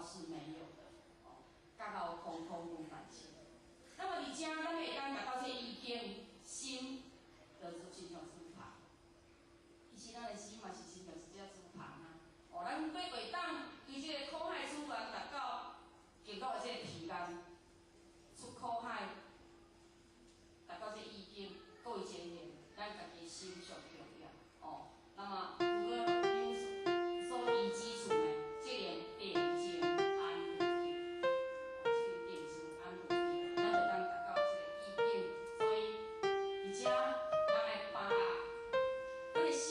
是沒有的，哦，覺到空空如反境。那麼佇遮，咱會當達到這意境，心就是親像豬棚。其實咱的心嘛是親像一隻豬棚啊。哦，咱欲會當對這个苦海資源達到更高的這個彼岸，出苦海，達到這意境，閣有前緣，咱家己心上重要。哦，那麼如果有所依之處呢，這個定靜安住，哦，這個定靜安住，咱就當達到這個意境。所以，佇遮咱愛把握，咱的心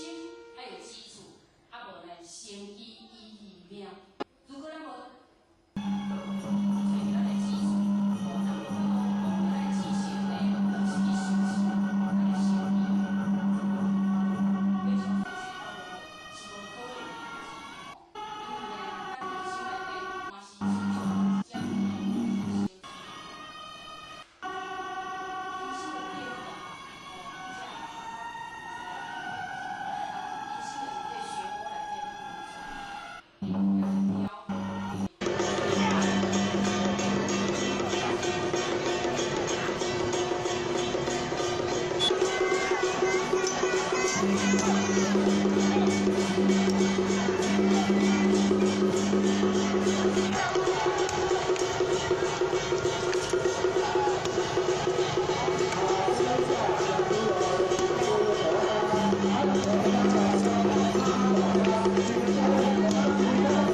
愛有基礎，啊無呢，生基以虛命。如果咱無找咱的基礎，哦，咱無法度講咱的知識呢，是去修持，咱的生基，欲像是無可能的代誌，哦，因為呢，咱佇心內底嘛是親像一隻生基，人生的變化，哦，這人生的這個漩渦內底攏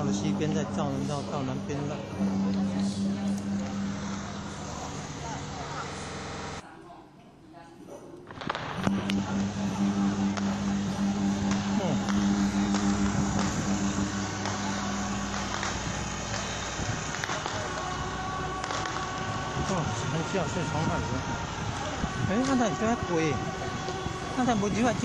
了西邊，再繞繞到南邊來。嗯。哦，很少是從那裡。欸，啊，哪會遮貴？啊，哪無入來遮？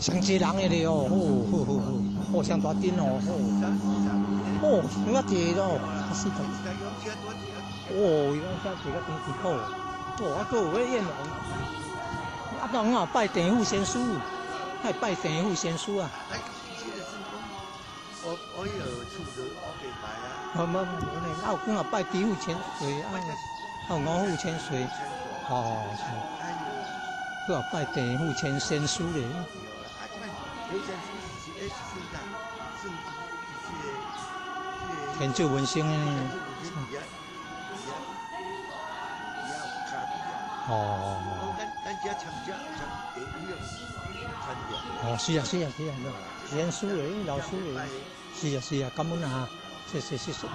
上濟人的咧哦，好好好好，哦，上大陣哦，好，哦，有遐濟咯，死得，哦，伊講遮濟個真好，哦，啊，閣有咧演哦，啊，當啊拜地府仙師，愛拜地府仙師啊。我有厝就我袂拜啊。無無無，啊有講啊拜地府千歲，啊有五府千歲，哦，閣有拜地府千仙師咧。天柱文生。哦。哦，是啊，是啊，是啊，仙師咧，老師咧，是啊，是啊，感恩啊，謝謝謝謝。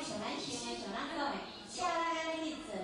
像咱想的，像咱讲的，照咱按呢去做，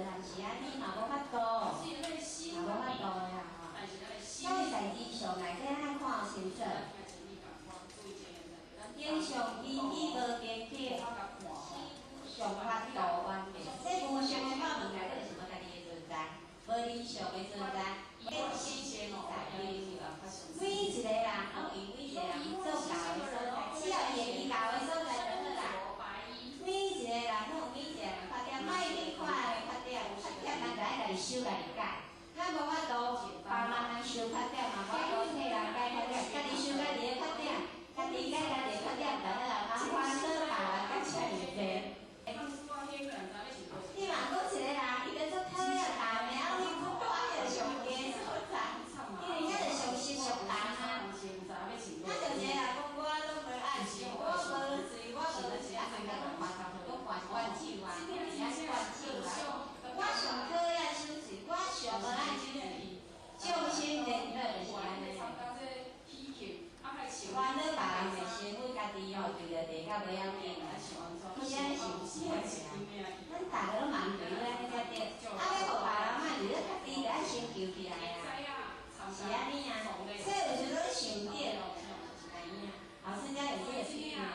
大家攏茫對，按呢才對。啊，欲予別人滿意，你家己就愛先求起來啊，是按呢啊。所以有時陣想著，知影。老師遮有這個批評的，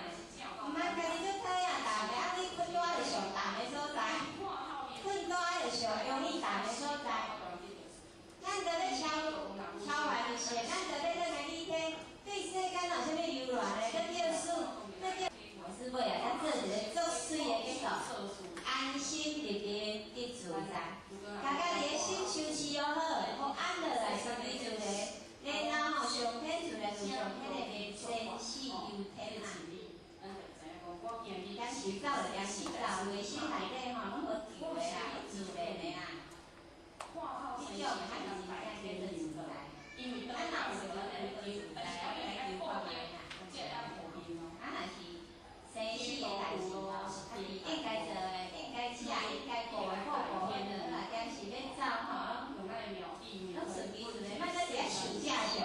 毋通家己足討厭踮的，啊你睏帶就上踮的所在，睏帶就上容易踮的所在。咱就咧超超凡入聖，咱就咧轉來理天，對世間有啥物留戀的，閣叫死，閣叫。老師尾啊，咱做一個足媠的結束，安心入定得自在，共家己的心收拾好，予安落來，順其自然，然後吼上天自然有上天的生死由天啊。點時走就點時走，有的心內底吼攏無求的啦，自然的啦。這種的較真正叫做自在。咱若有無咱就自在，啊，來求看覓啦。啊，若是生死的代誌吼，應該做的，應該食，應該顧的，好顧的好啦。但是欲走吼，攏順其自然，莫閣佇遐想這想。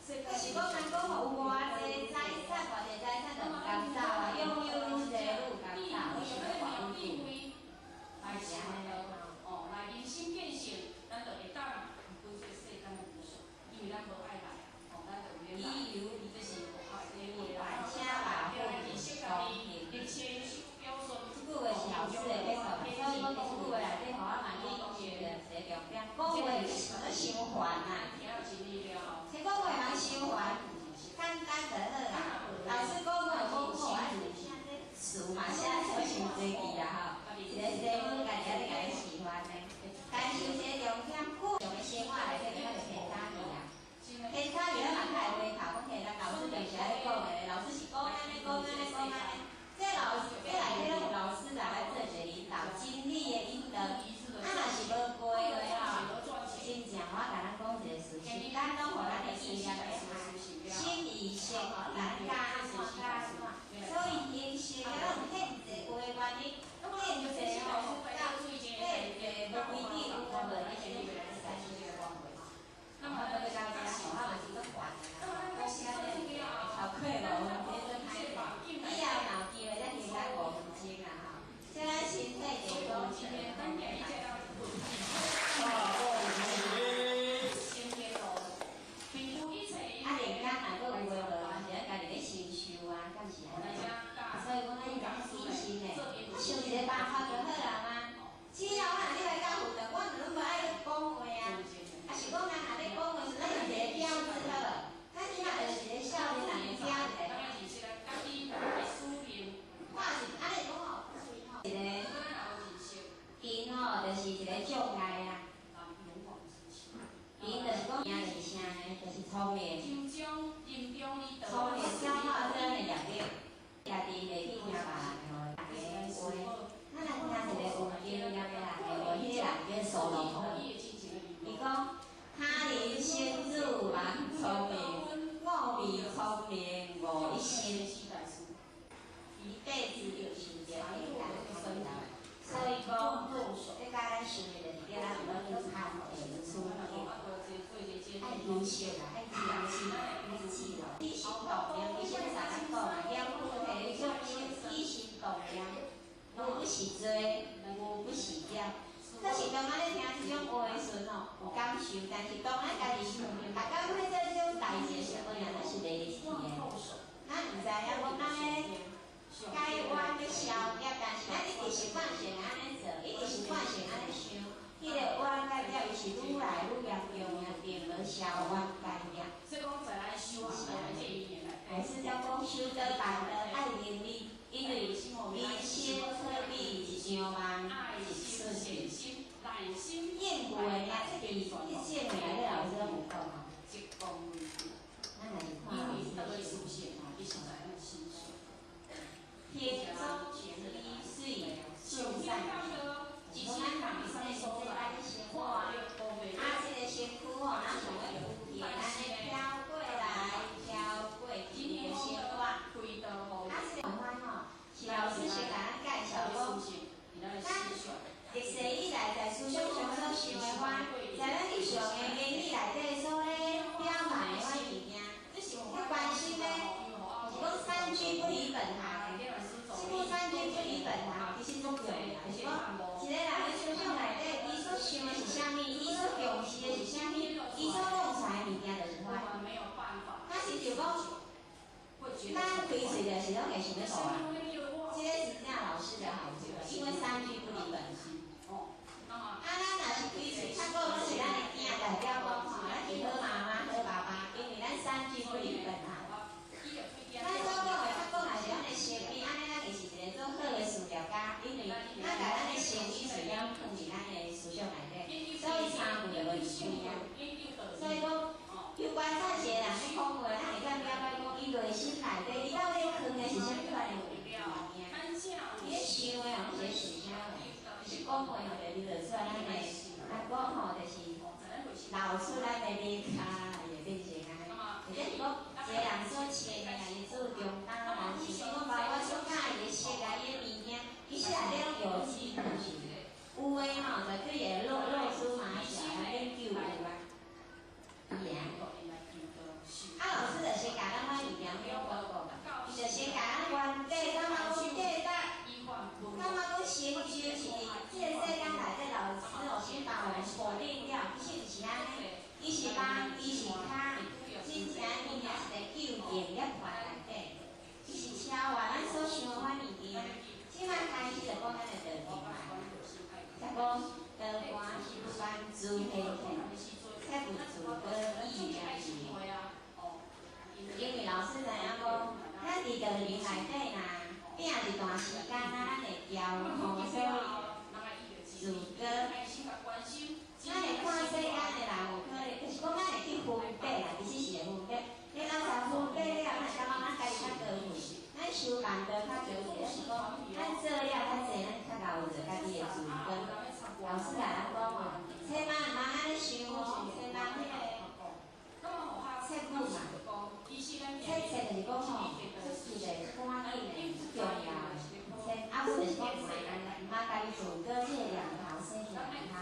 就是講，人講吼，有偌濟財產，偌濟財產就毋甘走啊，擁有愈濟愈毋甘走，我想欲活愈久。是按呢咯。哦，來人心見性，咱就會當毋分這個世間的理想，因為咱無愛來，哦，咱就毋免來。這是請把護公平。這句話是老師的結束，所以講這句話內底予我嘛去想著一個重點，講話是傷煩啊。這講話人傷煩，簡單就好啦。老師講話講好，啊是寫這詞嘛寫做傷濟字啊吼，一個西文家己仔咧共伊示範呢。但是有一個重點，日常的生活內底較會偏差去啊。偏差去咱嘛較會回頭講起咱老師平時咧講的，老師是講按呢，講按呢，講按呢。這老師這內底攏有老師來來做一個引導，真理的引導。啊，若是無過的吼，真正我共咱講一個事實，咱攏予咱的意念咧心意識吼，咱教按怎教按怎，所以形成了咱現濟有的原因，現濟吼，現濟無規矩有無無，你是會使。那麼到遮吼，我嘛是足煩的啦，講啥咧，超過5分鐘歹勢，以後若有機會咱停甲5分鐘啦吼。這咱身體健康。啊，練功若閣有的無，嘛是咱家己咧承受啊，敢是按呢？所以講咱應該謹慎的，想一個辦法就好啦嘛。只要我若你來教輔導，我就攏無愛你講話啊。啊是講咱若咧講話時，咱用一個標誌好無？咱起碼就是一個少年人的標誌。我也是按呢講吼，一個因吼，就是一個障礙啊。因就是講，名就是啥呢？就是聰明。聰明消耗咱的業力，家己袂去聽別人的話。咱若聽一個有經驗的人的話，彼個人叫所羅門。伊講：他人先子蠻聰明，我比聰明無一心。一輩子有受著彼個人的所以講，這教咱想的就是叫咱毋好去貪錢取義，愛珍惜啦，愛珍惜，愛記錄。起心動念，其實咱講啊，念佛的眾生起心動念，無不是罪，無不是業。可是當咱咧聽這種話的時陣吼，有感受，但是當咱家己逐工咧做這種代誌的時陣，咱是袂入去的。咱毋知影講咱咧解冤欲消業，但是咱一直習慣性按呢做，一直習慣性按呢想，彼個冤甲業伊是愈來愈嚴重的，並無消冤解業。還是叫講修道辦道愛能力，因為人生可比一場夢，一瞬間。應付的啊，這佇這聖名內老師攏有講吼。咱來看老師寫。天中雨水順善，就是講咱人生這愛生活啊，啊，這個身軀吼，咱想欲浮起，按呢飄過來飄過去的生活。啊，這個款吼，是老師先共咱咱開喙就是攏會想欲互人。這个是真正老師的好處，因為三句不離本心。啊，咱若是開喙較講，攏是咱的囝代表講吼，咱是好媽媽、好爸爸，因為咱三句不離本啊。咱所講的較講，若是咱的生意，按呢咱就是一个做好的事業家，因為咱共咱的生意事業囥佇咱的思想內底，所以三句就無離開啊。所以講，有觀察一個人咧講話，咱會當了解講，伊內心內底，伊到底囥的是啥物款的物件？伊咧想的吼，是咧想啥話？就是講話吼，就流露出來咱的，啊講吼，就是露出咱的馬跤，會變成按呢。或者是講，一個人所穿的啊，伊做中單啊，是講包括所佮意的色啊，伊的物件，其實內底攏有跡可循。有的吼，絕對會露出馬腳來研究有啊。伊會按呢。啊，老師就先共咱阮一點鐘報告，伊就先共咱原底，感覺講價值，感覺講成就是佇這個世間內底，老師哦先把我們否定掉，其實毋是按呢，伊是目，伊是跤，真正物件是佇究竟涅槃內底，伊是超越咱所想的款物件。這擺開始就講咱的道經來，才講道觀是不萬諸現前，切勿自高意念是。因為老師知影講，咱佇道場內底若摒一段時間啊，咱會驕吼，所以自高。咱會看世間的人有可能，就是講咱會去分別啦，其實是會分別。你老實分別了，咱會感覺咱家己較高貴，咱修辦道較高貴，抑是講咱做了較濟，咱較𠢕有著家己的自高。老師共咱講吼，千萬毋通按呢想哦，千萬彼个切勿嘛。切切就是講吼，出事的趕緊的，最重要的。切啊，毋就是講毋通按呢，毋通家己自高這个念頭生起來毋通。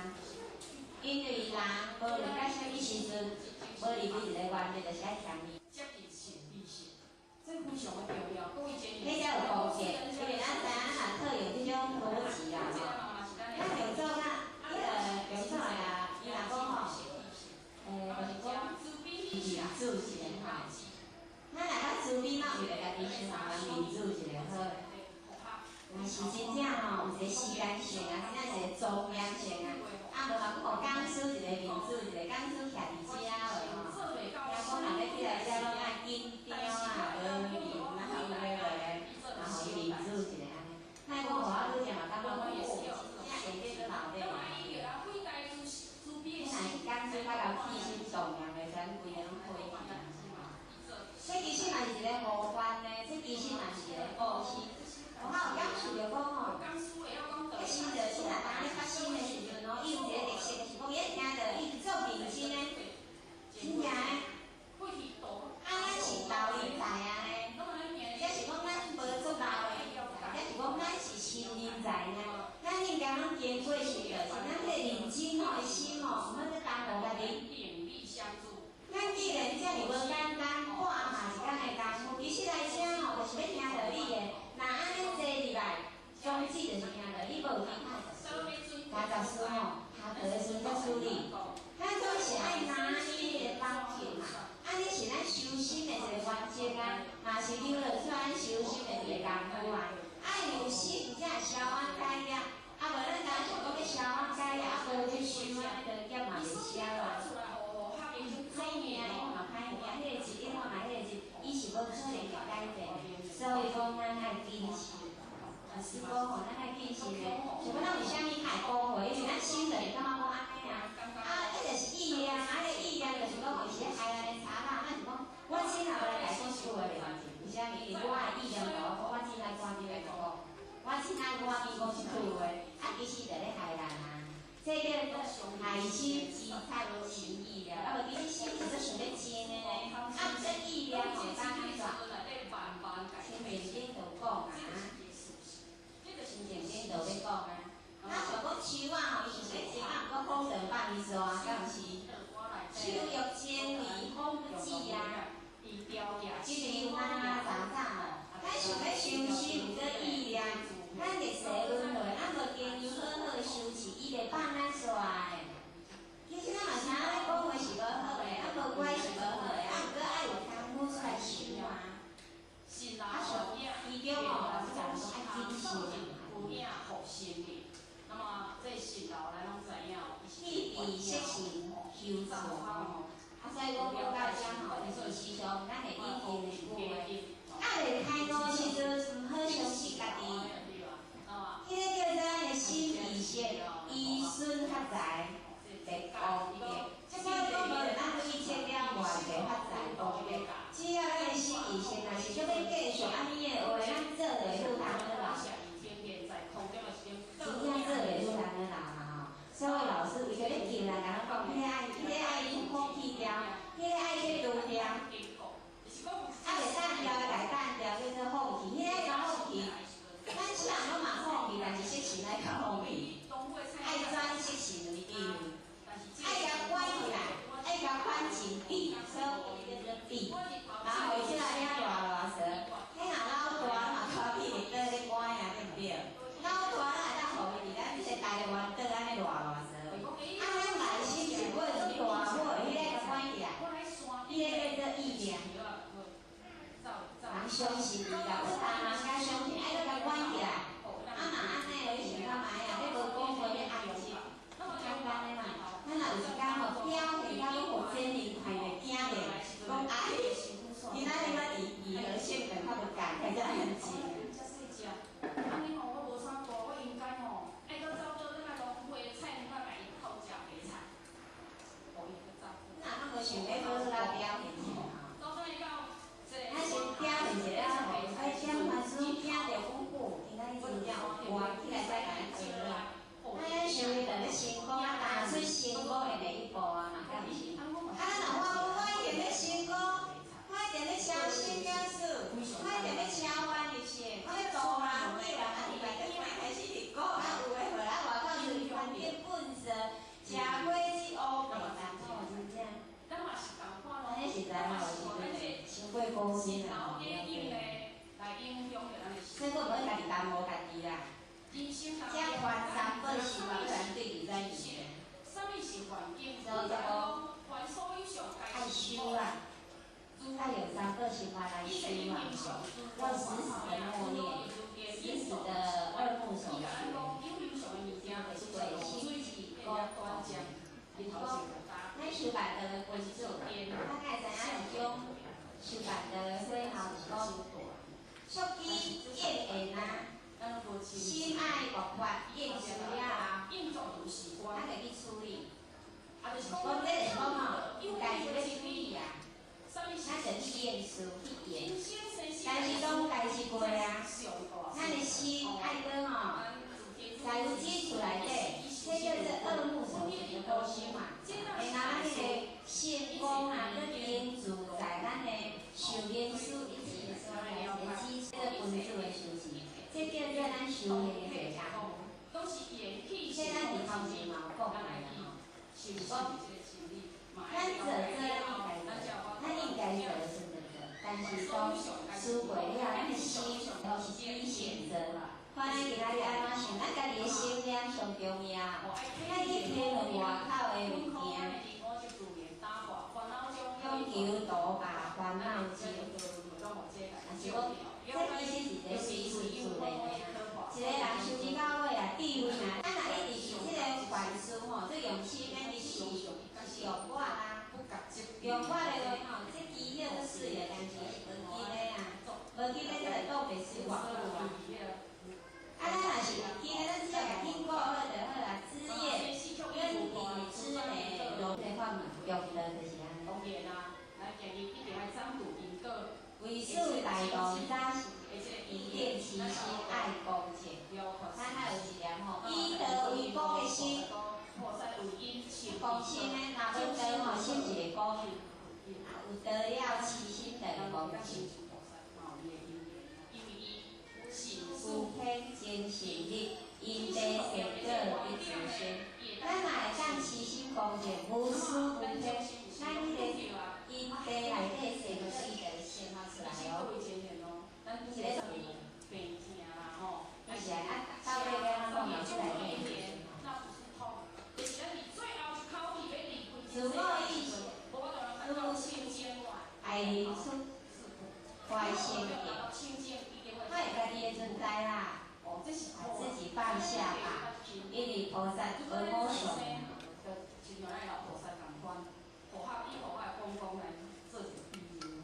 因為人無論到啥物時陣，無離開一個原則，就是愛謙卑。彼才有功德，因為咱知影咱若套用這種邏輯啦吼，咱用做咱彼个用做的啊，伊若講吼，就是講民主一个吼，咱若較慈悲嘛，為著家己先互人民主一个好。若是真正吼，有一個時間性啊，真正一個莊嚴性啊，啊無嘛，閣予講師一個民主一個講師徛佇遮話吼，聽講人欲起來遮攏愛緊張啊，無面啊，有的無的，嘛予伊民主一个按呢。莫講予我拄才嘛感覺講，哦，真正下底閣鬧熱。你若是講師較𠢕起心動念的時陣，規个攏火起啊。這其實嘛是一個無關的，這其實嘛是一個布施。我較有感受著講吼，彼心著心若當咧發生的時陣吼，伊有一個特色，就是講伊一聽著，伊足認真的，真正的。啊，咱是老人才啊呢，抑是講咱無足老的，抑是講咱是新人才呢？咱應該攏經過是著是，咱彼個認真吼的心吼，毋好閣耽誤家己。咱既然遮爾無簡單，半暗嘛一工的功夫，其實來遮吼，就是欲聽著你的。若按呢坐入來，宗旨就是聽著你，無有其他的事。加雜事吼，下課的時陣才處理。咱總是愛拿捏彼个方寸嘛，按呢是咱修心的一個原則啊，嘛是流露出咱修心的一個功夫啊。愛有心才會消冤解業，啊無咱若想講欲消冤解業，啊無去想按呢，就業嘛袂消啊。歹命，我嘛歹命，彼个字，我嘛彼个字，伊是無可能會改變的，所以講咱愛謹慎。師傅吼，咱愛謹慎的，想講咱為啥物較會講話？因為咱心內會感覺講按呢啊，啊，彼就是意念啊，彼個意念就是講有時害人的查某，咱是講，我真也無來共伊講一句話袂要緊，為啥物？因為我的意念就我講，我真愛趕緊來講，我真愛趕緊講一句話，啊，其實就咧害人啊。這叫做害心之察心意念，啊無其實心是足想欲靜的呢，啊毋過意念吼當按怎？清明頂就講啊，清淨頂就欲講啊。咱像講樹仔吼，伊是欲靜啊，毋過風就放伊煞，敢毋是？樹欲靜而風不止啊。因為有啊，早早吼，咱想欲修心，毋過意念，咱歷世輪迴，啊無經由好好修持，伊袂放咱煞的。其實咱嘛是按呢講話是無好的，啊無乖是無好的，啊毋過愛有功夫出來修啊。去避色情修持吼，啊，所以讲讲到遮吼，就是时常咱會引用一句話，啊，未開悟時陣，毋好相信家己。彼个叫做咱的心意識，依順發財，會功德。所以講無論咱對一切了外地發財功德，只要咱的心意識若是想欲繼續按呢的話，咱做就會愈通好老。真正做會愈通好老嘛吼。所以老師為著欲救人，共咱講，彼个愛，彼个愛放棄掉，彼个愛去除掉，啊袂單調的共單調叫做放棄，彼个愛共放棄。咱啥人攏嘛放棄，但是色情愛較放棄，愛轉色情為智慧，愛共關起來，愛共環境閉，所以叫做閉。然後伊這個遐熱熱說，彼若老大嘛拖屁佇倒咧關啊，對毋對？老大咱會當予伊佇咱這個台灣島按呢熱熱說，啊，咱內心一尾做大尾，彼个共關起來，彼个叫做意念。人相信伊啦，不但人較相信，愛閣共關起來。啊，若按呢，你想看覓啊？你無講話，你安靜，簡單的嘛。咱若有一工吼表現到予真靈看著驚咧，講哎，今仔日我佇義和縣本較無共，較遮安靜。咱若無想欲好好來表現者吼，咱先表現一下吼，哎，點法師驚著講哦，今仔日真正有歌起來再共咱做啦。咱想伊就欲成功，啊，踏出成功的第一步啊嘛，敢毋是？啊，咱若我我一定欲成功，我一定欲超生了死，我一定欲超越一切，我欲渡人救人，啊，伫内底嘛開始伫講，啊，有的無啊，外口就是環境糞掃，食果子烏白蛋吼，真正。安呢實在吼，有時陣傷過高深啦吼，了解。所以講，毋好家己耽誤家己啦。這還三寶是嘛，咱對自在爾。所以講，愛修啊，愛用三寶心法來修啊，要死死的默念，死死的二目所學，隨心起功。就是講，咱修辦道的君子，咱該知影一種修辦道的火候是講，速機應緣啊，心愛爆發應事了後，咱就去處理。講這就是講吼，有代誌欲處理啊，咱就去驗事去驗。但是當代誌過啊，咱的心愛閣吼，在有基礎內底，這叫做二目所學的東西嘛。然後咱彼個成功啊，閣凝聚在咱的受明師一切所在一個基礎，這個君子的修持，這叫做咱修行的一個功夫。這咱佇頭前嘛有講過啦吼，是講咱做做咱應該做，咱應該做的時陣做，但是當事過了，咱的心都是底線做。看咱今仔日按怎想，咱家己的心念上重要。咱去批論外口的物件，欲求度罷煩惱盡。若是講，這其實是一個隨順自然的啊。一個人修持到尾啊，智慧啊，咱若一直是這個凡事吼，最用心的去是用我啦，用我的話吼，這基業個事業，但是無記得啊，無記得這個倒白水偌久啊。啊，咱若是有記得，咱只要共緊顧好就好啦。枝葉根底枝芽容的法門，用的就是按呢。為師大道早是一定齊心愛恭敬，咱還有一點吼，以德為公的心，公心呢，若無德吼，心是會公；有德了，齊心就會恭敬。無偏精神力，因地善果必自生。咱若會當齊心恭敬，無私無偏，咱彼個因地內底善果，伊就會生發出來哦。一個是啊，到尾欲按怎講嘛出來變。自我意識，愛出壞性格，我會家己的存在啦。放下吧，因為菩薩而無所。就親像咱老菩薩仝款，符合伊符合公公來做一個比喻。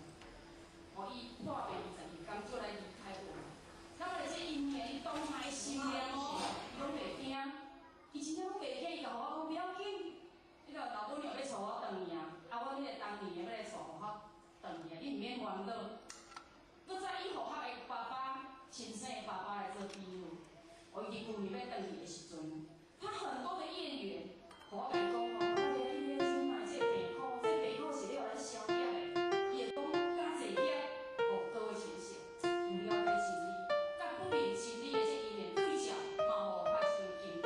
哦，伊破病22天就來離開我們。那麼這因緣，伊當下心念哦，伊攏袂驚，伊真正攏袂驚，伊就予我講不要緊。你個老母娘欲帶我轉去啊，啊，我彼個當年的欲來帶我轉去啊，你毋免煩惱。閣再以符合的爸爸，親生的爸爸來做比喻。哦，伊舊年欲轉去的時陣，他很多的業緣，我共伊講吼，你咧這擺這個病苦，這個病苦是咧予咱消業的。伊會講加濟業，哦，各位淺顯，不了解真理，佮不明真理的這因緣對照，嘛予我一種警惕，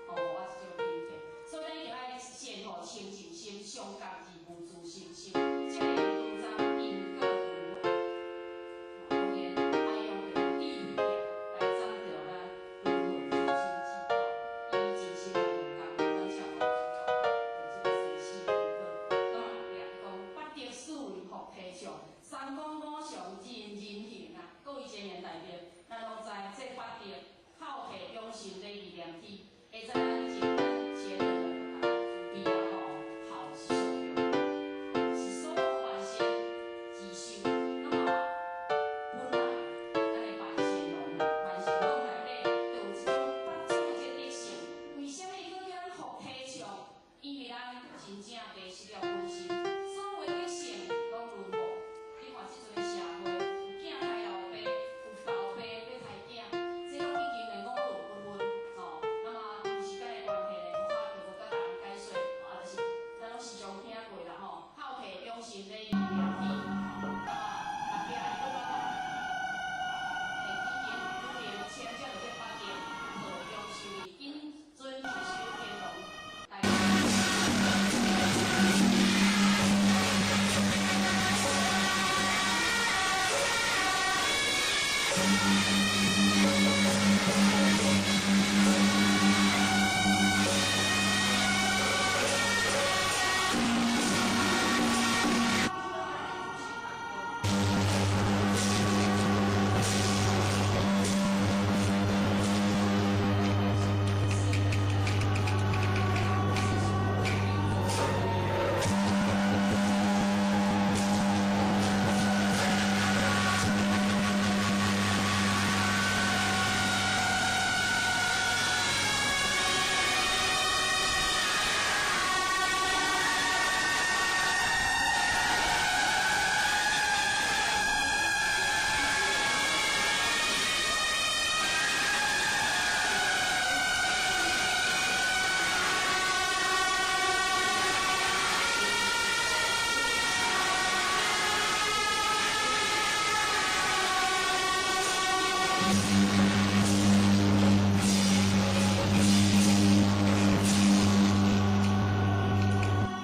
哦，予我一種警惕。所以咱一定愛善予清淨心，相共而無自性心，這個拄則因果輪迴。當然愛用著智慧來斬斷咱輪迴求生之道，以真心來用功，感謝佛這個生死因果。那麼後壁伊講八德四維福提倡，三講五常人人行啊，各位賢人大德，咱攏知這八德孝悌勇信禮義廉恥，會知咱前前人的慈悲啊吼，孝是上重要，是所有凡聖之首。那麼本來咱的萬神龍，萬神龍內底就有這種八種的這個德性。為啥物閣叫咱福提倡？因為咱真正迷失了本心，所有的德性攏淪沒。你看這陣的社會，有囝刣老爸，有老爸欲刣囝，這攏已經的五倫不分吼。那麼因時間的關係呢，無法度閣佮人解說，啊，就是咱攏時常聽過啦吼，孝悌勇信禮義廉恥，那麼後壁伊閣講，已經女靈牽涉著這八德，和勇修謹遵持守天龍大。那麼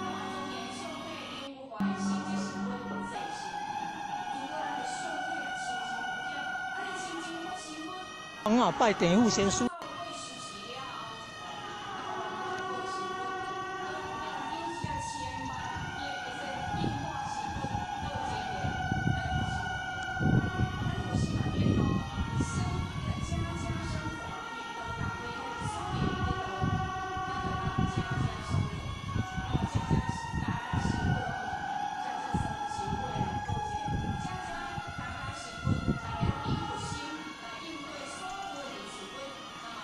莊嚴相體有凡心，這是阮自心。如果咱的相體啊清淨無染，啊，你清淨我身軀。啊，拜地府先師。過修持了後，啊，予阮身軀，有時啊千萬億的這變化身軀，都有這個咱的佛心內底。咱佛心內底吼，生家家生活，因為道共會所以的道，咱就當家家生活，那麼家家家家生活攏有，家家生生活來過這個，家家家家生活，大家攏以佛心來應對所有的人事物，那麼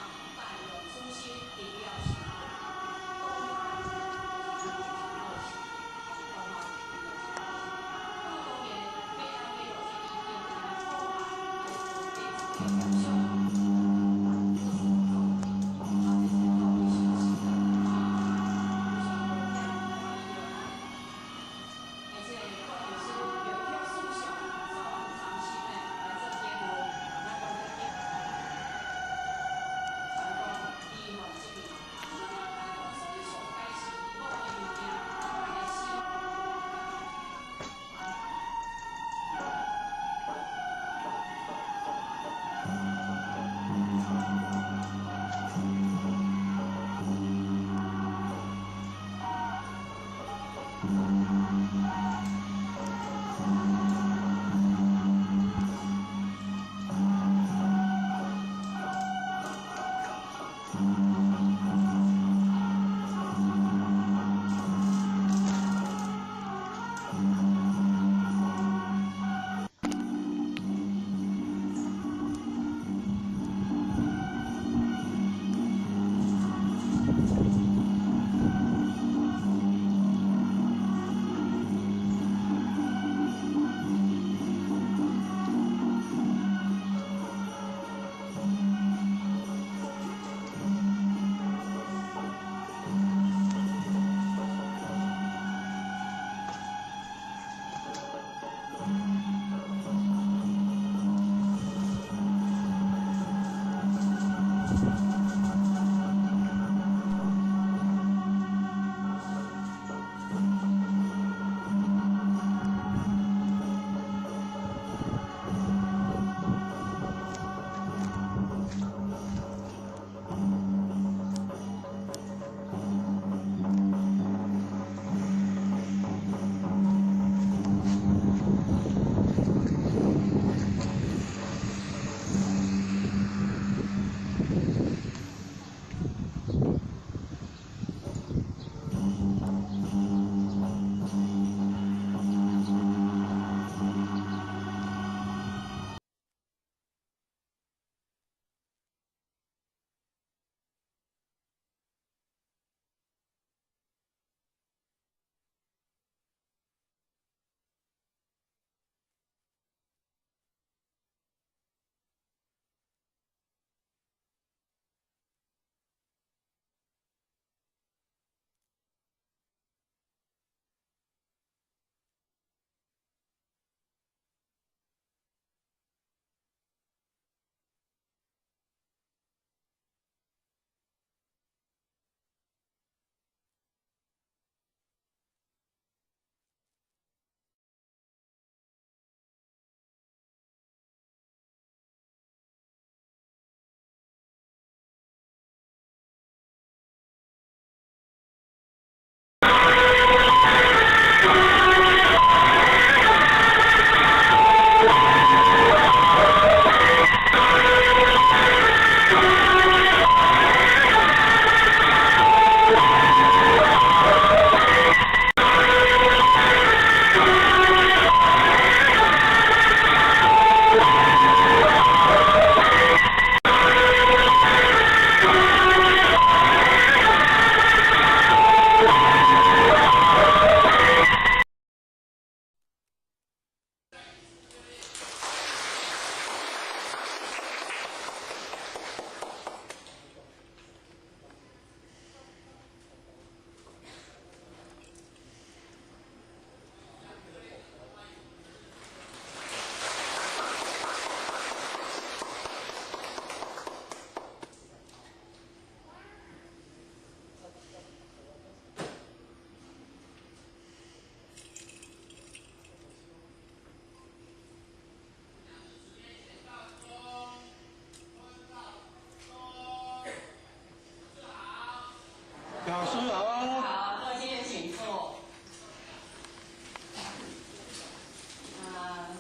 老师好。好，各位先生请坐。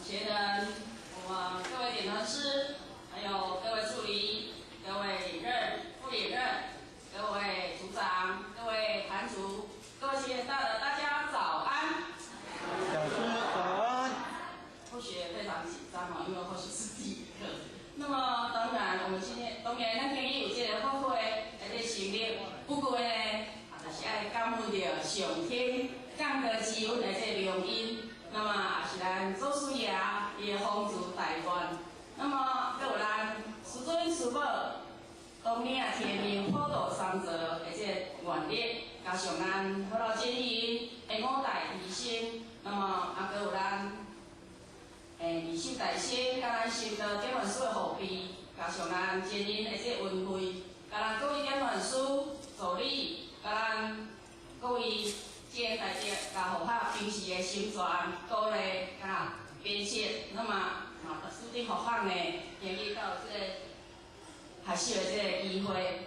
学人，我们各位点灯师，还有各位助理、各位任、副理任、各位组长、各位坛主、各位学员大的，大家早安。老师早安。或许非常紧张哦，因为或许是第一课。那么当然，我们今天当然咱今日有这个法会来这成立，不过呢，啊，就是爱感恩著上天降低赐阮的这个良因，那么也是咱祖师爷伊的丰慈大愿，那么阁有咱师尊师母当年啊天命普度三泽的这个愿力，加上咱好老真言的五大提升，那么啊阁有咱。二手大师，佮咱修道点传师的护庇，加上咱真言的这恩惠，佮咱各位点传师助理，佮咱各位这个大德，佮护法平时的心传鼓励，佮鞭策，那么嘛，师弟护法呢，今日到这个学习的这个机会，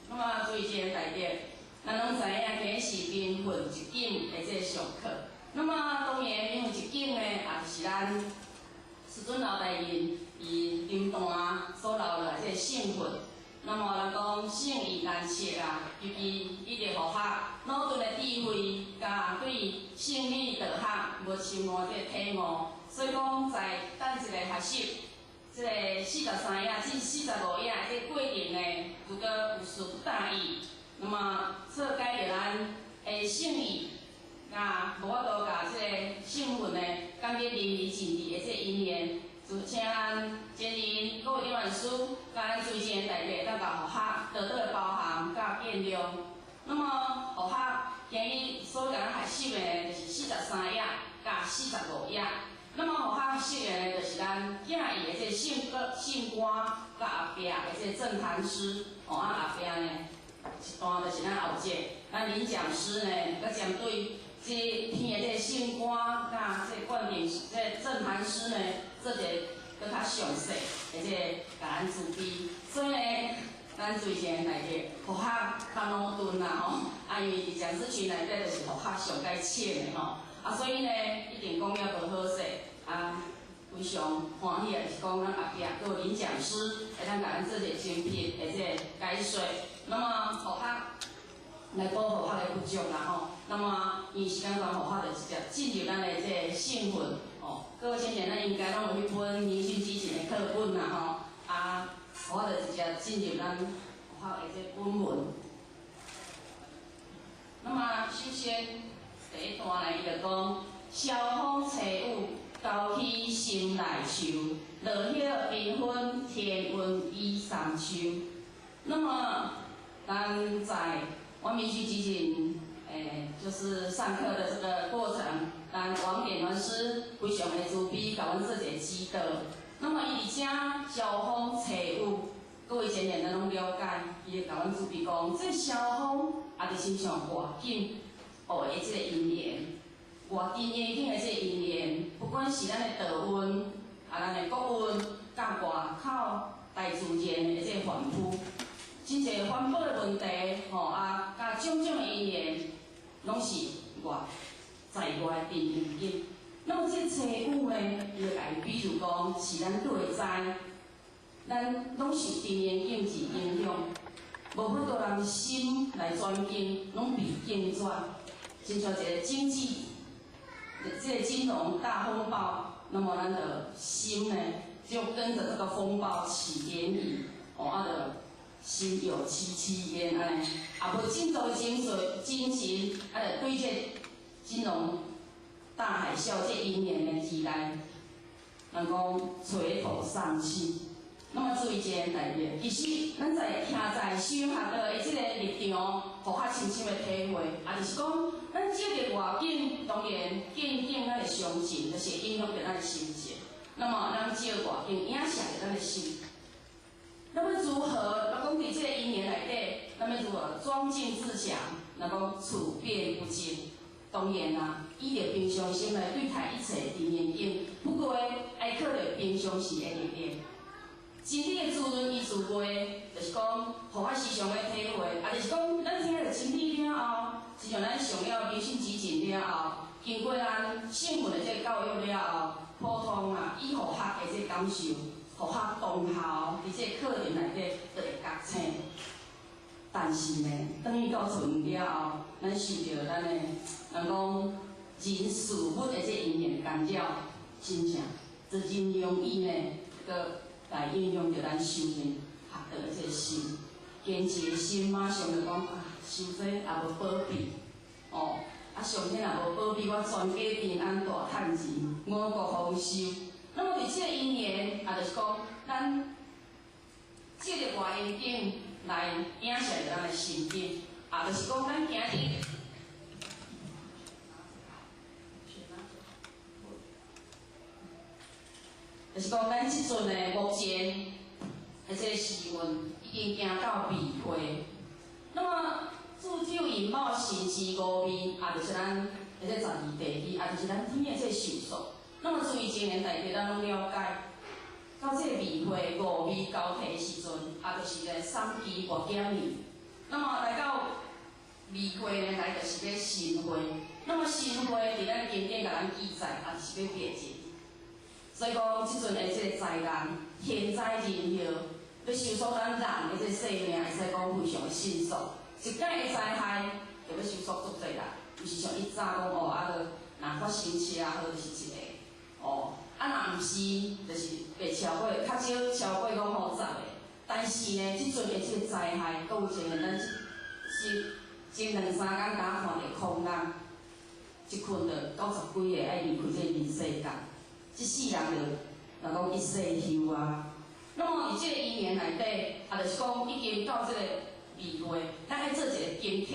那么注意这个大德，咱拢知影今日是明分一景的这个上课，那么当然明分一景呢，也就是咱。师尊老大人伊临坛所留落来这个圣训，那么人讲圣識啊，尤其伊佇佛學腦頓的智慧，佮對聖理道學無深悟這個體悟，所以講在等一个學習這个43頁至45頁這個過程呢，如果有事不大意，那麼錯解著咱的聖意，啊，無法度共這个聖訓呢，講得淋漓盡致的這個因緣。就請咱前人各位理事佮咱尊敬的大家，當共佛學多多的包涵佮見諒。那麼佛學今日所共咱學習的，就是43頁佮45頁。那麼佛學習的呢，就是咱敬意的這個聖歌聖官佮後壁的這個正壇師，哦，啊後壁呢一段就是咱後節，咱林講師呢，閣針對這天的這個聖官佮這個灌頂這個正壇師呢，做一個閣較詳細的這個共咱慈悲。所以呢，咱最前內底佛學較腦鈍啦吼，啊因為佇講師群內底就是佛學上蓋淺的吼，啊所以呢，一定講了無好勢，啊非常歡喜的是講咱後壁閣有林講師會當共咱做一個精闢的這個解說。那麼佛學來補佛學的不足啦吼，那麼因為時間關係，佛學就直接進入咱的這個聖訓哦。各位先前咱應該攏有彼本明訓之前的課本啦吼，啊，我就直接進入咱佛學的這本文。那麼首先第一段呢，伊就講：蕭風吹雨，勾起心內愁；落葉繽紛，天溫雨三秋。那麼，咱在我明訓之前，就是上課的這個過程，咱王典老師非常的慈悲，共阮做一個指導。那麼伊佇遮蕭風吹雨，各位前人咱攏了解，伊會共阮慈悲講，這蕭風也就親像外境學的這個因緣，外境環境的這個因緣，不管是咱的道運，啊，咱的國運，佮外口大自然的這個環境。真濟環保的問題，吼啊，佮種種的因緣，攏是外在外的環境。那麼這吹雨呢，伊就共伊比如講，是咱對的災，咱攏受天然境之影響，無法度人心來專精，攏被境轉，親像一個經濟，這個金融大風暴，那麼咱的心呢，就跟著這個風暴起漣漪，哦啊就。心有戚戚焉按呢，也無振作的精神，精神，啊，就對這金融大海嘯這因緣呢起來，人講垂頭喪氣。那麼注意一件代誌，其實咱在徛在修學道的這個立場，予較深深的體會，也就是講，咱藉著外境，當然境境咱的相近，就是會影響著咱的心情。那麼咱藉外境影響著咱的心。那麼如何？若講佇這個因緣內底，咱欲如何莊敬自強？若講處變不驚，當然啦，以著平常心來對待一切的環境。不過，愛靠著平常時的力量。真理的滋潤伊自話，就是講，予我時常的體會，也就是講，咱聽著真理了後，就像咱上了明訓之前了後，經過咱聖訓的這個教育了後，普通啊，以佛學的這個感受。佛學當下，佇這個課程內底就會覺醒。但是呢，轉去到厝了後，咱受著咱的人講人事物的這因緣干擾，真正就真容易呢，閣來影響著咱修行學道的這個心。堅持的心馬上就講啊，修這也無保庇，哦，啊上天也無保庇我全家平安大趁錢，五穀豐收。那麼佇這個因緣，也就是講，咱藉著外環境來影響著咱的心境，也就是講，咱今日，就是講，咱這陣的目前的這個時運已經行到未會。那麼子丑寅卯辰巳午未，也就是咱的這12地支，也就是咱天的這個壽數。那麼注意前言大家咱攏了解，到這個未會午未交替的時陣，也就是個三期末減年。那麼來到未會呢，來就是欲申會。那麼申會佇咱經典共咱記載，也就是欲滅盡。所以講，這陣的這個災難，天災人禍，欲收束咱人的這個性命，會使講非常的迅速。一擺的災害，就欲收束足濟啦，毋是像以早講哦，啊，著若發生車禍就是一个，哦，啊若毋是，就是袂超過，較少超過講吼10個。但是呢，這陣的這個災害，閣有一個咱是前兩三工敢看著空難，一困就90幾個愛離開這個人世間，這世人就若講一世休啊。那麼佇這個因緣內底，啊，就是講已經到這個二月，咱愛做一個警惕，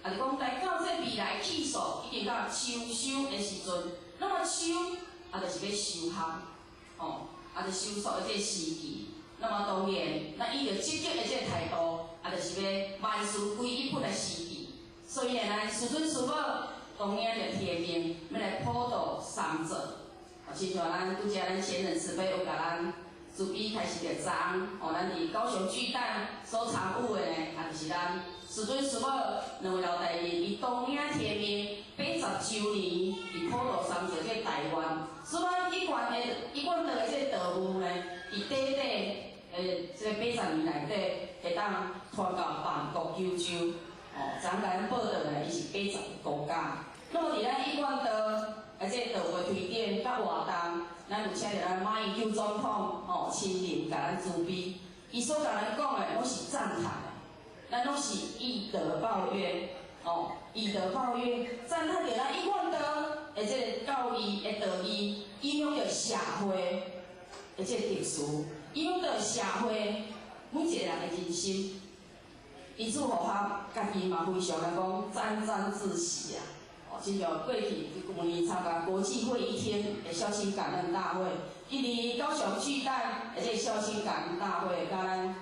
啊，就講來到這未來氣數已經到秋收的時陣，那麼秋啊，就是欲收穫，哦，啊，就收束的這個時期。那麼當然，咱以著積極的這個態度，啊，就是欲萬事歸一本的時期。所以呢，咱師尊師母當然就天命，欲來普度三座。哦，親像咱拄才咱前人慈悲有共咱慈悲開示著藏，哦，咱佇高雄巨蛋所參與的呢，啊，就是咱師尊師母兩位老大人，伊當領天命80週年，佇普度三座這個台灣，所以咱一貫的一貫道的這個道務呢，佇短短這個80年內底，會當傳到萬國九州，哦，昨共咱報道的，伊是80個國家。那麼佇咱一貫道啊，這個道會推展佮活動，咱有請著咱馬英九總統吼親臨共咱慈悲，伊所共咱講的攏是讚嘆的，咱攏是以德報怨，哦，以德報怨，讚嘆著咱一貫道的這個教義的道義，影響著社會的這個秩序，影響著社會每一個人的人生。因此，佛學家己嘛非常來講沾沾自喜啊！哦，親像過去舊年參加國際會議廳的孝親感恩大會，今年高雄巨蛋的這個孝親感恩大會，佮咱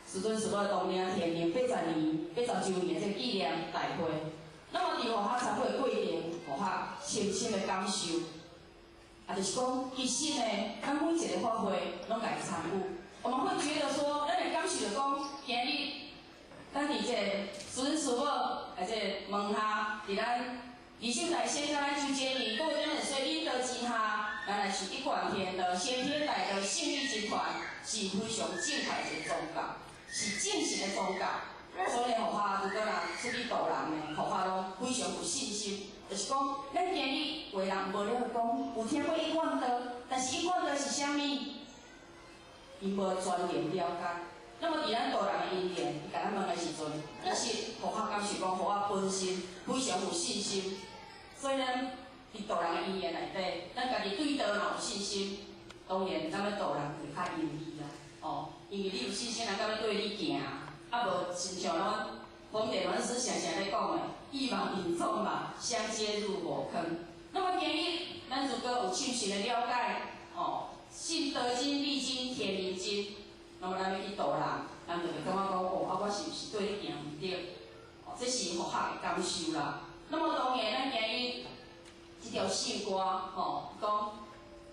師尊師母當領天命80年、80週年的這個紀念大會。那麼佇佛學參會過程，佛學深深的感受，啊，就是講其實呢，咱每一個法會攏共參與，我們會覺得說，咱會感受著講，今日咱佇這個師尊師母啊，這個門下，佇咱二手大仙佮咱周杰倫，閣有踮咧說領導之下，咱來是一貫天道、先天大道、聖理集團，是非常正確的一個宗教，是正式的宗教。所以佛法如果若出去度人的，佛法攏非常有信心，就是講，咱今日有的人無了講，有聽過一貫道，但是一貫道是啥物？伊無專業了解。那麼佇咱度人的因緣，伊共咱問的時陣，那是佛法感受講，佛法本身非常有信心。所以咱佇度人的因緣內底，咱家己對道若有信心，當然咱欲度人就較容易啦。哦，因為你有信心，人才欲綴你行。啊，無親像咱豐田老師常常咧講的，一網引眾嘛，相接入火坑。那麼今日咱如果有深深的了解，哦，信德經、立經、天明經，那麼咱欲去度人，咱就會感覺講，哦，啊，我是毋是綴你行毋對？哦，這是佛學的感受啦。那麼當然，咱今日這條聖歌，吼，講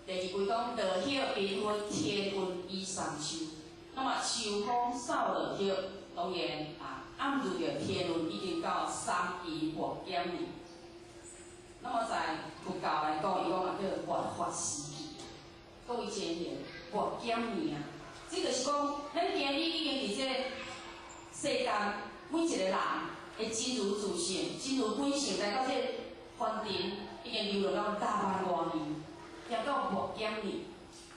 第二句講落葉繽紛，天雲倚桑樹。那麼秋風掃落葉，當然啊，暗示著天運已經到三陰末減年。那麼在佛教來講，伊講嘛叫末法時期。各位前賢，末減年啊，這就是講，咱今日已經佇這個世間，每一個人的真如自性、真如本性來到這個凡塵，已經流浪到6萬外年，行到末減年。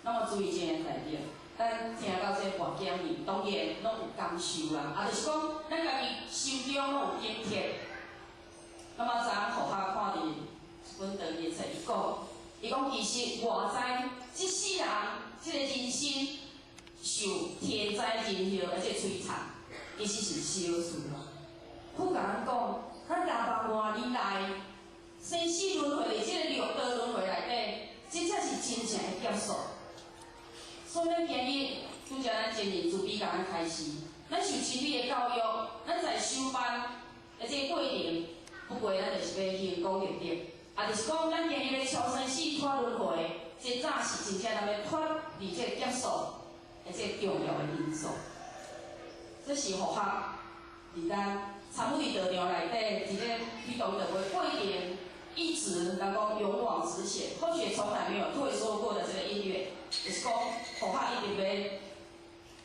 那麼注意這個代誌。咱聽到這個末減年，當然攏有感受啦。啊，就是講，咱家己心中攏有警惕。那麼昨佛學看佇一本道義冊，伊講，伊講其實外在這世人，這個人生受天災人禍的這個摧殘，其實是小事啦。佛共咱講，咱6萬外年來生死輪迴佇這個六道輪迴內底，這才是真正的劫數。所以咱今日拄才咱前人慈悲共咱開示，咱受真理的教育，咱在修班的這個過程，不過咱就是欲行功立德，啊，就是講咱今日欲超生死脫輪迴，這才是真正咱欲脫離這個劫數的這個重要的因素。這是佛學佇咱參與佇道場內底，佇咧推動道會過程，一直能夠勇往直前，或許從來沒有退縮過的這個因緣，就是講佛法一直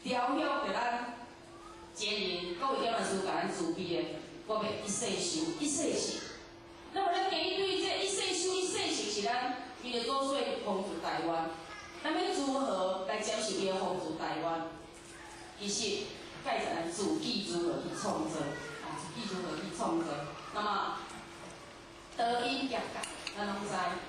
欲疗愈著咱前人各位点老师共咱慈悲的，我欲一世修一世成。那麼咱今日對這一世修一世成是咱為著祖先豐足台灣，咱欲如何來接受伊的豐足台灣？其實蓋在咱自己如何去創造，啊，自己如何去創造。那麼導引業界，咱攏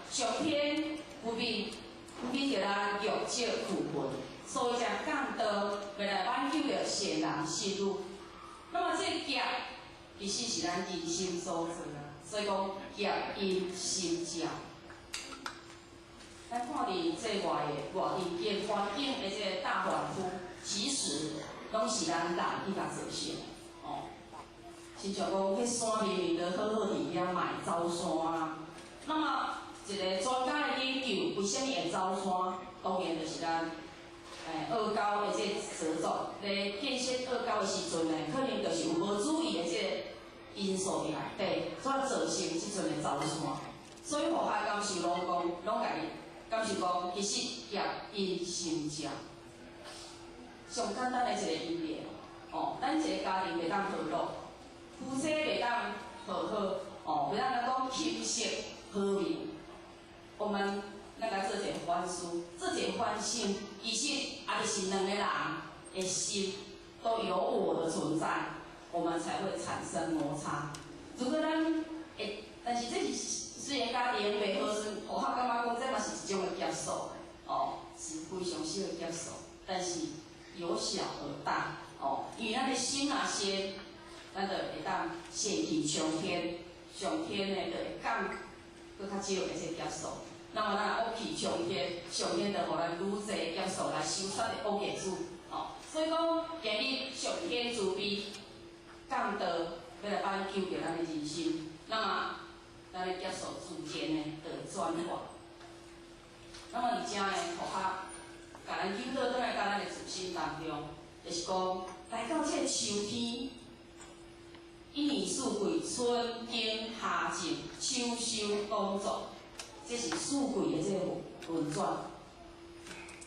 知，上天慈悲，慈悲著咱弱者苦困，所以才降道，欲來挽救著善男信女。那麼這個業其實是咱人心所做啊，所以講業因心造。咱看佇這外的外環境環境的這個大反撲，其實攏是咱人去共造成的哦。親像講，彼山明明都好好佇遐嘛會走山啊。那麼一個專家的研究，為啥物會走山？當然就是咱堊溝的這個製作，咧建設堊溝的時陣呢，可能就是有無注意的這個因素佇內底，所以造成這陣的走山。所以佛學感受攏講，攏家己感受講，其實業因心造。上簡單的一個因緣，哦，咱一個家庭袂當和樂，夫妻袂當和好，哦，袂當講琴瑟和鳴。我們咱來做一個反思，做一個反省，其實也就是兩個人的心都有我的存在，我們才會產生摩擦。如果咱會，但是這是雖然家庭袂和順，我感覺講這嘛是一種的劫數，哦，是非常小的劫數，但是由小而大，哦，因為咱的心若善，咱就會當善氣沖天，上天呢就會降閣較少的這個劫數。那麼咱惡氣沖天，上天就予咱愈濟劫數來修殺的惡業主，哦，所以講今日上天慈悲降道，欲來挽救著咱的人生，那麼咱的劫數自然呢就會轉化。那麼佇遮呢，佛學共咱引導轉來到咱的自身當中，就是講來到這個秋天，一年四季，春耕夏種，秋收冬藏，這是四季的這個運轉。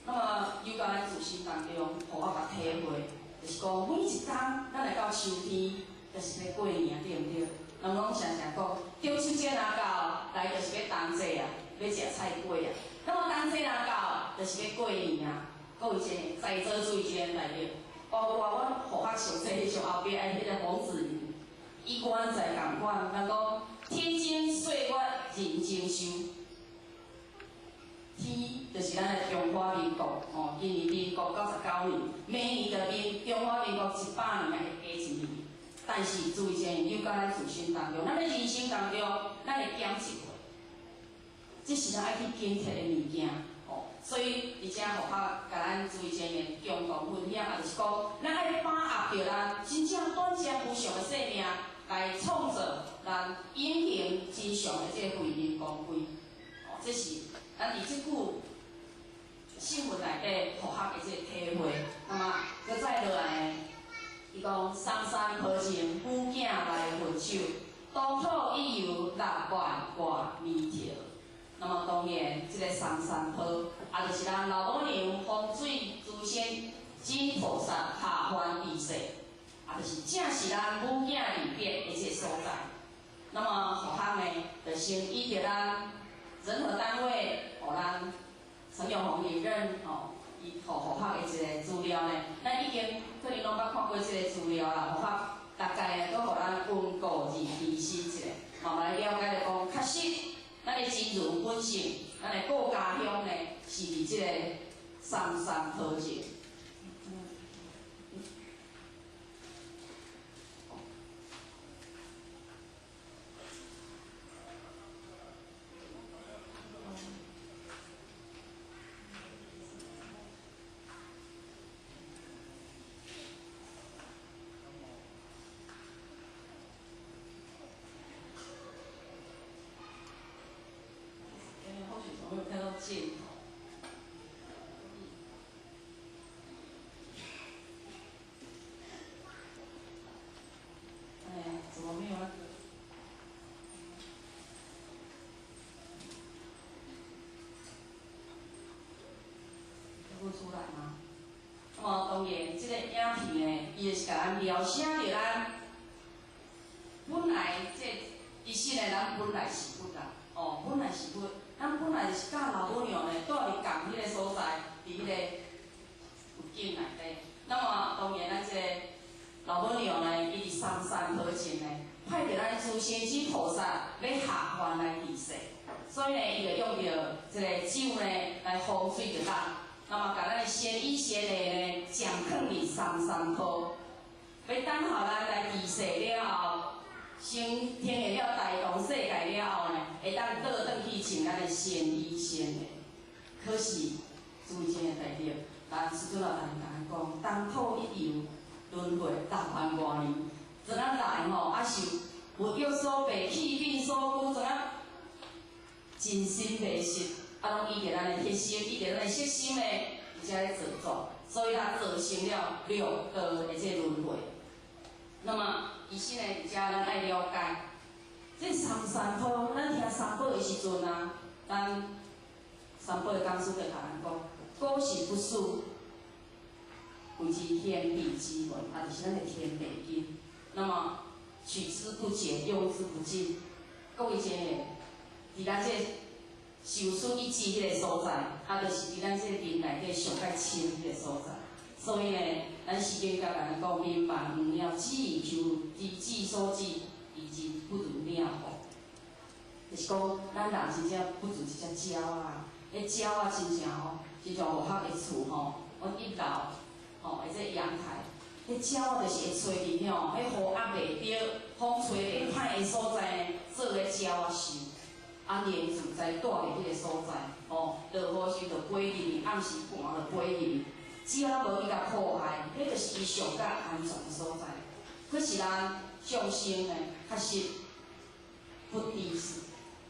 那麼由到咱自身當中，予我共體會，就是講每一冬，咱來到秋天，就是欲過年，對毋對？人攏常常講，中秋節若到，來就是欲冬至啊，欲食菜粿啊。那麼冬至若到，就是欲過年啊。閣有一個在座水仙內底，包括阮佛學上細上後壁的彼個黃子瑜，伊原在仝款，人講天增歲月人增壽。天就是咱的中華民國，哦，今年民國99年，每年的民中華民國100年會加一年。但是注意者，有到咱自身當中，咱的人生當中，咱會減一歲，這是咱愛去警惕的物件，哦。所以，佇遮佛學共咱注意者的共同分享，也就是講，咱愛把握著咱真正短暫無常的生命，來創造咱隱形真相的這個慧命光輝，哦，這是咱佇這句聖文內底佛學的這個體會。那麼，閣再落來呢？伊講嵩山坡前，母囝來分手，當土已有6萬外年頭。那麼當然，這個嵩山坡，也就是咱老母娘風水祖先金菩薩下凡治世，也就是正是咱母囝離別的這個所在。那麼佛學呢，就先依著咱任何單位，予咱陳永紅主任吼。伊予佛學的一個資料呢，咱已經可能攏捌看過這個資料啦。佛學大概呢，閣予咱溫故而知新一下，慢慢來了解著講，確實咱的真如本性，咱的故家鄉呢，是佇這個嵩山坡前。箭頭。是共咱描寫著咱本來這其實呢，咱本來是佛啦，哦，本來是佛，咱本來就是佮老母娘呢，住佇仝彼个所在，佇彼个佛境內底。那麼當然咱這個老母娘呢，伊佇三山坡前呢，派著咱諸先知菩薩欲下凡來治世，所以呢，伊就用著這个咒呢來風水著咱，那麼共咱的仙衣仙霊呢，暫囥佇三山坡，欲等候咱來治世了後，先天下了大同世界了後呢，會當倒轉去穿咱的仙衣仙霊。可是，諸位親愛的大德，咱師尊老大人共咱講，東土一遊，輪迴6萬外年，陣仔來吼，啊受物欲所蔽，器境所拘，陣仔真心迷失，啊，攏依著咱的鐵心，依著咱的色心呢，佇遮咧造作，所以啦，造成了六道的這個輪迴。那麼，其實呢，佇遮咱愛了解，這三山坡，咱聽三寶的時陣啊，咱三寶的講師就共咱講，古時不輸，謂之天地之門，啊，就是咱的天地間。那麼取之不竭，用之不盡。各位親愛，佇咱這受書一指彼个所在，啊，就是佇咱這個林內底上較深彼个所在。所以呢，咱聖經共咱講，眠夢遠鳥，只以求其志所至，以之不如鳥乎？就是講，咱人真正不如一隻鳥仔，彼鳥仔親像吼，親像佛學的厝吼，阮一樓吼，的這陽台，彼鳥仔就是會揣佇吼，彼雨壓袂著，風吹袂歹的所在呢，做个鳥仔巢，安然自在蹛佇彼个所在，吼，落雨時就飛入去，暗時寒就飛入去，只要無去共苦害，彼就是伊上較安全的所在。可是咱眾生呢，確實不知是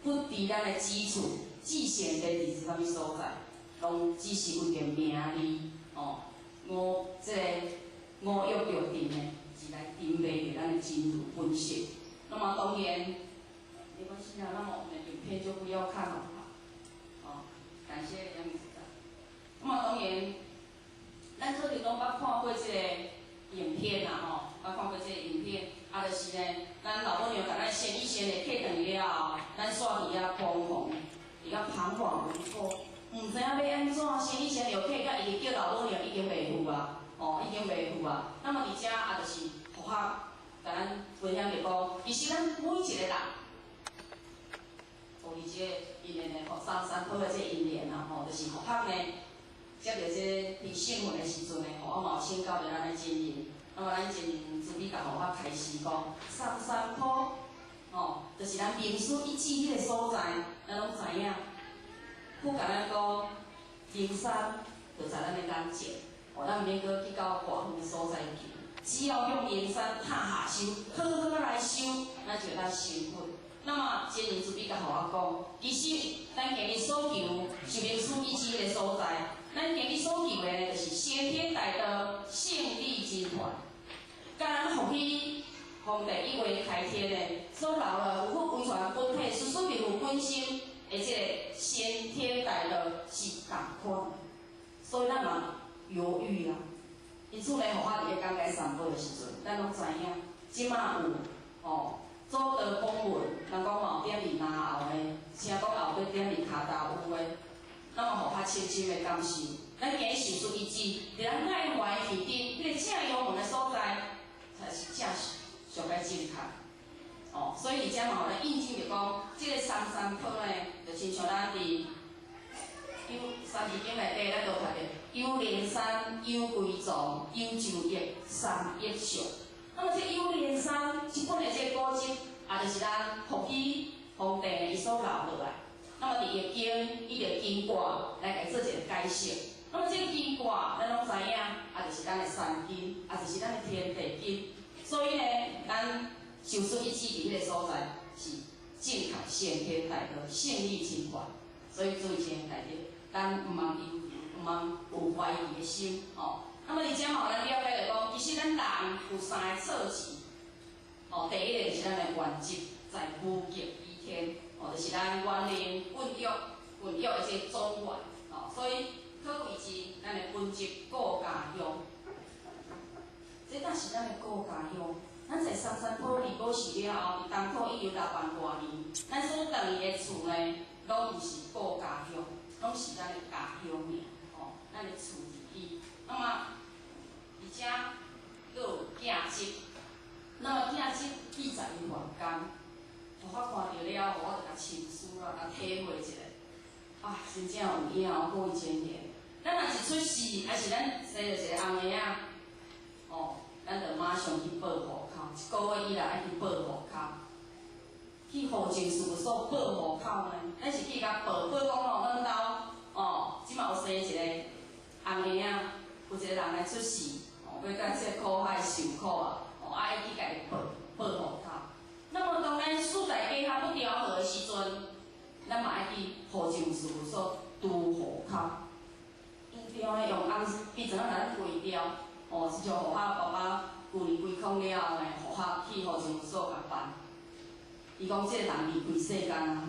不知咱的之處，至善地佇啥物所在，攏只是為著名利，吼，五這個五欲六塵呢，是來沉迷佇咱的真如本性。那麼當然，沒關係啦，那麼我們的影片就不要看了，哦，感謝楊理事長。那麼當然，咱可能攏捌看過這個影片啦，吼，捌看過這個影片，啊，就是呢，咱老母娘共咱先以先的客轉去了後，咱煞佇遐彷徨，佇遐彷徨無措，毋知影欲按怎，先以先又客甲伊叫老母娘已經袂赴啊，吼，已經袂赴啊。那麼佇遮啊，就是佛學共咱分享著講，其實咱每一個人，哦，伊這個因緣的吼，三山坡的這個因緣啊，吼，就是佛學呢，接著這個佇聖文的時陣呢，吼，啊嘛有請教著咱的真人，那麼咱真人慈悲共佛學開示講，三山坡，吼，就是咱明師一指彼個所在，咱攏知影。佛共咱講，靈山就在咱的眼前，哦，咱毋免閣去到外遠的所在去，只要向靈山塔下修，好好來修，咱就會當成佛。那麼真人慈悲共我講，其實咱今日所求，是明師一指彼个所在，咱今日所求的呢，就是先天大道勝利真傳，佮咱伏羲皇帝一月開天的所留的有佛遺傳本體，事事密有本心的這個先天大道是仝款的，所以咱嘛猶豫啊。因此呢，佛法佇咧講解三寶的時陣，咱攏知影，這馬有吼祖道講文，人講嘛有踮佇南澳的，聽講也有佇踮佇跤達有的，咱嘛予較深深的感受。咱今日受書一指，佇咱愛華的天頂，彼個正陽門的所在，才是正上較正確。哦，所以佇遮嘛，予咱印證著講，這個三山坡呢，就親像咱佇有三字經內底，咱就讀著有靈山、有歸藏、有周易、三益相。那麼這有靈山，這本的這個古蹟，也就是咱伏羲皇帝伊所留落來。那麼佇易經，伊就經卦來共做一個解釋。那麼這個經卦，咱攏知影，也就是咱的山經，也就是咱的天地經。所以呢，咱受書一指佇彼個所在是正確先天大道勝利真傳。所以諸位親愛的大德，咱毋通猶豫，毋通有懷疑的心，吼。那麼佇遮嘛，咱了解著講，其實咱人有三個措辭，吼，第一個就是咱的原則，在無極於天，吼，就是咱原靈孕育、孕育的這個總源，吼，所以可謂是咱的本質顧家鄉。這才是咱的故家鄉。咱在松山坡離過世了後，佇東土已經6萬外年，咱所轉去的厝呢，攏毋是故家鄉，攏是咱的家鄉爾，吼，咱的厝佇彼。那麼，而且閣有鏡集，那麼鏡集記載伊凡間，予我看著了後，我就共深思啦，共體會一下。啊，真正有影哦，各位前賢。咱若一出世，抑是咱生著一个翁嬰仔，哦，咱就馬上去報戶口，一個月以內愛去報戶口。去戶政事務所報戶口呢，咱是去共報，報講哦，阮兜哦，這馬有生一個翁嬰仔，有一個人來出世，哦，欲共這個苦海受苦啊，哦，愛去共伊報報戶口。那麼當咱四大家合不調和的時陣，咱嘛愛去戶政事務所除戶口。因著呢用紅筆怎啊來咱劃掉？哦，親像戶口爸爸舊年歸空了後呢，戶口去戶政事務所共辦。伊講這個人離開世間啊，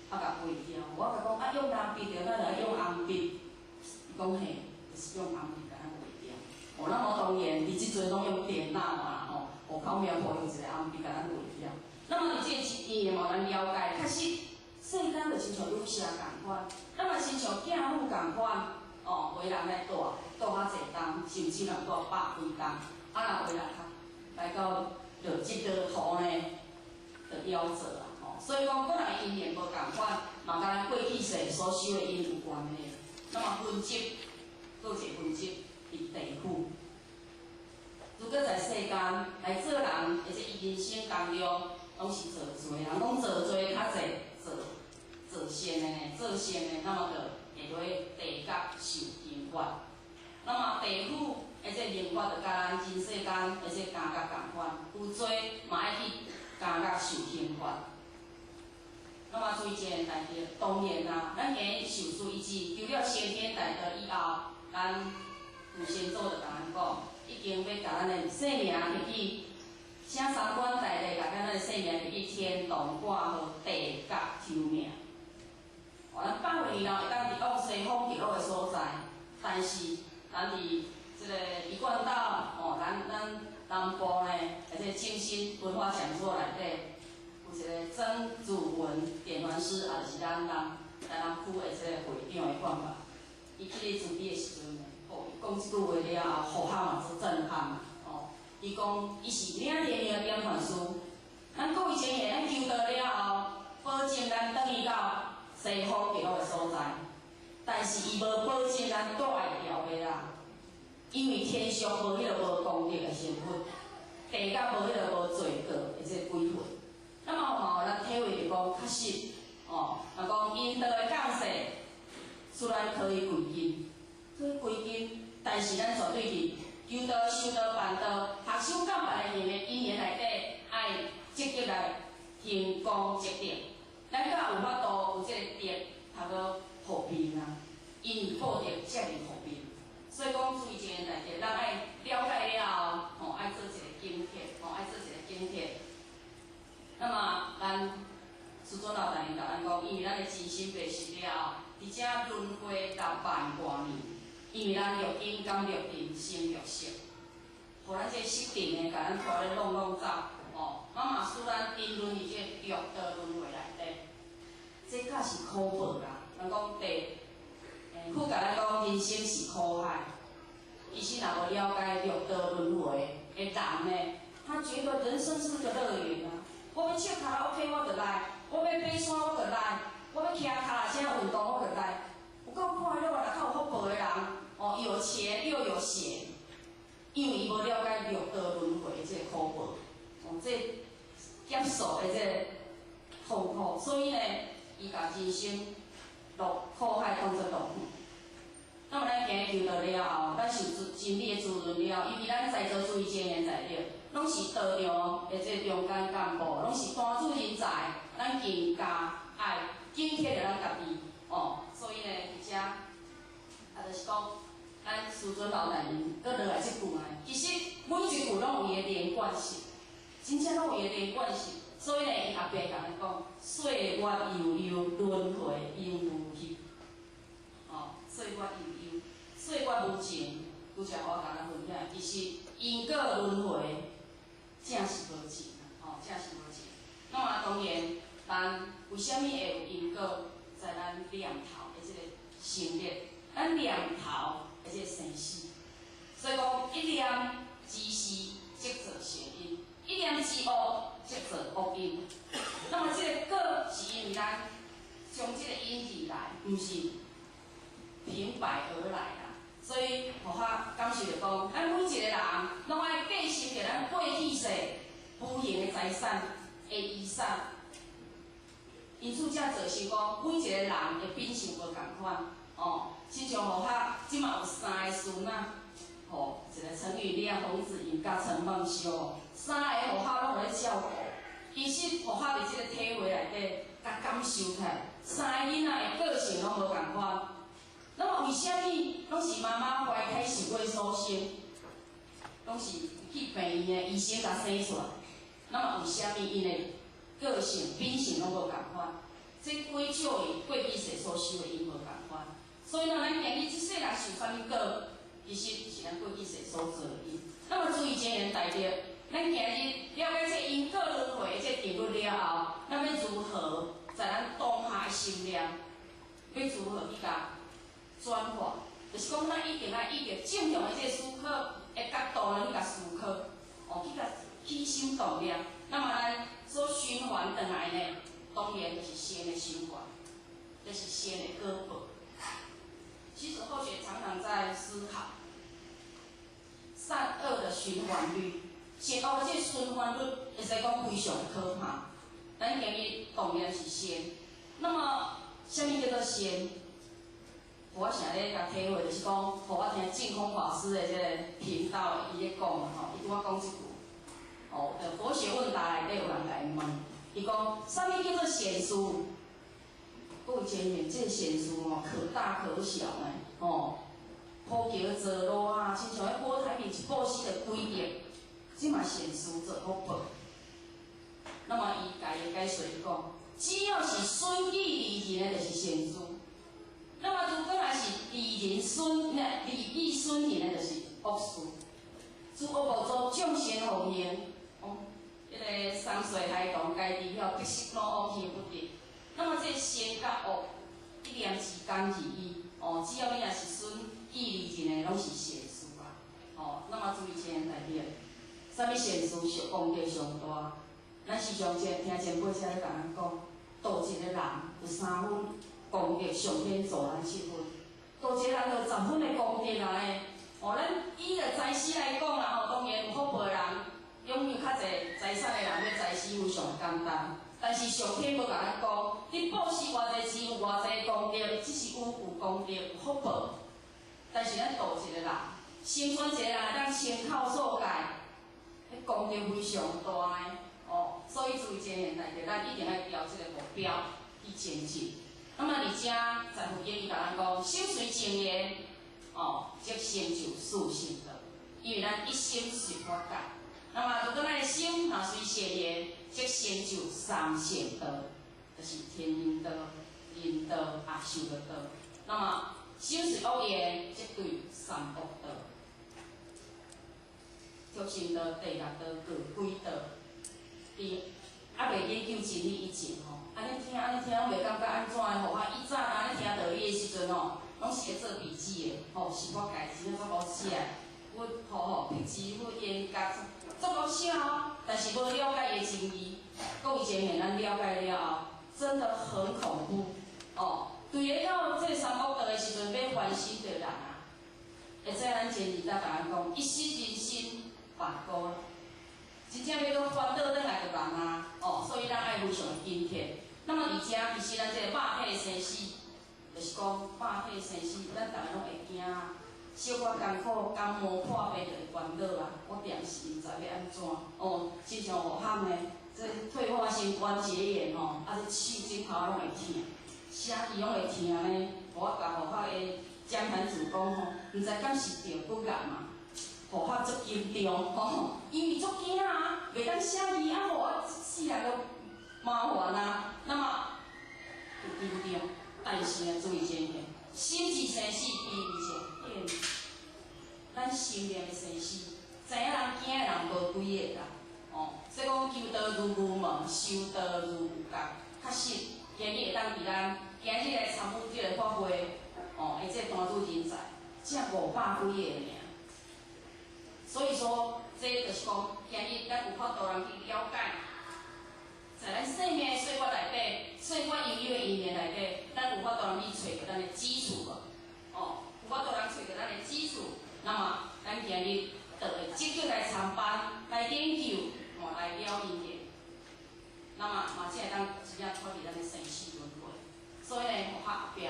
啊共劃掉。我共講啊，用藍筆著，咱就愛用紅筆。伊講嘿，就是用紅筆共咱劃掉。哦，那麼當然，佇這陣攏用電腦啊，吼，戶口名簿用一個紅筆共咱劃掉。那麼佇這個經驗，予咱了解，確實世間就親像女婿仝款，咱嘛親像囝母仝款，哦，有的人來蹛蹛較濟冬，甚至人蹛100幾冬，啊，若有的人較來到落這落土呢，就夭折啊，吼。所以講，各人因緣無仝款，嘛佮咱過去世所修的因有關係。那麼分集，閣有一個分集佇地府。如果在世間來做人，或者伊人生當中，攏是造罪，人講造罪較濟，做做善的呢，做善的，那麼就會落地獄受刑罰。那麼地府的這刑罰就佮咱人世間的這監獄仝款，有罪嘛愛去監獄受刑罰。那麼諸位前賢大德，當然啦，咱今日受師一智，求了先天大德以後，咱有先祖就共咱講，已經欲共咱的性命提去，請三官大帝共咱的性命提去天堂掛號地獄抽命。哦，咱100歲以後會當佇往西方極樂的所在，但是咱佇這個一貫道，哦，咱南部呢，或者精神文化講座內底，有一個曾祖文點傳師，也就是咱南台南區的這個會長的看法。伊去咧慈悲的時陣呢，哦，伊講這句話了後，予我嘛足震撼。哦，伊講伊是領天命的點傳師，咱各位前賢，咱求道了後，保證咱轉去到西方極樂的所在，但是伊無保證咱蹛會牢袂啦，因為天上無彼個無功德的成分，地獄無彼個無罪過的這個鬼魂。那麼嘛，予咱體會著講，確實，哦，若講陰道的降世，雖然可以歸根，可以歸根，但是咱絕對佇求道、修道、辦道、學修教辦的因緣內底，愛積極來行功積德，咱才有法度有這個德，通閣護庇啊，因為報德才會護庇。所以講，諸位前賢大德，咱愛了解了後，吼，愛做一個警惕，吼，愛做一個警惕。那麼，咱師尊老大人共咱講，因為咱的真心白實了後，佇遮輪迴6萬外年，因為咱六根感六塵生六識，予咱這個識塵呢，共咱拖咧挵挵走，哦，嘛嘛使咱沉淪佇這個六道輪迴內底，這確是苦報啦。人講地，佛共咱講人生是苦海，其實若無了解六道輪迴的人呢，他覺得人生是個樂園啊。我欲唱卡拉 OK 我就來，我欲爬山我就來，我欲騎跤踏車運動我就來，有夠快樂啊！較有福報的人，哦，有錢又有閒，因為伊無了解六道輪迴的這個苦報，哦，這劫數的這個痛苦，所以呢，伊共人生落苦海當作樂園。那麼咱今日求道了後，咱受真理的滋潤了後，尤其咱在座諸位前賢大德，攏是道場的這中間幹部，攏是單主人才，咱更加愛緊貼著咱家己，哦，所以呢，佇遮啊，就是講，咱師尊老大人閣落來這句呢，其實每一句攏有伊的連貫性，真正攏有伊的連貫性。所以呢，伊後壁共咱講，歲月悠悠，輪迴永無歇。哦，歲月悠悠，歲月無情，拄才我共咱分享，其實因果轮回，正是無情啊！吼，正是無情。那麼當然，咱為啥物會有因果在咱念頭的這個成立？咱念頭的這個生死，所以講一念之善，即造善因；一念之惡，即造惡因。那麼這個果是因為咱將這個因而來，毋是平白而來啦。所以，予我感受著講，咱每一個人攏愛繼承著咱過去世無形的財產的遺產。因此，才造成講每一個人的品性無仝款，哦，親像予我這馬有三个孫仔，吼，一个陳宇亮、洪子穎佮陳夢修，三个予我攏有咧照顧。其實，予我佇這個體會內底，共感受起來，三个囡仔的個性攏無仝款。那麼為啥物攏是媽媽懷胎十月所生，攏是去病院的醫生共生出來？那麼為啥物𪜶的個性品性攏無仝款？這歸咎於過去世所修的因無仝款。所以呢，咱今日這世人受啥物果，其實是咱過去世所做的因。那麼注意這緣大德，咱今日了解這因果輪迴的這定律了後，咱欲如何在咱當下的心念，欲如何去共轉化？就是講，咱一定愛以著正向的這個思考的角度來去共思考，哦，去共起心動念。那麼咱所循環轉來呢，當然就是善的循環，就是善的果報。其實後學常常在思考善惡的循環率，善惡的這個循環率，會使講非常可怕。咱今日當然是善，那麼啥物叫做善？我成日咧共體會，就是講，予我聽淨空法師的這個頻道，伊咧講吼，伊拄仔講這句，哦，就佛學問答內底有人共伊問，伊講，啥物叫做善事？各位前面這個善事吼，可大可小呢，吼，鋪橋造路啊，親像彼郭台銘一布施就幾億，這嘛善事做福報。那麼伊家己解說講，只要是損己利人的，就是善事。那麼如果若是利人損，利己損人的，就是惡事。諸惡莫作，眾善奉行。哦，彼个三歲孩童家己曉得失老往生不得。那麼這善佮惡，一念之間而已。哦，只要你若是損己利人的，攏是善事啊。哦，那麼注意這個代表，啥物善事上功德上大？咱時常聽前輩遮咧共咱講，度一個人有三分功德，上天助咱七分；度一個人有10分的功德啊咧。哦，咱以個財施來講啦，吼，當然有福報的人，擁有較濟財產的人，欲財施非常簡單。但是上天無共咱講，你布施偌濟錢有偌濟功德，只是有功德有福報。但是咱度一個人，成全一個人會當清口掃戒，彼功德非常大的。哦，所以注意這個代誌，咱一定愛朝這個目標去前進。那麼佇遮在佛經伊共咱講，心隨正緣，哦，則成就四聖道。因為咱一心十法界。那麼如果咱的心若隨善緣，則成就三聖道，就是天人道、人道、阿修羅道。那麼心隨惡緣，則對三惡道：畜生道、地獄道、餓鬼道。佇猶未研究真理以前吼，按呢聽按呢聽，攏袂感覺按怎的吼。啊，以早按呢聽道理的時陣吼，攏是會做筆記的，吼，十法界真正足好寫，佛吼吼，辟支佛緣覺，足好寫哦。但是無了解伊的真義，各位前面咱了解了後，真的很恐怖哦。對個到這三惡道的時陣，欲還生就難啊。會使咱前日才共咱講，一失人身罷過。真正欲閣翻倒轉來就難啊！哦，所以咱愛非常謹慎。那麼佇遮，其實咱這個肉體生死，就是講肉體生死，咱逐个攏會驚啊。小可艱苦，感冒破病就會煩惱啊。我定時毋知欲按怎哦，親像武漢的這退化性關節炎吼，啊，這手指頭攏會疼，寫字攏會疼呢。我共武漢的江壇主講吼，毋知敢是著骨癌嘛？予我足緊張吼，因為足驚啊，袂當寫字啊，予我這世人都麻煩啊。那麼有緊張，但是呢，注意這個，心之生死，彼為正變。咱心念的生死，知影人驚的人無幾个啦，哦，所以講求道如無門，修道如有覺。確實，今日會當佇咱今日來參與這个法會，哦，的這個單主人才，才500幾个爾。所以說，這就是講，今日咱有法度人去了解，在咱生命的歲月內底，歲月悠悠的因緣內底，咱有法度人去揣著咱的基礎無？哦，有法度人揣著咱的基礎，那麼咱今日就會積極來參班、來研究、哦，來了因緣，那麼嘛才會當真正脫離咱的生死輪迴。所以呢，予較後壁，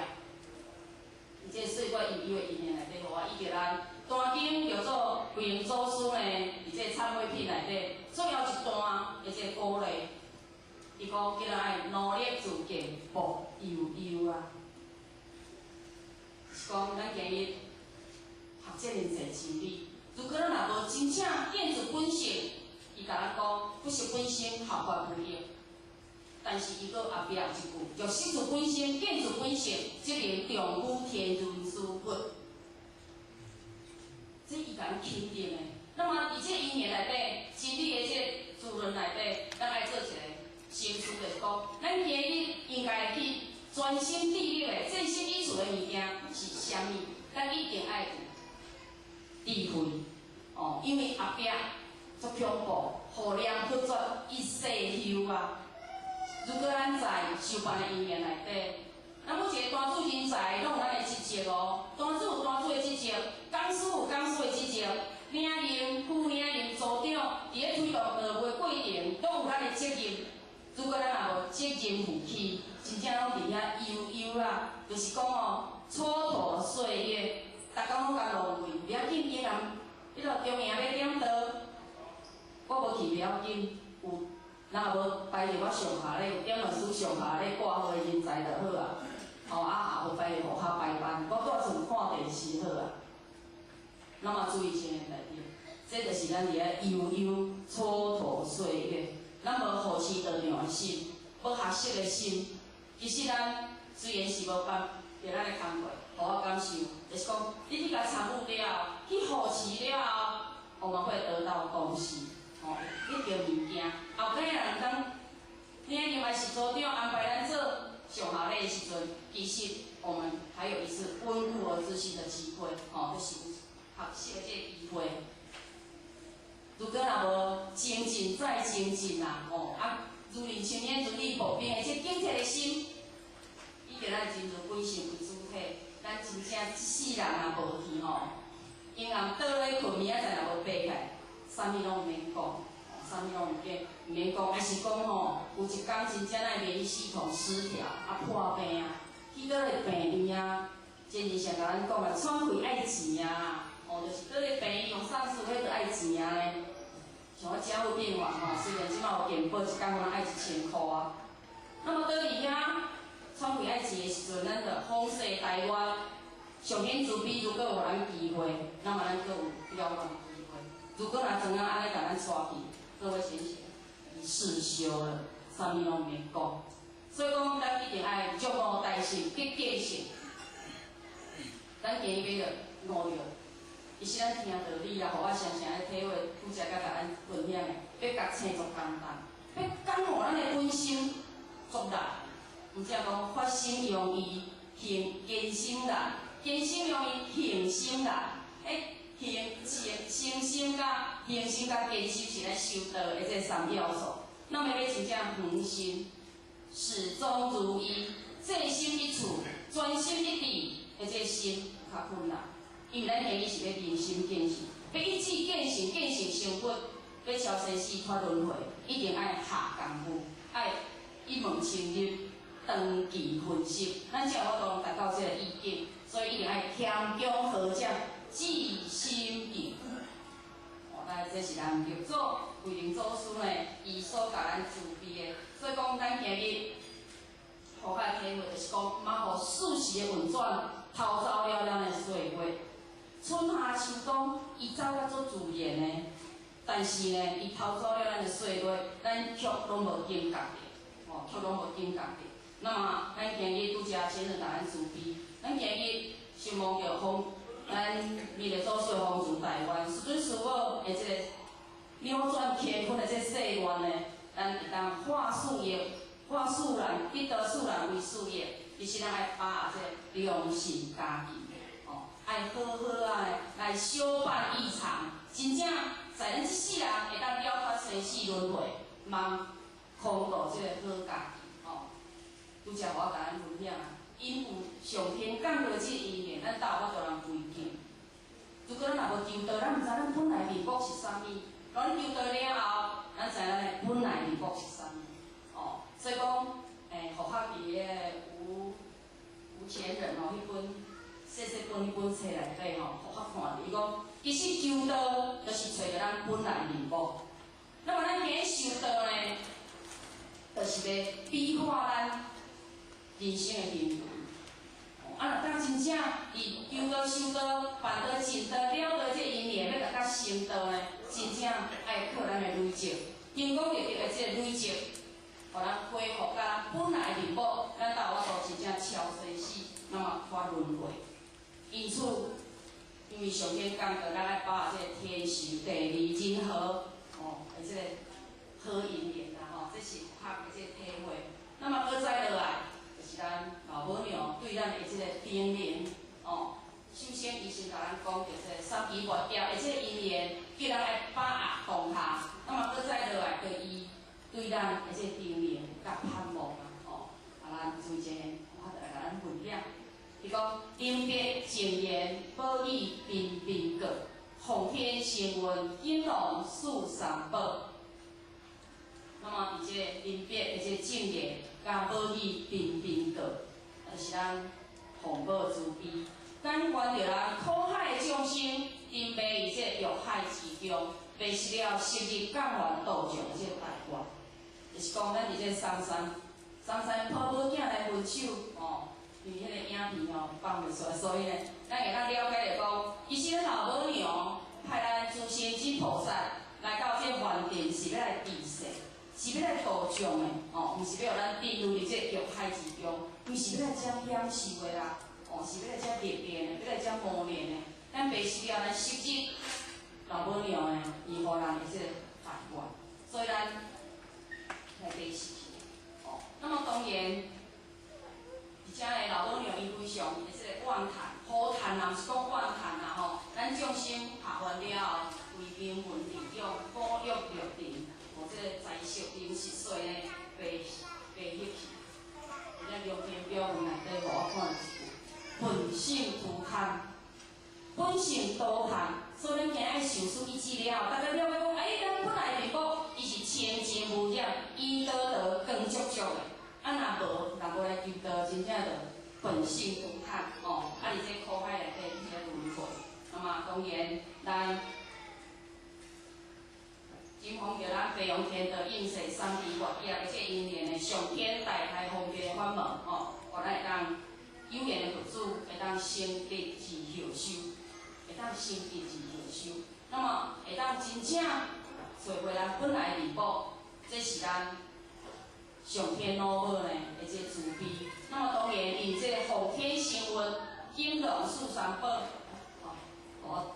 佇這歲月悠悠的因緣內底，予我以及咱單經叫做慧能祖師呢，佇這懺悔品內底，最後一段的這個鼓勵，伊講叫咱愛努力自見，莫悠悠啊。是講咱今日學這爾濟真理，如果咱若無真正見自本性，伊共咱講不識本性，合法無益。但是伊閣後壁有一句，若識自本性，見自本性，則能長久天人師佛。這伊共咱肯定的。那麼佇這因緣內底，真理的這個滋潤內底，咱愛做一個省思，就是講，咱今日應該去專心致力的、專心一處的物件是啥物？咱一定愛有智慧，哦，因為後壁足恐怖，予念佛絕一世休啊！如果咱在修辦的因緣內底，咱每一個單主人才攏有咱的職責哦。單主有單主的職責，講師有講師的職責，領任、副領任、組長，佇咧推動道務的過程，攏有咱的責任。如果咱若無責任負起，真正攏佇遐悠悠啊，就是講哦，蹉跎歲月，逐工攏共浪費。袂要緊，伊人，彼個中營欲點道，我無去袂要緊，有人若無排入我上下咧，有點老師上下咧掛號的人才就好啊。哦，啊，也無排入戶口排班，我蹛厝看電視好啊。那麼注意這個代誌，這就是咱佇遐悠悠蹉跎歲月，咱無護持道場的心，無學習的心。其實咱雖然是無辦佇咱的工課，予我感受，就是講你去共參與了後，去護持了後，我們會得到東西，哦，得著物件。後擺人當領任還是組長安排咱做上下禮的時陣，其實我們還有一次溫故而知新的機會，哦，就是有學習的這個機會。如果若無精進再精進啊，哦啊，如林青年如履薄冰的這警惕的心，以及咱真如本性為主體，咱真正一世人若無去吼，陰暗倒咧睏，明仔載若無爬起來，啥物攏毋免講，啥物攏毋免講，還是講吼，有一工真正咱免疫系統失調，啊破病啊，去佗个病院啊，前日上共咱講啊，喘氣愛錢啊，哦，就是佗个病院用喪事，彼著愛錢啊呢。像我加護病房吼，雖然這擺有健保，一工可能愛1000箍啊。那麼倒佇遐喘氣愛錢的時陣，咱就風勢大願，上顯慈悲，如果予咱機會，那麼咱閣有了斷的機會。如果若怎樣按呢共咱帶去，各位先生，一世修了，啥物攏毋免講。所以講，咱一定愛覺悟大性，得見性。咱今日欲著悟著。其實咱聽道理啊，予我常常咧體會，拄才佮共咱分享的，欲覺醒足簡單，欲感悟咱的本心足難。毋才講發心容易，行堅心難；堅心容易，行心難。欸，行誠心佮行心佮堅心是咱修道的這三要素。那麼欲真正恆心，始終如一，制心一處，專心一致的這心較困難。因為咱今日是欲明心見性，欲一志見性，見性成佛，欲超生死脫輪迴，一定愛下功夫，愛一門深入，長期分析，咱才有法度達到這個意境。所以一定愛謙恭和蔼，至心敬。哦，來這是咱六祖慧能祖師呢，伊所共咱慈悲的。所以講，咱今日予我體會，就是講，毋予四時的運轉偷走了咱的歲月。春夏秋冬，伊走甲足自然的，但是呢，伊偷走了咱的歲月，咱卻攏無警覺著，哦，卻攏無警覺著。那麼，咱今日拄才先生共咱慈悲，咱今日想望著風咱彌勒祖師弘傳大願，師尊師母的這個扭轉乾坤的這個誓願呢，咱會當化事業、化事難，得道事難為事業。其實咱愛把握這個良辰佳期，哦，愛好好啊來相伴異常，真正在咱這世人會當了脫生死輪迴，望空度這個好佳期，哦。拄才我共咱分享啊，因有上天降落這個因緣，咱才有法度人歸敬。如果咱若無求道，咱毋知咱本來面目是啥物。咱求道了後，咱知咱的本來面目是啥物。哦，所以講，佛學佇个吳吳前人吼，彼本細細本彼本冊內底吼，佛學看著伊講，其實求道就是揣著咱本來面目。那麼咱今日修道呢，就是欲美化咱人生的行為。啊，若當真正佇求道、修道、辦道、證道、了道這個因緣，欲達到成道呢，真正愛靠咱的累積，成功立德的這個累積，予咱恢復甲咱本來面目，咱才有法度真正超生死，那麼脫輪迴。因此，因為上天講過，咱愛把握這個天時地利人和，哦，的這個好因緣啦，吼，這是佛學的這個體會。那麼閣再落來，就是咱老母娘對咱的這個叮嚀，哦，首先伊先共咱講，就是三期末業的這個因緣，叫咱愛把握當下。那麼閣再落來，就伊對咱的這個叮嚀佮盼望啊，哦，啊，咱注意我就來共咱分享。伊講臨別贈言，寶語頻頻告，奉天承運，金龍四三寶。那麼佇這個臨別的這個贈言，佮寶語頻頻告，就是咱父母慈悲，咱願著咱苦海的眾生，沉迷佇這個欲海之中，迷失了昔日降凡度眾的這個大願。就是講，咱佇這個三山，三山抱某囝來分手，哦，因為彼個影片吼放袂出來，所以呢，咱會當了解著講，其實咱老母娘派咱諸聖之菩薩來到這個凡塵，是欲來治世，是欲來度眾的，哦，毋是欲予咱沉入佇這個欲海之中，毋是欲來遮享受的啦，哦，是欲來遮歷練的，欲來遮磨練的。咱迷失了咱昔日老母娘呢，伊予咱的這個大願，所以咱來迷失去。哦，那麼當然，而且呢，老母娘伊非常的這個怨嘆、呼嘆啊，毋是講怨嘆啊吼。咱眾生下凡了後，為名聞利養、五欲六塵，哦，這個財色名食睡呢，被被彼去。咱龍天表文內底，予我看一句：本性塗貪，本性多貪，所以咱今日愛受思一知了後，大家了解講，哎，咱本來面目伊是清淨無染，圓道道光足足的。啊，若無，若無來求道，真正就本性塗貪，哦，啊，佇這苦海內底佇咧輪迴。那麼當然，咱真奉著咱白陽天道應世三期末業的這個因緣的上天大開方便的法門，吼，予咱會當有緣的佛子會當成得自後修，會當成得自後修。那麼會當真正找回咱本來面目，這是咱上天老母呢的這個慈悲。那麼當然，用這個奉天承運，金龍四三寶，哦，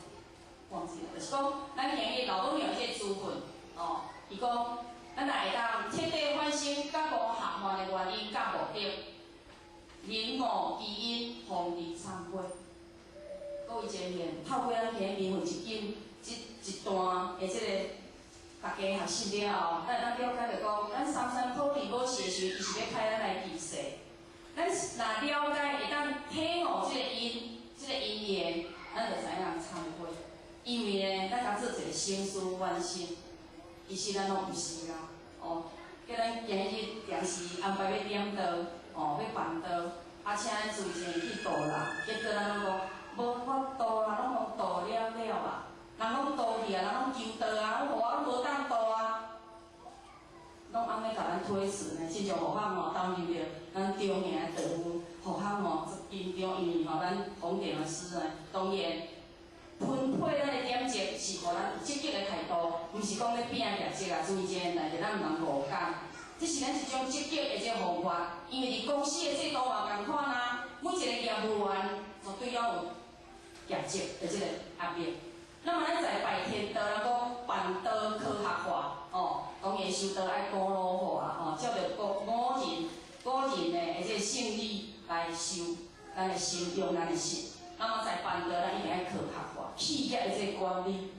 我忘記了，就是講咱今日老母娘這個資分，哦，伊講咱若會當徹底反省覺悟下凡的原因佮目的，明悟其因，方離懺悔。各位前面透過咱今日明文一經這一段的這個大家學習了後，咱會當了解著講，咱三山普利母時的時陣，伊是欲派咱來治世。咱若了解會當體悟這個因，這個因緣，咱就知影懺悔。因為呢，咱共做一個省思反省，其實咱攏毋是啦，哦，叫咱今日定時安排欲點道，哦，欲辦道，啊，請咱自前去度人，結果咱攏講無法度啊，攏予度了了啊，人攏度去啊，人攏求道啊，予我攏無當度啊，攏按呢共咱推辭呢，親像護法吼，當入著咱中營的道夫，護法吼足緊張，因為吼咱弘典的師呢，當然分配咱的點值是予咱有積極的態度，毋是講咧拼業績啊，注意這個代誌，咱毋通誤解。這是咱一種積極的這個方法，因為佇公司的制度嘛仝款啊，每一個業務員絕對攏有业绩的这个压力。那么咱在拜天道，人讲办道科学化，哦，当然修道爱古老化吼，照著古人的这个圣理来修咱的心，用咱的心。那么在办道，咱一定爱科学化，企业的这个管理。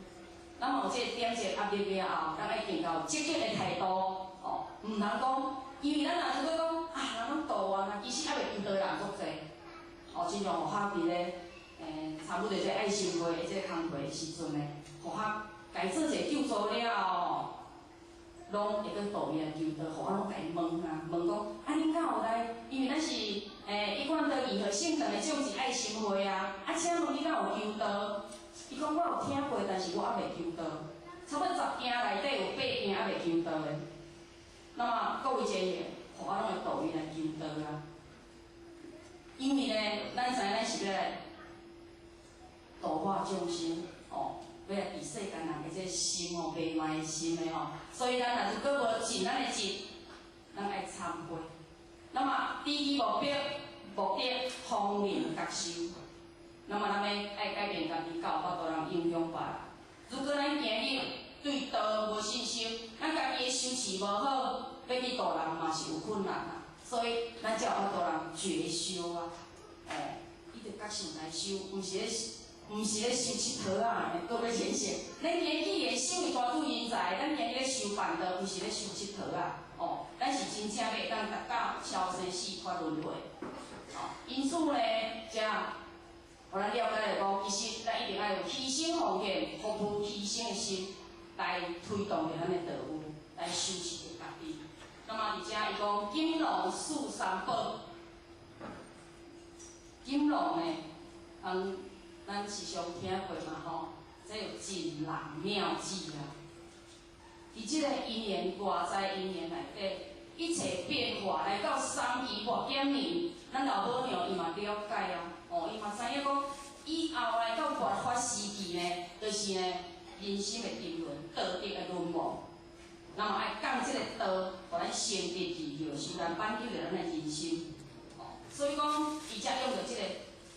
那么有这个点这压力了后，咱爱更加有积极的态度，哦，毋通讲，因为咱若如果讲啊，人拢度完啊，其实犹未求道的人足济，哦，亲像学伫咧，参与伫这爱心会的这个工课的时阵呢，予学共做一个救助了后，拢会阁度伊来求道，予我拢共伊问啊，问讲啊，恁敢有来？因为咱是一贯道义和圣堂的种子爱心会啊，啊，请问你敢有求道？伊讲我有听过，但是我犹未求道。差不多10间内底有8间犹未求道的。那么各位这个，予我拢会度伊来求道啊。因为呢，咱知影咱是欲来度化众生，哦，欲来伫世间人的这个心吼，迷茫的心的吼，所以咱若如果无尽咱的职，咱爱忏悔。那么，低级目的方明觉受。那么，咱欲爱改变家己，才有法度人影响别人。如果咱今日对道无信心，咱家己的修持无好，欲去度人嘛是有困难啊。所以，咱才有法度人觉修啊。哦，伊著觉性来修，毋是咧修𨑨迌仔，各位先生。咱今日既然身为大度人才，咱今日咧修办道，毋是咧修𨑨迌仔，哦，咱是真正欲会当达到超生死脱轮回。哦，因此呢，遮，予咱了解来讲，其实咱一定爱有牺牲奉献、服务牺牲的心，来推动著咱的道务，来修持著家己。那么伫遮伊讲金龙四三宝，金龙呢，咱时常听过嘛吼，这有锦囊妙计啊。伫这个因缘外在因缘内底，一切变化来到三期末减年，咱老母娘伊嘛了解啊，哦，伊嘛知影讲，以后来到末法时期呢，就是呢人心的沉沦，道德的沦亡。那么爱讲这个道，予咱成立而后，是咱挽救著咱的人心。哦，所以讲，伊才用著这个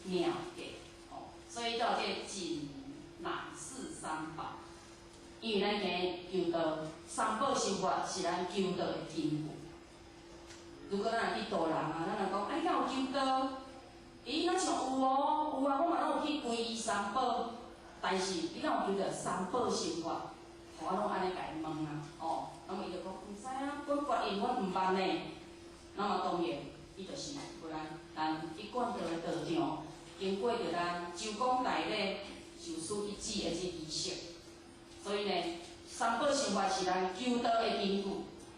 妙计。哦，所以叫这个锦囊四三宝。因为咱今日求道，三宝心法是咱求道的根据。如果咱若去度人啊，咱若讲，啊，你敢有求道？咦，若像有哦，有啊，我嘛拢有去皈依三宝。但是你敢有求著三宝心法？我拢按呢共伊问啊，哦，那么伊就讲毋知啊，阮决印阮毋捌呢。那么当然，伊就是予咱一贯道的道场，经过著咱周公大礼受施一指的这仪式。所以呢，三宝心法是咱求道的根据。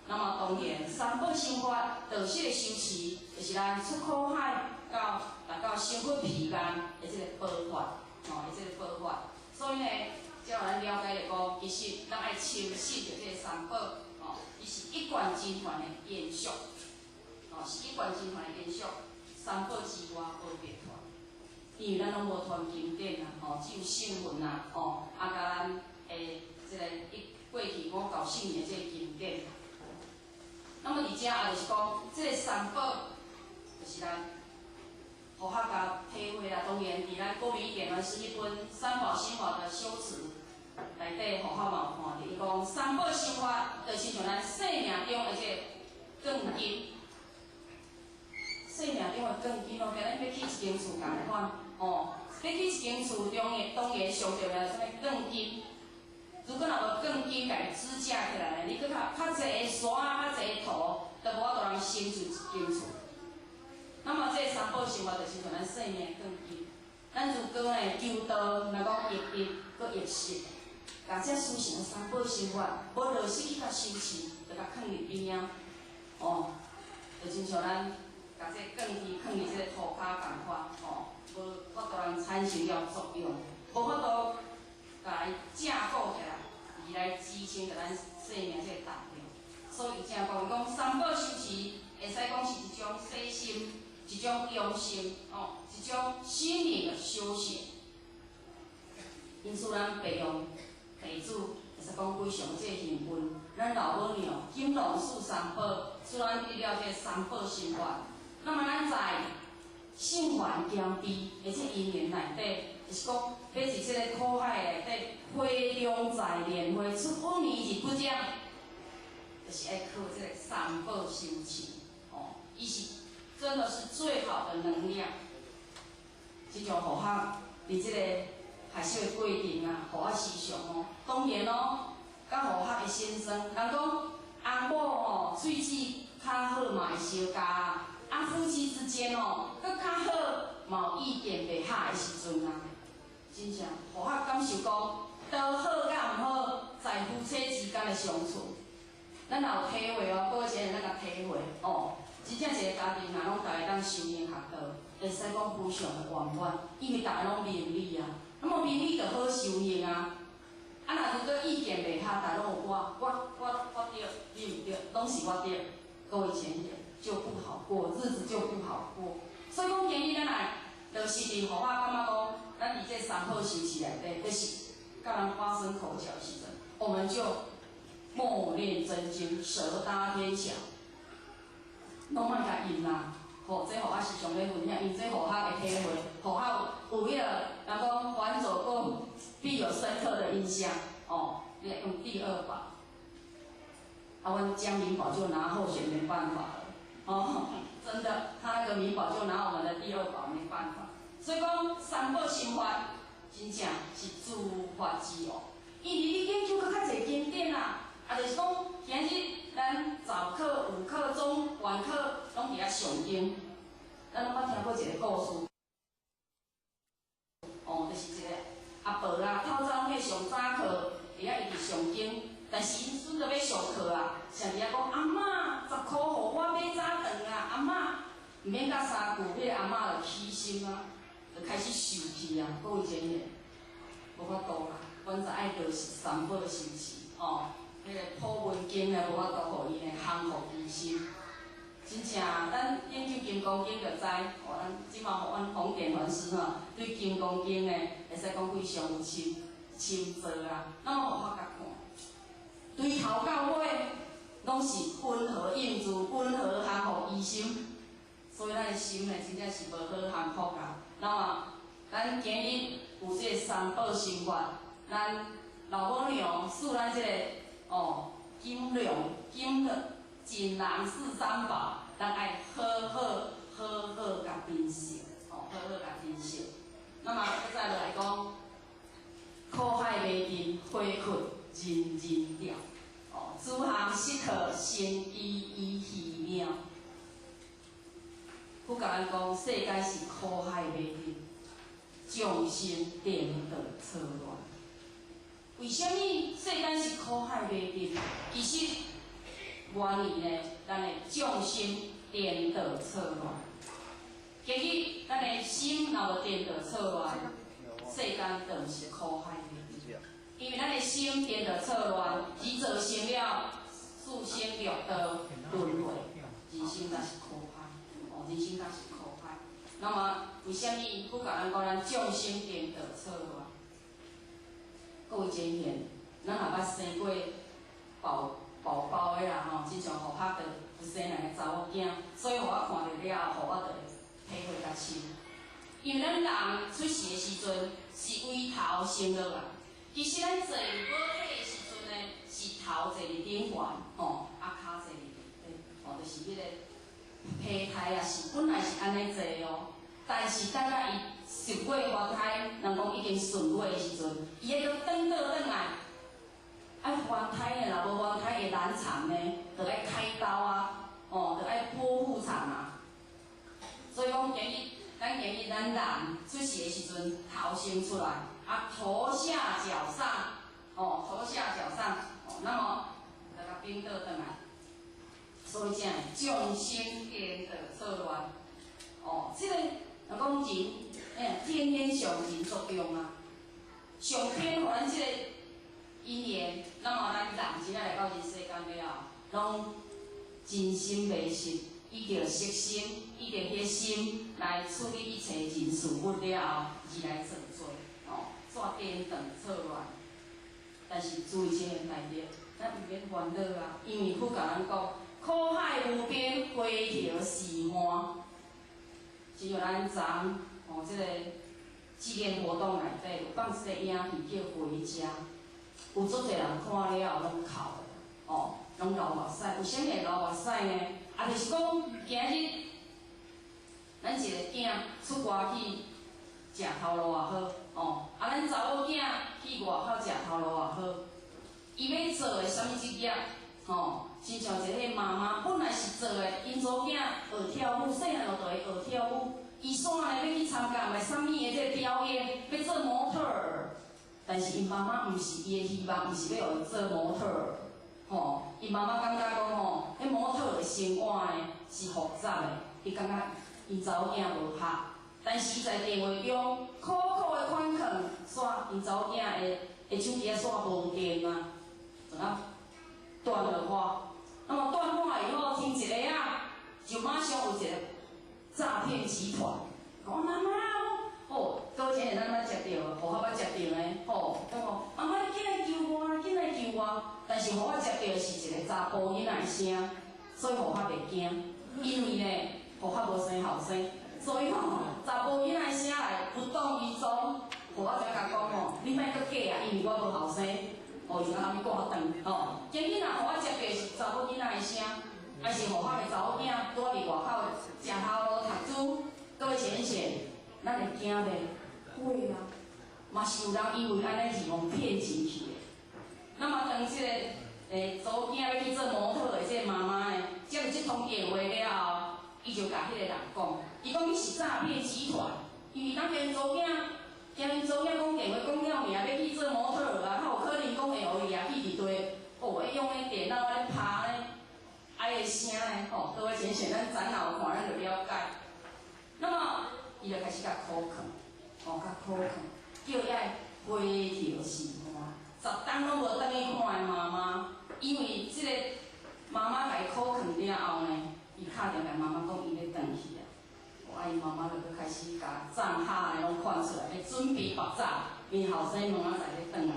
那么当然，三宝心法道士的修持，就是咱出苦海到达到成佛彼岸的这个宝法，哦，的这个宝法。所以呢，才予咱了解著讲，其实咱爱深信著这个三宝，哦，伊是一贯真传的延续，哦，是一贯真传的延续。三宝之外无别传，因为咱拢无传经典啊，哦，只有圣文啊，哦，啊，共咱的这个一过去五教圣的这个经典。那么伫遮也就是讲，这个三宝就是咱予较加体会啦。当然，伫咱国语点啊是一本三宝心法的修持内底，佛法嘛有看著，伊讲三宝心法，就是像咱生命中的这个钢筋，生命中的钢筋哦，今咱欲起一间厝仝款，哦，欲起一间厝，当然上重要是啥物钢筋。如果若无钢筋共伊支架起来，你阁较济个沙，较济个土，都无法度通成就一间厝。那么这三宝心法就是像咱生命的钢筋。咱如果呢求道，若讲易得，阁易失，共这殊胜的三宝心法，无落实去共修持，就共囥伫边仔，哦，就亲像咱共这钢筋囥伫这个涂跤仝款，哦，无法度通产生了作用，无法度共伊架构起来，而来支撑著咱生命这个重量。所以伊正讲，讲三宝修持，会使讲是一种洗心，一种养心，哦，一种心灵的修行。因此，咱白用弟子，会使讲非常这个幸运，咱老母娘金龙四三宝，使咱得了这个三宝心法。那么，咱在圣凡兼备的这因缘内底，就是講，欲佇這个苦海內底，花中在蓮花，出淤泥而不染，就是愛靠這个三寶修持，哦，伊是真的是最好的能量。這種予我佇這个學習的過程啊，予我時常哦，當然咯，佮予我的先生，人講翁某吼，喙齒較好嘛會相加，啊夫妻之間哦，閣較好嘛有意見袂合的時陣啊，真正予我感受講，都好佮毋好，在夫妻之間的相處，咱若有體會哦，各位先生咱共體會哦，真正一個家庭若攏逐家當修行學道，會使講非常的圓滿，因為逐家攏明理啊，那麼明理就好修行啊。啊，若如果意見袂合，逐家攏有我，我對，你毋對，攏是我對，各位前言就不好過，日子就不好過。所以講，今日咱來，就是佇予我感覺講，咱佇這三寶修持內底，就是佮人發生口角的時陣，我們就默念真經，舌搭天橋，攏莫共應啦。吼，這予我時常咧分享，因為這予我的體會，予我有彼個人講，凡走過必有深刻的印象。哦，你來用第二寶，啊，阮江明寶就拿候選沒辦法了。哦，真的，他那個明寶就拿我們的第二寶沒辦法。所以講三寶心法真正是諸法之王，因為你研究閣較濟經典啊，啊，就是講今日咱早課、午課、中晚課攏佇遐誦經，咱攏捌聽過一個故事，哦，就是一個阿婆啊，透早攏去上早課，佇遐一直誦經，但是𪜶孫就欲上課啊，啥佇遐講阿嬤，10箍予我買早頓啊，阿嬤，毋免甲三句，彼個阿嬤就起心啊，就開始受氣啊，各位真的無法度啦，阮就愛就是三寶修持，吼，彼個普門經呢無法度予伊呢降伏其心。真正，咱研究金剛經就知，哦，咱這馬予阮弘典法師吼，對金剛經呢，會使講非常有深深造啊。那麼予我共看，對頭到尾，攏是溫和應自，溫和降伏伊心，所以咱的心呢，真正是無好降伏啊。那麼，咱今日有這個三寶心法，咱老母娘賜咱這個哦金龍金的錦囊四三寶，咱愛好好好好共珍惜，哦，好好共珍惜。那麼，閣再落來講，苦海迷陣，火窟人人掉，哦，諸行悉可成依依虛妙。佛共咱講，世間是苦海迷陣，眾生顛倒錯亂。為啥物世間是苦海迷陣？其實源於呢，咱的眾生顛倒錯亂。其實咱的心若無顛倒錯亂，世間就毋是苦海迷陣。因為咱的心顛倒錯亂，而造成了四生六道輪迴，人生才是苦海。哦，人生才是苦海。那麼為啥物佛共咱講咱眾生顛倒錯亂？各位前賢，咱若捌生過寶寶寶的啦吼，親像予我就有生兩个查某囝，所以予我看著了後，予我就會體會較深。因為咱人出世的時陣是為頭生落來，其實咱坐母體的時陣呢，是頭坐佇頂懸，吼，啊跤坐佇內底，吼，就是彼個胚胎啊，是本來是按呢坐哦，但是等到伊10月懷胎，人講已經順月的時陣，伊會閣轉倒轉來，愛還胎呢，若無還胎會難產呢，就愛開刀啊，哦，就愛剖腹產啊。所以講，今日咱今日咱人出世的時陣，頭先出來，啊，頭下腳上，哦，頭下腳上，哦，那麼就共反倒轉來，所以才會眾生顛倒錯亂，哦，這個人講人，天天上人作用啊，上天予咱這個因緣，那麼咱人真正來到人世間了後，攏真心迷失，依著色心，依著彼心來處理一切人事物了後，而來造作，哦，煞顛倒錯亂。但是注意這個大德，咱毋免煩惱啊，因為佛共咱講，苦海無邊，回頭是岸。只有咱昨哦，這個志愿活动内底有放一个影片叫《回家》，有足濟人看了後攏哭，哦，攏流目屎。為啥物會流目屎呢？啊，就是講今日咱一個囝出外去食頭路也好，哦，啊，咱查某囝去外口食頭路也好，伊欲做的啥物職業，吼，親像一个媽媽本來是做的，𪜶查某囝學跳舞，細漢就會學跳舞。伊煞呢欲去參加嘛啥物的這個表演，欲做模特兒，但是𪜶媽媽毋是伊的希望，毋是欲予伊做模特兒，吼，𪜶媽媽感覺講吼，彼模特兒的生活呢是複雜的，伊感覺𪜶查某囝無合，但是伊在電話中苦苦的勸勸，煞𪜶查某囝的手機仔煞無電啊，怎啊斷了話？那麼斷話以後，停一下啊，就馬上有一個詐騙集團，講媽媽，哦，早前咱捌接著，戶口捌接著呢，吼，講哦，媽媽你緊來救我，緊來救我，但是予我接著的是一個查埔囡仔的聲，所以予我袂驚，因為呢，予我無生後生，所以吼，查埔囡仔的聲來無動於衷，予我才共講吼，你莫閣假啊，因為我無後生，哦，伊就共伊掛斷，吼，今日若予我接著是查某囡仔的聲，還是予我的查某囝拄佇外口食頭路讀書，各位淺顯，咱會驚袂？會啊，嘛是有人因為按呢是予騙錢去的。那麼當這個查某囝欲去做模特的這個媽媽呢，接著這通電話了後，伊就共彼個人講，伊講你是詐騙集團，因為當𪜶查某囝，驚𪜶查某囝講電話講了名，欲去做模特兒啊，較有可能講會予伊掠去佇對，哦，會用彼電腦咧拍咧，愛的聲呢，吼，各位淺顯，咱昨昏有看，咱就了解。那麼，伊就開始共苦勸，哦，共苦勸，叫伊愛回頭是岸。10冬攏無轉去看的媽媽，因為這個媽媽共伊苦勸了後呢，伊敲電話共媽媽講伊欲轉去啊。哦，啊，𪜶媽媽就閣開始共帳哈的攏款出來，欲準備縛走，𪜶後生明仔載欲轉來。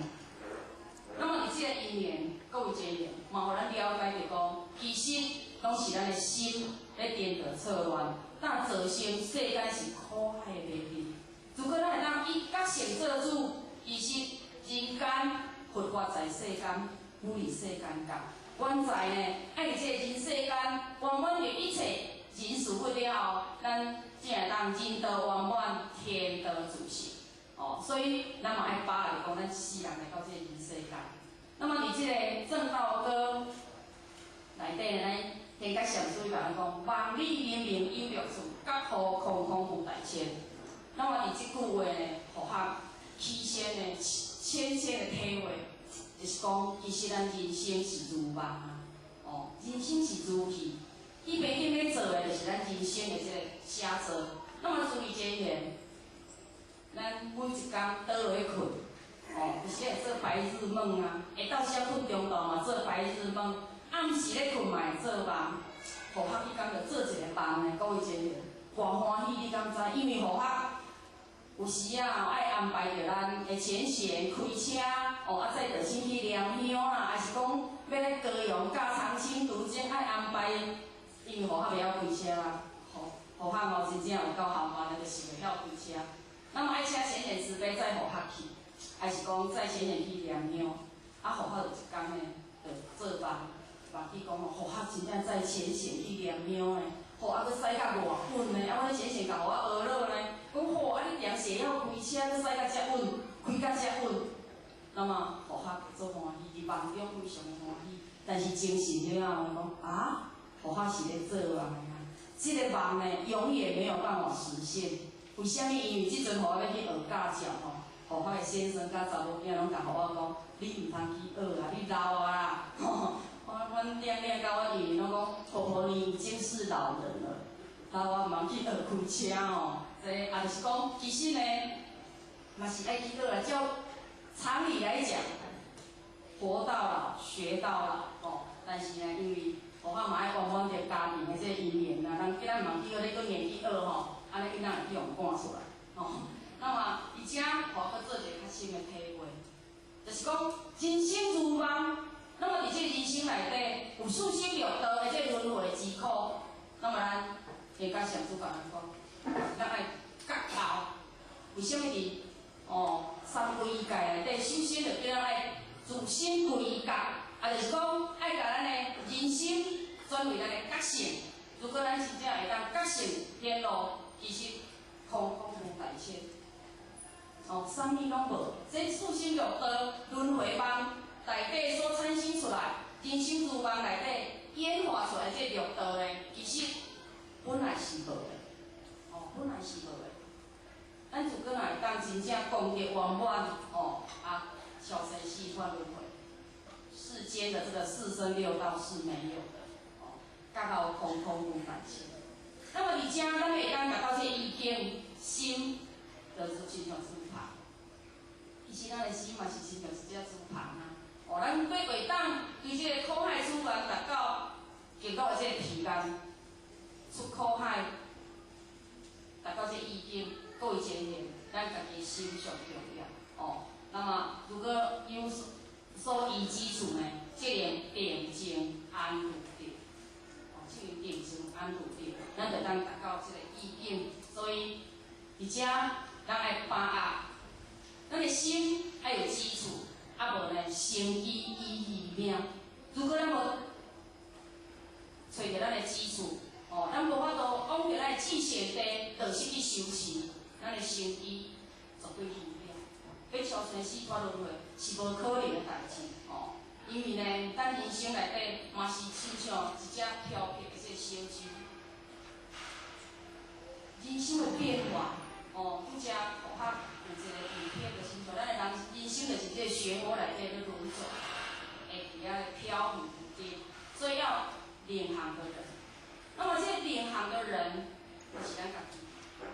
那麼佇這個因緣，各位姐妹，嘛予咱了解著講，其實攏是咱的心咧顛倒錯亂，但造成世間是苦海的迷津。如果咱會當以覺性做主，其實人間佛法在世間，不離世間覺。原在呢，愛佇這個人世間圓滿著一切人事物了後，咱才會當人道圓滿，天道自成。哦，所以咱嘛愛把握講，咱一世人來到這個人世間。那麼佇這個證道歌內底呢，咱天覺禪師共咱講：夢裡明明有六處，覺悟空空無大千。那麼佇這句話呢，予我起先呢，淺淺的體會，就是講，其實咱人生是如夢啊，哦，人生是如戲，彼邊頂咧做的，就是咱人生的這個寫作。那麼注意這一咱每一工倒落去睏，哦，有時會做白日夢啊，下晝時睏中晝嘛做白日夢，暗時咧睏嘛會做夢，予我去感覺做一個夢呢，各位真偌歡喜，你敢知？因為予我有時啊，愛安排著咱的淺顯開車，哦，啊，再著先去念香啦，還是講欲來高雄佮長青途中愛安排，因為予我袂曉開車啊，予予我哦真正有夠含慢的，就是袂曉開車。那麼愛請淺顯慈悲載予我去，還是講載淺顯去念香？啊，予我就一工呢，就做夢，夢去講哦，予我真正載淺顯去念香呢，吼，啊，閣駛甲偌穩呢，啊，阮淺顯共予我學落呢，講吼，啊，你定時會曉開車，閣駛甲遮穩，開甲遮穩，那麼予我足歡喜，佇夢中非常的歡喜，但是精神了後講啊，予我是咧做夢的啊，這個夢呢，永遠沒有辦法實現。為啥物？因為這陣予我欲去學駕照吼，予我的先生佮查某囝攏共予我講，你毋通去學啊，你老啊啦！我阮娘娘佮阮姨姨攏講，婆婆你已經是老人了，啊，我毋通去學開車吼。這也就是講，其實呢，嘛是愛去學啦。照常理來講，活到老學到老吼。但是呢，因為予我嘛愛圓滿著家庭的這個姻緣啊，人叫咱毋通去學，你閣硬去學吼。按呢，囡仔會去予趕出來，吼。那麼，而且，予我閣做一個較深的體會，就是講人生如夢。那麼，佇這人生內底，有四生六道的這個輪迴之苦。那麼，咱天覺禪師共咱講，咱愛覺悟，為啥物佇哦三歸界內底，首先就叫咱愛自心歸覺，啊，就是講愛共咱的人心轉為咱的覺性。如果咱真正會當覺性顯露，其實空空無大千，哦，啥物攏無。這四生六道輪迴夢內底所產生出來，人生如夢內底演化出來這六道呢，其實本來是無的，哦，本來是無的。咱如果若會當真正功德圓滿，哦，啊，超生四脫輪迴，世間的這個四生六道是沒有的，哦，覺後空空無大千。那麼佇遮，咱會當達到這意境，心就是親像豬棚。其實咱的心嘛是親像一隻豬棚啊。哦，咱過會當對這個苦海諸源達到極樂的這個彼岸，出苦海，達到這意境，各位前賢，咱家己心上重要。哦，那麼如果有所依之處呢，這能定靜安住定。哦，這能定靜安住定，咱就當達到這個意境。所以，佇遮咱愛把握，咱的心愛有基礎，啊無呢，生機以虛命。如果咱無揣著咱的基礎，哦，咱無法度往著咱的至善地道式去修持，咱的生機絕對虛命。欲超生死脫輪迴是無可能的代誌，哦。因為呢，咱人生內底嘛是親像一隻飄泊的這個小舟，人生的變化，哦，拄才佛學有一個影片，就親像咱的人人生就是這個漩渦內底咧輪轉，會佇遐咧飄忽不定，所以要領航的人。那麼這個領航的人，就是咱家己。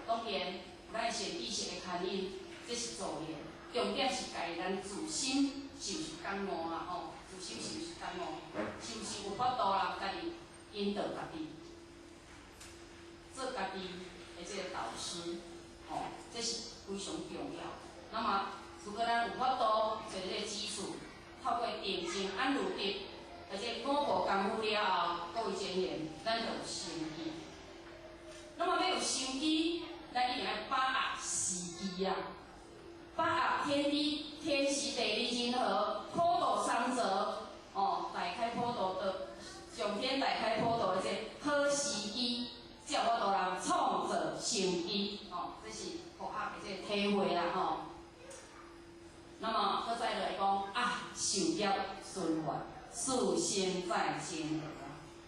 當然，有咱的善知識的牽引，這是助緣。重點是家咱自心是毋是覺悟啊？吼，自心是毋是覺悟？是毋是有法度啦？家己引導家己，做家己的這個導師，吼，這是非常重要。那麼，如果咱有法度做這個基礎，透過定靜安住定，而且五步功夫了後，各位前賢，咱就有生機。那麼欲有生機，咱一定愛把握時機啊！把握天地、天時、地利人和，普度三澤，哦，大開普度的上天大開普度的這個好時機，才有法度人創造生機，哦，這是佛學的這個體會啦，吼。那麼，閣再來講啊，受業循環，四生在前啊。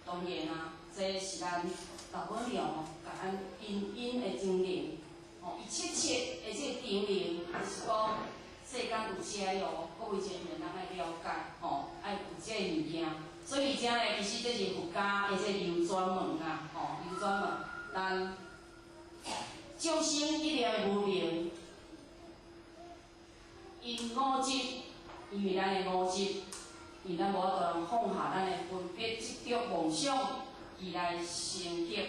當然啊，這是咱老母娘共咱殷殷的精靈。哦，伊切切的這個叮嚀，就是講世間有這哦，各位前賢咱愛了解，吼，愛有這個物件。所以遮呢，其實這是佛家的這個流轉門啊，吼，流轉門，咱眾生一念無明，因我執，因為咱的我執，因為咱無法度放下咱的分別執著妄想，而來生業，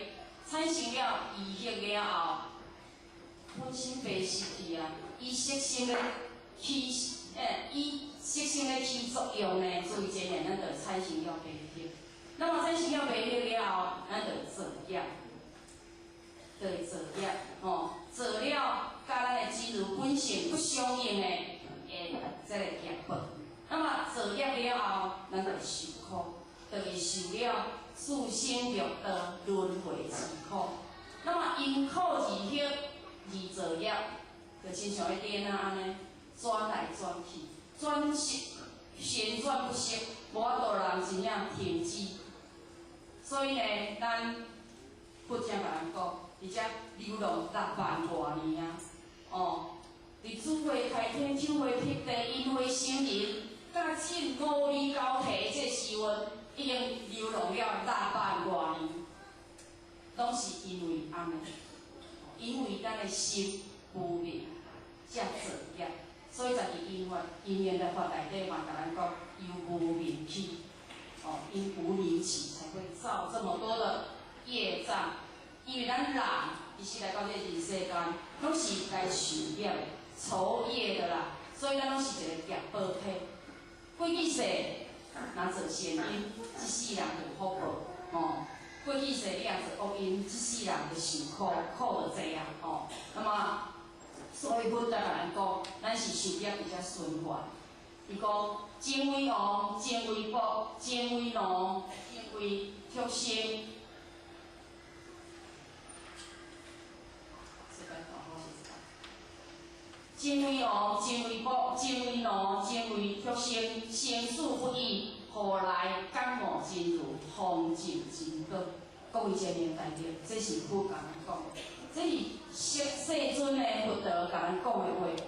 產生了意識了後，本身白失去啊，伊色心咧起，伊色心咧起作用呢，所以這呢，咱就產生了迷惑。那麼產生了迷惑了後，咱就造業，就會造業，吼，造了佮咱的真如本性不相應的，的這個業報。那麼造業了後，咱就會受苦，就會受了四生六道輪迴之苦。那麼因苦而惑而造業，就親像彼電仔按呢轉來轉去，轉息旋轉不息，無法度人真正停止。所以呢，咱佛才共咱講，佇遮流浪6萬外年啊，哦，佇子會開天，丑會辟地，寅會生人，甲凊五里交替的這個時運，已經流浪了6萬外年，攏是因為按呢，因為咱的心無明，才造業，所以在佇因緣因緣的法內底嘛，共咱講由無明起，哦，因無明起才會造這麼多的業障。因為咱人其實來到這個人世間，攏是來受業的、酬業的啦，所以咱攏是一個業報體。過去世若做善因，這世人就有福報，吼。過去世你若做惡因，這世人就受苦，苦就濟啊，吼。那麼所以佛才共咱講，咱是受業佇遮循環。伊講精為王，精為僕，精為奴，精為畜生。精為王，精為僕，精為奴，精為畜生，生死不已，何來覺悟真如，方證真果？各位前面大德，這是佛共咱講的，這是世尊的佛陀共咱講的話。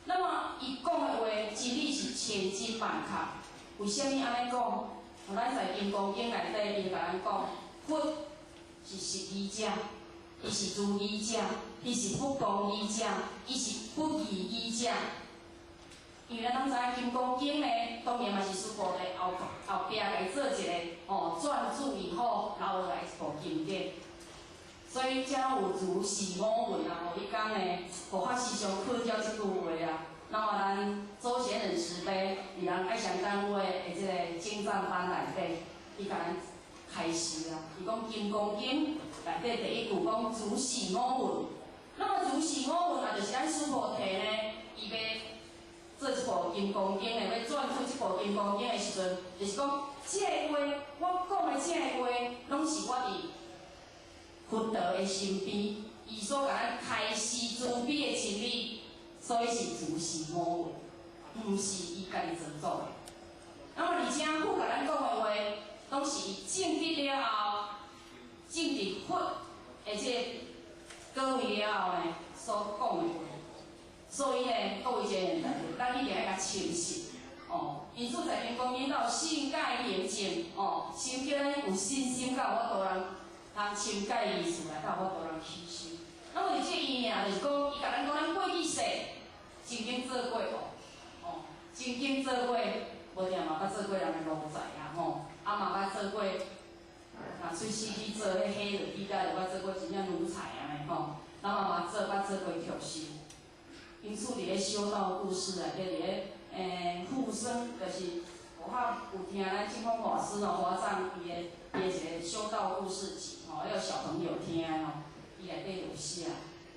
那麼，伊講的話真理是千真萬確。為啥物按呢講？咱在《金剛經》內底，伊共咱講，佛是實義者，伊是如義者，伊是不共義者，伊是不異義者。因為咱攏知影《金剛經》呢，當然嘛是須菩提後後壁來做一個哦撰注以後留落來一部經典，所以才有如是我聞啊！吼，彼工呢，護法師常考照這句話啊。那麼咱周賢忍慈悲，佇咱愛祥單位的這個經藏班內底，伊共咱開示啊。伊講《金剛經》內底第一句講如是我聞，那麼如是我聞啊，就是咱須菩提呢，伊欲做這部《金剛經》的，欲撰注這部《金剛經》的時陣，就是講這個話，我講的這個話，攏是我佇佛陀的身邊，伊所共咱開示慈悲的真理，所以是如是我聞，毋是伊家己創作的。那麼而且佛共咱講的話，攏是伊證得了後，證得佛的這個果位了後呢，所講的話。所以呢，各位這個咱一定愛共清晰哦。因此，在金剛經到信解行證哦，先叫咱有信心，才有法度人通深解意思來，才有法度人起修。那麼，佇這伊爾就是講，伊共咱講，咱過去世曾經做過哦，哦，曾經做過，無定嘛捌做過人的奴才啊吼，啊嘛捌做過，若喙齒去做彼黑的地帶，就捌做過真正奴才按呢吼，咱嘛嘛做捌做過畜生。因此，佇咧修道故事內底，佇咧護生，就是我較有聽咱淨空法師哦，華藏伊的一個修道故事集吼，彼個小朋友聽的吼，伊內底有寫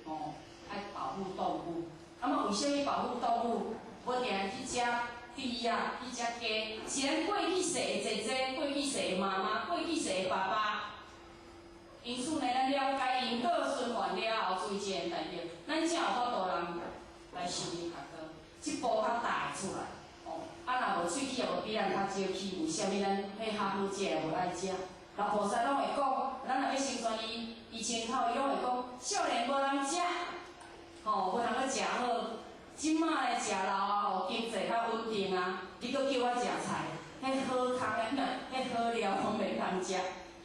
吼，愛保護動物。那麼為啥物保護動物？無定去食豬仔，去食雞，是咱過去世的姐姐，過去世的媽媽，過去世的爸爸。因此呢，咱了解因果循環了後，注意這個代誌，咱才有法度人來修行較高，這步較大會出來，哦，啊若無喙齒也無比咱較少去，為啥物咱彼較好食的無愛食？老菩薩攏會講，咱若欲成全伊，伊親口伊攏會講，少年無人食，吼，無通閣食好。這馬咧食老啊，吼，經濟較穩定啊，你閣叫我食菜，彼好空的，彼好料攏袂通食。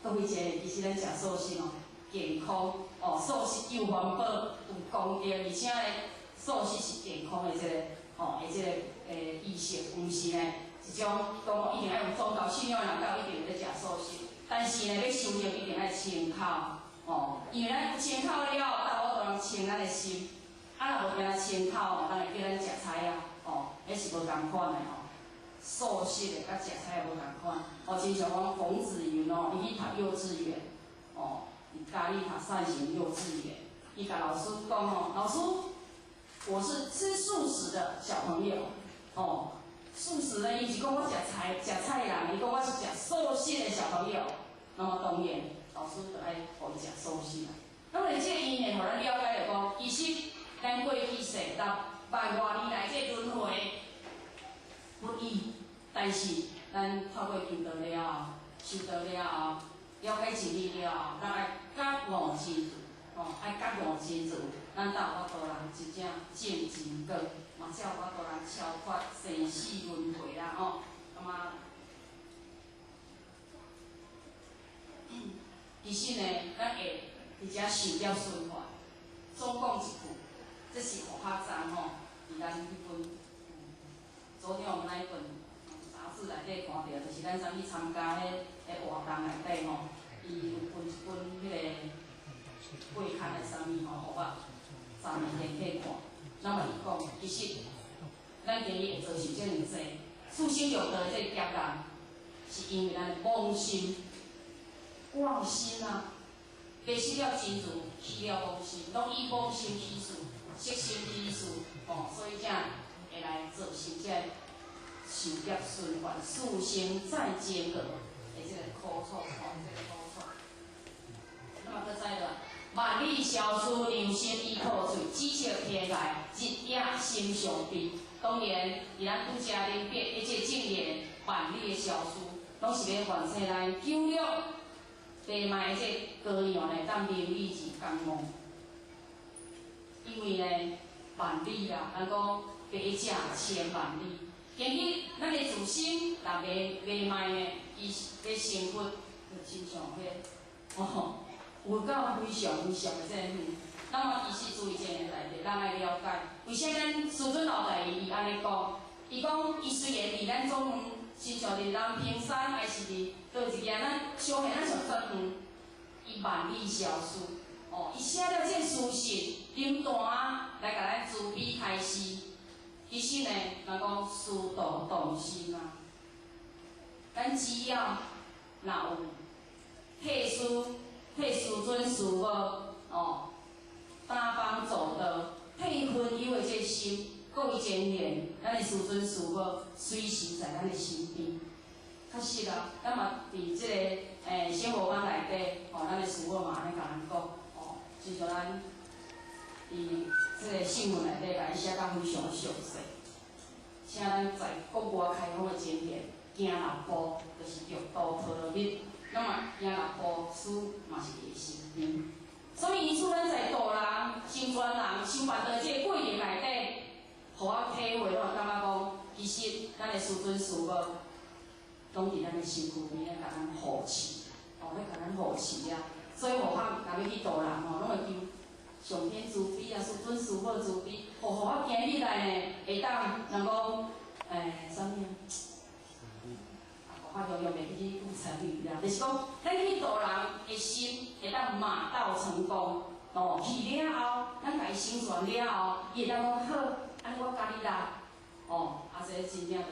閣為一個，其實咱食素食哦，健康哦，素食又環保又功德，而且咧。素食是健康的這個吼，的這個意識，毋是呢一種講一定愛有宗教信仰的人才有一定咧食素食。但是呢，欲修行一定愛清口哦，因為咱清口了後，才有法度人清咱的心。啊，若無定來清口吼，人會叫咱食菜啊，哦，彼是無仝款的吼。素食的佮食菜也無仝款。哦，親像講馮子雲哦，伊去讀幼稚園，哦，佇嘉義讀善行幼稚園，伊共老師講吼，老師。我是吃素食的小朋友，哦，素食呢，伊是講我食菜食菜人，伊講我是食素食的小朋友，那麼當然老師就愛予伊食素食啦。那麼這個因緣，予咱了解著講，其實咱過去世六萬外年來這輪迴不易，但是咱透過求道了後，修道了後，了解真理了後，咱愛覺悟真如，哦，愛覺悟真如。咱才有法度人真正證真果，嘛才有法度人超脫生死輪迴啦吼。那麼，其實呢，咱會佇遮受業循環。總講一句，這是護法藏吼，佇咱彼本，昨天我們那一本雜誌內底看著，就是咱昨去參加彼活動內底吼，伊有分一本彼個月刊的啥物吼，予我昨暝連去看。那麼伊講，其實咱今日會造成這麼濟畜生六道的這個業力，是因為咱妄心、妄心啊，迷失了真如，起了妄心，攏以妄心起事，悉心的意思，哦，所以才會來造成這个受業循環、宿生再煎熬的這個苦楚，哦，這個苦楚。那麼閣再落，萬里消思良心依破喙，紫色天來日夜心傷悲。當然，佇咱拄才恁別一切證言萬里的消思，攏是欲喚醒咱久略地脈的這個羔羊呢，當明理而感悟。因為呢，萬里啦，咱講百者千萬里，今日咱的自心若未未賣呢，伊欲成佛，就親像彼，哦，有夠非常非常的這個遠。那麼其實注意這個代誌，咱愛了解，為啥咱師尊老大伊按呢講？伊講伊雖然佇咱總親像佇南屏山，還是佇佗一件咱小現咱上算遠，伊萬里消思，哦，伊寫了這個事實，臨壇來共咱慈悲開示。其實呢，人講師道同心啊，咱只要若有替師替師尊師母哦，擔幫助道，替分憂的這個心，各位前賢，咱的師尊師母隨時在咱的身邊。確實啊，咱嘛佇這個生活班內底，吼，咱的師母嘛按呢共咱講，哦，親像咱佇這個新聞內底，共伊寫甲非常詳細，請咱在國外開放的前賢，行六步就是六度波羅蜜，那麼行六步師嘛是佇身邊。所以因此，咱在度人、成全人、修辦道這個過程內底，予我體會，我會感覺講，其實咱的師尊師母，攏佇咱的身軀邊咧，共咱護持，哦，咧共咱護持啊。所以，我較若欲去度人吼，攏會求上天慈悲啊，師尊師母慈悲，予我今日來呢，會當人講，啥物啊？我較用袂記去講成語啦，就是講，咱去度人的心會當馬到成功，哦，去了後，咱共伊成全了後，伊會當講好，按呢我佮你來，哦，啊，這真正就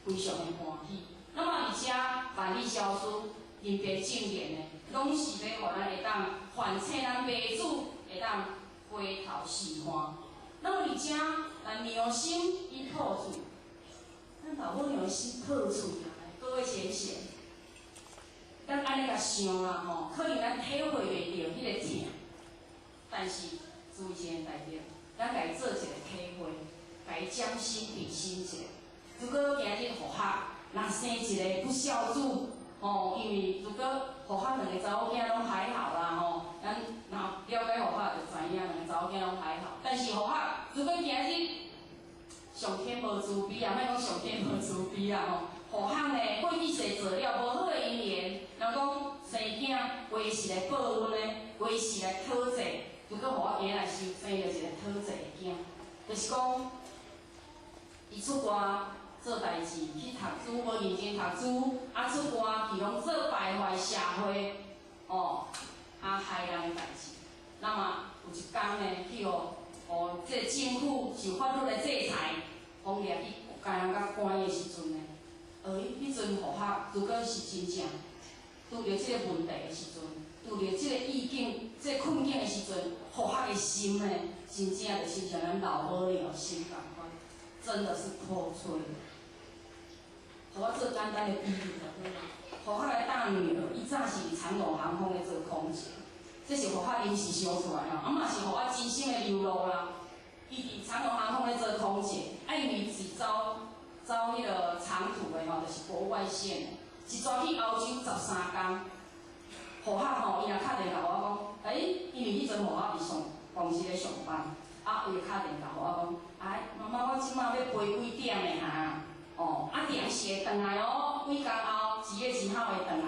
非常的歡喜。那麼而且萬里消思，臨別證言的，攏是欲予咱會當喚醒咱媽祖，會當回頭是岸。那麼而且咱良心伊破喙，咱老母娘的心破喙啊！各位淺顯，咱按呢共想啦吼，可能咱體會袂著彼個疼，但是注意一個代誌，咱共伊做一個體會，共伊將心比心一下。如果今日予客若生一個不孝子，吼，因為如果予客兩個查某囝攏還好啦吼，咱若了解予客就知影兩個查某囝攏還好，但是予客如果今日上天無慈悲啊，莫講上天無慈悲啊吼。予客呢，過去世做了無好的因緣，人講生囝隨時來報恩呢，隨時來討債。如果予我今仔來生生著一個討債的囝，就是講，伊出外做代誌，去讀書無認真讀書，啊出外去攏做敗壞社會，哦，啊害人的代誌。那麼有一工呢，去予這個政府受法律的制裁，講掠去監人共關的時陣呢，彼陣予客如果是真正拄著這個問題的時陣，拄著這個意境、這個困境的時陣，予客的心呢，真正就親像咱老母娘心仝款，真的是破碎。予我做簡單的比喻就好啦。予客的大女兒，伊早是佇長榮航空咧做空姐，這是予客臨時想出來吼，啊嘛是予我真心的流露啦。伊佇長榮航空咧做空姐，啊因為是走走彼個長途的吼，就是國外線的，一逝去歐洲13工。予客吼，伊若敲電話予我講，欸，因為彼陣予我佇上公司咧上班，啊，伊就敲電話予我講，哎，媽媽，我這馬欲飛幾點的哈？哦，啊，定時會轉來哦，幾工後，1月1號會轉來。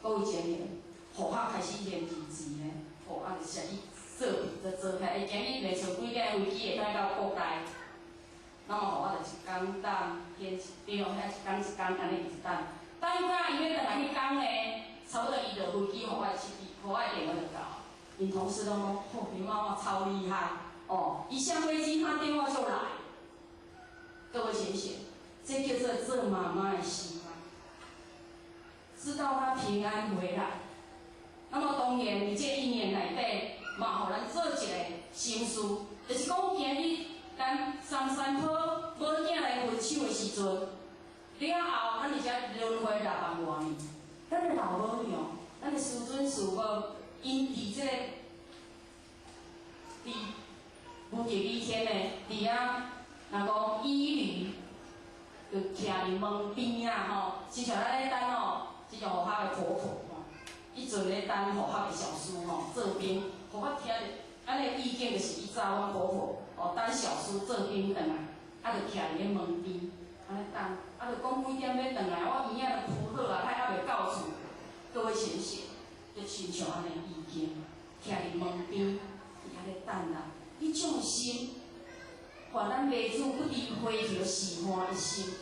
各位前賢，予客開始嫌棄錢呢，哦，啊，就寫去做就做起來，伊今日袂跍幾點飛機會轉到國內。那麼予我就一工等，天一對，遐一工一工按呢一直等，等到伊欲轉來彼工呢，差不多伊落飛機，予我的手機，予我的電話就到。𪜶同事攏講，吼，你媽媽超厲害，哦，一下飛機，他電話就來。各位淺顯，這叫做做媽媽的心啊，知道他平安回來。那麼當然，佇這一年內底，嘛予咱做一個心思，就是講今日咱三山坡母囝來分手的時陣，了後咱佇遮輪迴6萬外年，咱的老母娘，咱的師尊師母，𪜶佇這個佇無極以天的，佇遐，若講倚閭，就徛佇門邊啊吼，親像咱咧等吼，這種護法的婆婆吼，彼陣咧等護法的小師吼做兵，予我聽著，按呢意境就是以早阮婆婆哦等小師做兵轉來，啊就徛佇咧門邊，按呢等，啊就講幾點欲轉來，我嬰仔都鋪好啊，還猶未到厝，各位淺顯，就親像按呢意境，徛佇門邊，佇遐咧等啦。彼種心，還咱媽祖不離花橋示範的心，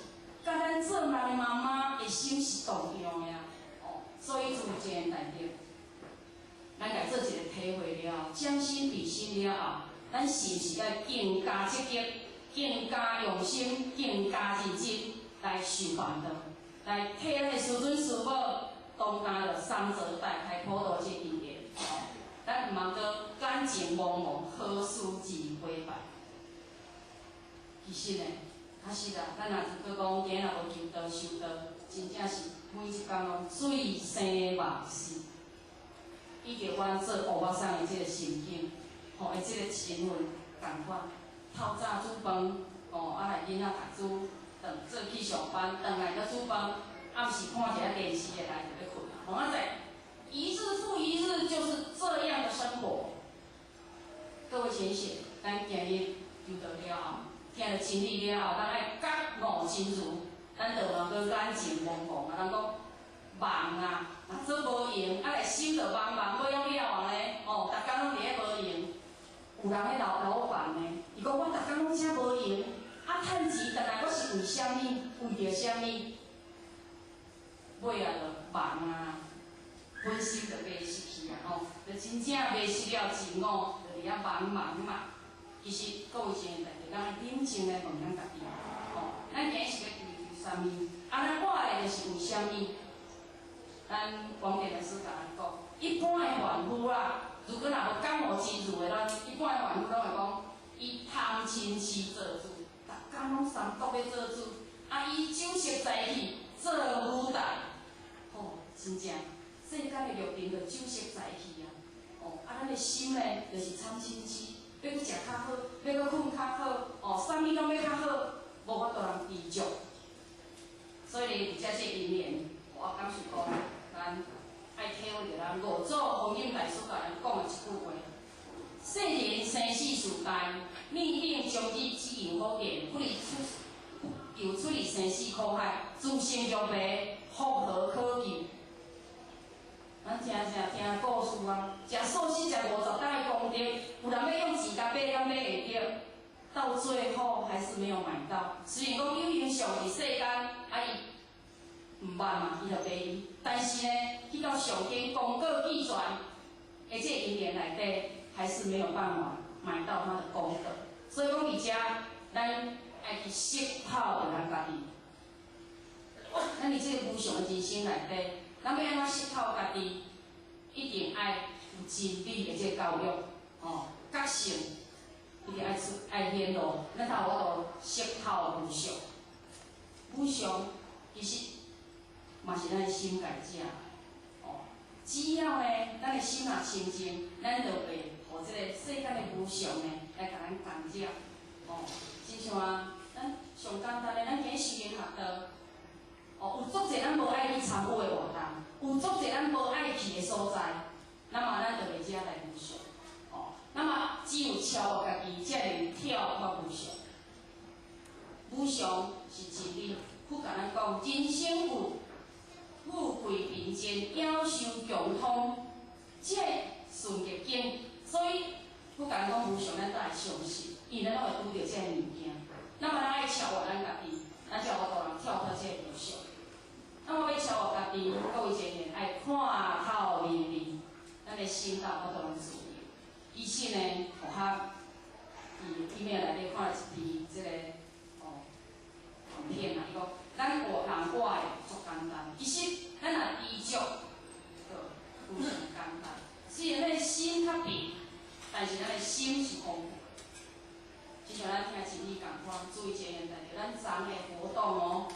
佮咱做人的媽媽的心是同樣的啊！哦，所以諸位大德，咱來做一個體會了後，將心比心了後，咱是毋是愛更加積極、更加用心、更加認真來受辦道，來替咱的師尊師母同擔著三座大開普度這個因緣。咱毋通閣感情茫茫，何事自毀敗？其實呢，確實啊，咱若是閣講今日若無求道修道，真正是每一工攏醉生夢死。以及阮做烏巴桑的這個心境，吼，的這個身份仝款，透早煮飯，吼，啊來囡仔讀書，轉做去上班，轉來閣煮飯，暗時看一下電視的來就欲睏啊，吼，啊在一日復一日就是這樣的生活。各位淺顯，咱今日求道了後，聽著真理了後，咱愛覺悟真如，咱就毋通閣眼睛蒙蒙啊，人講忙啊，若做無閒，啊來心就茫茫，欲用了啊咧，哦，逐工攏佇咧無閒。有人咧老老闆呢，伊講我逐工攏遮無閒，啊趁錢，但來我是為啥物？為著啥物？尾啊就忙啊，本心就迷失去啊吼，就真正迷失了自我，就佇遐茫茫嘛。其實各位親愛大家，咱冷靜來問咱家己，吼，咱今日是欲追求啥物？啊，咱活的就是為啥物？咱廣電老師共咱講，一般的凡夫啊，如果若無覺悟真如的，咱一般的凡夫攏會講，伊貪嗔癡做主，逐工攏三毒欲做主，啊，伊酒色財氣做舞台，吼，真正世間的六尘就酒色財氣啊，哦，啊，咱的心呢，就是貪嗔癡，欲閣食較好，欲閣睏較好，哦，啥物攏欲較好，無法度人知足。所以咧，佇遮這個因緣，我感受講，咱愛體會著咱五祖弘忍大師共咱講的一句話：世人生死時代，命定終日只有好見，不離出，求出離生死苦海，自性若白，復何可求？咱聽聽聽故事啊，食素食食50擔的功德，有人欲用錢共買，敢買會著？到最後還是沒有買到。雖然講有形相佇世間，啊伊毋捌嘛，伊就袂伊。但是呢，去到上天功過俱全的這個因緣內底，還是沒有辦法買到他的功德。所以講佇遮，咱愛去識透著咱家己。咱佇這個無常的人生內底，咱欲按怎識透家己，一定愛有真理的這個教育，吼，覺性一定愛出愛顯露，咱才有法度識透無常。無常其實嘛是咱的心共食的，哦，只要呢，咱的心若清淨，咱就袂予這個世間的無常呢來共咱干擾，哦，親像啊，咱上簡單的，咱今日修行學道，哦，有足濟咱無愛去參與的活動，有足濟咱無愛去的所在，那麼咱就袂遮來無常，哦，那麼只有超越家己，才會跳脫無常。無常是真理，佛共咱講，人生有富貴貧賤，夭壽窮通，這順逆境，所以佛共咱講無常，咱都愛相信，因為咱攏會拄著這个物件。那麼咱愛超越咱家己，咱才有法度人跳脫這個無常。那麼欲超越家己，各位前賢愛看透明明，咱的心才有法度人自由。其實呢，互較佇伊面內底看一篇這個哦影片啊，伊講咱活人活的足簡單，其實咱若知足，就非常簡單。雖然咱的心較貧，但是咱的心是豐富的。亲像咱聽真理仝款，注意一個代誌，咱昨的活動哦，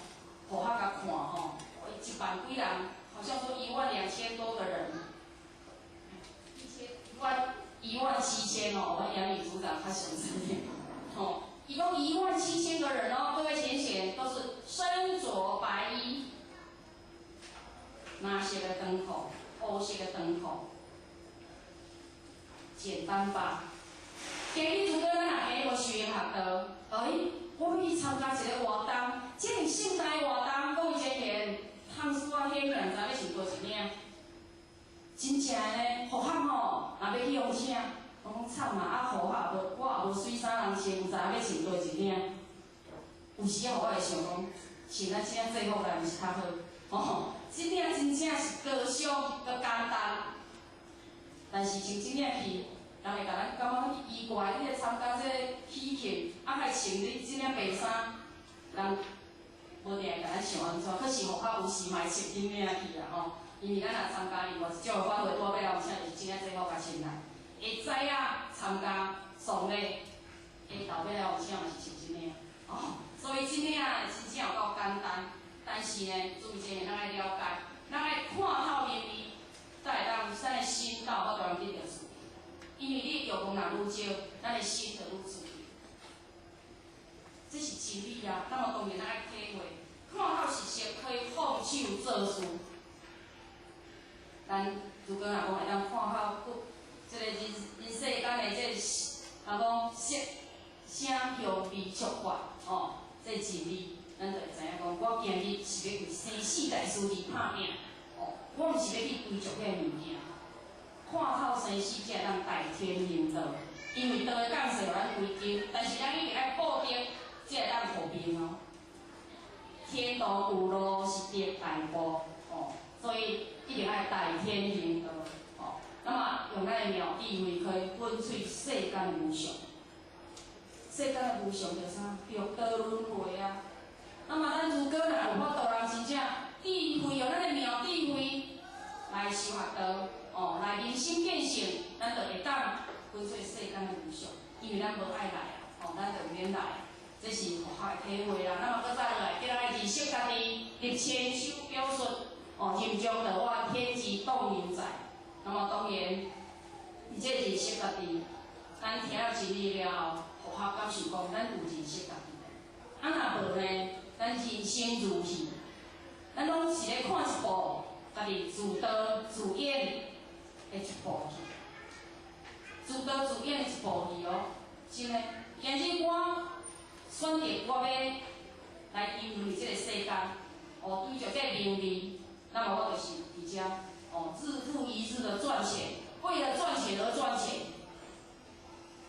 互客共看吼，1萬幾人，好像說1萬2千多個人，1萬1萬7千哦，我楊理組長較詳細點，吼，一共1萬7千個人哦，各位淺顯都是身着白衣，藍色的長褲，烏色的長褲，簡單吧？今日如果咱若今日無修學道，哎，我欲去參加一个活動，這个盛大活動，各位前賢，通輸啊顯現，知欲穿佗一領？真正呢，福學吼，若欲去予請，我講慘啊！啊，福學無，我也無媠衫通穿，毋知影欲穿佗一領。有時啊，我會想講，穿咱這領制服來，毋是較好？吼，這領真正是高尚、閣簡單，但是穿這領去，人會共咱感覺奇怪，你來參加這个喜慶，啊，還穿你這領白衫，人無定會共咱想按怎？可是福學有時嘛會穿這領去啦吼，因為咱若參加另外一種法會，拄仔欲來予請，就是這領制服共穿來，會知影參加喪禮，下晝欲來予請嘛是穿這領，哦，所以這領真正有夠簡單，但是呢，注意一下，咱愛了解，咱愛看透明理，才會當咱的心才有法度通得著慈悲。因為你欲望若愈少，咱的心就愈慈悲。這是真理啊！那麼當然咱愛體會，看透事實可以放手做事。咱如果若講會當看透，這个人人世間的這个，人講色聲香味觸法，哦，這真理，咱就會知影講，我今日是欲為生死大事而拍拚，哦，我毋是欲去追逐彼个物件。看透生死，才會當代天行道。因為道的降世予咱歸根，但是咱一定愛報德，才會當護命哦。天道有路是得大步，哦，所以一定愛代天行道，哦。那麼用咱的妙智慧可以粉碎世間的無常。世間的無常就啥？六道輪迴啊。那麼咱如果若有法度人真正智慧，用咱的妙智慧來修學道，哦，來明心見性，咱就會當粉碎世間的無常，因為咱無愛來啊，哦，咱就毋免來。這是佛學的體會啦。那麼閣再落來，叫咱認識家己，立千修表述，哦，任將道我天之動悠哉。那麼當然，佇這認識家己，咱聽了真理了後，佛學感受講，咱有認識家己。啊，若無呢，咱人生如戲，咱攏是咧看一部家己自導自演的一部戲，自導自演的一部戲哦，真的。今日我選擇我欲來應對這个世間，哦，追逐這個名利，那麼我就是佇遮，哦，日復一日的賺錢，為了賺錢而賺錢。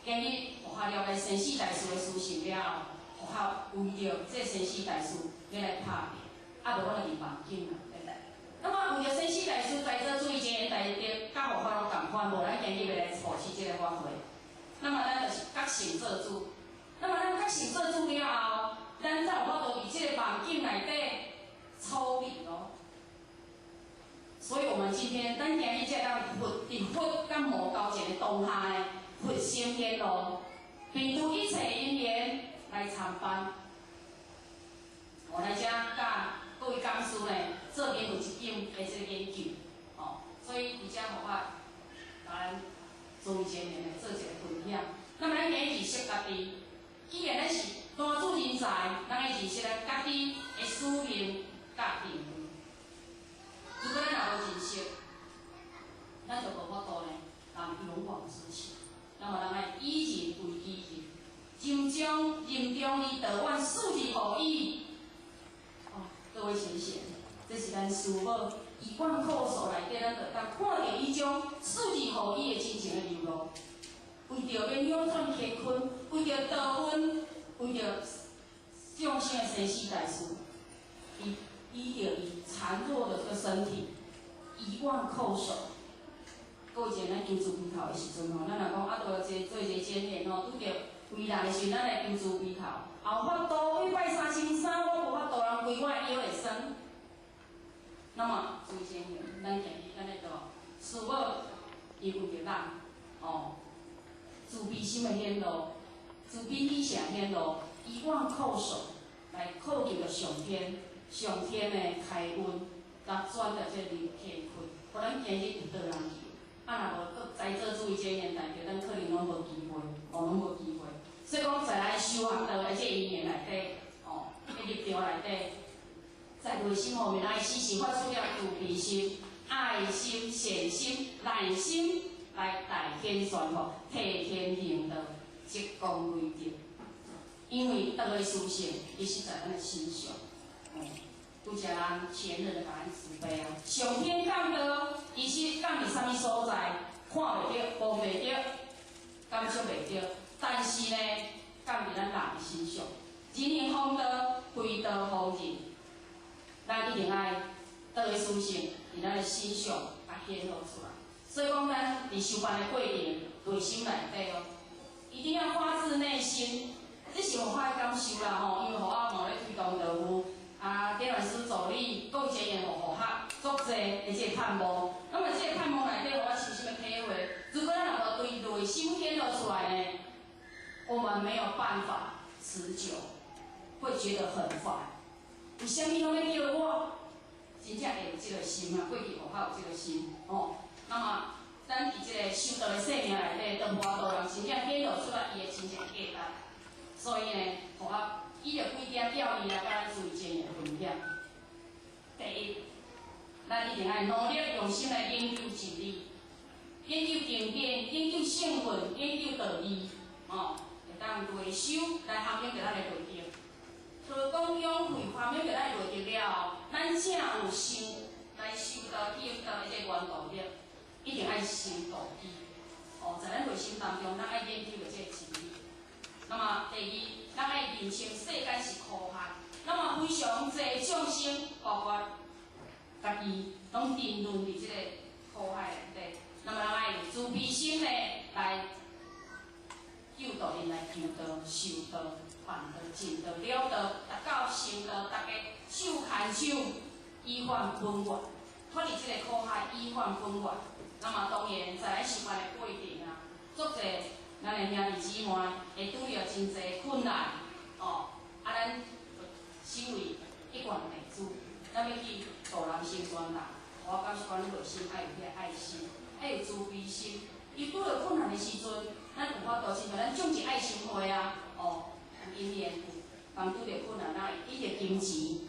今日佛學了解生死大事的事實了後，佛學為著這生死大事欲來拍拚，啊無我就佇夢境啊，對不對？那麼為著生死大事，在座諸位前賢大德，佮佛法攏仝款，無咱今日欲來布施這个法會。那麼咱就是覺醒做主。那麼咱覺醒做主了後，咱才有法度佇這个夢境內底抽離咯。所以，我們今天，咱今日才當佛佇佛佮魔交戰的當下呢，佛心顯露，憑著一切因緣來參班。我來遮佮各位講師呢，做明佛一經的這個研究，哦，所以佇遮佛法，共咱諸位前賢來做一個分享。那麼咱今日認識家己，既然咱是單主人才，咱愛認識咱家己的使命佮定位。如果咱若無認識，咱就無法度呢，人勇往直前。那麼咱愛以人為己任，任將任中而道遠，四字護語。哦，各位賢賢，這是咱師母一貫口授內底，咱就當看著伊將四字護語的真正的流露。為著欲扭轉乾坤，為著道運，為著眾生的生死大事，伊依著伊殘弱的這個身體，一萬叩首。各位前咱求慈悲頭的時陣吼，咱若講啊，著這做一個檢驗吼，拄著危難的時陣，咱來求慈悲頭，後法度去拜3300，我無法度人規我的腰會酸。那麼，諸位前賢，咱今日咱來做師母，伊為著咱，哦，慈悲心的顯露，慈悲喜捨顯露，以往叩首來叩求著上天，上天的開恩，來轉著這個天坤，予咱今日有倒人去。啊，若無閣在座諸位證言代表，咱可能攏無機會，哦，攏無機會。所以講，在咱修學道的這因緣內底，哦，佇立場內底，在內心方面，愛時時發出了慈悲心、愛心、善心、耐心，來大顯傳福，替天行道，積功累德。因為道的殊勝，伊實在咱的身上。哦，拄才咱前人共咱慈悲啊，上天降道，其實降佇啥物所在，看袂著、摸袂著、感受袂著，但是呢，降佇咱人的身上。人行弘道，非道弘人，咱一定愛道的殊勝佇咱的身上共顯露出來。所以講，咱佇修辦的過程，內心內底哦，一定要發自內心。這是我的感受啦吼，因為予我嘛咧推動，就有啊，典範師助理，閣有經驗予學校足濟的這個盼望。那麼這個盼望內底，予我深深的體會。如果咱若無對內心顯露出來呢，我們沒有辦法持久，會覺得很煩。為啥物攏咧叫我？真正會有這個心啊，過去學校有這個心哦。那麼，咱佇這個修道的生命內底，當無法度人真正顯露出來伊的真正價值。所以呢，予我以著幾點教義來佮咱諸位前人分享。第一，咱一定愛努力用心來研究真理，研究經典，研究聖訓，研究道義，哦，會當內修來涵養著咱的內德。道廣養慧涵養著咱的內德了後，咱才有心來修道、行道的這個原動力，一定愛先動機。哦，在咱內心當中，咱愛研究著這個真理。那麼第二，咱愛認清世間是苦海。那麼非常濟眾生，包括家己，攏沉淪佇這個苦海內底。那麼咱愛用慈悲心呢，來救度𪜶，來求道、修道、辦道、證道、了道，達到成道，大家手牽手，依法本願，脫離這個苦海，依法本願。那麼當然，在咱修辦的過程啊，足濟咱的兄弟姊妹會拄著真濟困難，哦，啊，咱身為一貫弟子，咱欲去度人成全人，我感覺講內心愛有彼個愛心，愛有慈悲心。伊拄著困難的時陣，咱有法度親像咱種植愛心花啊，哦，有因緣有人拄著困難，咱會以著金錢，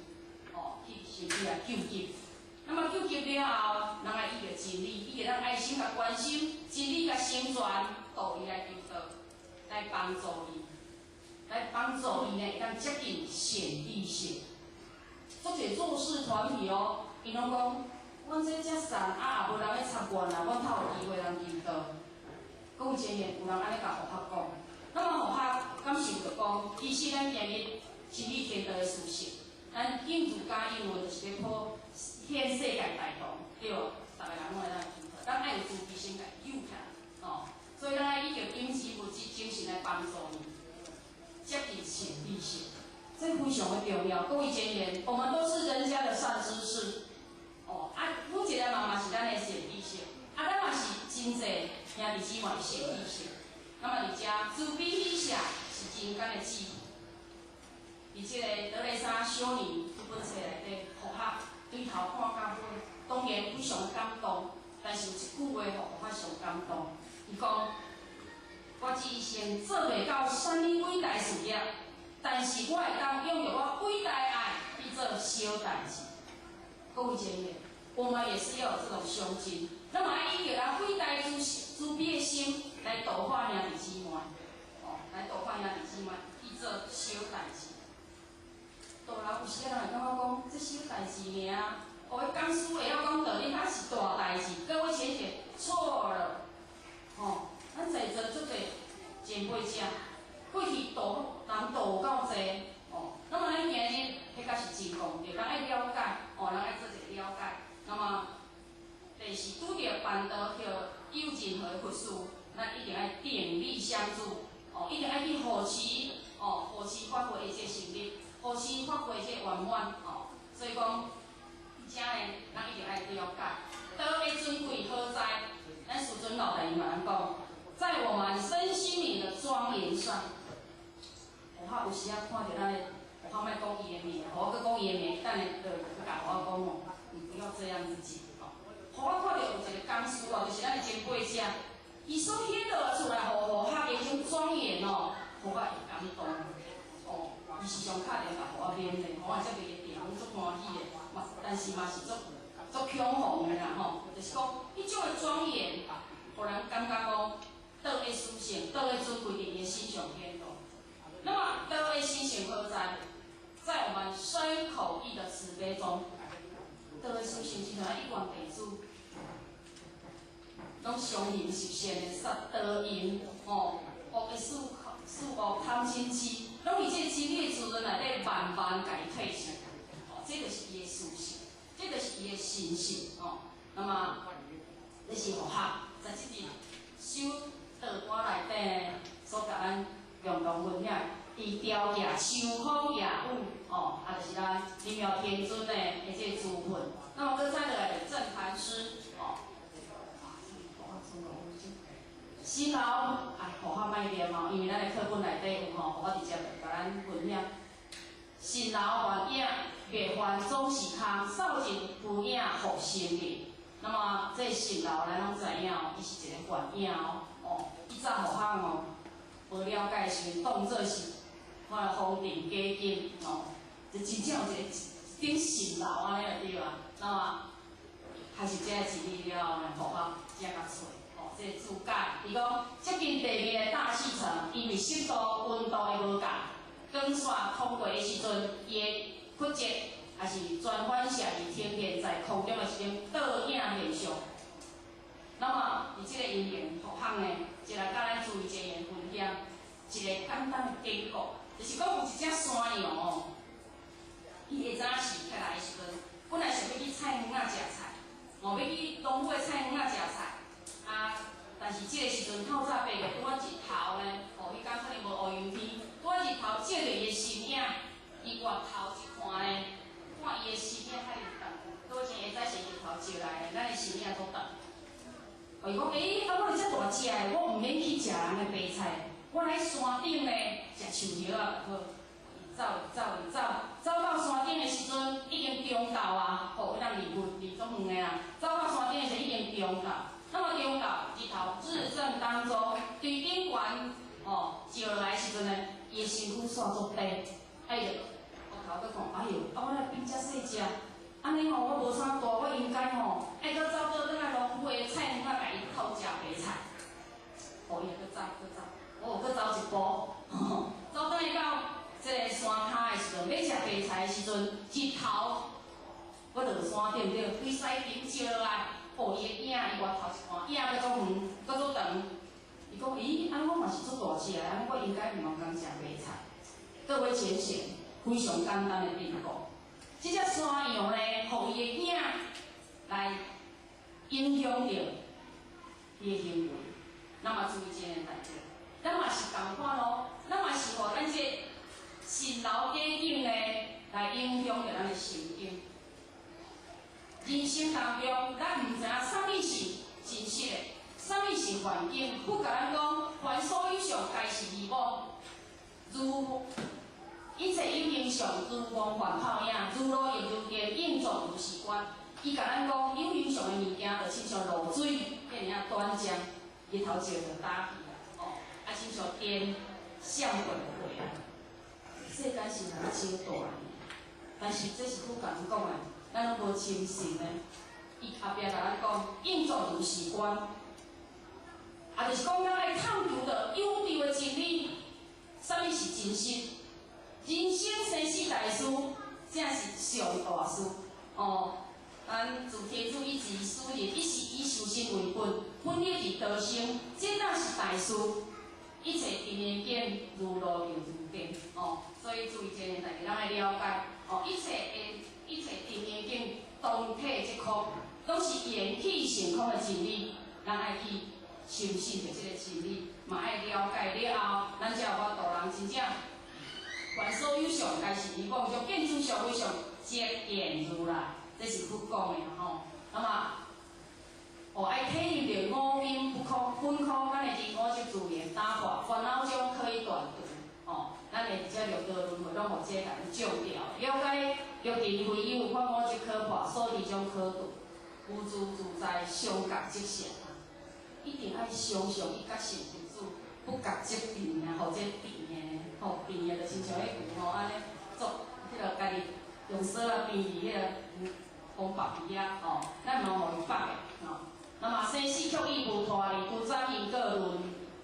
哦，去甚至來救濟。那麼救濟了後，咱愛以著真理，以著咱愛心共關心，真理共成全，導伊來求道，來幫助伊，來幫助伊呢，會當接近顯地性。足濟弱勢團體哦，𪜶攏講，阮這遮散啊，也無人咧參觀啊，阮較有機會通求道。閣有前言，有人按呢共佛學講，那麼佛學感受著講，其實咱今日真理天道的事實，咱應如加應運，就是咧普現世界大同，對無？逐个人攏會當求道，咱愛有慈悲心來救起來，哦，所以咱愛以著金錢、物質、精神來幫助伊，接近顯地性，這非常的重要。各位前言，我們都是人家的善知識，哦，啊，每一個人嘛是咱的善知識，啊，咱嘛是真濟兄弟姊妹的善知識。那麼佇遮慈悲喜捨是人間的智慧。佇這個德雷莎修女這本冊內底，福學對頭看到尾，當然非常感動，但是有一句話，予我上感動。伊講：我這一生做袂到啥物偉大事業，但是我會當用著我偉大的愛去做小代誌。各位前輩，我們也是要有這種胸襟。那麼愛以著咱偉大慈慈悲的心來度化兄弟姊妹，哦，來度化兄弟姊妹去做小代誌。度人有時仔人會感覺講，這小代誌爾，哦，彼講師會曉講道理，那是大代誌。各位淺顯錯了，吼，咱在座足濟前輩者，過去度人度有夠濟，哦，那麼咱今日彼個是真功德，咱愛了解，哦，咱愛做一個了解。那麼，第四拄著辦道或有任何的佛事，咱一定愛鼎力相助，哦，一定愛去護持，哦，護持法會的這個成立，護持法會這個圓滿，哦，所以講，遮呢，咱一定愛了解。道的尊貴何在？咱師尊老大伊嘛講，在我們身心靈的莊嚴上，有時仔看著咱的，我莫講伊的名，予我閣講伊的名，等下就閣共我講吼，你不要這樣子講吼。予我看著有一個講師哦，就是咱的前輩者，伊所顯露出來，予予客的彼種莊嚴哦，予我會感動。哦，伊時常敲電話予我勉勵，予我才袂會定，攏足歡喜的，嘛，但是嘛是足足恐慌的啦吼，就是講彼種的莊嚴，予人感覺講道的殊勝，道的尊貴佇伊的身上顯露。那麼道的心性何在？在我們身口意的慈悲中，道的殊勝是像一願弟子，攏相形實現的殺道因，吼，惡的四惡貪嗔癡，攏佇這個真理的滋潤內底慢慢共伊退去，哦，這就是伊的殊勝，這就是伊的神性，吼。那麼，這是佛學在這日修道歌內底呢，所共咱共同分享。佇雕架秋風夜雨，哦，啊，就是咱林妙天尊的的這個諸分。那麼閣再落來就正壇師，哦，辛勞，哎，予我莫念哦，因為咱的課本內底有吼，予我直接共咱分享。辛勞幻影，滅幻總是空，掃盡浮影復生命。那麼這辛勞咱攏知影哦，伊是一個幻影哦，哦，以早予人哦，無了解的時陣，當做是看風塵假金哦，就真正有一個一頂神樓按呢就對啊。那麼學習這個真理了後呢，予我才較找哦，這個注解，伊講接近地面的大氣層，因為濕度、溫度的無仝，光線通過的時陣，伊的曲折抑是全反射而呈現在空中的一種倒影現象。那麼，佇這個因緣佛學呢，就來佮咱注意一個分享一個簡單的典故，就是講有一隻山羊哦，伊下早時起來的時陣，本來想欲去菜園仔食菜，哦，欲去農夫的菜園仔食菜，啊，但是這個時陣透早爬過，拄仔日頭呢，哦，彼工可能無烏雲天，拄仔日頭照著伊的身影，伊回頭一看呢，看伊的身影較長，倒前下早時日頭照來，咱的身影足長。哦，伊講，欸，啊，我遮大隻的，我毋免去食人的白菜，我來山頂呢食樹葉仔就好。伊走，走，走，走到山頂的時陣，已經中晝啊，吼，彼當離遠離足遠的啊。走到山頂的時陣已經中晝，那麼中晝日頭日正當中，對頂懸哦照落來的時陣呢，伊的身軀煞足短，啊伊就回頭閣看，哎喲，啊我若變遮細隻，按呢吼我無啥大，我應該吼愛閣走倒轉來農夫的菜園仔，共伊討食白菜。哦，伊閣走，閣走，哦，閣走一步，走轉來到這個山跤的時陣，欲食白菜的時陣，日頭閣落山對毋對？規西頂照落來，哦，伊的影，伊回頭一看，影閣足遠，閣足長。伊講，咦，按呢我嘛是足大隻的，按呢我應該毋通共食白菜。各位淺顯，非常簡單的典故。這隻山羊呢，予伊的影來影響著伊的行為。咱嘛注意這個代誌，咱嘛是仝款咯，咱嘛是予咱這個辛勞假境呢，來影響著咱的神經。人生當中，咱毋知影啥物是真實的，啥物是幻境。佛共咱講，凡所有相，皆是虛妄。如一切有形相，如夢幻泡影，如露亦如電，應作如是觀。伊共咱講，有形相的物件，就親像露水，彼爾仔短暫，日頭照就焦去啊，哦，啊，親像電閃過就過啊。世間是難少大，但是這是佛共咱講的，咱攏無深信的。伊後壁共咱講，應作如是觀，啊，就是講咱愛探求著有道的真理，啥物是真實？人生生死大事，才是上大事。哦，咱自天主以至斯日，一是以修身為本，奮力佇道生，這若是大事。一切定的見，如露亦如電。哦，所以注意這個代誌，咱愛了解。哦，一切的一切定的見，當體即空，攏是緣起性空的真理。咱愛去深信著這個真理，嘛愛了解了後，咱才有法度人真正。凡所有相，皆是虛妄；就見諸相非相，即現如來。這是佛講的吼。那麼，哦，愛體認著五蘊不空，本空，咱的二五執自然打破，煩惱障可以斷除。哦，咱會佇遮六予這共咱降掉。了解六尘非有，法我即可破，所離障可斷，無自自在，相覺即成。一定愛常常去覺醒佛子，不覺則甜啊，予這甜的，吼甜的，就親像彼牛吼按呢做，彼个家己用索仔編佇彼个風白邊仔吼，咱毋通予伊縛的吼。那麼生死卻已無脫離，拄斬因果輪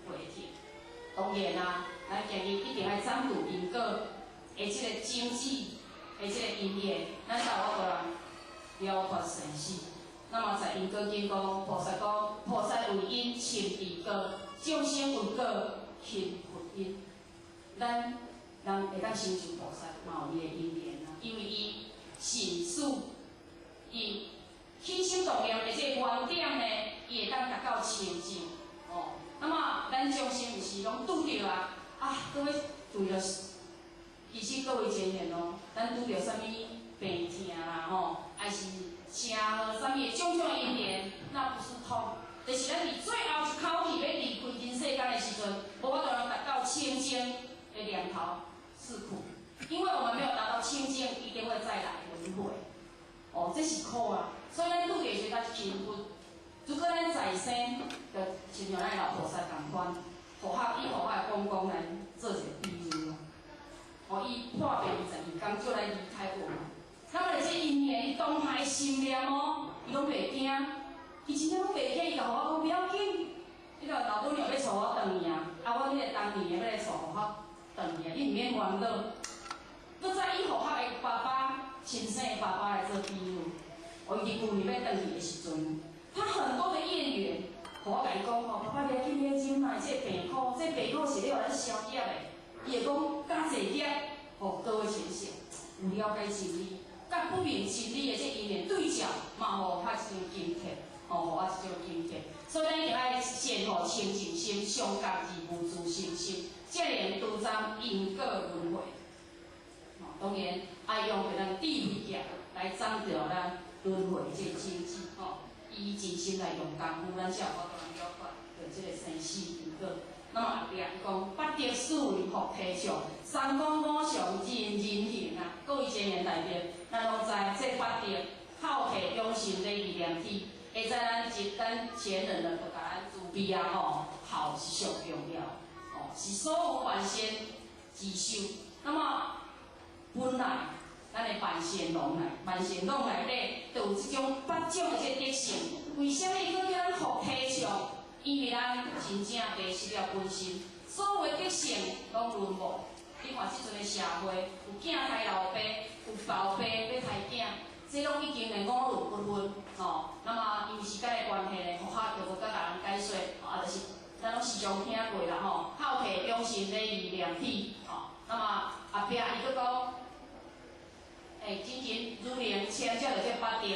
迴停。當然啊，咱建議一定愛斬斷因果的這個種子的這個因緣，咱才有法度人了脫生死。那麼在因果經講，菩薩講，菩薩為因深知果，眾生為果行佛因。咱人會當成就菩薩，嘛有伊的因緣啊，因為伊信思，伊起心動念的這個原點呢，伊會當達到清淨哦。那麼咱眾生毋是攏拄著啊，啊，閣欲拄著，其實各位前賢哦，咱拄著啥物病痛啦吼，還是車禍啥物的種種因緣，那不是痛，就是咱佇最後一口氣欲離開人世間的時陣，無法度通達到清淨的念頭是苦，因為我們沒有達到清淨，一定會再來輪迴。哦，這是苦啊，所以咱拄著時才是輕佛。如果咱在生，就親像咱老菩薩仝款，佛學以佛學的講講來做一個比喻咯。哦，伊破病22工就來離開我們。那麼這因緣，伊當下的心念哦，伊攏袂驚，伊真正攏袂驚，伊就予我講不要緊。彼個老母娘欲帶我轉去啊，啊，我彼個當年的欲來帶我轉去啊，你毋免煩惱。閣再以佛學的爸爸，親生的爸爸來做比喻，哦，伊佇舊年欲轉去的時陣，他很多的因緣，予我共伊講吼，爸爸你緊要忍耐這個病苦，這個病苦是咧予咱消業的。伊會講加濟業，予各位淺顯有了解真理，佮不明真理的這因緣對照，嘛予我一種警惕，吼，予我一種警惕。所以咱一定愛善予清淨心，相覺而無自心心，才能拄斬因果輪迴。吼，當然愛用著咱智慧劍來斬掉咱輪迴這個種子，吼，以真心來用功夫，咱才有法度了脫著這個生死因果。那麼後壁伊講，八德四維福提倡，三綱五常人人行啊。各位前賢大德，咱攏知這八德孝悌忠信禮義廉恥，會知咱一咱前人呢，就共咱慈悲啊吼，孝是上重要，哦，是所有萬善之首。那麼本來咱的萬善攏內，萬善攏內底就有這種八種的這德性。為啥物閣叫咱福提倡？因為咱真正迷失了本心，所有的德性攏淪沒。你看這陣的社會，有囝刣老爸，有老爸欲刣囝，這攏已經的五倫不分吼。那麼因為時間的關係呢，佛學就無閣共人解說，啊，就是咱攏時常聽過啦吼。孝悌忠信禮義廉恥吼。那麼後壁伊閣講，真真如能清照著這八德，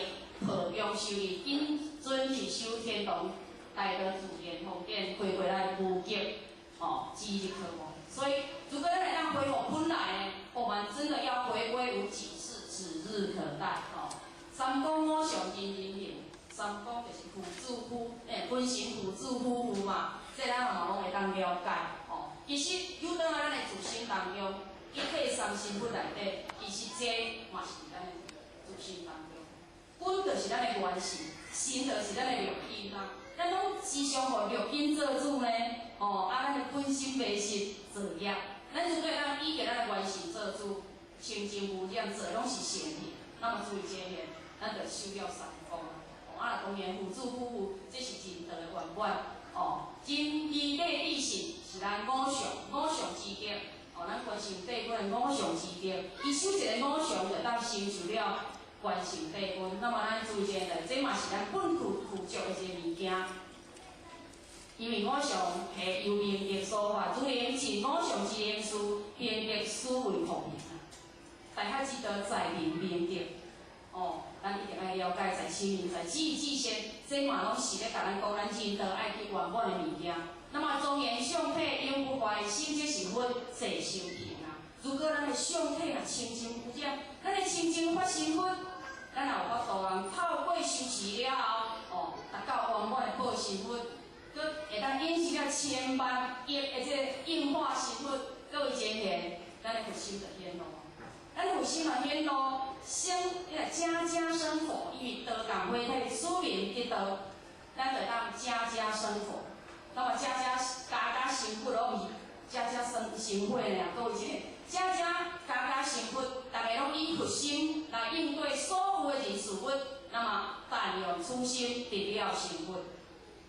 破庸修義，謹遵去修天堂。大道自然方便，回過來無極哦，指日可望。所以，如果咱會當恢復本來呢，我們真的要回歸無幾世，指日可待哦。三綱五常人人行，三綱就是父子夫，本身父子夫婦嘛，這咱嘛攏會當了解哦。其實，有當咱的自身當中，一切三身佛內底，其實這嘛是咱的自身當中。本就是咱的原神，身就是咱的六根啊。咱攏時常予六根做主呢，吼，啊，咱的本心迷失造業。咱如果當以咱的原神做主，清淨無染，做攏是善行。那麼注意這個，咱就修了三綱。哦，啊，當然父子夫婦，這是人道的圓滿。哦，仁義禮智信是咱五常五常之德。哦，咱關心帝君的五常之德，伊修一個五常，就當成就了關聖帝君。那麼咱注意這個，這嘛是咱本具具足的一個物件。因為五常係由明德所發，如能盡五常之能事，明德斯為福名啊。大學之道，在明明德。哦，咱一定愛了解，在親民，在止於至善，這嘛攏是咧共咱講，咱人道愛去圓滿的物件。那麼莊嚴相體永不壞，心即是佛，世修行啊。如果咱的相體若清淨無染，咱的清淨法身佛，咱也有法度通透過修持了後，哦，達到圓滿的報身佛，閣會當引生了千萬億的這個應化身佛，各位前賢，咱咱的佛心就顯露。咱的佛心若顯露，生彼個家家生佛，因為道共火體使命得道，咱就當家家生佛。那麼家家家家成佛咯，毋是家家生成佛爾，閣有一个家家家家成佛，逐个攏以佛心來應對所有的人事物。那麼但用此心得了成佛，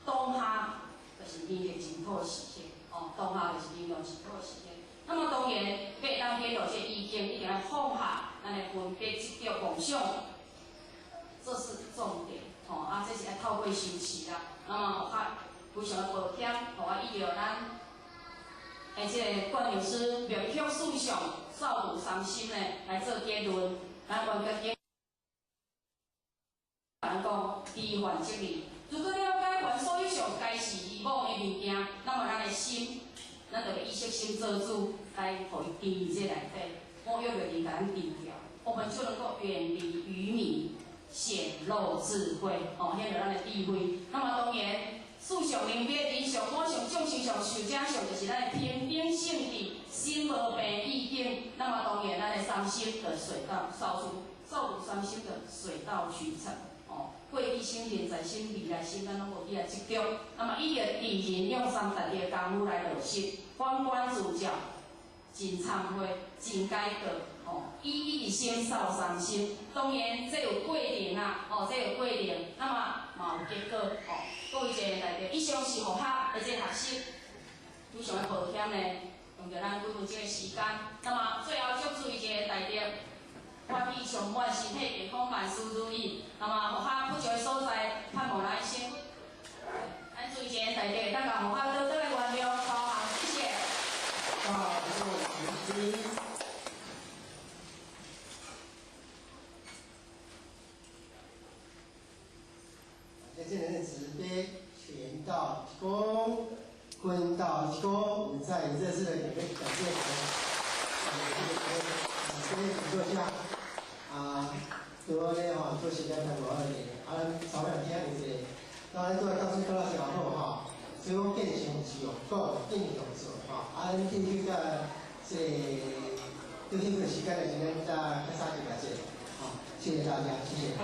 當下就是明覺淨土時刻，哦，當下就是明覺淨土時刻。那麼當然，欲當顯露這意境，一定愛放下咱的分別執著妄想，這是重點，吼啊，這是愛透過修持啦。那麼較非常的抱歉，予我依著咱的這个觀念師明確思想、掃除三心呢來做結論，咱完結經。咱講知幻即理，如果了解凡所有相皆是虛妄的物件，那麼咱的心，咱就會意識心做主，來予伊沉佇這內底，五欲就會共咱沉掉，我們就能夠遠離愚迷，顯露智慧，哦，顯露咱的智慧。那麼當然，事相、人別、人相、我相、眾生相、壽者相，就是咱的平等性智，心無病意境。那麼當然，咱的三心就水到掃除，掃除三心就水到渠成。哦，過去心、現在心、未來心，咱攏無去來執著。那麼以著自然用三達的功夫來落實，反觀自照，真懺悔，真改過。哦，以一心掃三心，當然這有過程啊，哦，這有過程，那麼嘛有結果。哦，閣有一个代志，以上是佛學的這個學習，非常的抱歉呢，用著咱幾分鐘的時間。那麼最後祝注意一個代志。法喜充滿，身體健康，萬事如意。那麼佛學不足的所在，盼望來先。咱注意一个代志，大家佛學多多的原諒，包涵，謝謝。大眾請聽。在這裡的慈悲，乾道一躬，坤道一躬，我們再熱烈的感謝我們這個這個請坐下。啊，拄好咧吼，做時間較無遐爾，啊，咱早兩天有一个，那咱拄仔教授讲了诚好吼，所以講見性是用講，見用做吼，啊，咱進去甲這个對這個時間的時間，再較早一來者，好，謝謝大家，謝謝。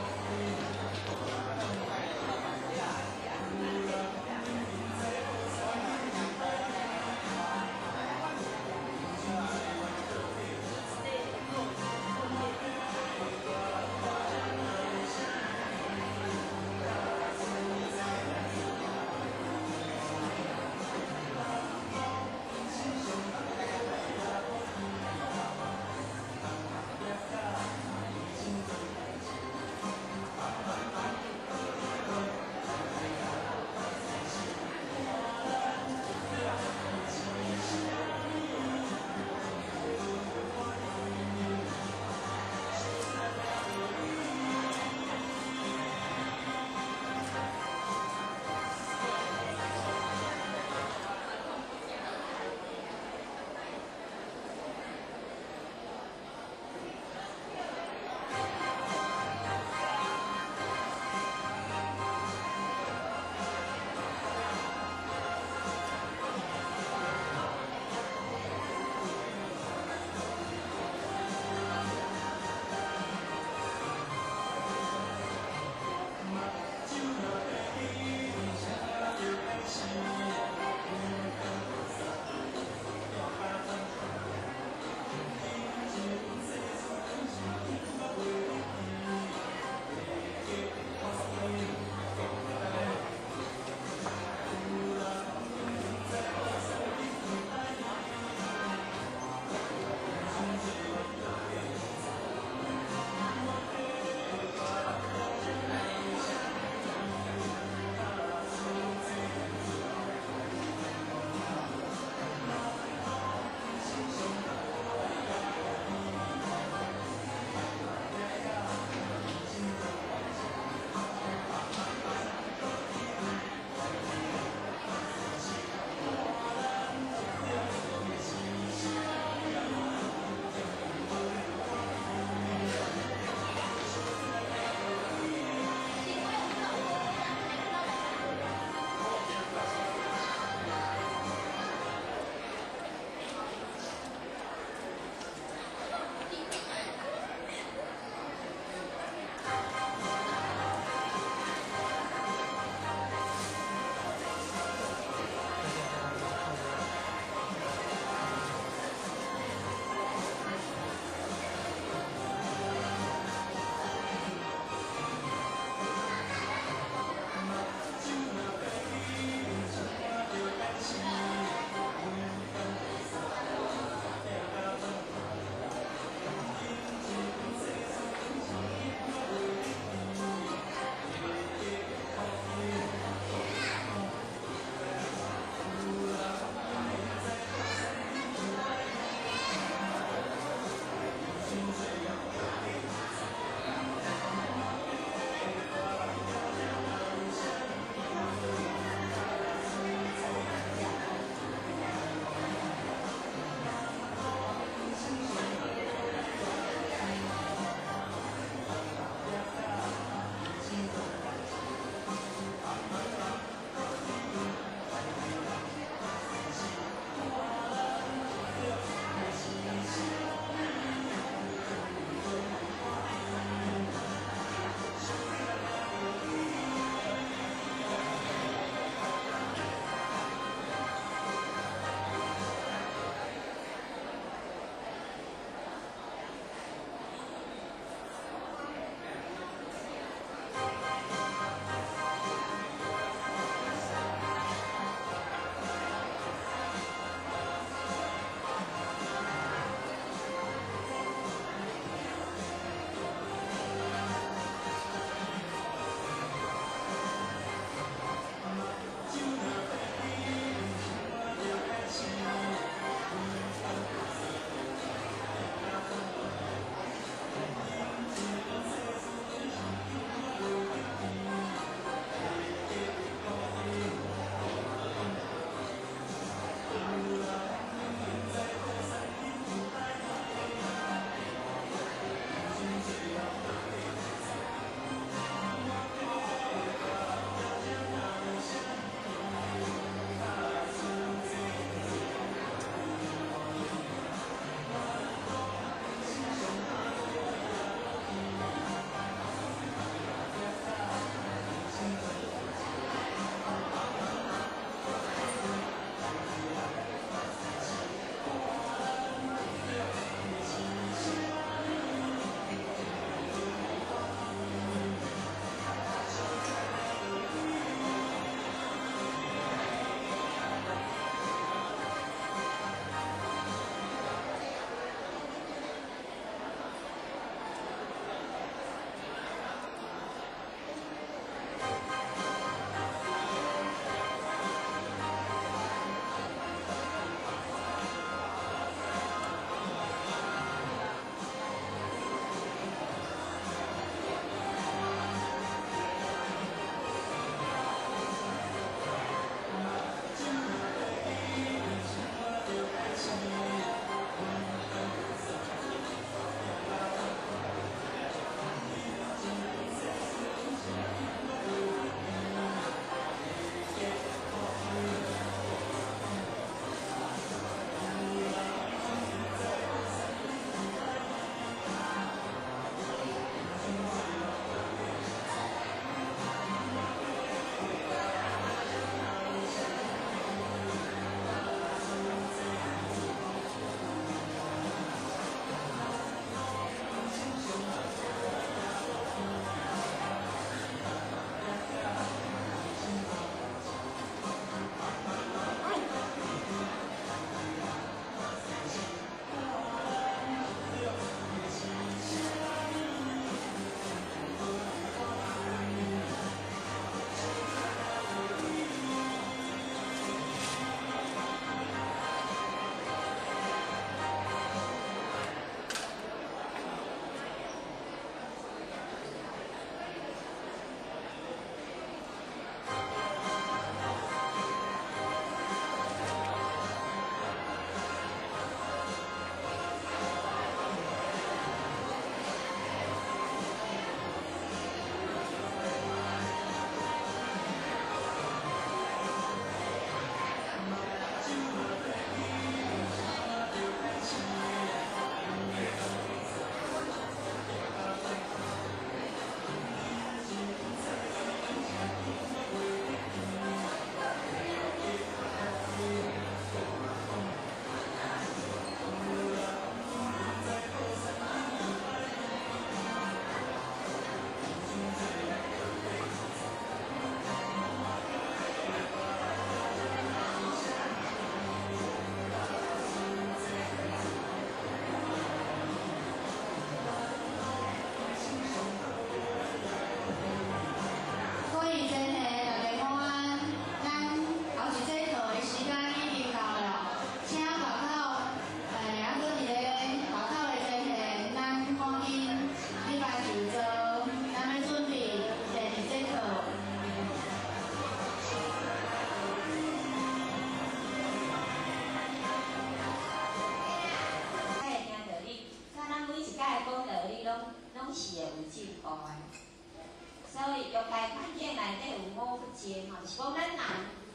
所以欲界环境内底有五不净吼，就是讲咱人，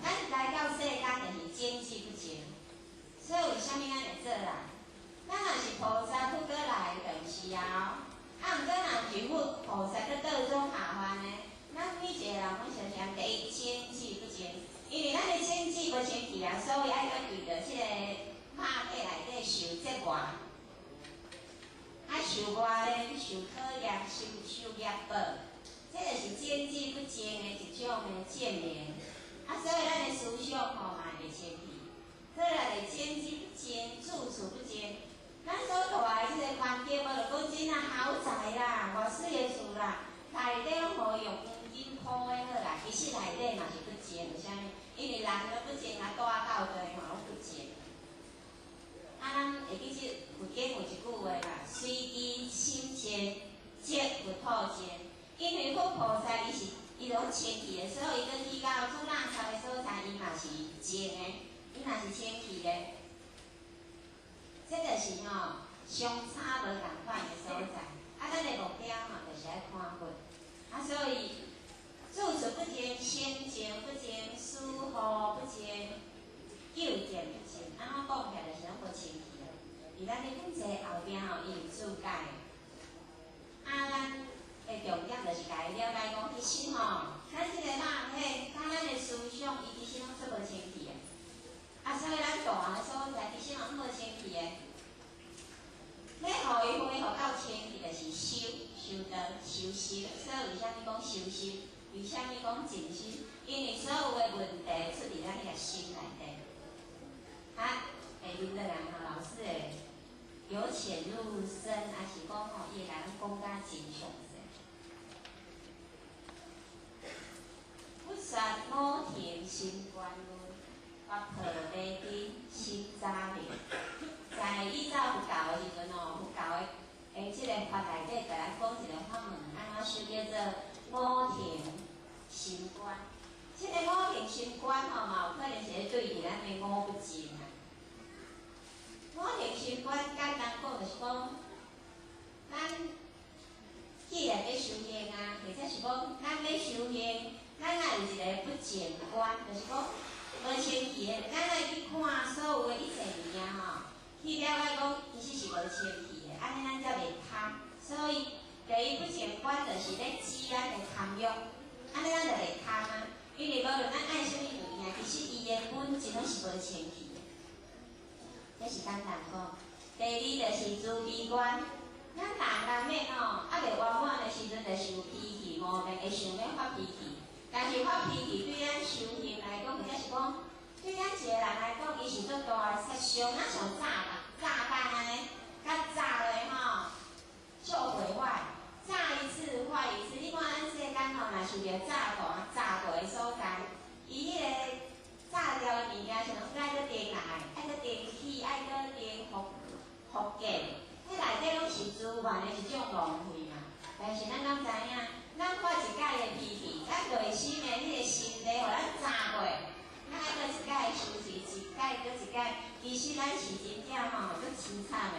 咱来到世间就是精气不净。所以为啥物咱会做人？咱若是菩萨佛阁来，就毋是啊。啊，毋过若是佛菩萨阁倒转下凡的，咱每一个人拢常常第一精气不净，因为咱的精气无清气啊，所以爱阁为著这个肉体内底受折磨。啊，受磨练、受考验、受业报，这就是精气不净的一种的证明。啊，所以咱的思想吼嘛会清气。再来就精气不净，住处不净。咱所住的这个环境，无论讲真啊豪宅啦，偌媠的厝啦，内底拢无用黄金铺的好啦，其实内底嘛是不净，为啥物？因为人都不净啊，住到底嘛拢不净。啊，咱会记这佛经有一句话啦：随其心净，则佛土净。因为佛菩萨伊是伊拢清气的，所以伊阁去到煮垃圾的所在，伊嘛是净的，伊嘛是清气的。这就是吼相差无仝款的所在。啊，咱的目标吼就是爱看佛。啊，所以住处不净、心净不净、思惑不净、究竟不净，按怎讲起来就是拢无清气啊。伫咱咧本济后壁吼，伊有注解。啊，咱的重点就是共伊了解讲，其实吼，咱这个肉体，佮咱的思想，伊其实拢足无清气的。啊，所以咱住的所在，其实嘛拢无清气的。欲予伊恢复到清气，就是修修道修心。所以为啥物讲修心？为啥物讲静心？因为所有的问题出伫咱个心内底。啊，下面落来吼，老师会由浅入深，还是讲吼，伊会共咱讲甲真详细。佛说五停心观论，佛破迷津心早明。在以早佛教的时阵吼，佛教的这个法内底，共咱讲一个法门，按怎修叫做五停心观。这个五停心观吼，嘛有可能是咧对治咱的五不净啊。五停心观简单讲就是讲，咱既然欲修行啊，或者是讲咱欲修行，咱爱有一个不净观，就是讲无清气的，咱爱去看所有的一切物件吼，去了解讲其实是无清气的，按呢咱才袂贪。所以第一不净观就是咧止咱的贪欲，按呢咱就袂贪啊。因为无论咱爱啥物物件，其实伊的本质拢是无清气的。这是简单讲。第二就是慈悲观，咱人难免吼，犹未圆满的时阵，就是有脾气，无明会想欲发脾气。但是发脾气对咱修行来讲，或者是讲对咱一个人来讲，伊是足大的杀伤，若像炸弹、炸弹按呢，共炸落吼，就毁坏，炸一次坏一次。你看咱世间吼，若受著炸弹炸过的所在，伊彼个炸掉的物件是拢爱阁重来，爱阁重起，爱阁重复建，彼内底拢是资源的一种浪费嘛。但是咱敢知影？咱发一摆的脾气，咱内心的彼个心地，予咱炸过，咱爱阁一摆修持，一摆阁一摆，其实咱是真正吼足凄惨的。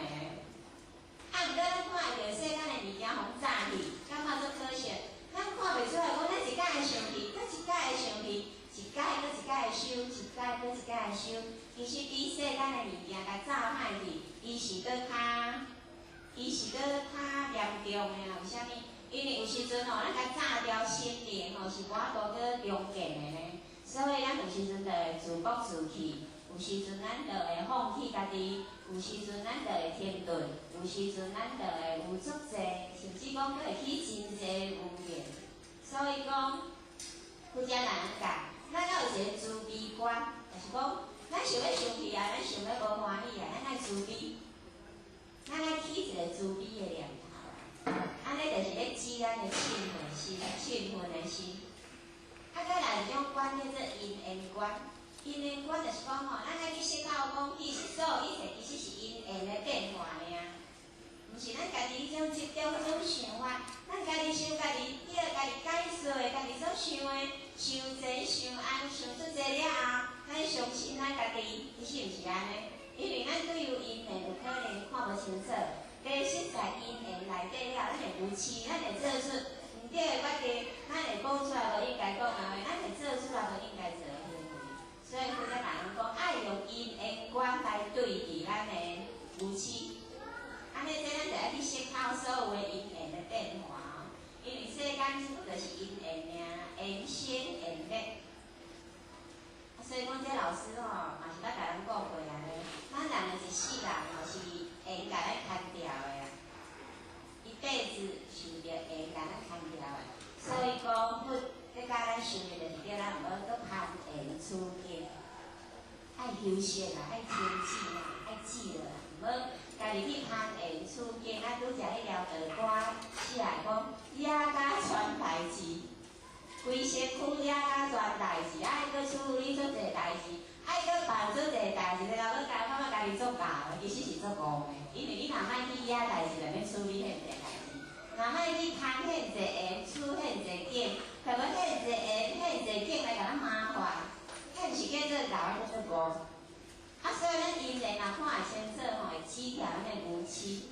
啊，毋过咱看会著世间的物件予炸去，感觉足可惜。咱看袂出来，讲咱一摆会生气，阁一摆会生气，一摆阁一摆会修，一摆阁一摆会修。其实比世间的物件共炸歹去，伊是阁较严重的啦。为啥物？因为有时阵吼，咱共炸掉心灵吼，是无法度阁重建的呢。所以咱有时阵就会自暴自弃，有时阵咱就会放弃家己，有时阵咱就会停顿，有时阵咱就会有足济，甚至讲阁会起真济污染。所以讲，佛才共咱教，咱要有一个慈悲观，就是讲，咱想欲生气啊，咱想欲无欢喜啊，咱爱慈悲，咱爱起一个慈悲的念头。按呢就是咧止咱的嗔恨心、嗔恨的心。啊，阁来一种观叫做因缘观。因缘观就是讲吼，咱爱去思考讲，其实所有一切其实是因缘的变化尔，毋是咱家己彼种执著彼种想法，咱家己想家己，彼个家己解释的，家己所想的，伤济伤安想足济了后，咱相信咱家己，其实毋是按呢，因为咱对于因缘有可能看无清楚。其实在因缘内底了，咱会愚痴，咱会做出毋对的决定，咱会讲出来无应该讲的话，咱会做出来无应该做的行为。所以佛才共咱讲，爱用因缘观来对治咱的愚痴。按呢，这咱就爱去思考所有的因缘的变化哦。因为世间就是因缘尔，缘生缘灭。所以讲，这老师吼嘛是捌共咱讲过按呢。咱人的一世人吼是缘共咱牵牢的啦，一辈子受著缘共咱牵牢的。所以讲，佛咧教咱修的，就是叫咱毋好阁攀缘处境，爱休息啦，爱停止啦，爱止落啦，毋好家己去攀缘处境。啊，拄才彼条道歌写的讲，惹甲传代志，规身躯惹甲传代志，爱阁处理足济代志，爱阁办足济代志，然后阁感觉家己足敖的，其实是足戆的。因为你若莫去惹代志，就免处理遐济代志；若莫去牵遐济缘，处遐济境，特别遐济缘、遐济境来共咱麻烦，彼毋是叫做敖，叫做戆。啊，所以咱因缘若看会清楚吼，会止掉咱的愚痴。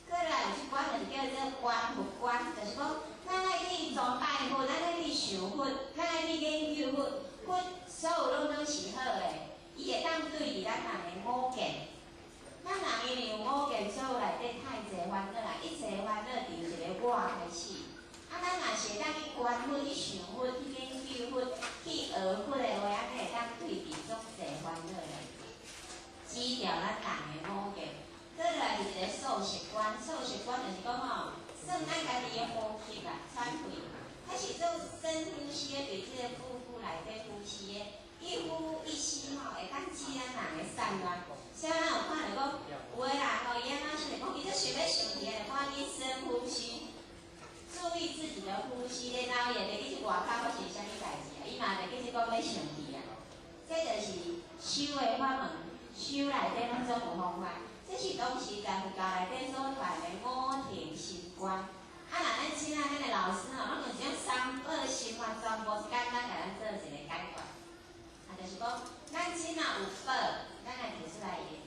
过来有一关就是叫做观佛观，就是讲咱爱去崇拜佛，咱爱去想佛，咱爱去研究佛，佛所有拢拢是好的，伊会当对治咱人的我见。咱人因为有我见，所以内底太济烦恼啦，一切烦恼从一个我开始。啊，咱若是会当去观佛、去想佛、去研究佛、去学佛的话，按呢会当对治足济烦恼的，止掉咱人的我见。过来是一个数息观，数息观就是讲吼，算咱家己的呼吸啦、喘气，彼是做深呼吸的，伫这个腹部内底呼吸的，一呼一吸吼，会当止咱人的散乱。所以咱有看著讲，有的人吼，伊按怎想讲，伊就想欲生气的，赶紧深呼吸，注意自己的呼吸，然后伊会袂记外口发生啥物代志啊，伊嘛袂记得讲欲生气啊。这就是修的法门，修内底拢总有方法。这是当时在佛教内底所传的五停心观。啊，若咱请仔咱的老师吼，拢用这种三宝心法，全部是简单共咱做一个解决。啊，就是讲，咱这若有宝，咱来提出来用。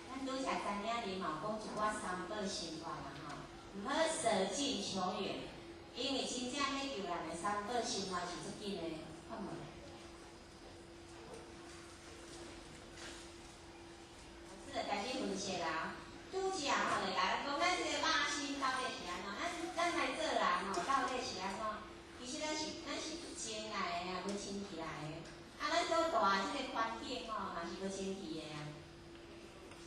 咱拄才知影你嘛有讲一寡三宝心法嘛吼，毋好舍近求远，因为真正欲救人的三宝心法是足紧的法门。就开始分析啦，拄才吼就共咱讲，咱这个肉身到底是按怎？咱来做人吼，到底是按怎？其实咱是种来的啊，无清气来的。啊，咱所蹛这个环境吼，嘛是无清气的啊。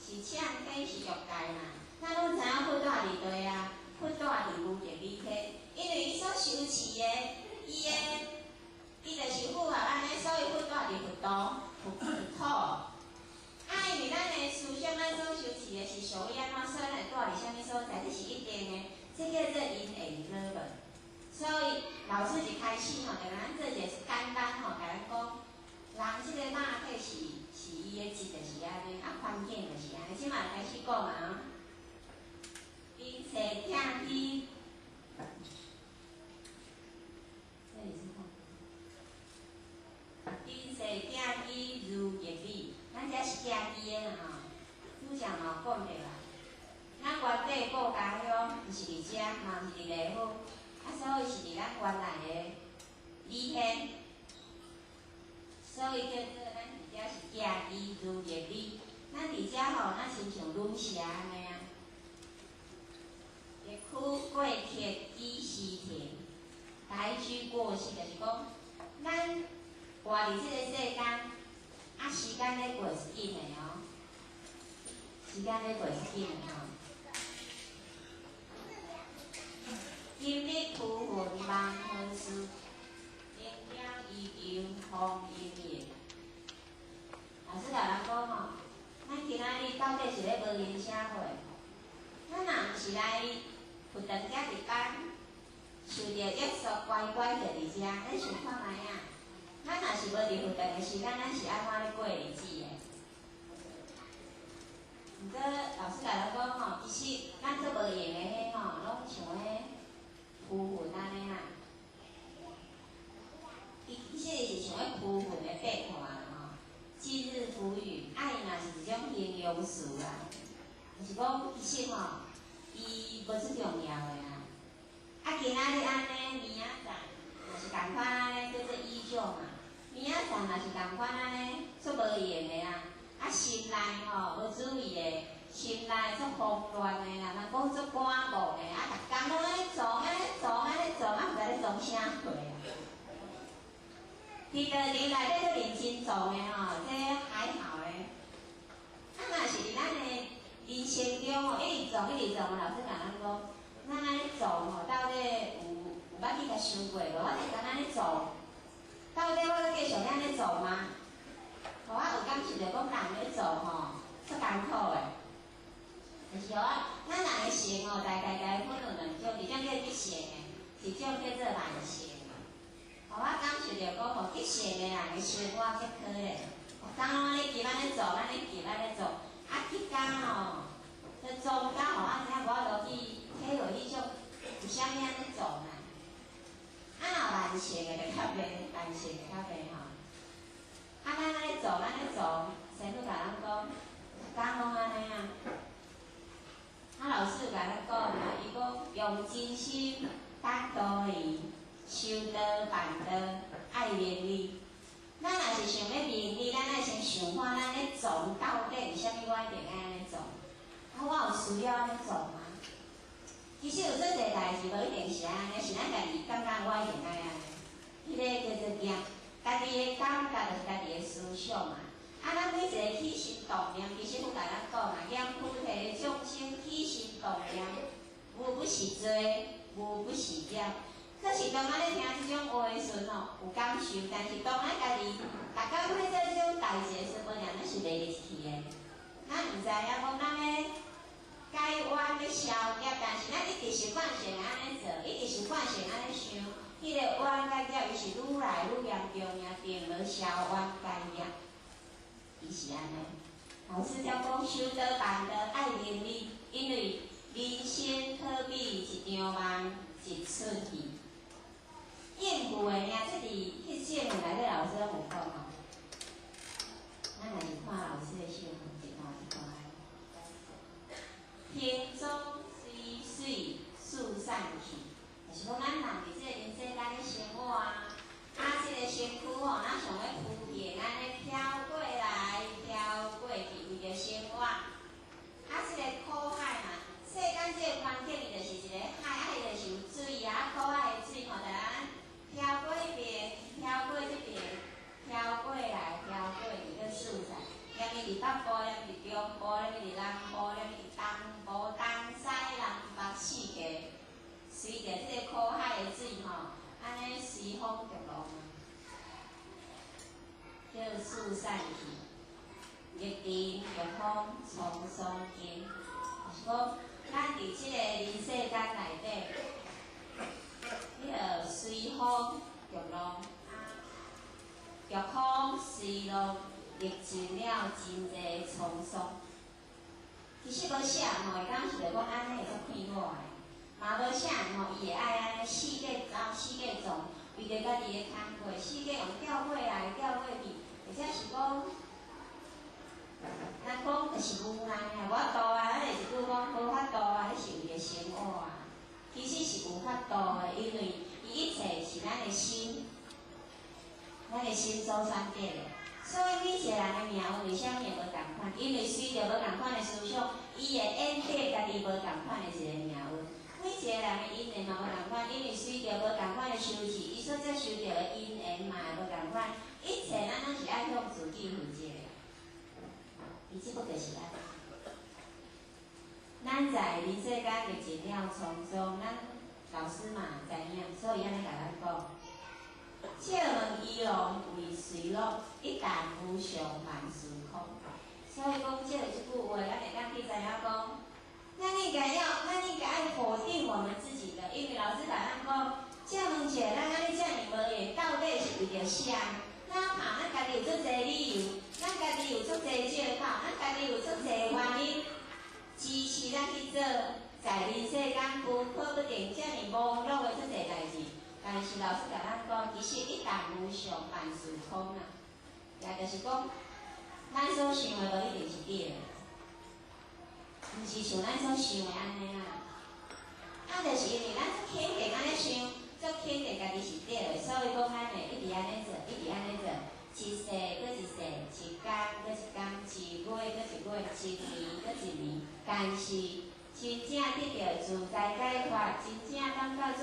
是请天是欲界嘛？咱拢知影佛蹛伫佗啊，佛蹛伫无极理天，因为伊所修持的，伊的，伊就是符合按呢，所以佛蹛伫佛土、佛土。啊，因为咱的思想，咱所修持的是属于按怎，所以咱会蹛伫啥物所在，这是一定的，这叫做因缘果报。所以老师一开始吼，就咱做一个简单吼，共咱讲，人这个肉体是伊的质，就是按呢，啊环境就是按呢。这马开始讲啊，因世疼起，这里是啥？因世疼起如逆理。咱这是行基的啦吼，拄才嘛有讲著啦。咱原底故家乡，毋是伫遮，嘛毋是伫地府，啊，所以是伫咱原来的理天。所以叫做咱伫遮是行基如逆理。咱伫遮吼，咱亲像攄蛇按呢啊。逆趋过客几时停？来去过世，就是讲，咱活伫这个世间。啊，时间咧过是紧的哦，时间咧过是紧的吼。今日浮云望何事？明朝依旧风阴影。老师共咱讲吼，咱今仔日到底是咧无闲啥货？咱若毋是来佛堂遮一班，受著约束，乖乖坐伫遮，咱想看觅啊？咱若是无伫佛堂的时间，咱是按怎咧过日子的？毋过老师共咱讲吼，其实咱做无闲的彼吼，拢像彼浮云按呢啦。伊其实是像彼浮云的变化啦吼。今日浮云，啊伊嘛是一种形容词啦，就是讲其实吼，伊无足重要的啦。啊，今仔日按呢，尼明仔载嘛是仝款按呢，叫做依旧嘛。明仔载嘛是仝款按呢，足无闲的啦。啊，心内吼无注意的，心内足慌乱的啦，人讲足赶忙的，啊，逐工拢按呢创，按呢创，按呢创，啊，毋知咧创啥货啊。伫道场内底足认真创的吼，这还好咧。啊，若是伫咱的人生中吼，一直创一直创，老师共咱讲，咱按呢创吼，到底有捌去共想过无？我逐工按呢创，到底我阁继续按呢创吗？予我有感受著讲，人咧做吼，足艰苦的。就是吼，咱人的性吼，大概该分有两种，一种叫急性的，一种叫做慢性的。予我感受著讲吼，急性的人的生活较可怜。逐工拢按呢急，按呢做，按呢急，按呢做，啊，急工吼，就做到吼，啊，知影无法度去体会彼种为啥物按呢做啦。啊，若慢性的就较袂，慢性的较袂吼。啊，咱按呢做，按呢做，师父共咱讲，逐工拢按呢啊。啊，老师有共咱讲啊，伊讲用真心等多年，修道办道爱名利。咱若是想欲名利，咱爱先想看咱咧创到底为啥物我一定爱按呢创？啊，我有需要按呢创吗？其实有足济代志无一定是按呢，是咱家己感觉我一定爱按呢。彼个叫做业，家己的感觉就是家己的思想嘛。啊，咱每一个起心动念，其实佛共咱讲啊，阎浮提的众生起心动念，无不是罪，无不是业。可是当咱咧听这种话的时阵吼，有感受，但是当咱家己逐工咧做这种代志的时阵，咱是袂入去的。咱毋知影讲咱咧解冤欲消业，但是咱一直习惯性按呢做，一直习惯性按呢想，彼个冤佮业伊是愈来愈严重尔，并无消冤解业，伊是按呢。老师才讲修道办道爱名利，因为人生可比一场梦，一出戏。应付的尔，这伫彼圣文内底老师拢有讲吼。咱来看老师的圣文一段一段。行踪随水四散去，就是讲咱人伫这个人世间咧生活啊，啊，这个身躯吼，咱像咧浮萍按呢飘过来飘过去，为著生活。啊，这个苦海嘛，世间这个环境伊就是一个海，啊，伊就是有水啊，苦海的水吼，就咱飘过彼边，飘过这边，飘过来，飘过去，阁四散。踮伊伫北部，踮伫中部，踮伫南部，踮伫东部、东西南北四界，随著这个苦海的水吼，按呢随风逐浪啊，叫四散去，历尽逆风沧桑经，就是讲咱伫这个人世间内底，彼个随风逐浪啊，逆风随浪，历尽了真济沧桑。其实无啥人吼会感受著讲按呢会足快活的，嘛无啥人吼伊会爱按呢四界走、四界撞，为著家己的工课，四界予调过来调过去，或者是讲，咱讲就是无奈啊，无法度啊，咱会一句讲无法度啊，彼是为著生活啊。其实是有法度的，因为伊一切是咱的心，咱的心所选择的。所以每一个人的命运为啥物会无仝款？因为随著无仝款的思想，伊会演变家己无仝款的一个命运。每一个人的因缘嘛无仝款，因为随著无仝款的修持，伊所接受著的因缘嘛会无仝款。一切咱拢是爱向自己负责的。伊这不就是按呢？咱在人世间历尽了沧桑，咱老师嘛知影，所以按呢共咱讲。借问鱼龙为谁乐？一旦无常，万事空。所以讲，借这句话，咱会当去知影讲，咱应该爱否定我们自己的，因为老师共咱讲，借问者，咱按呢遮尔无闲，到底是为著啥？哪怕咱家己有足济理由，咱家己有足济借口，咱家己有足济原因，支持咱去做在人世间不可不定遮尔忙碌的足济代志。但是老师共咱讲，其实一旦无常，万事空啊。也就是讲，咱所想的无一定是对的，毋是像咱所想的按呢啦。啊，就是因为咱足肯定按呢想，足肯定家己是對的，所以講咱會一直按呢做，一直按呢做，一世閣一世，一工閣一工，一月閣一月，一年閣一年，但是真正得著自在解脫，真正感覺足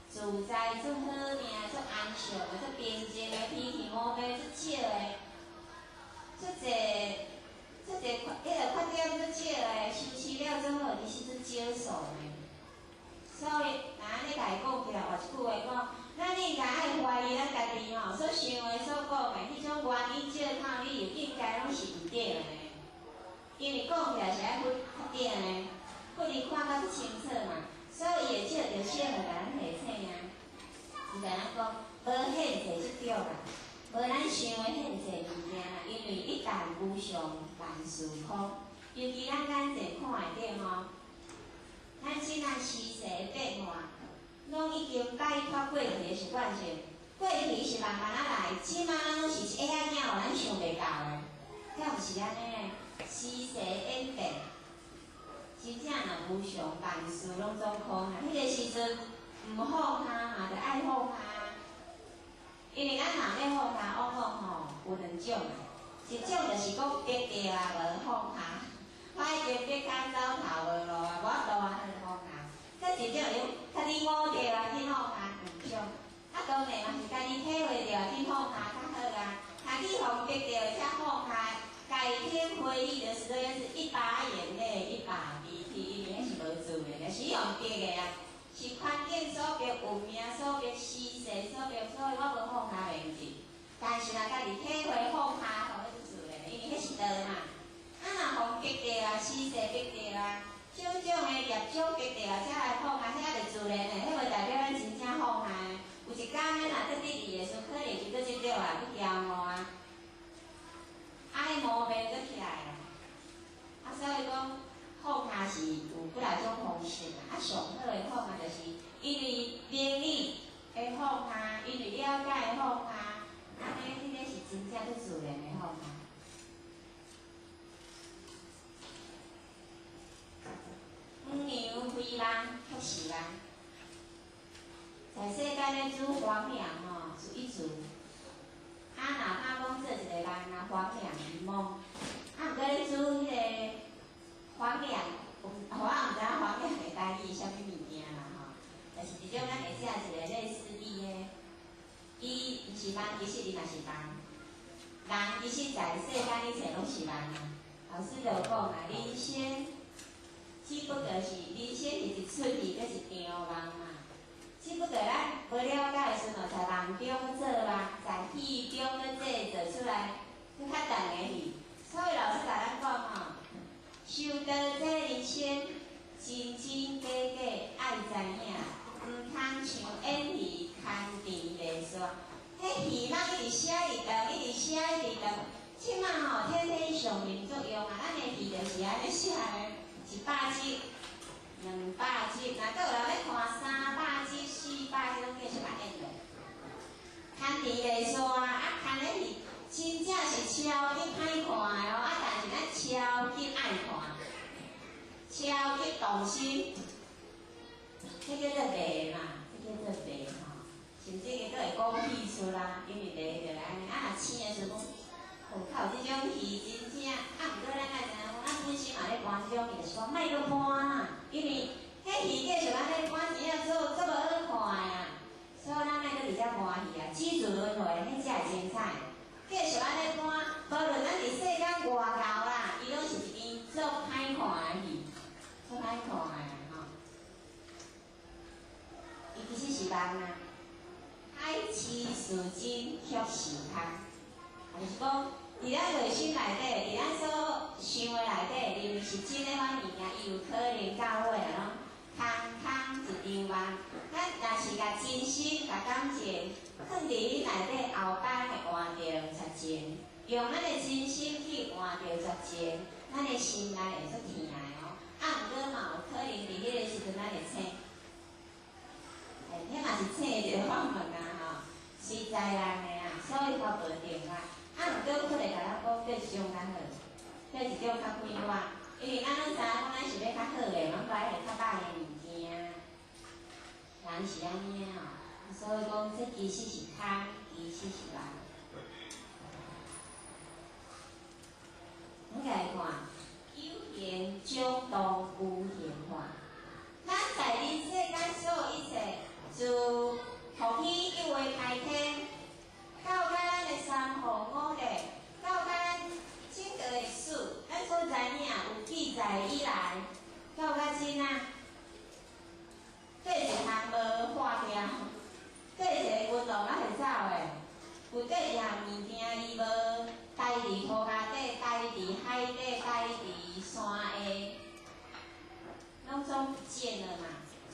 自在、足好命、足安詳的、足平靜的，脾氣毛病足少的，足濟足濟缺，彼个缺點足少的，修持了足好，其實足少數的。所以，若按呢共伊講起來，換一句話講，咱應該愛懷疑咱家己吼，所想的、所講的，彼種原因、借口、理由，應該攏是毋對的。因為講起來是愛較對呢，佛伊看甲足清楚嘛，所以伊會借著聲來共咱提醒啊。伊共咱講，無現濟這種啦，無咱想的現濟物件啦，因為一旦無常，萬事空。尤其咱眼前看會著吼。咱這仔時勢的變化，攏已經擺脫過去的習慣性。過去是慢慢仔來，這馬攏是一下子，予咱想袂到的，敢毋是按呢？時勢演變，真正若無常，萬事攏總空啊！彼个時陣毋放下嘛，著愛放下。因為咱人欲放下，往往吼有兩種啊，一種就是講逼著啊，無放下。我已經逼甲走投無路啊，無法度啊，彼就放下。閣一種就家己悟著啊，緊放下兩種。啊，當然嘛是家己體會著，緊放下較好啊。若去予逼著才放下，改天回憶的時候，又是一把眼淚一把鼻涕，因為彼是無自然的，是予逼的啊，是環境所逼、運命所逼、時勢所逼，所以我無放下袂用。但是若家己體會放下，吼，彼就自然，因為彼是道嘛。啊，若予逼著啊，時勢逼著啊，種種的業障逼著啊，才來放下，彼猶袂自然的，彼袂代表咱真正放下。有一工咱若閣得意的時陣，可能就閣這種啊，閣驕傲啊，啊，彼毛病閣起來啦。啊，所以講放下是有幾若種方式啦。啊，上好的放下就是因為明理的放下，因為了解的放下，按呢，彼個是真正足自然的放下。黃粱非夢，卻是夢。在世間咧煮黃粱吼，是一煮。啊，哪怕講做一个夢啊，黃粱一夢。啊，毋過咧煮彼个黃粱，我也毋知影黃粱的台語是啥物物件啦吼。就是一種咱會食一个類似米的，伊毋是夢，其實伊嘛是夢。人其實在世間一切攏是夢啊。老師就講啊，人生。只不過是人生是一齣戲，閣一場夢嘛。只不過咱無了解的時陣，在夢中去做夢，在戲中去製造出來，閣較長的戲。所以老師共咱講吼，修道這人生，真真假假愛知影，毋通像演戲牽甜袂煞。彼戲攏一直寫一直長，一直寫一直長。這馬吼天天上面作用啊，咱的戲就是按呢寫的。100集、200集，若閣有人欲看300集、400集，攏繼續共演落。牽甜袂煞，啊，牽的是真正是超級歹看的哦，啊，但是咱超級愛看，超級動心，這叫做迷嘛，這叫做迷吼，甚至伊閣會講戲出來，因為迷著按呢，啊，若醒的時陣講，哦，較有這種戲真正，啊，毋過咱愛知影講，咱本身嘛咧搬這種戲，就是講莫閣搬啊，因為彼戲繼續按呢搬，真正做做無好看的啊，所以咱莫閣佇遮搬戲啊，止住輪迴，彼才會精彩。繼續按呢搬，無論咱佇世間偌厚啦，伊攏是一支足歹看的戲，足歹看的吼。伊其實是夢啊，海市蜃真，卻是空，就是講。佇咱內心內底，佇咱所想的內底，認為是真的款物件，伊有可能到尾啊，攏空空一場夢。咱若是共真心、共感情放佇彼內底，後擺會換著絕情。用咱的真心去換著絕情，咱的心內會足疼的哦。啊，毋過嘛有可能佇彼個時陣，咱會醒。欸，彼嘛是醒的一个法門啊吼，隨在人的啊，所以我無定啊。啊，毋過佢會共咱講，對一種較好，對一種較快活，因為咱攏知影講，咱是欲較好的，攏無愛彼較歹的物件。人是按呢吼，所以講，這其實是空，其實是無。咱來看，有形總當無形化。咱在人世間所有一切，自伏羲一畫開天，到甲咱的三皇五帝，到甲咱整個歷史，咱所知影有記載以來，到甲今啊，綴一項無化掉，綴一个運動猶會走的，有綴一項物件伊無待佇塗跤底，待佇海底，待佇山下，攏總不見了嘛。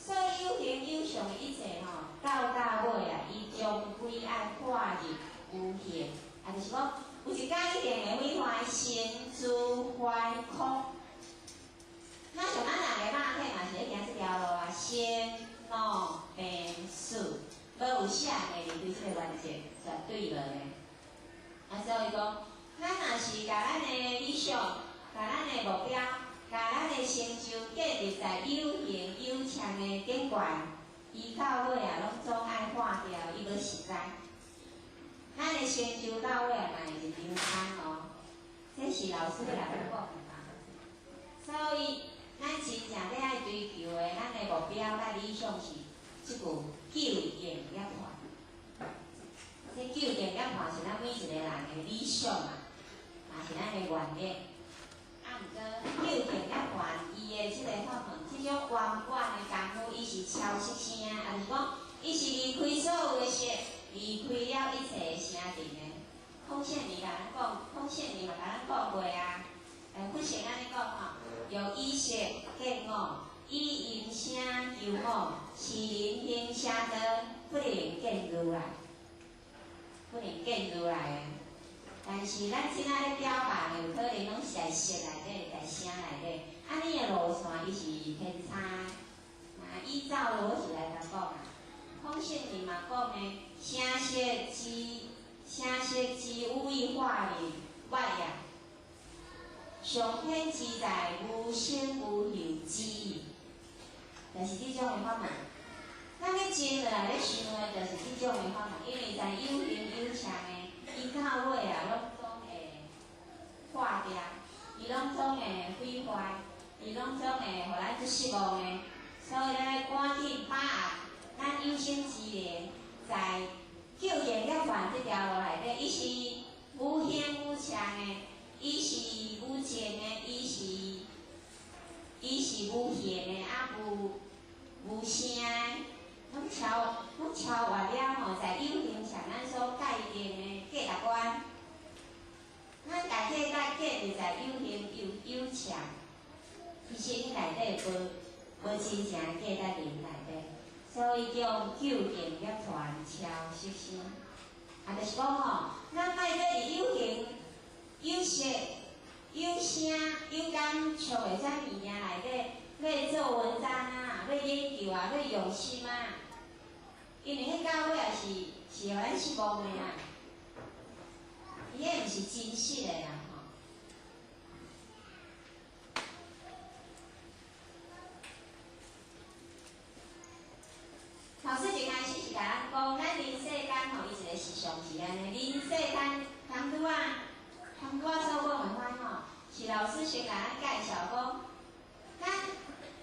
所以有形有相的一切吼，到到尾啊，伊終歸愛化入無形，啊，就是講有一工一定會毀壞，成住壞空。那像咱人的肉體嘛是咧行這條路啊，生老病死，無有啥會離開這個原則，絕對無的。啊，所以講，咱若是共咱的理想、共咱的目標、共咱的成就建立在有形有相的頂懸，伊到尾啊，攏總愛化掉，伊無實在。咱的成就到尾啊，嘛會一場空哦。這是老師來講的嘛。所以，咱真正欲愛追求的，咱的目標佮理想是這句究竟涅槃。這究竟涅槃是咱每一個人的理想啊，嘛是咱的願力。啊，毋過究竟涅槃伊的這個法門，這種圓滿的功夫，伊是超色聲，啊，就是講，伊是離開所有的色，離開了一切的聲塵的。孔聖尼共咱講，孔聖尼嘛共咱講過啊。佛聖按呢講吼，用以色見我，以音聲求我，是人行邪道，不能見如來，不能見如來的。但是咱這仔咧表白的，有可能攏是在色內底，在聲內底，按呢的路線伊是偏差。那依照邏輯來共講啊，孔聖尼嘛講的，聲色之聲色之五欲化入外啊。上天之在無生無有之意，就是這種的法門。咱咧靜落來咧想的，就是這種的法門，因為在有形有相的，伊到尾啊，攏總會化掉，伊攏總會毀壞，伊攏總會予咱足失望的。所以咱愛趕緊把握咱有生之年，在究竟涅槃這條路內底，伊是無形無相的。伊是無情的，伊是無形的，啊無聲的，攏超越了吼，在有形上咱所界定的價值觀，咱家己來建立在有形有相，其實內底無真正價值佇內底，所以叫究竟涅槃超色聲，啊，就是講吼，咱莫閣佇有形。有色、有聲、有感觸的這物件內底，欲做文章啊，欲研究啊，欲用心啊，因為彼到尾也是予咱失望的啊，伊彼毋是真實的啦吼。老師一開始是共咱講，咱人世間吼，伊一個時尚是按呢，人世間通拄仔。通拄仔所講的款吼，是老師先共咱介紹講，咱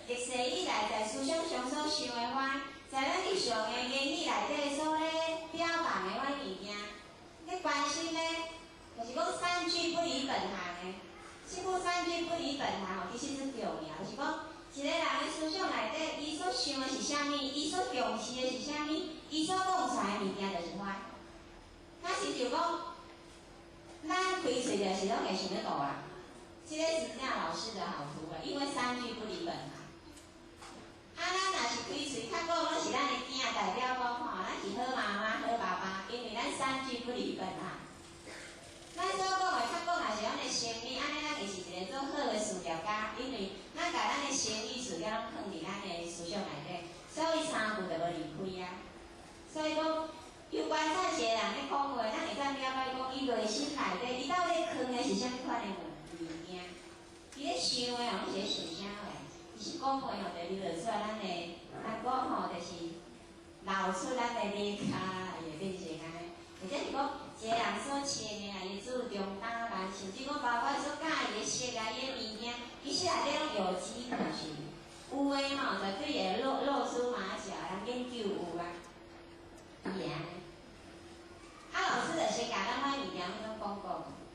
歷世以來在思想上所想的話，在咱日常的言語內底所咧表達的款物件，咧關心的，就是講三句不離本行的。這句三句不離本行吼，其實足重要，就是講一個人的思想內底，伊所想的是啥物，伊所重視的是啥物，伊所講出來的物件就是話。那是就講。咱開喙就是攏會想欲吐啦，這個是真正老師的好處啦，因為三句不離本行。啊，咱若是開喙較講，攏是咱的囝，代表講吼，咱是好媽媽、好爸爸，因為咱三句不離本行。咱所講的較講，若是咱的生意，按呢咱就是一個做好的事業家，因為咱共咱的生意事業攏囥佇咱的思想內底，所以三句就無離開啊。所以講。有觀察一個人咧講話，咱會當了解講，伊內心內底，伊到底囥的是啥物款的物件？伊咧想的吼，攏是咧想啥話？其實講話吼，就流露出來咱的，咱講吼，就是流出咱的禮跤，伊會變成按呢。或者是講，一個人所穿的啊，伊注重打扮，甚至講包括所佮意的色啊，伊的物件，其實內底攏有跡可循。有的吼，絕對會露出馬腳，人研究有啊，伊會按呢。啊，老師就先共咱彼物件攏總講講，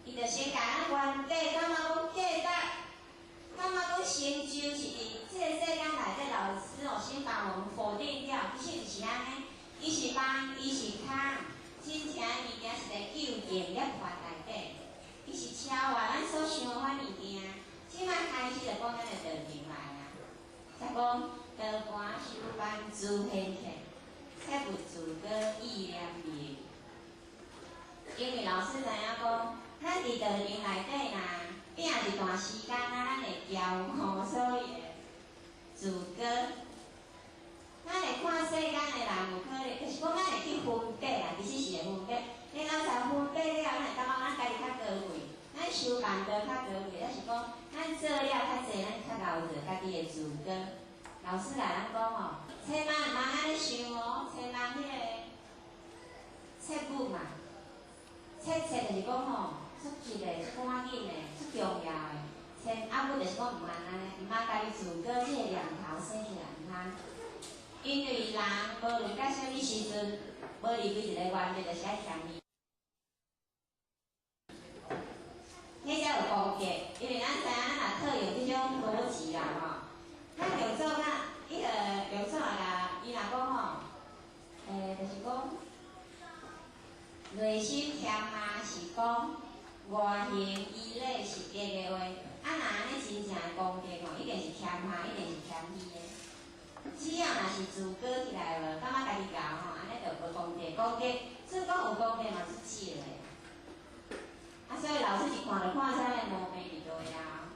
伊就先共咱原底感覺講價值，感覺講成就是佇這個世間內底，老師哦先把我們否定掉，其實毋是按呢，伊是夢，伊是空，真正的物件是佇究竟涅槃內底，伊是超越咱所想的彼物件。這擺開始就講咱的道場來啊，才講道盤修辦自現前，切勿自過意念明。因為老師知影講，咱佇道場內底若拼一段時間啊，咱會驕傲，所以會自高。咱會看世間的人有可能，就是講咱會去分別啦，其實是會分別。然後在分別了，咱會感覺咱家己較高貴，咱修辦道較高貴，抑是講咱做了較濟，咱較𠢕著家己會自高。老師來咱講吼，千萬毋通按呢想哦，千萬彼个切勿嘛，切切就是講吼，足急的、足趕緊的、足重要的。千啊，勿就是講毋通按呢，毋通家己自高這个念頭生起來，毋通。因為人無論到啥物時陣，無離開一個原則，就是愛謙虛。彼才有功德，因為咱知影咱若套用這種邏輯啦吼，咱六祖咱彼個六祖啊，伊若講吼，就是講內心謙啊，是講外行依禮是德的話，啊若按呢真正的功德吼，一定是謙下，一定是謙虛的。只要若是自高起來無，感覺家己𠢕吼，按呢就無功德。功德，算講有功德嘛，足少的。啊，所以老師一看就看啥物毛病佇佗啊。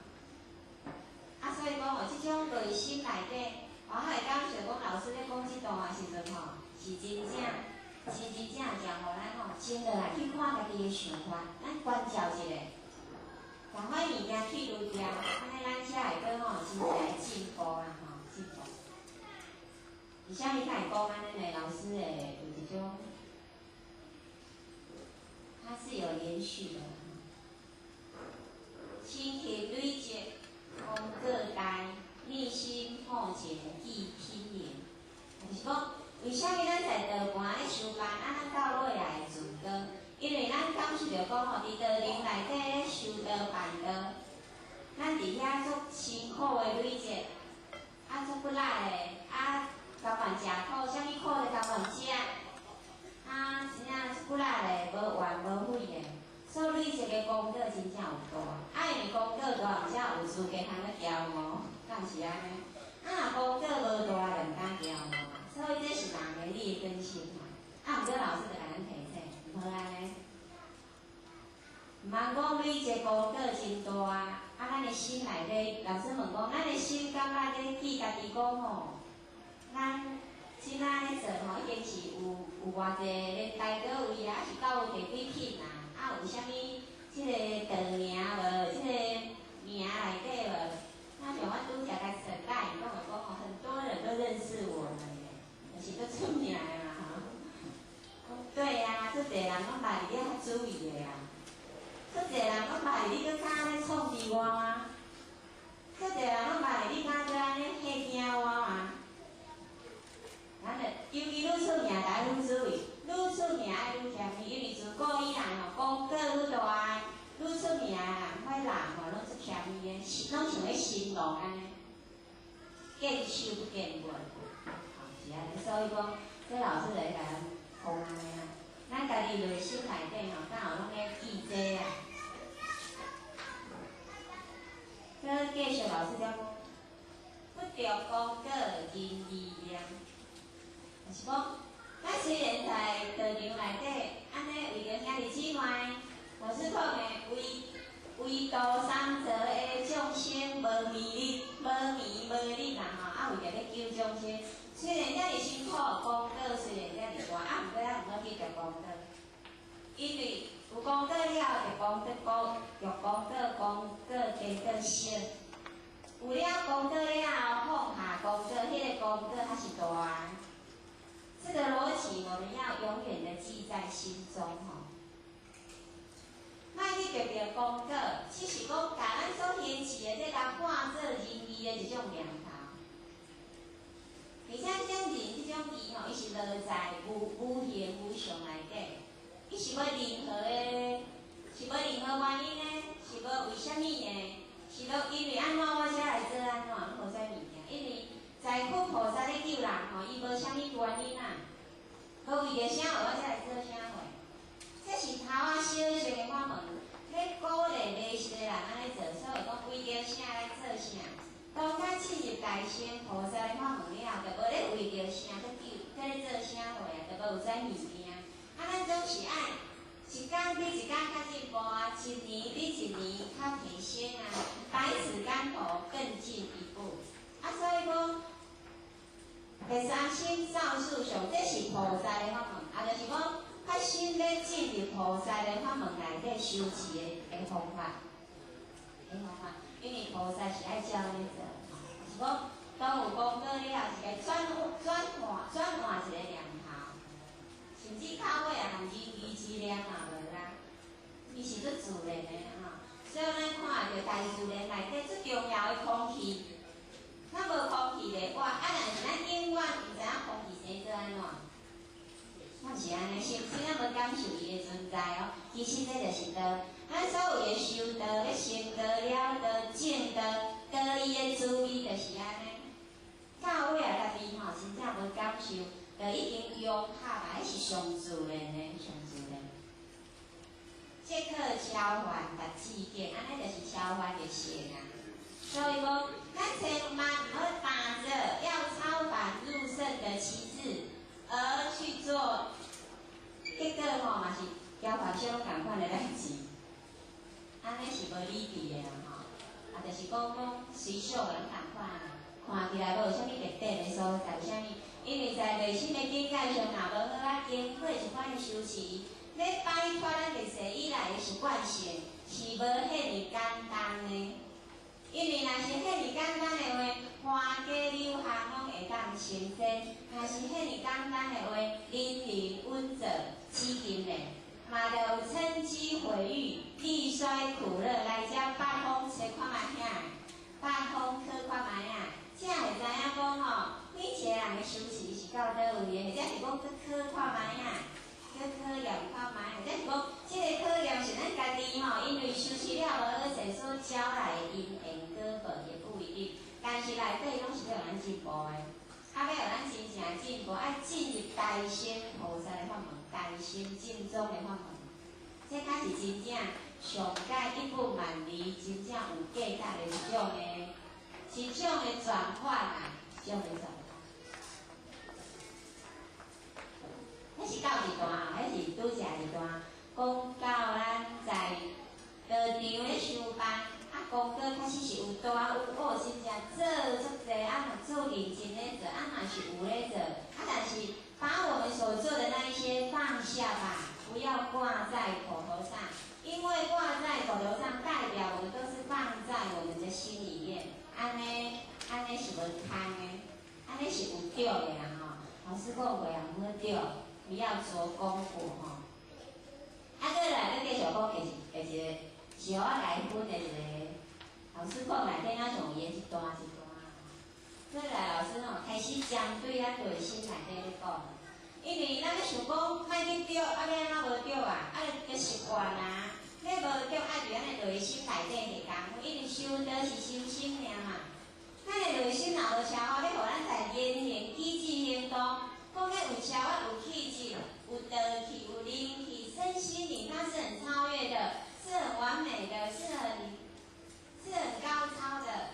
啊，所以講哦，這種內心內底，我較會感受講老師咧講這段的時陣吼，是真正，是真正誠予咱吼靜落來去看家己的想法，咱關照一下，共彼物件去除掉，按呢咱才會閣吼真正會進步啦吼，進步。為啥物較會講按呢呢？老師會有一種，它是有連續的。辛勤累積，功過大，內心破前記品靈。就是講，為啥物咱在道盤咧修辦，啊，咱到尾也會自高？因為咱感受著講吼，佇道場內底咧修道辦道，咱佇遐足辛苦的累積，啊，足骨力的，啊，甘願食苦，啥物苦都甘願食，啊，真正足骨力的，無怨無悔的，所累積的功德真正有大。啊，因為功德大，才有資格通去驕傲，敢毋是按呢？啊，若功德無大，就毋敢驕傲嘛。所以這是人的劣根性嘛。啊，毋過老師就共咱提醒，毋好按呢。毋通講累積功德真大，啊，咱的心內底，老師問講，咱的心感覺咧記家己講吼，咱這擺咧做吼，已經是有偌濟咧大哥位啊，抑是到有第幾品啊？啊，有啥物這個道名無？這個名內底無？那像我拄才共算來，伊攏會講吼，很多人都認識我們咧，就是足出名的嘛吼。對啊，足濟人攏捌你，你較注意的啊。足濟人攏捌你，你閣較按呢創治我嗎？足濟人攏捌你，你敢閣按呢嚇驚我嗎？咱就尤其愈出名，就愛愈注意，愈出名愛愈謙虛，因為自古以來吼，功過愈大，愈出名的人，彼人吼攏足謙虛的，攏像咧神龍按呢，見首不見尾，吼是按呢。所以講，這老師就咧共咱講按呢啊，咱家己內心內底吼，敢有攏咧記這啊？閣繼續老師講，不著功過真意念。就是講，咱雖然在道場內底，按呢為著兄弟姊妹，我是講的為為度三途的眾生無眠日、無眠無日啦吼，啊為著欲救眾生，雖然遮爾辛苦，功過雖然遮爾大，啊毋過咱毋好去著功德，因為有功德了後，就功德功，著功德功過變做小，有了功德了後，放下功德，彼個功德較是大。這個邏輯我們要永遠的記在心中吼。莫去特別功過，只是講共咱所行持的這個化做仁義的一種念頭。而且這種仁這種義吼，伊是落在無無形無相內底，伊是無任何的，是無任何原因的，是無為啥物的，是無因為按怎我才來做按怎，攏無這物件。因為在佛菩薩咧救人吼，伊無啥物原因啊，無為著啥貨我才來做啥貨。這是頭仔小乘的法門，咧鼓勵迷失的人按呢做，所以講為著啥來做啥。當咱進入大乘菩薩的法門了，就無咧為著啥去救，去咧做啥貨啊，就無有這物件。啊，咱總是愛一工比一工較進步啊，一年比一年較提升啊，百尺竿頭更進一步。啊，所以講，第三心造殊相，這是菩薩的法門，啊，就是講。較新欲進入菩薩的法門內底修持的方法，的方法，因為菩薩是愛照按呢做，是講當有功果了，是該轉轉換轉換一個念頭，甚至到尾啊，含仁義之念嘛無啦，伊是足自然的吼。所以咱看著大自然內底最重要的空氣，咱無空氣咧，哇！啊，若是咱永遠毋知影空氣生做按怎。敢是按呢，是毋是咱無感受伊的存在哦？其實這就是道，咱所有的修道、咧成道、了道、證道，道伊的滋味就是按呢。到尾啊，家己吼真正無感受，就已經融合啊，彼是上自然的，上自然。即可超凡達至境，按呢就是超凡入聖啊。所以講，咱千萬毋好打著要超凡入聖的旗幟而去做，結果吼嘛是交發生仝款的代誌，按呢是無理智的啦吼。啊，就是講講隨想攏仝款，看起來無啥物特別的所在，啥物？因為在內心的境界上，若無好仔經過一款的修持，欲擺脫咱歷世以來的習慣性，是無遐爾簡單的。因為若是遐爾簡單的話，花家柳項攏會當成仙；若是遐爾簡單的話，人人穩做紫金蓮，嘛就有稱譏毀譽、利衰苦樂來遮八方揣看覓遐，八方考看覓啊，才會知影講吼，每一個人的修持是到佗位的，或者是講去考看覓啊，去考驗看覓，或者是講這個考驗是咱家己吼，因為修持了無好勢所招來的因緣果報也不一定，但是內底攏是欲予咱進步的，啊，欲予咱真正進步，愛進入大乘菩薩的法門，大乘正宗的法門，這才是真正上蓋一步萬里，真正有價值的一種的，一種的轉換啊，一種的轉換。彼是到一段，彼是拄則一段，講到咱在道場咧修班，啊，功課確實是有大有惡，真正做足濟，啊，嘛做認真咧做，啊，嘛是有咧做，啊，但是把我們所做的那一些放下吧，不要掛在口頭上，因為掛在口頭上，代表我們都是放在我們的心裡面，按呢，按呢是無空的，按呢是有對的啦吼。老師講過啊，毋好對，不要著功果吼。啊，過來，閣繼續講下一下一個，是予我來分的一個。老師講內底咱像伊的一段一段。過來老師吼開始針對咱內心內底咧講，因為咱咧想講莫去著，啊欲按怎無著啊？啊，就習慣啊。你無著愛佇咱的內心內底下工夫，因為修道是修心爾嘛。咱的內心若無超越，欲予咱在言行舉止行動，講欲有超越、有氣質、有道氣、有靈氣，身心靈它是很超越的，是很完美的，是很高超的。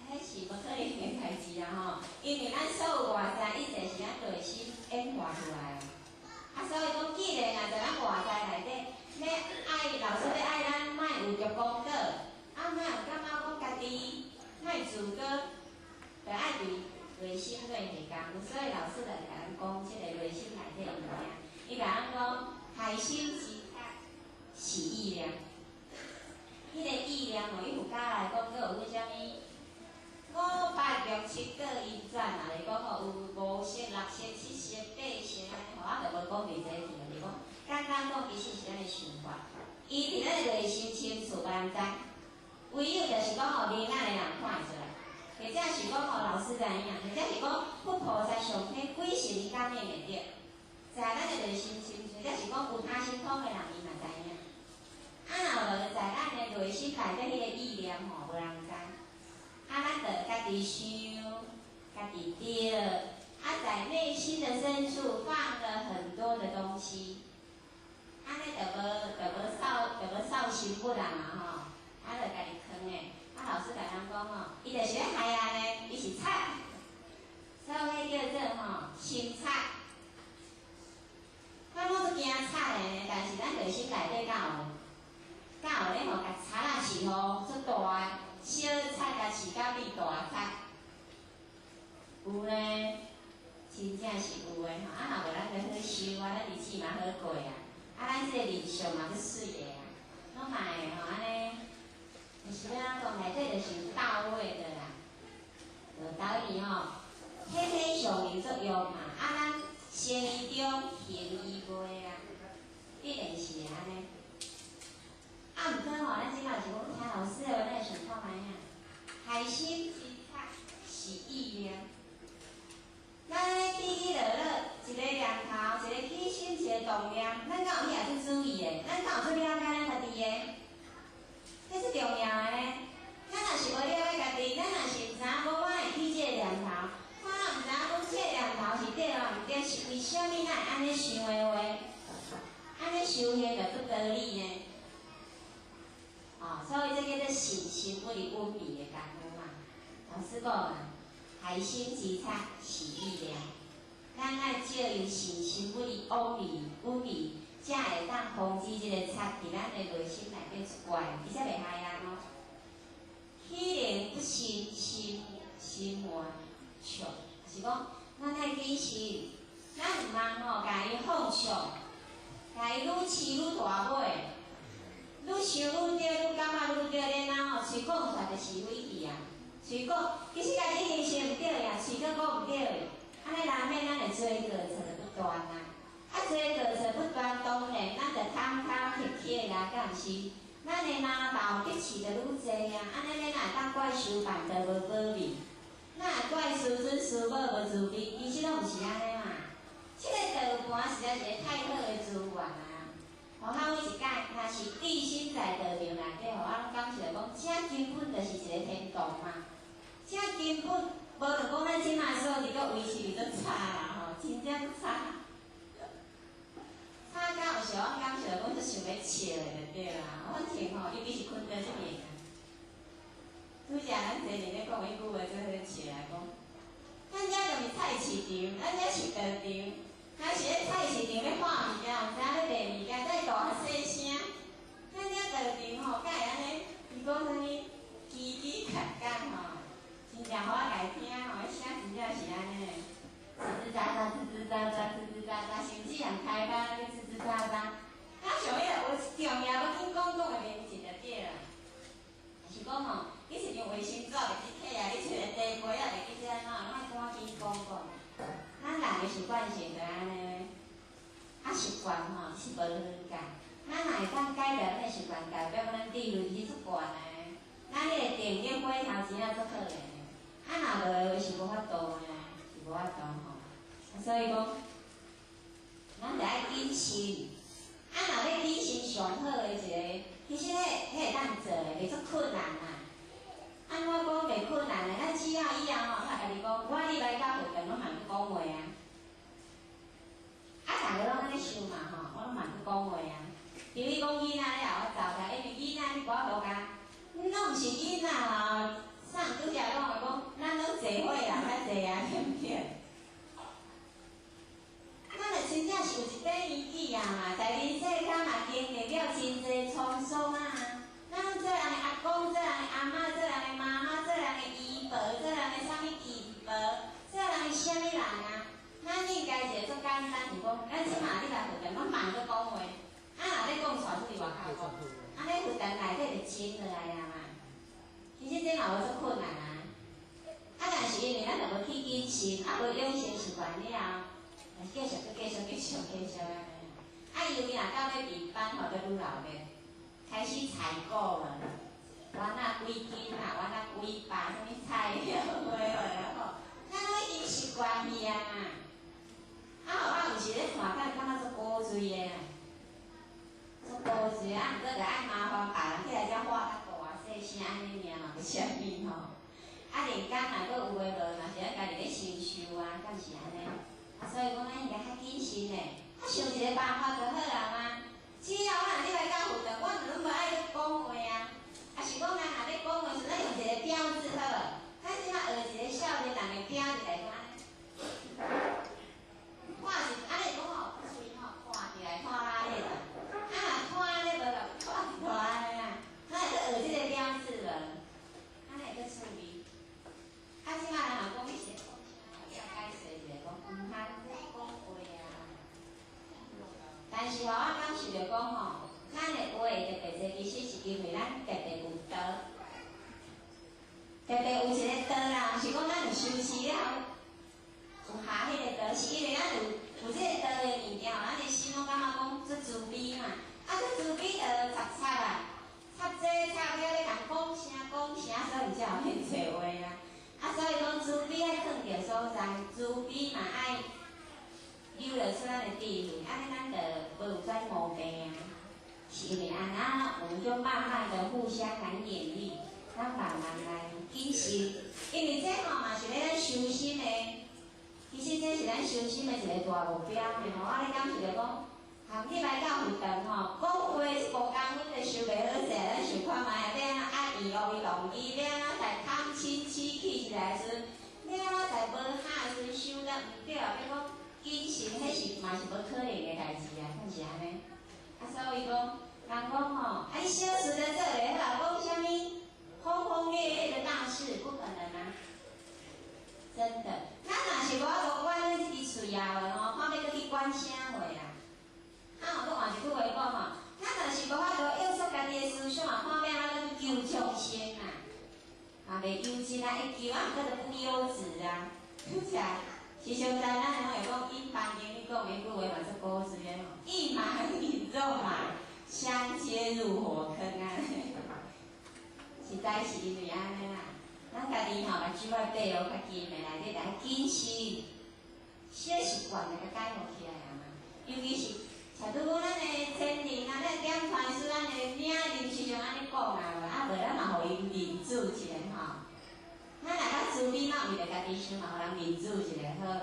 彼是無可能的代誌啊吼！因為咱所有外在一切是咱內心演化出來的。啊，所以講，既然若在咱外在內底，欲愛老師欲愛咱莫有著功果，啊，莫有感覺講家己莫自高，就愛佇內心內下工夫。所以老師就共咱講這個內心內底的物件。伊共咱講，開心之是意念。彼個意念哦，伊佛教來講，閣有分啥物？五八六七個運轉啊，就是講吼有五色、六色、七色、八色。讲，其实是咱的想法，伊伫咱的内心深处无人知，唯有就是讲吼，明眼的人看会出来，或者是讲吼老师知影，或者是讲佛菩萨上天鬼神感应会著，在咱的内心深处，或者是讲有他心通的人，伊嘛知影。啊，若无在咱的内心内底彼个意念吼，无人知。啊，咱就家己想，家己得，啊，在內心的深處放了很多的東西，按呢就無掃心不人啊吼，啊，就家己囥的。啊，老師共咱講吼，伊就是咧害按呢，伊是賊，所以彼叫做吼心賊。咱攏足驚賊的呢，但是咱內心內底敢有？敢有咧吼，共賊仔飼吼足大的，小賊共飼甲變大賊，有呢，真正是有的吼。啊，若無咱就好修啊，咱日子嘛好過啊，啊，咱這個面相嘛足媠的啊，攏嘛會吼按呢，就是欲按怎講，內底就是有到位的啦，就等於吼，天天上有作用嘛，啊，咱生意中行醫袂啊，必然是按呢。啊，毋過吼，咱這擺是講聽老師的話，咱會想看覓啊？害心之賊是意念。咱按呢起起落落，一個念頭，一個起心，一個動念，咱敢有去遐做注意的？咱敢有做了解咱家己的？這是重要的呢。咱若是無了解家己，咱若是毋知影講我會起這個念頭，我若毋知影講這個念頭是對抑毋對，是為啥物咱會按呢想的話？按呢修行就足道理呢。哦，所以這叫做信心不離穩味的功夫嘛。老師講啊，害心之賊是意念，咱愛借由信心不離妄味、穩味，才會當防止這個賊佇咱的內心內底出怪，伊才袂害咱哦。豈能不信心心滿笑？就是講，咱愛謹慎，咱毋通吼，共伊放笑，共伊愈飼愈大尾。愈想愈對，愈感覺愈對，然後吼，喙講出來就是非去啊。喙講，其實家己已經先毋對啊，喙閣講毋對，按呢難免咱會追過錯不斷啊。啊，追過錯不斷，當然咱就貪貪乞乞啊，敢毋是？咱的拿豆得飼就愈濟啊，按呢咱若會當怪師範都無保庇，咱會怪師尊師母無慈悲，其實攏毋是按呢嘛。這個道盤實在是個太好的資源啊！予咱每一擺，若是置身在道場內底吼，我攏感受講，這根本就是一個天堂嘛。這根本無論講咱這馬所佇閣維持佇足慘啦吼，真正足慘。慘到有時我感受講足想欲笑的就對啦。反正吼，尤其是困到這邊啊。拄才咱前面咧講彼句話足好笑啊，講咱這就毋是菜市場，咱這是道場。若是咧菜市場欲看物件，毋知影咧賣物件，再大細聲。咱這道場吼，敢會按呢？伊講啥物？嘰嘰咔咔吼，真正予我共聽吼，彼聲真正是按呢，吱吱喳喳，吱吱喳喳，吱吱喳喳，甚至人開班咧吱吱喳喳。啊，像彼個有重要欲緊講講會面前就對啦。是講吼，你一張衛生紙袂記摕啊，你一個茶杯仔袂記這按怎，攏愛趕緊講講。咱人的習慣性就按呢，啊習慣吼是無好改。咱若會當改掉咱的習慣，代表咱智慧是足懸的。咱彼個定力火頭真正足好的。啊，若無的話是無法度的，是無法度吼。啊，所以講，咱著愛謹慎。啊，若欲謹慎上好的一個，其實彼彼會當做的，袂足困難啦。按怎講袂困難呢？咱只要以後吼，我共你講，我禮拜到佛堂攏嘛去講話啊。啊，逐个攏按呢想嘛吼，我攏嘛去講話啊。比如講囡仔了後，我走來，因為囡仔你寡無共，攏毋是囡仔吼。上拄才講的講，咱攏坐伙人較濟啊，對毋對？咱就真正是有一塊年紀啊嘛，在人世間嘛經歷了真濟滄桑啊。咱攏做人的阿公，做人的阿嬤，做人的媽媽，做人的姨婆，做人的啥物姨婆，做人的啥物人啊？咱應該一個足簡單，就講，咱這馬你來佛堂，攏慢閣講話。啊，若欲講帶出去外口講，按呢佛堂內底就靜落來啊嘛。其實這嘛無足困難啊。啊，但是因為咱就無去謹慎，啊無養成習慣了後，繼續閣繼續繼續繼續按呢。啊，啊，尤其若到尾闭班吼，阁愈闹热，开始采购了，丸仔几斤啊，丸仔几百，啥物菜有无吼？咱拢已经习惯去啊。啊吼，啊有时咧看，敢感觉足古锥的啊，足古锥啊，毋过就爱麻烦别人起来遮画较大细声按呢尔嘛，无啥物吼。啊，连工若阁有的无，嘛是咱家己咧承受啊，敢是按呢？啊，所以讲咱应该较谨慎的，较想一个办法就好啊嘛。只要我若入来到佛堂，我就拢无爱阁讲话啊。啊是讲人若咧讲话时，咱用一个标志好无？咱这马学一个少年人的标志来讲按呢。看是按呢讲吼，喙吼看起来看哪咧啦？啊若看按呢无就看一拖按呢啊，咱会阁学这个标志无？按呢会阁趣味。啊，这马人若讲你是咧讲啥？要解释一下讲，毋通咧讲话啊。但是吼，我感受著讲吼，咱的话特别济，其实是因为咱特别有道，特别有一个道啦，毋是讲咱有修持了有下彼个道，是因为咱有这个道的物件，咱的心拢感觉讲足慈悲嘛，啊，足慈悲就插插啊，插这插遐咧共讲啥讲啥，所以才有遐济话啊。啊，所以讲慈悲爱囥著所在，慈悲嘛爱流露出咱的智慧，按呢咱就无有跩毛病啊。是因为按呢，我们就慢慢的互相来勉励，咱慢慢来谨慎，因为这吼嘛是咧咱修心的，其实这是咱修心的一个大目标呢吼。我咧感受著讲，含入来到佛堂吼，讲话这5公分就收袂好势，咱想看觅啊，欲按怎压伊，予伊同意，欲按怎在贪嗔痴气起来时，欲按怎在无下时想得毋对啊，欲讲谨慎，彼是嘛是无可能的代志啊，敢是按呢？啊，所以讲，人讲吼，啊，你小事都做袂好，讲啥物轰轰烈烈的大事，不可能啊！真的，咱若是无法度管咱这支喙啊，吼，看欲阁去管啥货啊？啊，吼，阁换一句话讲吼，咱若是无法度约束家己的思想啊，看欲按怎阁去求众生啊？嘛袂优质啊，会求啊，毋过就不优质啊，是啊。时常在咱拢会讲，引班经你讲的句话嘛足古锥的吼，一马引众马，相接入火坑啊！实在是因为按呢啦，咱家己吼目睭爱闭予较紧的，内底来谨慎，小习惯就共改予起来啊嘛。尤其是像拄讲咱的前人啊，咱点传师咱的领领时常按呢讲啊，啊无咱嘛予𪜶面子一下吼。咱若较慈悲，嘛为著家己想，嘛予人面子一下好。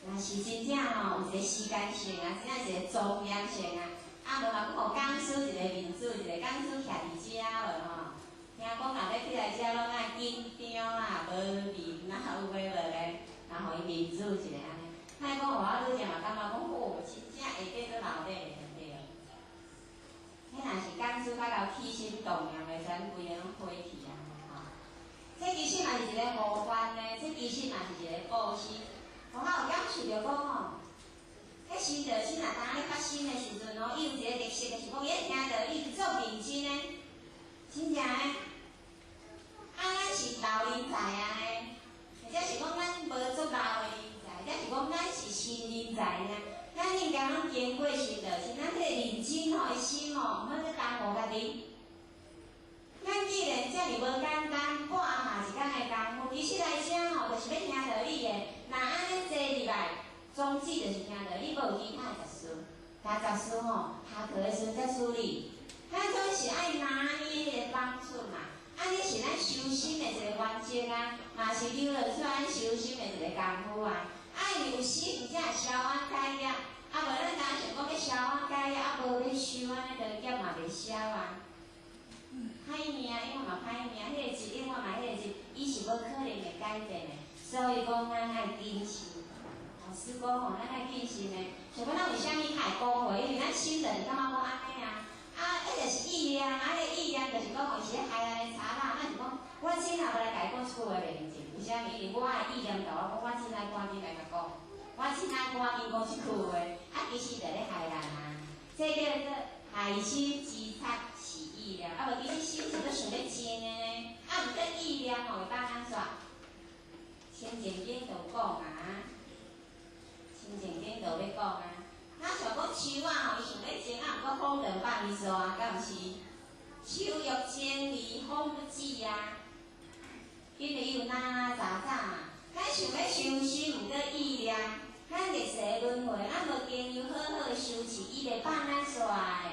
若是真正吼有一个时间性啊，真正一个庄严性啊，啊无嘛，阁予讲师一个面子一下，讲师徛伫遮无吼。听讲若欲起来遮拢爱紧张啊，无面啊，有的无的，然后予伊面子一下按呢。莫讲我拄才嘛感觉讲，哦，真正下底做闹热的对。彼若是讲师较𠢕起心动念的时阵，规个拢火去啊！这其实嘛是一个护愿呢，这其实嘛是一个布施。我较有感受著讲吼，彼心著心若当咧发生的时阵吼，伊有一个特色，就是讲伊听著伊足认真的，真正的。啊，咱是老人才啊呢，或者是讲咱无足老的人才，或者是讲咱是新人才尔。咱应该拢经过心著心，咱这个认真吼，的心吼，毋好去耽误家己。咱既然遮尔无简单，半下一工的功夫，其实来遮吼，就是欲听道理的。若按呢坐入来，宗旨就是听道理，阁有其他的杂事。但杂事吼，下课的时阵才处理。咱总是爱拿捏彼个方寸嘛，按呢是咱修心的一个原则啊，嘛是流露出咱修心的一个功夫啊。啊，因为有心，才会消冤解业。啊，无咱若想讲欲消冤解业，啊，无欲修按呢，就业嘛袂消啊。歹命，永远嘛歹命，彼个字永远嘛彼个字，伊是无可能会改变的。所以讲，咱爱谨慎。老师讲吼，咱爱谨慎的。像讲咱为啥物较会讲话？因为咱心就是感觉讲按呢啊，啊，彼就是意念啊，彼个意念就是讲吼，是咧害咱的查某，咱是讲，我凊彩无来共伊讲这句话袂认真。为啥物？因为我的意念共我讲，我凊彩赶紧来共讲，我凊彩赶紧讲这句话，啊，其实就咧害人啊。这叫做害心之贼是意念，啊无其实心是阁想欲静的呢，啊毋过意念吼会当按怎？清净经就有讲啊，清净经就欲讲啊，咱像讲树仔吼，伊想欲种，啊，毋过风就放伊煞，敢毋是？树欲静而风不止啊，因为伊有拉拉杂杂嘛。咱想欲修心，毋过意念，咱历世轮回，咱无经由好好修持，伊袂放咱煞的。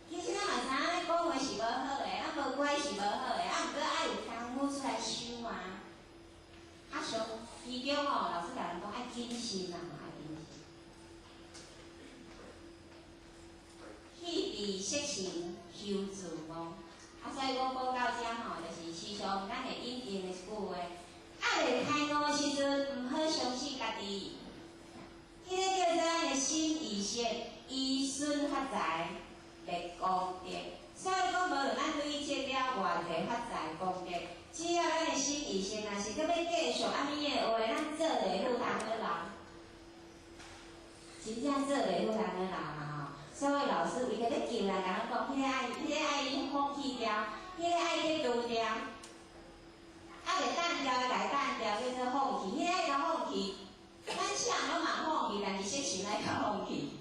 其实咱嘛知影，咱讲话是无好的，咱无乖是无好的，啊，毋过爱有功夫出来修啊。啊，上其中吼，老师共咱讲爱谨慎啊，爱谨慎。去彼色行修自悟。啊，所以讲讲到遮吼，就是时常咱会引用的一句话：犹未开悟的时阵，毋好相信家己。彼个叫做咱的心意识，依顺发财立功德。所以讲，无论咱累积了偌济发财功德，只要咱的心意识若是阁欲继续按呢的话，咱做袂赴汤好留。真正做袂赴汤好留嘛吼。所以老师为著欲救人，共咱讲，彼个爱放弃掉，彼个爱去除掉，犹未澹掉的，共澹掉，叫做放弃。彼个爱共放弃，咱啥人拢嘛放弃，但是色心爱共放弃，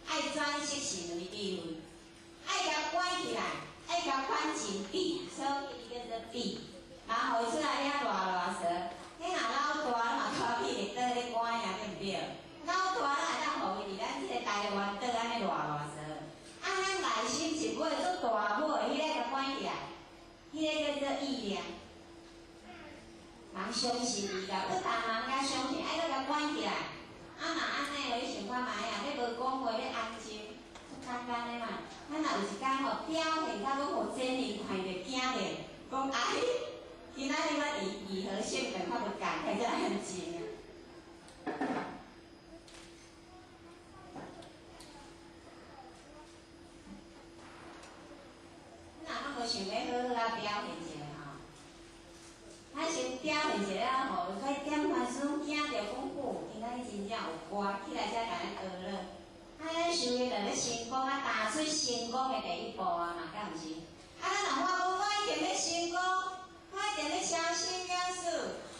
爱转色心为智慧，爱共关起来，爱共关紧闭，所以伊叫做闭。然后予伊出来遐热热踅，彼若老大，嘛拖去绿岛咧关啊，对毋对？老大咱会当予伊伫咱这个台湾岛按呢热热踅，啊，咱内心一尾足大尾，彼个共关起来，彼个叫做意念。人相信伊啦，不但人共相信，爱阁共关起来。啊，若按呢，你想看觅啊？你无讲话，你安静，足简单的嘛。咱若有一工吼表现甲讲予真人看著惊著，讲哎，今仔日我伫义和县变较无仝，开始安静啊。你若拢无想欲好好仔表现一下吼，咱先表现一下吼，所以点番时阵惊著讲吼，今仔日真正有歌起来才共咱学了。啊，咱想欲著欲成功啊，踏出成功的第一步啊嘛，敢毋是？啊，咱若话讲我一定欲成功，我一定欲超生了死，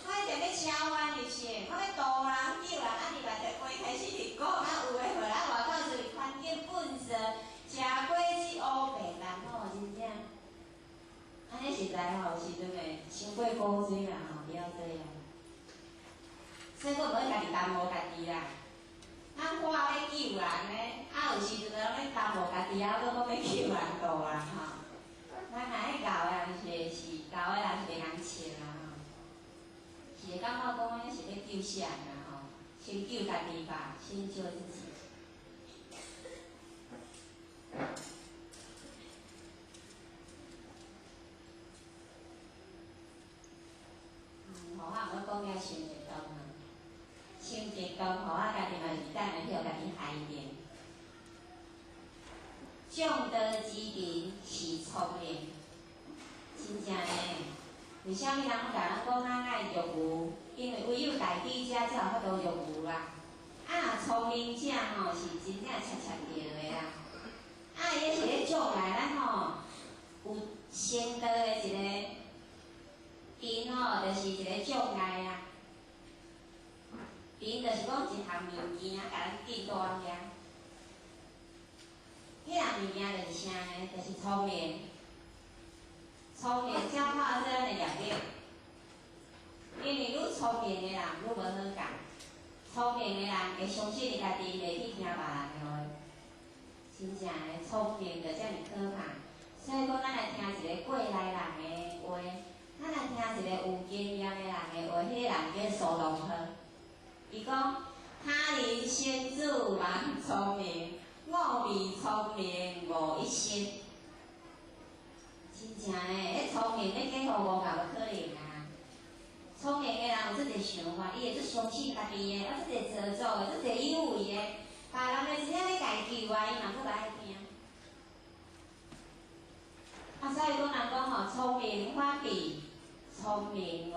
我一定欲超越入圣，我欲度人救人，啊，你嘛就话开始伫讲啊，有的无啊，外口就是环境粪扫，食果子乌白难吼，真正。按呢实在吼，有时阵会伤过古锥啦吼，不要这样。所以讲，毋好家己耽误家己啦。咱话欲救人呢，啊有时阵拢咧耽误家己，啊阁讲欲救人度人吼。咱若爱𠢕的人是𠢕的人是袂通笑啦吼。是会感觉讲安呢是欲救啥人啦吼？先救家己吧，先救自己。予我毋讲遐伤激动啊，伤激动，予我家己嘛是等下去予家己害著。众多之人是聪明，真正的。为啥物人拢共咱讲咱爱欲求？因为唯有大智者才有法度欲求啦。啊，若聪明者吼是真正恰恰著的啦。啊，伊是咧将来咱吼有成道的一个贫吼，就是一个障碍啊。贫就是讲一项物件，共咱禁住遐。彼项物件就是啥呢？就是聪明。聪明才化做咱的业力。因为愈聪明的人愈无好教，聪明的人会相信伊家己，袂去听别人的话。真正的聪明就遮尔可怕。所以讲，咱来听一个过来人的话，咱来听一个有经验的人的话，彼个人叫苏东坡。伊讲：他人先祖蛮聪明，我比聪明误一生。真正的，彼聪明欲假予误也无可能啊！聪明的人有足济想法，伊会足相信家己的，啊，足济做作的，足济有为的。别人的真正欲共伊救啊，伊嘛阁无爱听。啊，所以讲人讲吼，聪明反被聪明误，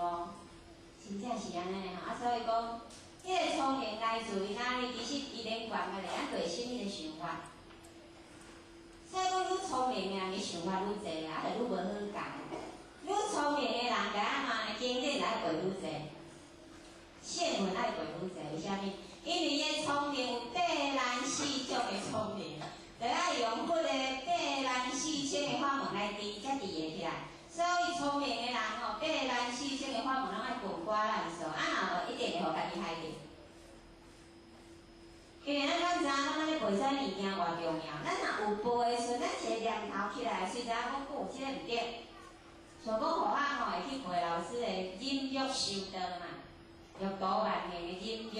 真正是按呢吼。啊，所以讲，彼个聪明来自于哪里？其实伊连贯个咧，咱内心彼个想法。所以讲，愈聪明的人，伊想法愈济，啊，就愈无好教。愈聪明的人，共按怎呢？经典爱背愈济，圣文爱背愈济，为啥物？因为伊的聪明有八难四法门拢爱滚瓜烂熟，啊若无一定会予家己害著。因为咱敢知影讲，咱咧背啥物件偌重要？咱若有背的时阵，咱一个念头起来，虽知影讲哦，这个毋对。像讲予我吼会去背老师的忍辱修道嘛，六度万行的忍辱。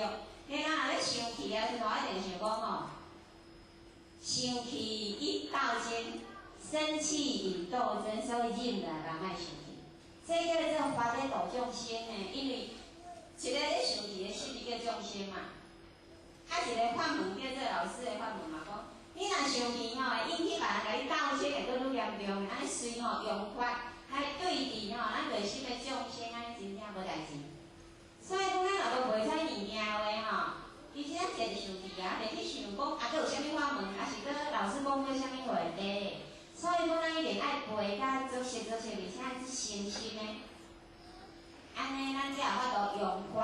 你咱若咧生气啊，时阵我一定想讲吼，生气引斗争，生气引斗争，所以忍啦，人莫生气。这叫做法咧度众生的，因为一个咧生气的心叫众生嘛。啊，一个法门叫做老师的法门嘛，讲你若生气吼，会引起别人共你斗争，会阁愈严重。按呢随吼用法来对治吼，咱内心的众生按呢真正无代志。所以讲，咱若无袂使物件话吼，其实咱一个生气啊，袂去想讲啊，阁有啥物法门，抑是阁老师讲过啥物话题。所以讲，咱一定爱背甲足熟足熟，而且爱诚心的。按呢，咱才有法度用法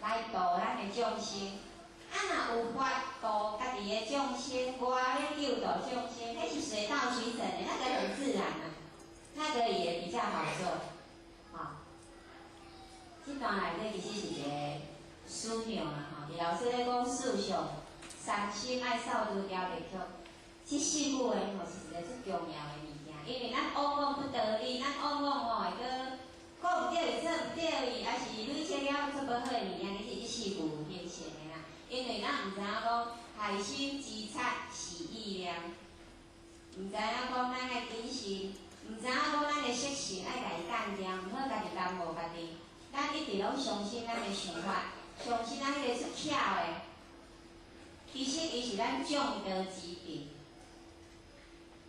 来度咱的众生。啊，若有法度家己的众生，我咧救度众生，彼是水到渠成的，那个很自然啊，那个也比较好做，吼。这段内底其实是一个思想啦，吼。老师咧讲四相，三心爱扫除掉袂曲，这四句话吼是一个足重要的物件，因为咱往往不得已，咱往往吼会阁讲毋对伊，做毋对伊，抑是累积了足无好的物件，其实这四句形成的啦。因为咱毋知影讲害心之察是意念，毋知影讲咱爱谨慎，毋知影讲咱的习性爱共伊减掉，毋好家己耽误家己。咱一直拢相信咱的想法，相信咱彼个出巧的，其实伊是咱众多之病。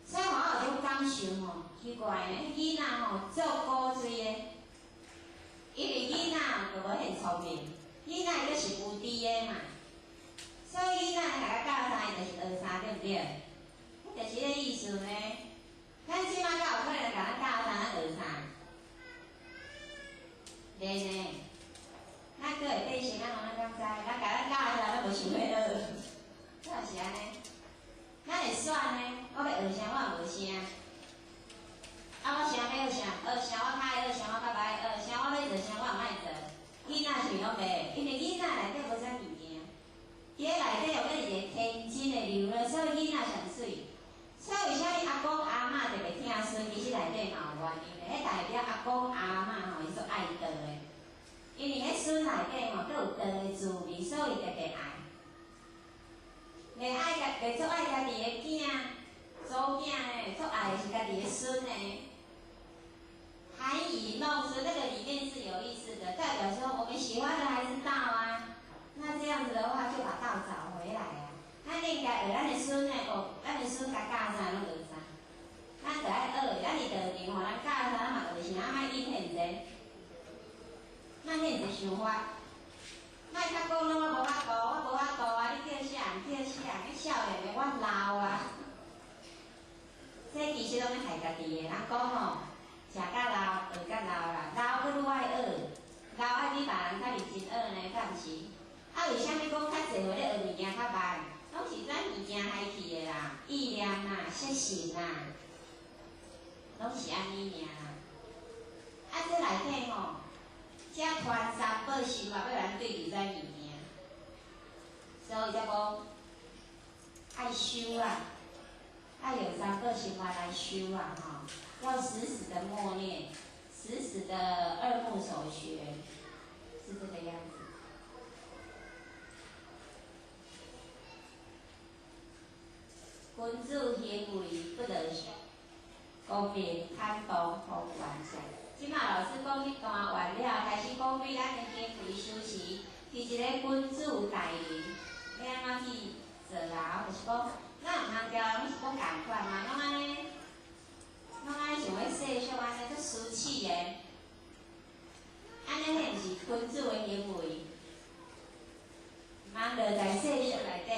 所以我有种感受吼，奇怪呢，囡仔吼足古锥的，因为囡仔就无遐聪明，囡仔伊阁是无知的嘛。所以囡仔共教啥，伊就是学啥，对毋对？就是彼个意思呢。咱这马敢有可能共咱教啥，咱学啥？袂呢。咱阁会变成按怎？咱敢知？咱共咱教的时阵，咱无想欲学，敢是按呢？咱会选呢，我欲学啥，我也无啥。啊，我啥欲学啥？学啥我较爱学啥，我较无爱学啥，我欲做啥，我毋爱做。囡仔是毋是拢袂？因为囡仔内底无啥物件。伫咧内底有阁一个天真的流了，所以囡仔上媠。所以为啥物阿公阿嬷特别疼孙？其实内底嘛有原因的，彼代表阿公阿嬷吼，伊足爱道的。因为彼孙内底吼，阁有道的滋味，所以特别爱。袂爱家，袂足爱家己的囝、祖囝呢，足爱的是家己的孙呢。含饴弄孙，那个里面是有意思的，代表说我们喜欢的还是道啊。那这样子的话，就把道找回来啊！咱应该学咱的孙呢，哦，咱的孙共教啥，拢学啥。咱就爱学，咱伫道场吼，咱教啥，咱嘛学啥，莫引现济，莫现济想法，莫较讲拢我无法度，我无法度啊！你叫啥人？叫啥人？你少年的我老啊！这其实拢咧害家己的。人讲吼，食甲老，学甲老啦，老阁愈爱学，老爱比别人较认真学呢，敢毋是？啊，为啥物讲较济岁咧学物件较慢？拢是咱物件害去的啦，意念啦、习性啦，拢是按呢尔啦。啊，这内底吼，遮传三宝心法欲咱对治这物件，所以才讲爱修啊，爱用三宝心法来修啊，吼，要死死的默念，死死的二目所学，是这个样子。君子行为不得光明坦荡方圆善。这马老师讲这段完了，开始讲对咱的行为修持，是一个君子待人，欲按怎去做啊？就是讲，咱毋通交人是讲仝款嘛，拢按呢，拢按呢像咧世俗按呢，足私气的，按呢彼毋是君子的行为，毋通落在世俗内底。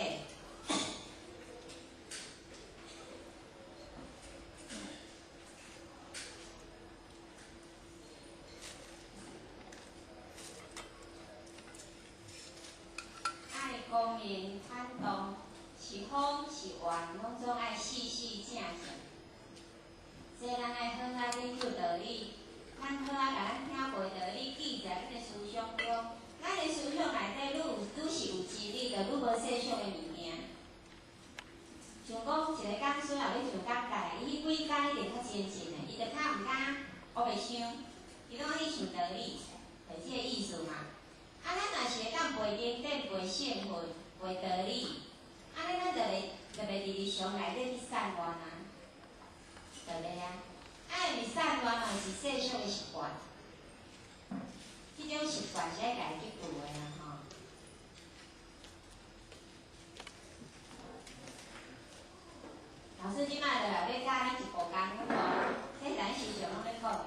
光明坦荡，是风是云，拢总爱四四正正。这咱爱好啊研究道理，咱好啊共咱听过道理，世俗的物件。像讲一个讲师若欲上讲台，伊彼几工一定较精进的，伊就较毋敢乌白想，伊拢爱去想道理，就这个意思嘛。啊，咱若是会当背经典、背圣训、背道理，按呢咱就袂伫日常内底去散乱啊，对袂啊？啊，因为散乱嘛是世俗的习惯，这种习惯是爱家己去除的啦吼。老师这摆就来欲教咱一步功夫哦，这是咱时常拢咧讲的。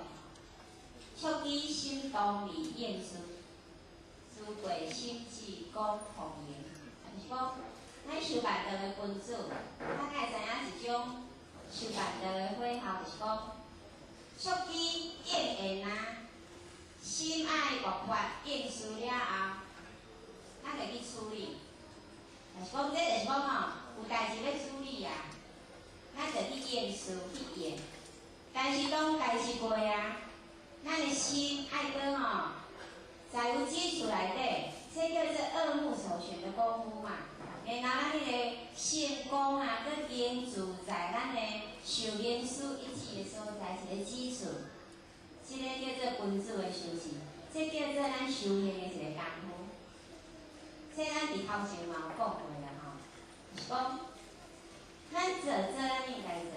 触机心动理应事，思过心智讲方言，就是讲咱修办道的君子，大概知影一种修办道的火候，就是讲触机应缘啊，心爱活泼应事了后，咱就去处理。就是讲，这就是讲吼，有代志欲处理啊，咱就去应事去应。但是当代志过啊，咱的心爱阁吼，在有基础内底，这叫做恶木所旋的功夫嘛。然后咱彼个圣光啊，阁凝聚在咱的受灵思一致的所在，一个基础。这个叫做君子的修持，这叫做咱修行的一个功夫。这咱伫头前嘛有讲过啦吼，就是讲，咱做做咱应该做，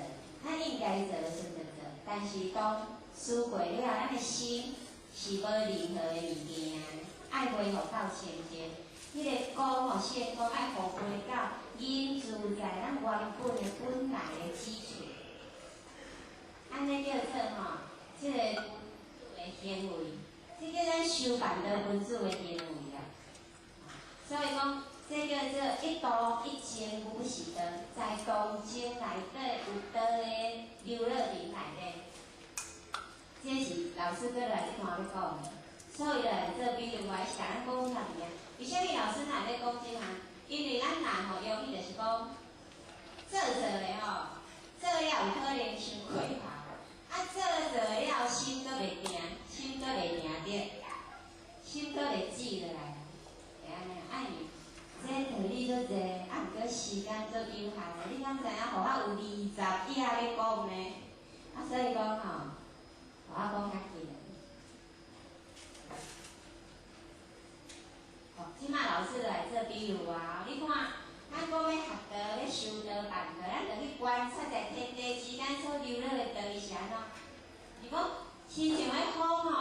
咱应该做的时阵就做，但是当思过了，咱的心是无任何的物件，爱恢复到清净。彼个光吼，圣光爱复归到凝聚在咱原本的本来的基础。按呢叫做吼，这个的行为，这叫咱修办道君子的行为啦。所以讲，这叫做一道一静无是道，在动静内底有道的流乐平内底。这是老师阁来这段欲讲的，所以来做比喻，我是共咱讲遐尔啊。为啥物老师若咧讲这项？因为咱人吼，容易就是讲做做的吼，做了有可能伤过头，啊做做了心阁袂定，心阁袂定着，心阁袂止落来，会按呢？啊因为这道理足济，啊毋过时间足有限的，你敢知影？予我有20页欲讲呢？啊，所以讲吼，予我讲较紧。哦，这摆老师来做比喻啊！你看，咱讲欲学道、欲修道、办道，咱就去观察在天地之间所流落的道是按怎？是讲，亲像彼风吼，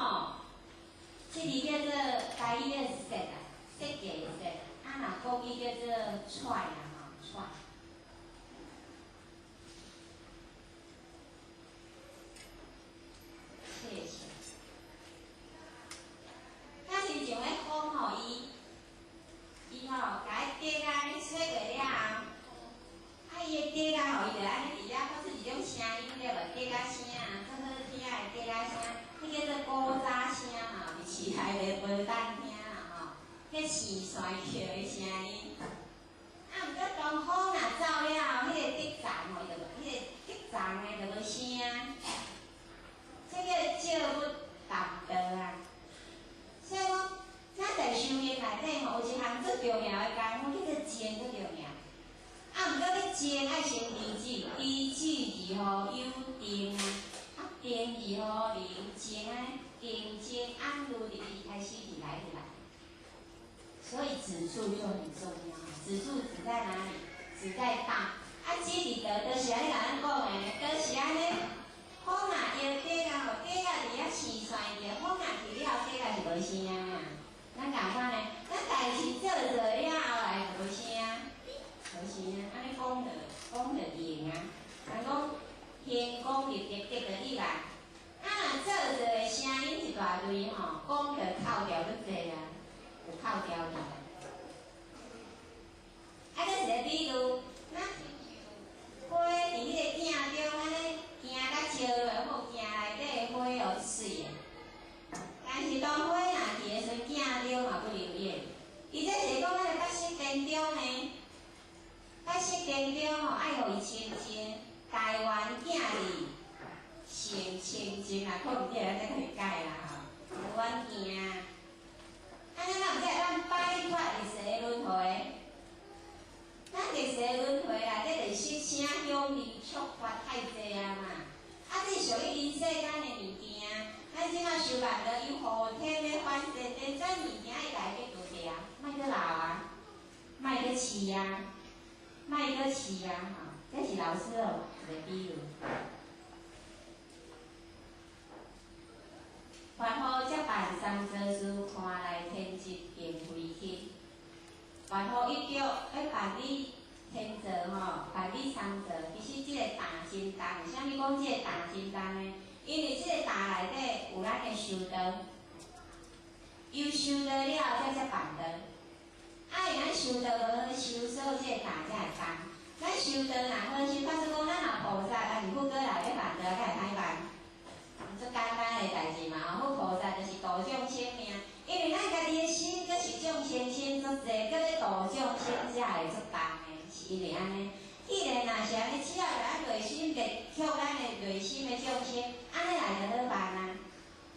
这字叫做台语叫设啊，设计的设，啊若国语叫做踹啦吼，踹。谢谢。啊，亲像彼风吼，伊吼，共彼竹仔咧吹过了后，啊，伊的竹仔吼，伊就按呢伫遐发出一种声音，对无？竹仔声啊，足好听的竹仔声，彼叫做古早声嘛，伫市内的无当听啦吼，彼蟋蟀叫的声音。啊，毋过当风若走了后，彼个竹丛吼，伊就无，彼个竹丛的就无声。这叫借物谈道啊。所以讲，咱在修行内底吼，有一项最重要的功夫，叫做静，最重要。啊，毋过欲静爱先离止，离止如何有定啊？啊，定如何能静啊？定静安如伫伊开始伫来来。所以止住就很重要。止住止在哪里？止在道。啊，止伫道，就是按呢共咱讲的，就是按呢。风若摇竹仔吼，竹仔伫遐蟋蟀叫，风若去了，竹仔是无声啊。咱共款呢，咱代志做做了后来就无声，无声啊，按呢讲就讲就灵啊。人讲天公立德德就你啦，啊若做做的声音一大堆吼，讲就扣掉愈济啊，有扣掉去。啊，阁一个比喻，咱花伫彼个镜中按呢行甲照落，好镜内底的花哦媠的。但是当花若去的时阵，镜中嘛不留影。伊这是讲咱的八识田中呢，八识田中吼爱予伊清净，台湾镜里成清净啊，可毋对，咱再去改啦吼。台湾镜，按呢咱毋知咱摆脱修办道，伊后天欲反生，电子物件伊来欲除掉，莫阁留啊，莫阁饲啊，莫阁饲啊，吼！这是老师哦一个比喻。凡夫才办三座事，看来天职并非轻。凡夫一着欲办理天座吼，办理三座，其实这个担真重。为啥物讲这个担真重呢？因为这个担内底有咱的修道，有修道了后才才办道。啊，因为咱修道无好修，所以这个担才会重。咱修道若好修，假使讲咱若菩萨，啊是佛阁来欲办道，敢会歹办？足简单的代志嘛，吼，佛菩萨就是度众生尔。因为咱家己的心，阁是众生心足济，阁欲度众生才会足重的，是因为按呢。既然若是按呢，只要咱内心列向咱的内心的众生，按呢来就好办啊，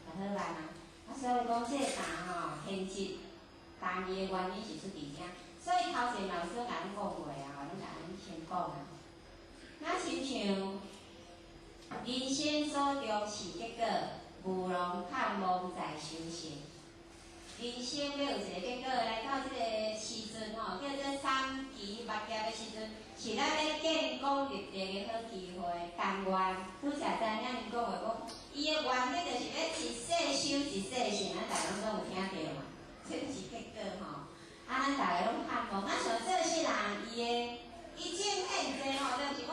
就好办啊。啊，所以讲这个担吼，天职重伊的原因是出伫遮。所以头前老师共咱讲过啊，拢共咱先讲啊。咱亲像人生所重视结果，无论盼望在修行。人生欲有一个结果，来到这个时阵吼，叫做三期末业的时阵，是咱欲建功立德的好机会。但愿拄才知影𪜶讲话讲，伊的原理就是欲一世修一世成，咱逐家拢有听著嘛？这是结果吼。啊，咱逐家拢盼望，咱像做世人，伊的伊种现济吼，就是讲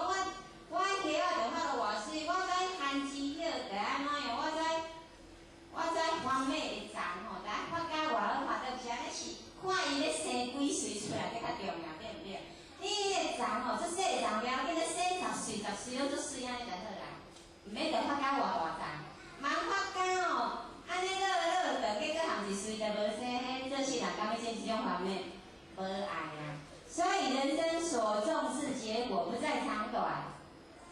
我叶仔就发落偌媠，我知番薯叶就按怎样，我知番麦的丛吼，就爱发甲偌好看，就是按呢是看伊欲生几穗出来，这较重要，对毋对？你彼个丛吼，足细个丛，袂要紧，你生10穗、10穗拢足媠按呢就好啦，毋免著发甲偌大丛。茫发甲吼，按呢落落长，结果含一穗就无生，彼做世人敢欲种这种番麦？无爱啊！所以人生所重视结果，不在长短，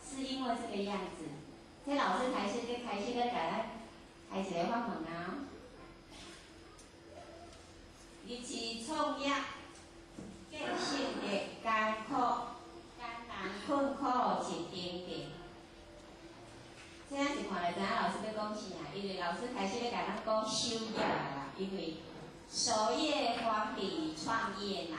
是因为这个样子。这老师开始就开始咧共咱开一个法门啊。日志创业，建成的艰苦、艰难困苦一丁点。这样一看就知影老师欲讲啥，因为老师开始欲共咱讲守业啦，因为守业方比创业难。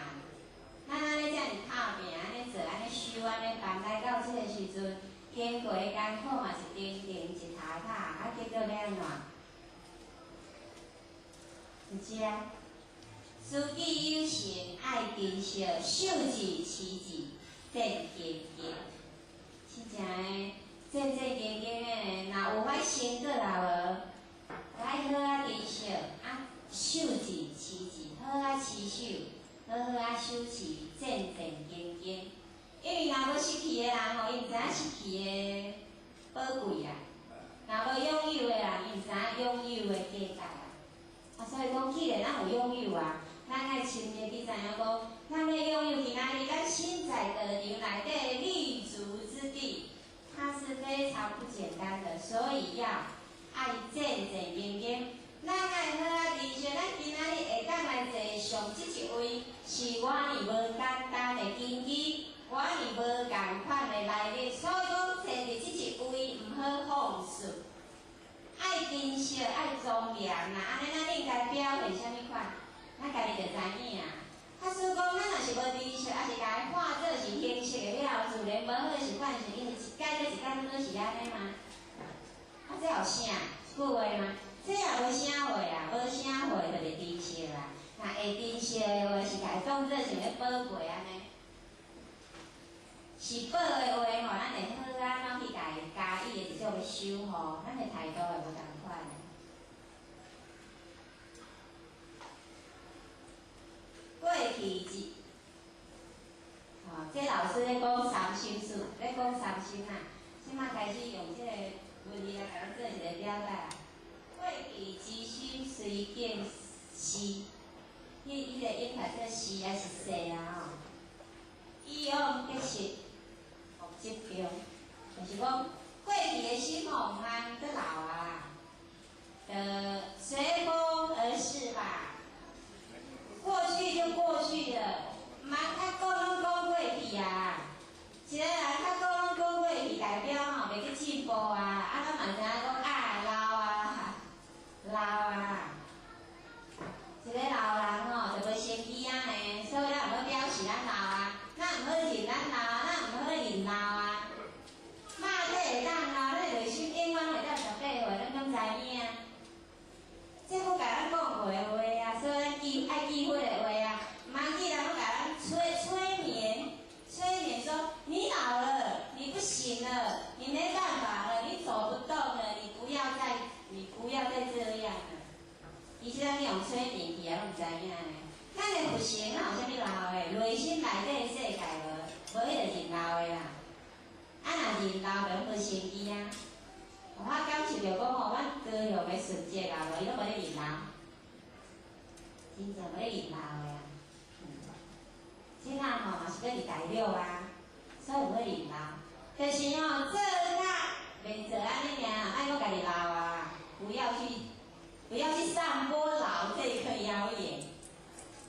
咱按呢遮尔拍拚，按呢做，按呢修，按呢办，来到这个时阵，经过的艰苦嘛是重重一塔塔，啊，结果欲按怎？是遮。思己有成，爱珍惜，守字持字，战兢兢。真正的战战兢兢的，若有歹成果也无，爱好仔珍惜，啊，守字持字，好仔持守，好好仔守持，战战兢兢。因为若无失去的人吼，伊毋知影失去的宝贵啊；若无拥有的人，伊毋知影拥有的价值啊。啊，所以讲，既然咱有拥有啊，咱爱深入去知影讲，咱欲拥有今仔日咱身在道场内底的立足之地，它是非常不简单的，所以要爱战战兢兢。咱爱好仔珍惜，咱今仔日会当来坐上这一位，是偌尔无简单的根基，偌尔无仝款的来历，所以讲坐伫这一位毋好放肆，爱珍惜，爱庄严啦。按呢，咱应该表现啥物款？咱家己就知影啊。假使讲咱若是无珍惜，抑是共伊看做是形式的了，自然无好习惯，是因为一工过一工拢是按呢吗？啊，这有啥句话吗？这也无啥货啊，无啥货就袂珍惜啦。若会珍惜的话，是共伊当做像咧宝贝按呢。是宝的话吼，咱会好啊，怎去共伊加以的一种的守护，咱的态度会无仝款的。过去一，吼，这老师咧讲三心事，咧讲三心啊。这马开始用这个文字来共咱做一个了解啊。过去之心随境逝，彼个音读做逝抑是逝啊吼？以往得失，莫执著，就是讲过去的心吼，毋通阁留啊，就随风而逝吧。过去就过去了，毋通较久拢讲过去啊。一个人较久拢讲过去，代表吼袂去进步啊。啊，咱嘛知影讲啊，老啊，老老啊。一个老人吼，就無生機啊呢，所以咱毋好表示咱老啊，咱毋好認咱老啊，咱毋好認老啊。肉體會當老，咱的內心永遠會當18歲，咱敢知影？這閣共咱講過的話啊，所以咱記愛記彼个話啊，毋通去人閣共咱催眠，催眠說你老了，你不行了，你沒辦法了，你走不動了，你不要再這樣了。其實咱用催眠去啊，攏毋知影呢。咱的佛性哪有啥物老的？內心內底的世界無，無彼個認老的啦。啊，若認老就攏無生機啊。我感受著講吼，阮高雄的順節啊，無伊攏無咧認老，真正無咧認老的啊。這下吼嘛是閣佇大陸啊，所以無咧認老。就是吼，做較袂做按呢爾，愛閣家己老啊，不要去散播老這個謠言。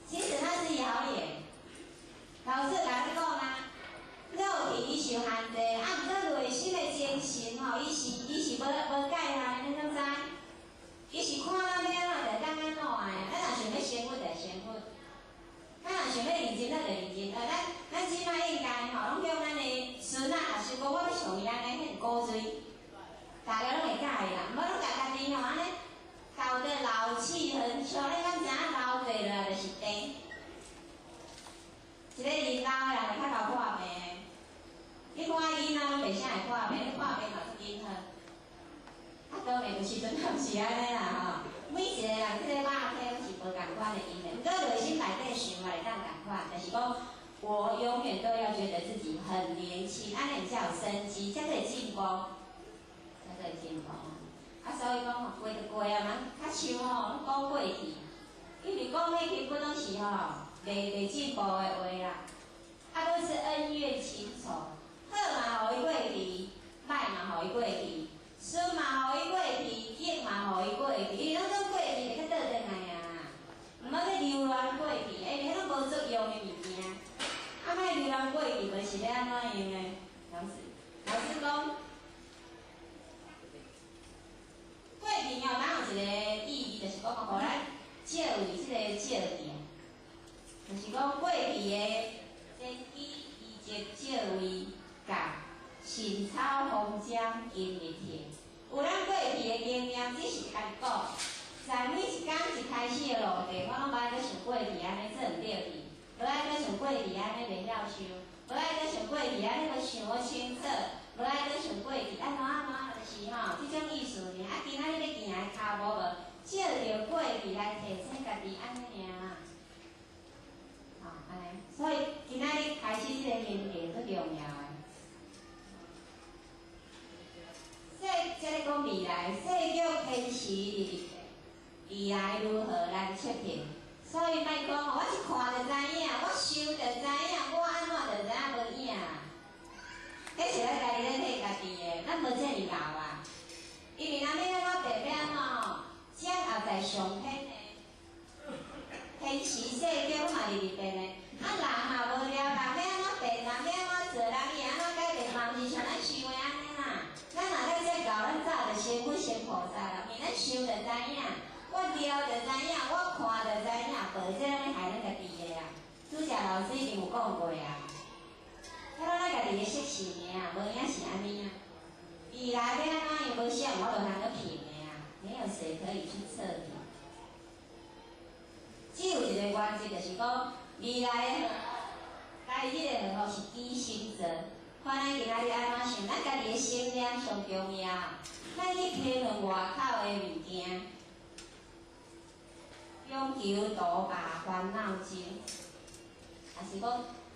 其實那是謠言。老師共咱講啊，肉體伊受限制，啊，毋過內心的精神吼，伊是無界限的，你敢知？伊是看咱欲按怎就會當按怎的，咱若想欲成佛就會成佛，咱若想欲認真，咱就認真。咱這擺應該吼，攏向咱的孫仔學習講，我欲像伊按呢，彼個古錐，大家攏會佮意啦，毋好攏共家己吼按呢搞得老氣橫秋，你敢知影老過落來就是病？一個認老的人會較𠢕破病的。你看囡仔攏袂啥會破病，你破病嘛足緊好。啊，當然有時陣也毋是按呢啦吼。每一個人這個肉體攏是無仝款的因緣，毋過內心內底想嘛會當仝款，就是講我永遠都要覺得自己很年輕，按呢才有生機，才會進步，才會進步。啊，所以講吼，過就過啊，嘛較像吼，攏講過去，因為講彼根本攏是吼袂進步的話啦。啊，閣是恩怨情仇，好嘛予伊過去，歹嘛予伊過去，順嘛予伊過去，逆嘛予伊過去，伊攏總過去就較倒轉來啊。毋好去留戀過去，因為彼攏無作用的物件。啊，莫留戀過去，無是欲按怎樣的？老師講，過去吼，哪有一個意義，就是講，予咱照為這個照鏡，就是講過去的先機移植照為共神草風漿今日鐵。有咱過去的經驗，只是家己講，在每一工一開始的路程，我攏無愛閣像過去按呢做毋對去，無愛閣像過去按呢袂曉想，無愛閣像過去按呢無想無清楚，無愛閣像過去按怎按怎，就是吼這種意思爾。啊，今仔日欲行的跤步無，照著過去來提醒家己按呢爾。吼，按呢，所以今仔日開始這個行程足重要的。說這咧講未來，說叫天時未來如何難測評，所以莫講吼，我一看就知影，我想就知影，我按怎就知影無影。彼是咱家己咧騙家己的，咱無遮爾𠢕啊。因為咱欲按怎變，欲按怎吼，掌握在上天的天時世叫嘛日日變的，啊人嘛無聊，人欲按怎變，人欲按怎做，人伊按怎改變，嘛毋是像咱想的按呢啦。咱若咧這𠢕，咱早就成佛成菩薩啦。因為咱想就知影，我料就知影，我看就知影，無這攏咧害咱家己的啊。主教老師一定有講過啊，彼攏咱家己的習性爾，無影是按呢啊。未來欲按怎樣，無啥有法度通去評的啊，沒有誰可以去測評。只有一個原則，就是講未來的該日的幸福是機心做。看咱今仔日按怎想，咱家己的心念上重要。咱去評論外口的物件，強求度罷煩惱舟，也是講，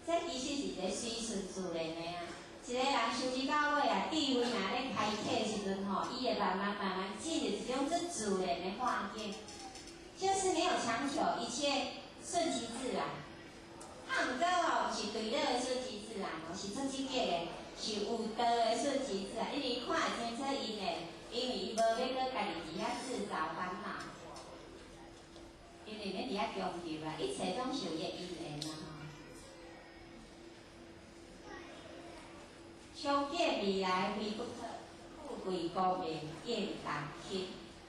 這其實是一個隨順自然的啊。一個人修持到尾啊，智慧若咧開啟的時陣吼，伊會慢慢慢慢進入一種足自然的化境，就是沒有強求，一切順其自然。啊，毋過吼，毋是對樂的順其自然哦，是足積極的，是有道的順其自然。因為看會清楚𪜶的，因為伊無欲閣家己佇遐自找煩惱，因為免佇遐強求啊，一切攏受伊的因緣啊吼。相見未來非不可，富貴高明見同心。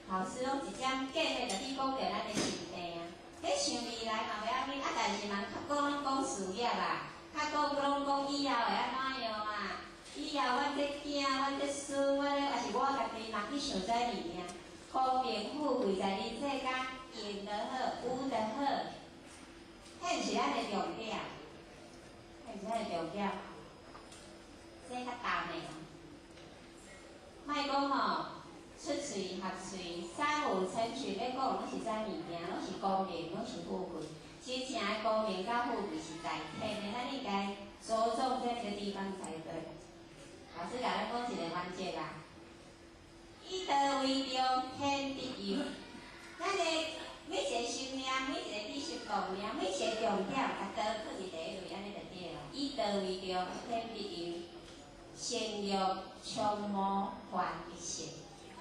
老师拢一针见血就去讲著咱的心病啊。咧想未来嘛袂要紧，啊，但是嘛较讲拢讲事业啊，较讲拢讲以后会按怎样啊？以后阮这囝、阮这孙、阮这，抑是我家己嘛去想这物件。功名富贵在人世间，用就好，有就好，彼毋是咱的重点，彼毋是咱的重点。这较重的，莫讲吼，出喙合喙，三五成群咧讲，拢是这物件，拢是功名，拢是富贵。真正的功名佮富贵是在天的，咱应该着重在这个地方才对。老师共咱讲一个原则啦，以道为重，天必佑。咱的每一个心念，每一个起心动念，每一个重点，共道放伫第一位，按呢就对啦。以道为重，天必佑。善欲充无还一性，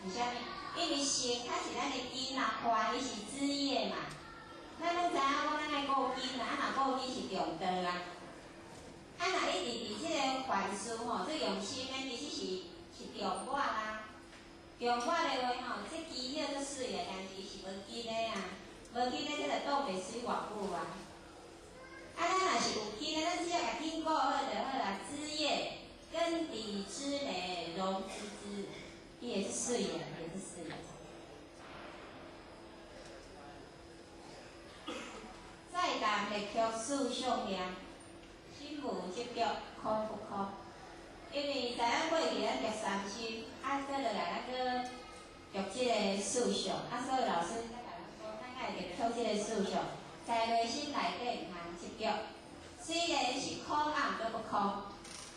为啥物？因为性较是咱的根啊，还伊是枝叶嘛。咱拢知影讲，咱爱顾根啊，啊若顾根是重道啊。啊，若一直伫这个凡事吼，最用心的，其实是重我啦。重我的话吼，这枝叶足媠的，但是伊是无根的啊，无根的这就挡袂水偌久啊。啊，咱若是有根的，咱只要共根顾好就好啦。枝叶根底枝蕾荣枝枝，伊也是媠的，也是媠的。再谈列曲四相念，心无执著，空不空？因为在咱过去咱著三心，啊，阁落来咱阁著这个四相，啊，所以老师才共咱讲，咱爱著曲这个四相，在内心内底毋通执著。虽然是空，啊，毋过不空，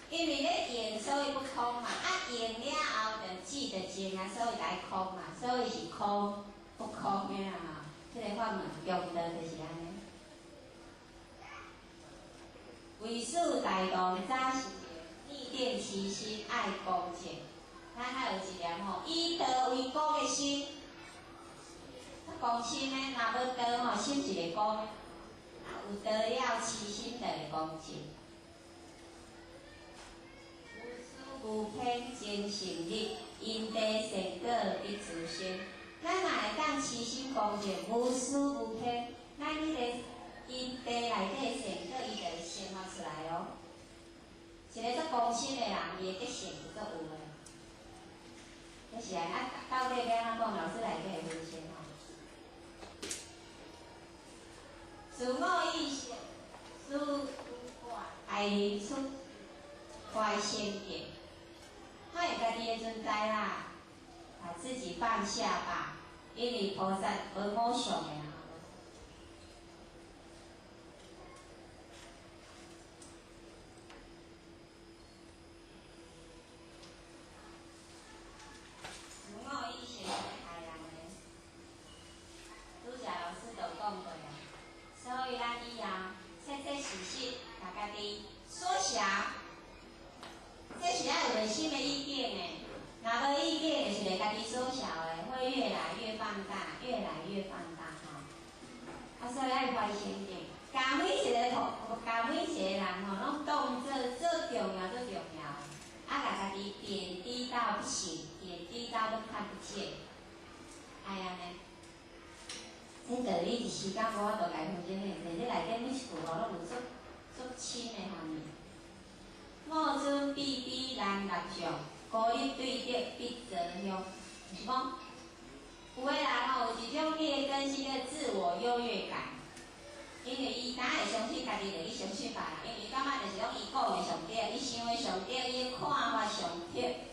因为咧用，所以不空嘛。啊，用了后就止就静啊，所以来空嘛，所以是空不空的啦吼。这个法门中道就是按呢。唯事大动早是逆定其心爱公正。咱还有一念吼，以道为公的心，公心的，若无道吼，心是会公的；啊，有道了，其心就会公正。无私无偏，真诚力，因地善果必自生。咱若会当其心公正，无私无偏，咱彼个因地内底善果，伊就会生发出来哦。一个足公心的人，伊的德性就足有的。就是按呢，啊，到底欲按怎讲？老师内底会分析吼。自我意识，思爱出怀先见，发现家己的存在啦，把自己放下吧，因为菩萨无我相的啦。自我意识是害人的，拄才老师就讲过啊，所以咱以后切切实实，共家己缩小，这是爱有内心的意见的，若无意见，就是会家己缩小的，会越来越放大，越来越放大吼。啊，所以爱怀先见，共每一个同，共每一个人吼，拢当做足重要、足重要，啊，共家己贬低到不行，贬低到都看不见，爱按呢。这道理一时间无法度共分析的，这内底每一句话拢有足足深的含义。莫尊卑鄙难纳众，孤立对德必泽乡。就是讲，有的人吼有一种劣根性的自我优越感，因为伊敢会相信家己，就去相信别人，因为感觉就是讲伊讲的上对，伊想的上对，伊的看法上对。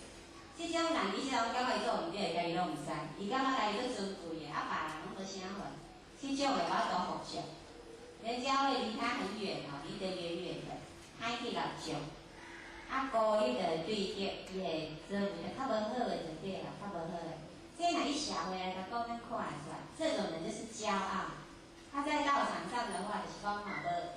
这种人其实拢感觉伊做毋对，家己拢毋知，伊感觉家己足尊贵的，啊别人拢无啥货。这种的无法度服众，人家会离他很远哦，离得远远的，歹去纳众。啊，孤立的对德，伊会做为较无好的就对啦，较无好的。这若以社会来讲，咱看会出来，这种人就是骄傲。他在道场上的话，就是讲吼，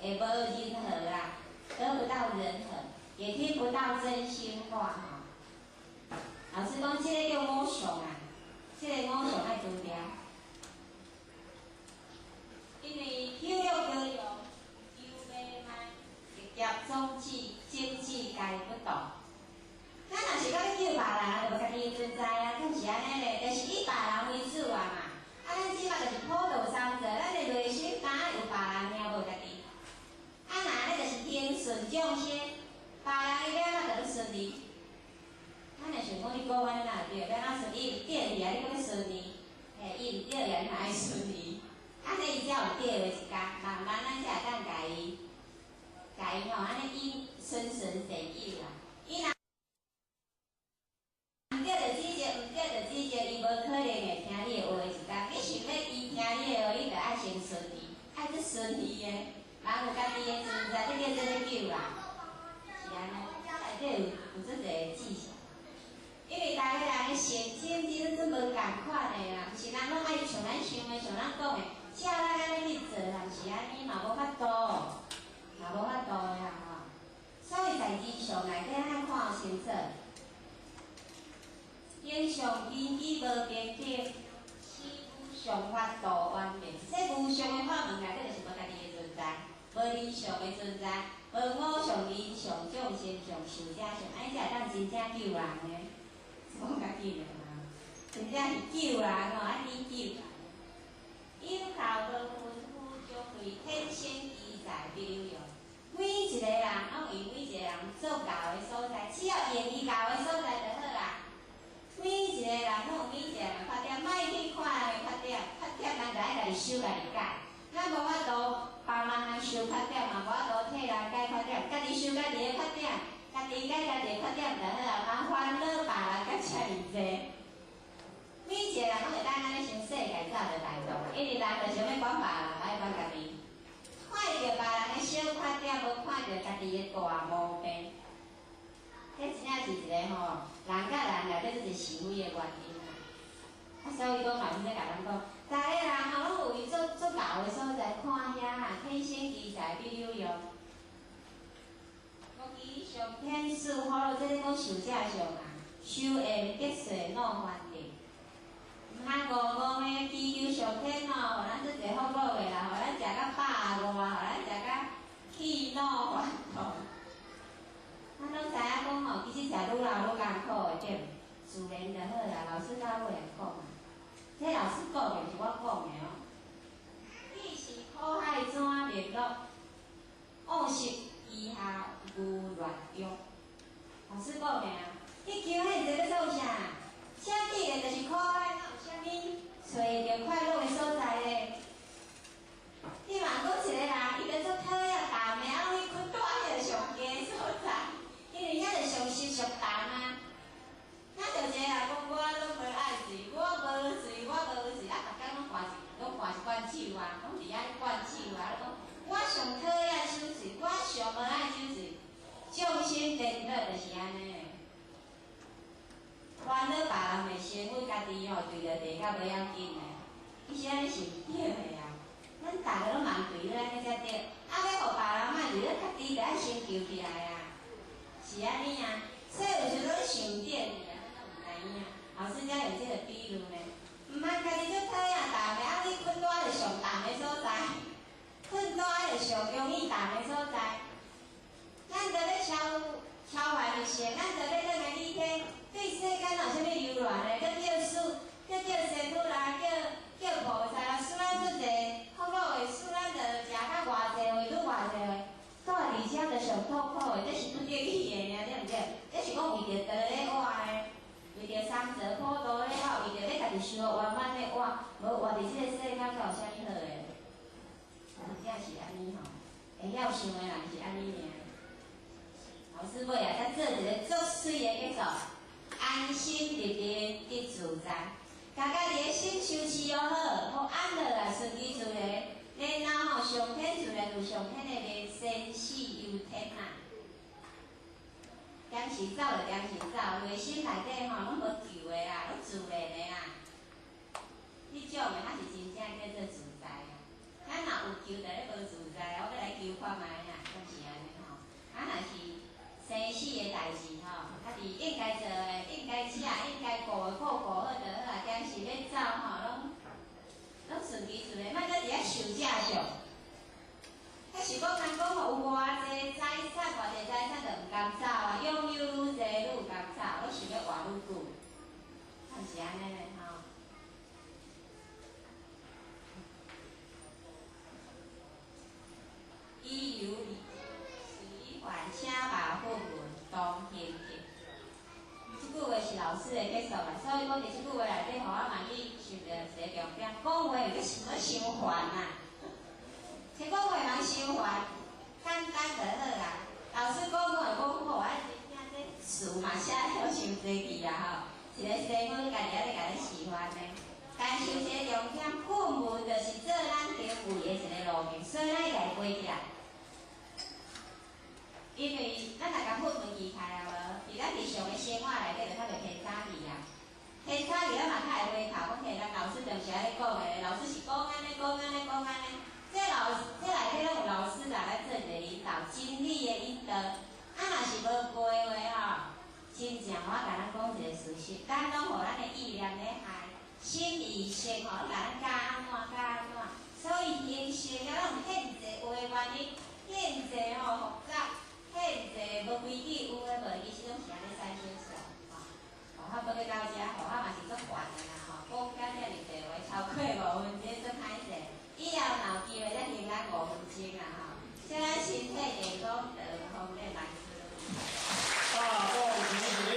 无会无人和啦，得不到人和，也听不到真心话吼。老师讲，这个叫我相啊，这个我相爱除掉。因为求欲高扬，求美慢，业种子、经济皆不动。咱若是讲去救别人，就无家己的存在啊，敢是按呢咧？就是以别人为主啊。对的，你嘛爱顺伊，按呢伊才有对的一工，慢慢咱才会当共伊，共伊吼，按呢引循循善诱啦。伊若毋对就指责，毋对就指责，伊无可能会听你的话一工。你想欲伊听你的话，你就爱先顺伊，爱去顺伊的，人有家己的存在，这叫做咧救人，是按呢，内底有足济技巧。因为逐个人的性情真真无仝款的啦，毋是人拢爱像咱想的，像咱讲的，照咱按呢去做啦，毋是按呢嘛无法度，嘛无法度的啦吼。所以在日常内底，咱看清楚，形象根基无平等，此无上法度圆明。这无上的法门内底就是无家己的存在，无人相的存在，无我相、人相、众生相、寿者相，按呢才会当真正救人的。讲较紧的嘛，真正是救人哦，按呢救人。有靠无分夫，将对天生奇才必有用。每一个人拢为每一个人做𠢕的所在，只要用伊𠢕的所在就好啦。每一个人拢有每一个人的缺点，莫去看人的缺点，缺点咱就爱家己修家己改。咱无法度帮忙人修缺点，嘛无法度替人改缺点，家己修家己的缺点。家己改家己的缺点就好啊，茫烦恼别人甲遮尔济。每一个人拢会当按呢想世界早就大众，因为人就想欲管别人，无爱管家己。看著别人的小缺点，无看著家己的大毛病。这真正是一个吼，人佮人内底这一个是非的原因啊。啊，所以讲老师咧共咱讲，逐个人吼拢有伊足足𠢕的所在，看遐啊，天生奇才必有用。上天赐福禄，这咧讲寿者相啊，修缘得势乐凡定。毋通戆戆的祈求上天吼，予咱足济福禄的啦，予咱食甲饱饿，予咱食甲气恼烦痛。咱拢知影讲吼，其实食愈老愈艰苦的对，自然就好啦。老师到尾会讲啊，这老师讲的，毋是我讲的哦。彼是苦海怎灭乐？往昔余下无乱欲。老师讲的啊，你求彼济欲创啥？啥既然就是苦海，哪有啥物揣著快乐的所在咧？你嘛讲一个人，伊就足讨厌脣的，啊，拢去困蹛彼个上低的所在，因为遐就上湿上脣啊。那就一个人讲，我拢无爱水，我无水，我无水，啊，逐工拢换一罐酒啊，拢伫遐咧灌酒啊，咧讲我上讨厌手喙，我上无爱手喙，众生颠倒就是按呢。烦恼别人会成为家己吼，坠落地较无要紧的，其实按呢是毋对的啊。咱逐个拢茫坠落按呢才对，啊，欲予别人莫坠，你家己著爱先救起来啊，是按呢啊。所以有时阵想毋对去啊，咱拢毋知影。老师才用这个比喻呢，毋通家己足讨厌脣的，啊，你困蹛就上脣的所在，困蹛就上容易脣的所在。咱著欲超超凡入圣，咱著欲转来理天，对世间有啥物留恋的？阁叫师，阁叫师父啦，叫菩萨啦，赐咱足济福禄的，赐咱著食较偌济岁，愈偌济岁，蹛伫遮著上痛苦的，这是不得已的尔，对毋对？这是讲为著道咧活的，为著三泽普度咧活，为著欲家己修圆满咧活，无活伫这个世间，阁有啥物好的？真正是按呢吼，会晓想的人是按呢尔。老师尾啊，才做一个足媠的结束，安心入定得自在，共家己的心修持予好，予安乐来顺其自然，然后吼上天自然有上天的连生死由天啊。点时走就点时走，内心内底吼拢无求的啦，拢自然的啦。彼种的才是真正叫做自在啊！咱若有求，就咧无自在啊！我欲来求看觅啊，敢是按呢吼？啊，若是生死的代志吼，家己应该做的、应该食、应该顾的，顾顾好就好啊。定时欲走吼，拢顺其自然，莫阁伫遐受者相。彼是讲人讲吼，有偌济财产，偌济财产就毋甘走啊，拥有愈济愈毋甘走，拢想欲活愈久，敢是按呢咧吼？以由随还，请把佛门同行行。这句话是老师的结束啦，所以讲伫这句话内底，予我嘛去。想著一个重点，讲话有想要伤烦啊，这讲话人伤烦，简单就好啦。老师讲讲会讲好，啊，真正这词嘛写了伤济字啊吼，一个师傅家己仔咧共你示范呢。但是有一个重点，训文就是做咱行为的一个路径，所以咱会共背起来。因为咱若共训文记开啊无，伫咱日常的生活内底就较袂偏差去啊。偏差去，咱嘛较会回头讲，嘿，咱老师当时按呢讲的，老师是讲按呢，讲按呢，讲按呢。这老这内底拢有老师来来做一个引导，真理的引导。啊，若是无过的话吼，真正我共咱讲一个事实，咱拢予咱的意念咧害，心意识吼，共咱教按怎教按怎，所以形成了咱有遐济话原因，遐济吼复杂。遐济无规矩，有的无，其实拢是按呢产生出来，吼。吼，我报告到遮，吼，我嘛是足烦的啦，吼，讲甲遮尔济话，超过5分钟，足歹势。以后若有机会再停咱5分钟啦，吼。祝咱身体健康，长风满万事如意。大众起立。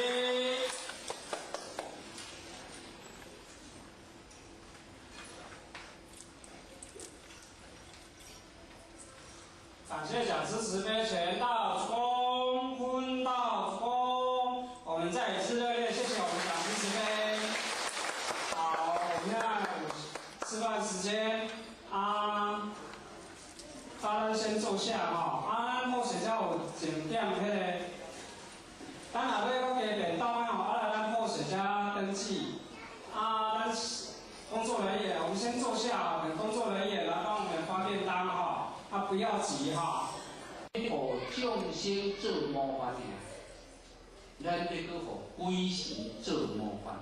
感谢讲师慈悲全道恭分道恭，我们再一次热烈谢谢我们讲师慈悲。好，我们现在吃饭时间啊，大家先坐下吼。啊，咱好势才有一点彼个，咱若欲阁加便当吼，啊来咱好势才登记。啊，咱工作人员，我们先坐下，等工作人员来帮我们发便当哈。啊，不要急哈。予众生做模范尔，咱欲阁予鬼神做模范。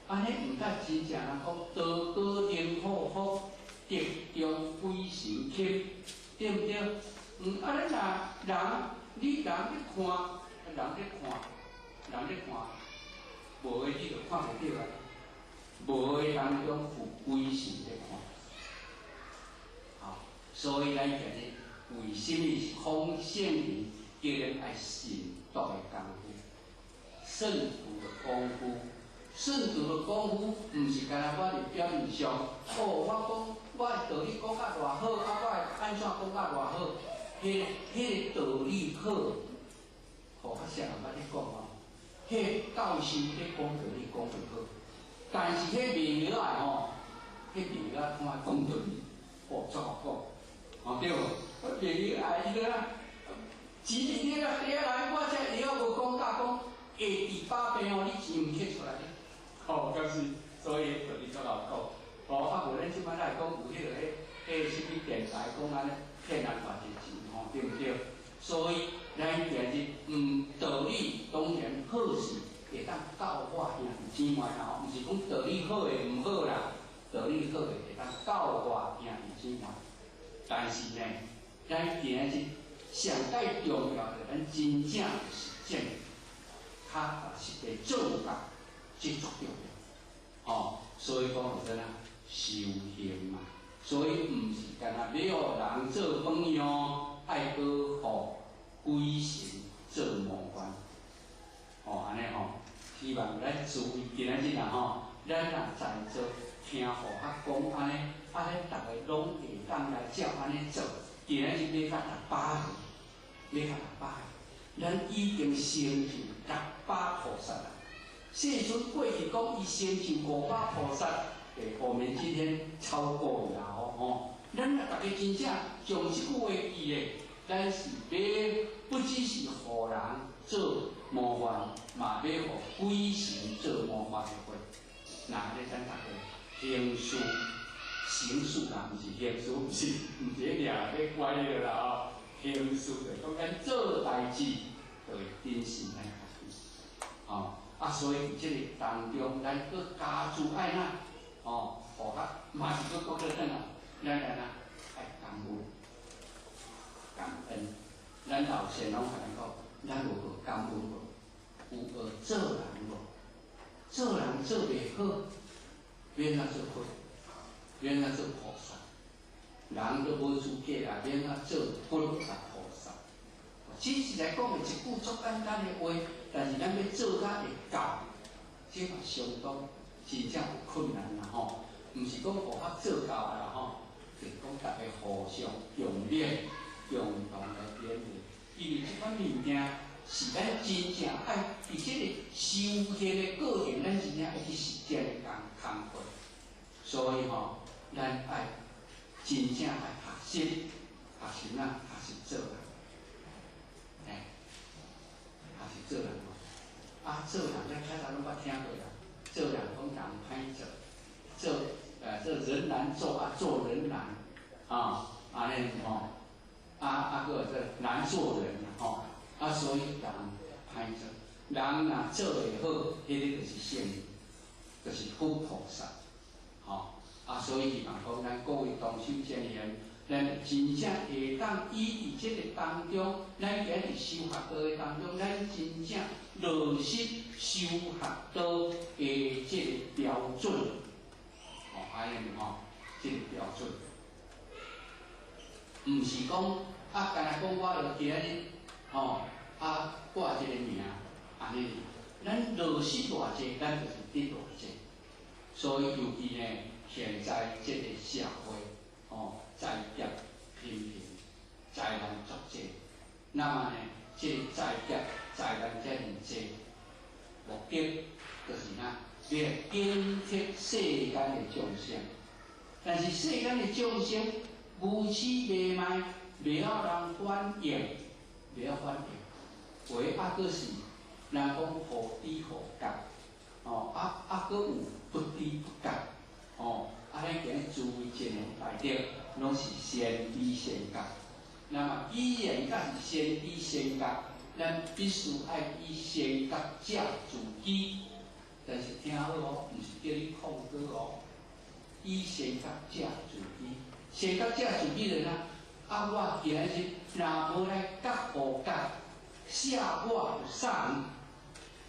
按呢毋但真正人讲，道高灵好福，德中鬼神钦，对毋对？啊，咱若人，你人咧看，人咧看，人咧看，无的你就看袂著啊。无的当中有鬼神咧看。所以咱今日为什物是讲圣人叫咱爱信道的功夫，信徒的功夫，信徒的功夫，毋是干焦我伫表面上，哦，我讲我的道理讲甲偌好，啊，我会按怎讲甲偌好，彼个道理好，吼，较少人捌咧讲哦，彼个教授咧讲道理讲袂好，但是彼卖药仔吼，彼卖药仔看讲道理，哦，足好讲。哦对无？卖药仔伊个啊，钱伫你个底来，我这药无讲甲讲下治百病哦，你钱毋摕出来。哦，敢是，所以道理足𠢕讲。哦，啊无咱这摆来讲有彼个彼啥物电台讲按呢骗人偌济钱吼，对毋对？所以咱今日道理当然好势会当教化兄弟姊妹啦，吼，毋是讲道理好的毋好啦，道理好的会当教化兄弟姊妹。但是呢，咱今日上盖重要的，咱真正实践，较实际做到，这足重要。吼，所以讲就怎啊，修行嘛。所以毋是干焦欲予人做榜样，爱阁予鬼神做模范。吼，按呢吼，希望咱注意今仔日啦吼，咱若在座听护法讲按呢。啊！咱逐个拢会当来照按呢做，今仔日欲甲600个，欲甲600个，咱已经成就600菩萨啦。世尊过去讲，伊成就500菩萨，我们今天超过了吼。咱若逐个真正将这句话记咧，咱是欲不只是予人做模范，嘛欲予鬼神做模范的话，那按呢咱逐个行事。行事啦，毋是行事，毋是彼掠彼乖的啦吼。行事就讲咱做代志，就会珍惜咱家己，吼啊，所以伫这个当中，咱阁加注爱哪，吼，护法嘛是阁阁咧转来，咱来哪爱感恩，感恩。咱老先拢共咱讲，咱有学感恩无？有学做人无？做人做袂好，免怎做佛？免怎做菩萨？人都无资格啊，免怎做佛甲菩萨？只是来讲的一句足简单的话，但是咱欲做甲会到，这嘛相当一真正有困難啦吼，毋是講佛學做到啦吼，就是講大家互相共勉、共同來勉勵。因為這款物件是咱真正愛佇這個修行的過程，咱真正愛去實踐的工工課。所以吼，咱愛真正愛學習，學習啊，學習做人，欸，學習做人吼。啊，做人咱較早攏捌聽過啦，做人講人歹做，做人難做啊，做人難，啊，按呢吼，啊，閣有這難做人吼，啊，所以人歹做，人若做會好，彼個就是聖人，就是佛菩薩，吼，啊，所以希望講咱各位同修真賢，咱真正會當依佇這個當中，咱今日修學道的當中，咱真正落實修學道的這個標準，吼，按呢吼，這個標準，毋是講啊，干焦講我著今日吼啊掛這個名，按呢，咱落實偌濟，咱就是得偌濟。所以尤其呢，現在這個社會，吼，災劫頻頻，災難足濟，那麼呢，這個災劫災難遮爾濟，目的就是哪，欲來警惕世間的眾生。但是世間的眾生無始迷昧，袂曉人反應，袂曉反應。有的猶閣是人講予知予覺，哦，啊，閣有不知不覺，哦，啊，咱今日諸位真賢大德，攏是先知先覺。那麼既然甲是先知先覺，咱必須愛以先覺者自居。但是聽好哦，毋是叫你控告哦。以先覺者自居，先覺者自居就哪？啊，我今日若無來覺予覺，捨我有送，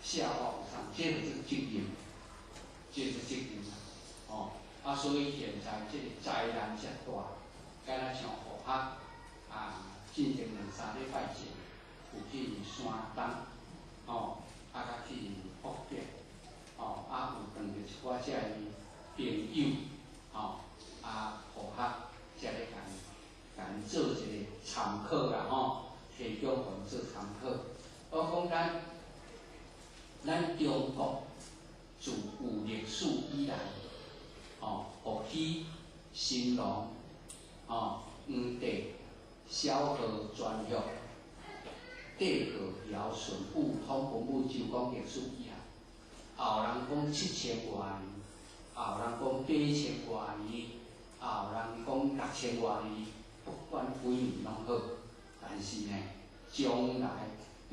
捨我有送，這就是責任，這是責任啦。哦，啊，所以現在這個災難遮大，敢若像佛學啊，進前兩三禮拜前有去山東，哦，啊，佮去福建，哦，啊，有碰著一寡遮的朋友，吼，啊，佛學遮咧共𪜶做一個參考啦，吼，提供予𪜶做參考。我講咱中國自有歷史以來，吼，伏羲、神農、吼，黃帝、蕭何、顓頊、帝後堯舜禹統文武周公歷史以來，後人講7000外年，後人講8000外年，後人講6000外年，不管幾年攏好，但是呢，將來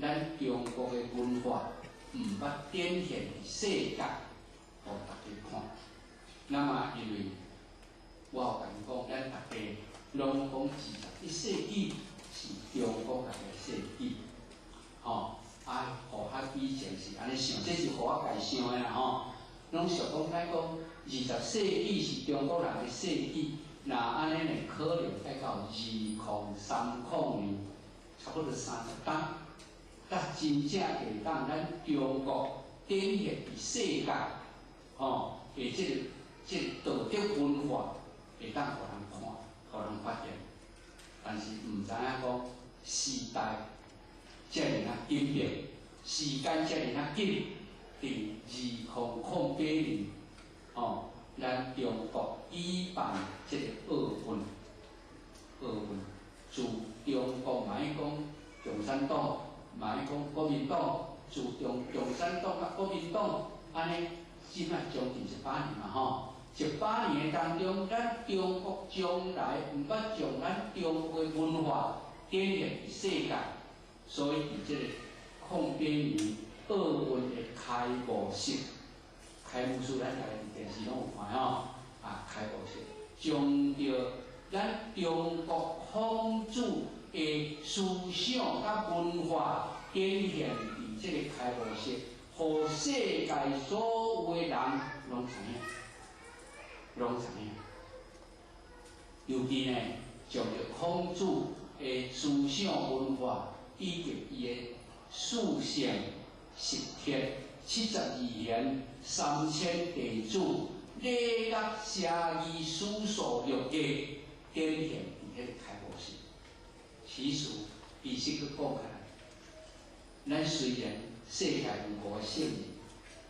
咱中國的文化毋捌展現佇世界，予大家看。那麼因為我有共𪜶講，咱大家攏講21世紀是中國家的世紀，吼，啊，佛學以前是按呢想，這是予我家想的啦吼。攏想講咱講20世紀是中國人的世紀，若按呢呢，可能愛到2030年，差不多30冬，才真正會當咱中國展現佇世界，吼，的這個道德文化會當予人看，予人發現。但是毋知影講時代遮爾仔緊迫，時間遮爾仔緊，佇2008年，吼，咱中國舉辦這個奧運，奧運自中國嘛愛講共產黨，嘛愛講國民黨，自中共產黨佮國民黨按呢，這擺將近100年嘛吼，100年的當中，咱中國從來毋捌將咱中國的文化展現佇世界，所以佇這個08年奧運的開幕式，開幕式咱大家佇電視攏有看吼，啊，開幕式將著咱中國孔子的思想佮文化展現佇這個開幕式，予世界所有的人攏知影，攏知影。尤其呢，將著孔子的思想文化以及伊的四聖十鐵72贤3000弟子，礼乐射御书数六艺，展现伫彼个开幕式。其实，其实阁讲起来，咱虽然世界有五个圣人，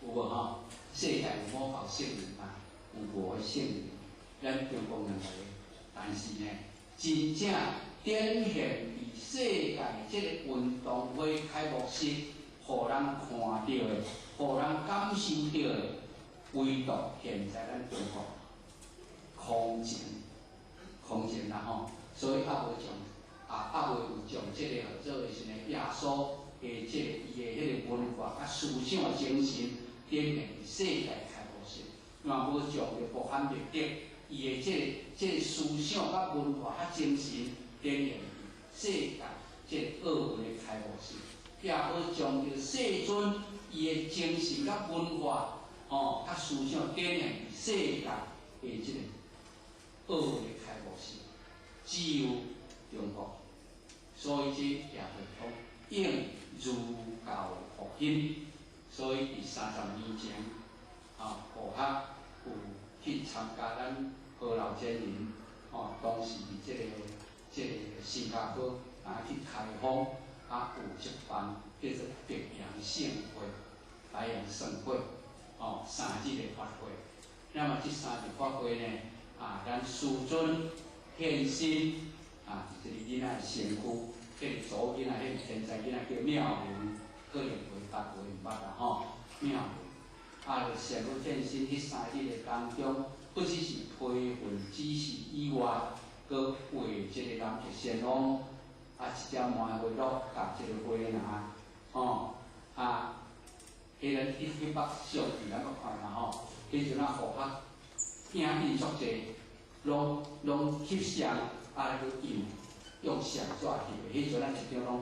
有無吼？世界有五教聖人嘛，有五个聖人，咱中國兩個，但是呢，真正展現佇世界這个運動會開幕式，予人看著的，予人感受著的，唯獨現在咱中國空前，空前啦吼，所以猶未將，啊，猶未有將這个號做是呢耶穌的這个伊的彼个文化佮思想精神展現佇世界開幕式，嘛無將著穆罕默德伊的這个思想佮文化佮精神展現佇世界這个奧運的開幕式，也無將著世尊伊的精神佮文化吼佮思想展現佇世界的這个奧運的開幕式，只有中國，所以這也會講應儒教復興，所以佇30年前，啊，悟學有去參加咱何老真人，吼，當時佇這个新加坡啊去開放，啊有一辦叫做白楊盛會，白楊盛會，哦，3日的法會。那麼這三日法會呢，啊，咱師尊現身，啊，佇這個囡仔身軀，彼個查某囡仔，彼個天才囡仔叫妙云，可能會捌，會毋捌啦吼，妙云，啊，就仙女現身彼三日的當中，不只是批訓指示以外，閣畫這個南極仙翁，啊，一隻梅花鹿佮這個花籃，吼，啊，彼咱去彼幅相片咱閣看啦吼，彼陣啊，悟學影印足濟，攏翕相，啊，閣印用相紙翕的，彼陣啊一張攏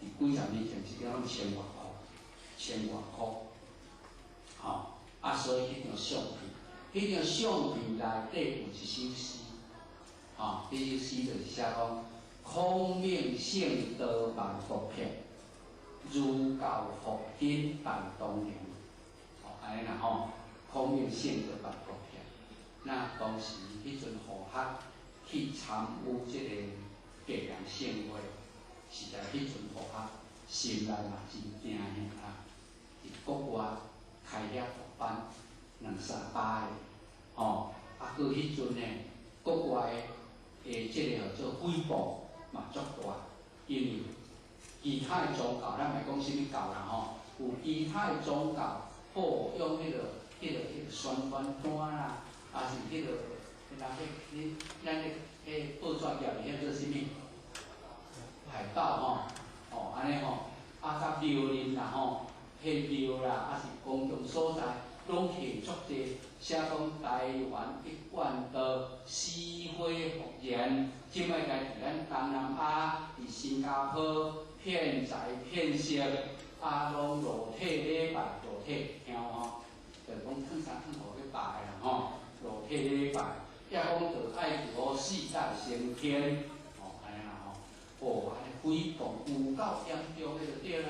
佇幾十年前一張攏千外箍，千外箍，吼，啊，所以彼張相片，彼張相片內底有一首詩，吼，彼首詩就是寫講：孔明聖道萬國闢，儒教復興大東瀛，吼，按呢啦吼，孔明聖道萬國闢。那當時彼陣悟學去參與這個白楊盛會，實在彼陣悟學心內嘛真驚嚇啊！佇國外開遐復班兩三百个，吼，啊，閣彼陣呢，國外的這個號做誹謗嘛足大，因為其他的宗教，咱袂講啥物教啦吼，有其他的宗教，好用彼個宣傳單啦，抑是彼個，那彼你咱咧彼報紙頁的彼叫做啥物？海報吼，哦，按呢吼，啊，佮廟林啦吼，彼廟啦，抑是公共所在，攏寫足濟，寫講台灣一貫道死灰復燃，這擺來佇咱東南亞，佇新加坡騙財騙色，啊，攏裸體禮拜，裸體聽吼，就講脫衫脫褲去拜啦吼，裸體禮拜，抑講著愛求四大升天，吼，按呢啦吼，哦，按呢誹謗有夠嚴重的就對啦，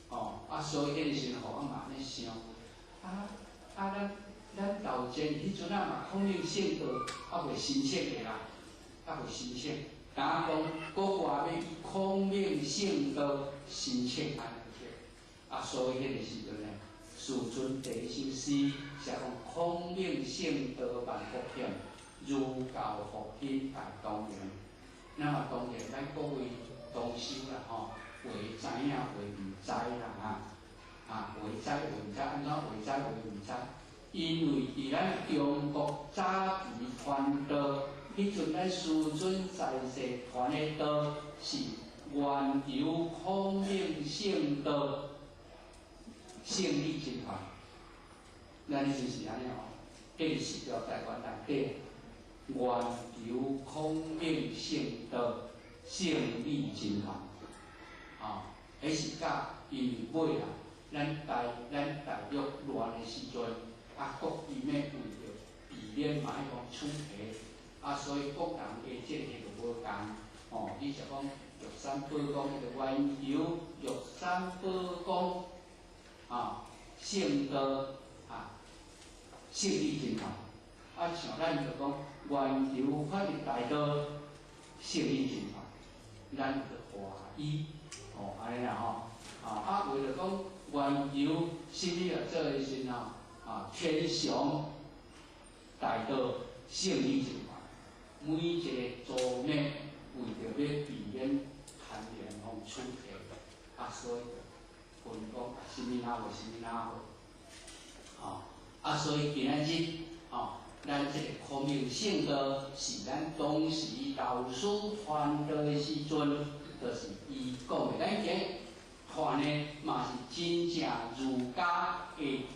吼，啊，所以彼個時陣，予我嘛按呢想，啊啊，咱道前彼陣啊嘛，孔明聖道猶未申請的啦，猶未申請，敢講國外欲以孔明聖道申請按呢對，啊，所以彼個時陣呢，師尊第一首詩寫講孔明聖道萬國闢，儒教復興大東瀛。那麼當然，咱各位同修啦吼，有的知影，有的毋知啦哈。啊，有的知，有的毋知，按怎有的知，有的毋知？因為佇咱中國早期傳道，彼陣咱師尊在世傳的道是源由孔明聖道聖理真傳。咱彼陣是按呢哦，彼個時代台灣內底源由孔明聖道聖理真傳，啊，彼是甲因為尾啊，咱大陸亂的時陣，啊，國民欲為著避免嘛愛講處罰，啊，所以各人的這個就無仝，吼，你是講玉山寶光彼個源由玉山寶光，啊，圣道啊，胜理真法。啊，像咱就讲圆求法的大道，胜理真法，咱就华语，吼，按呢啦吼，啊，为了讲圆求胜理啊，做的时吼，啊，天上大道胜理真法，每一个族灭为著欲避免牵连方处理，啊，所以就分讲啊，啥物哪会，啥物哪会，吼，啊，所以今仔日，吼，咱这个孔明圣道是咱当时老师传道的时阵，就是伊讲的。咱今传的嘛是真正儒家的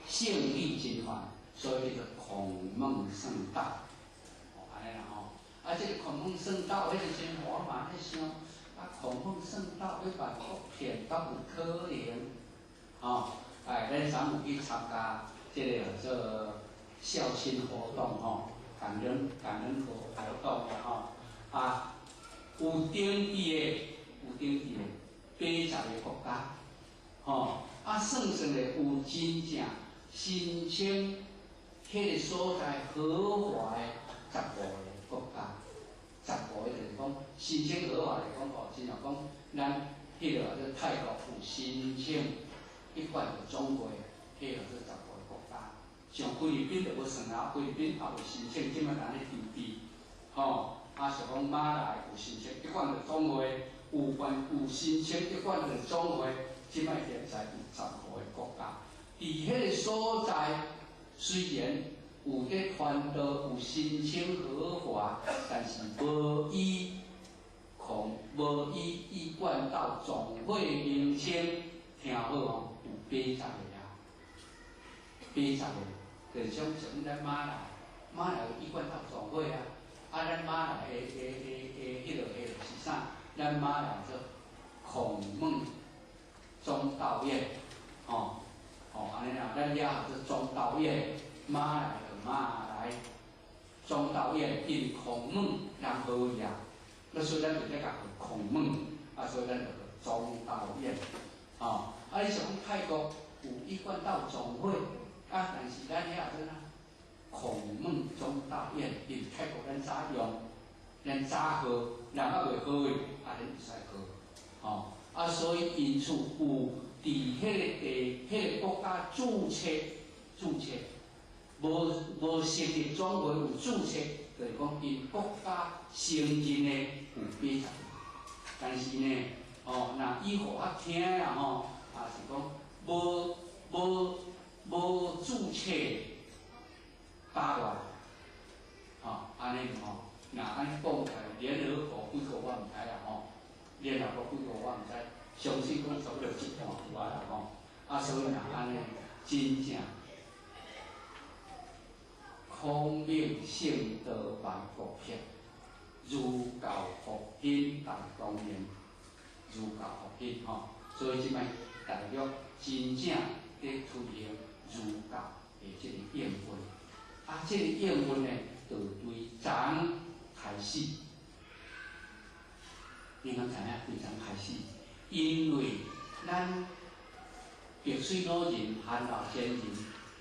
圣理真法，所以叫做孔孟圣道。哦，按呢啦吼。啊，这个孔孟圣道，彼个时阵我嘛咧想，啊，孔孟圣道欲办国片，敢有可能？吼，哎，咱昨有去参加这个叫做孝亲活动吼，感恩活动啦吼，啊，有登记的80个国家，吼，啊，算算咧有真正申请彼个所在合法的15个国家，十五个就是讲申请合法来讲吼，真正讲咱彼个叫泰国有申请一贯的总会，彼个叫15个国家。像菲律宾就无算啊，菲律宾也有申请，这摆佇咧筹备，吼，啊是讲马来有申请一贯的总会，有关有申请一贯的总会，这摆现在有十五个国家，伫彼个所在虽然有伫传道，有申请合法，但是无以一贯道总会名称，听好哦，有80个啊，80个。就是像像咱马来，马来有一贯道总会啊，啊，咱马来的彼个是啥？咱马来做孔孟中道院，吼，吼，按呢啦，咱遐号做中道院，马来就马来中道院，因为孔孟人好去啊，那所以咱就咧共号孔孟，啊，所以咱就叫中道院，吼，啊，你想讲泰国有一贯道总会？啊，但是咱遐做啥？孔孟中道院，因为泰国咱早用，咱早号，人犹未号的，啊，咱会使号，吼，啊，所以因此有伫彼个地、彼个国家注册，无成立总会有注册，就是讲𪜶国家承认的有80个，但是呢，哦，若以予我听啦吼，也是讲无注册8万，吼，按呢吼，若按呢讲起来，联合国几个我毋知啦吼，联合国几个我毋知，相信讲差不多一半有啊啦吼，啊，所以若按呢，真正孔明圣道万国辟，儒教复兴大光明，儒教复兴吼，所以这摆大陆真正咧推行儒教的这个应运，啊，这个应运呢，就对昨开始。你敢知影对昨开始？因为咱白水老人韩老先人，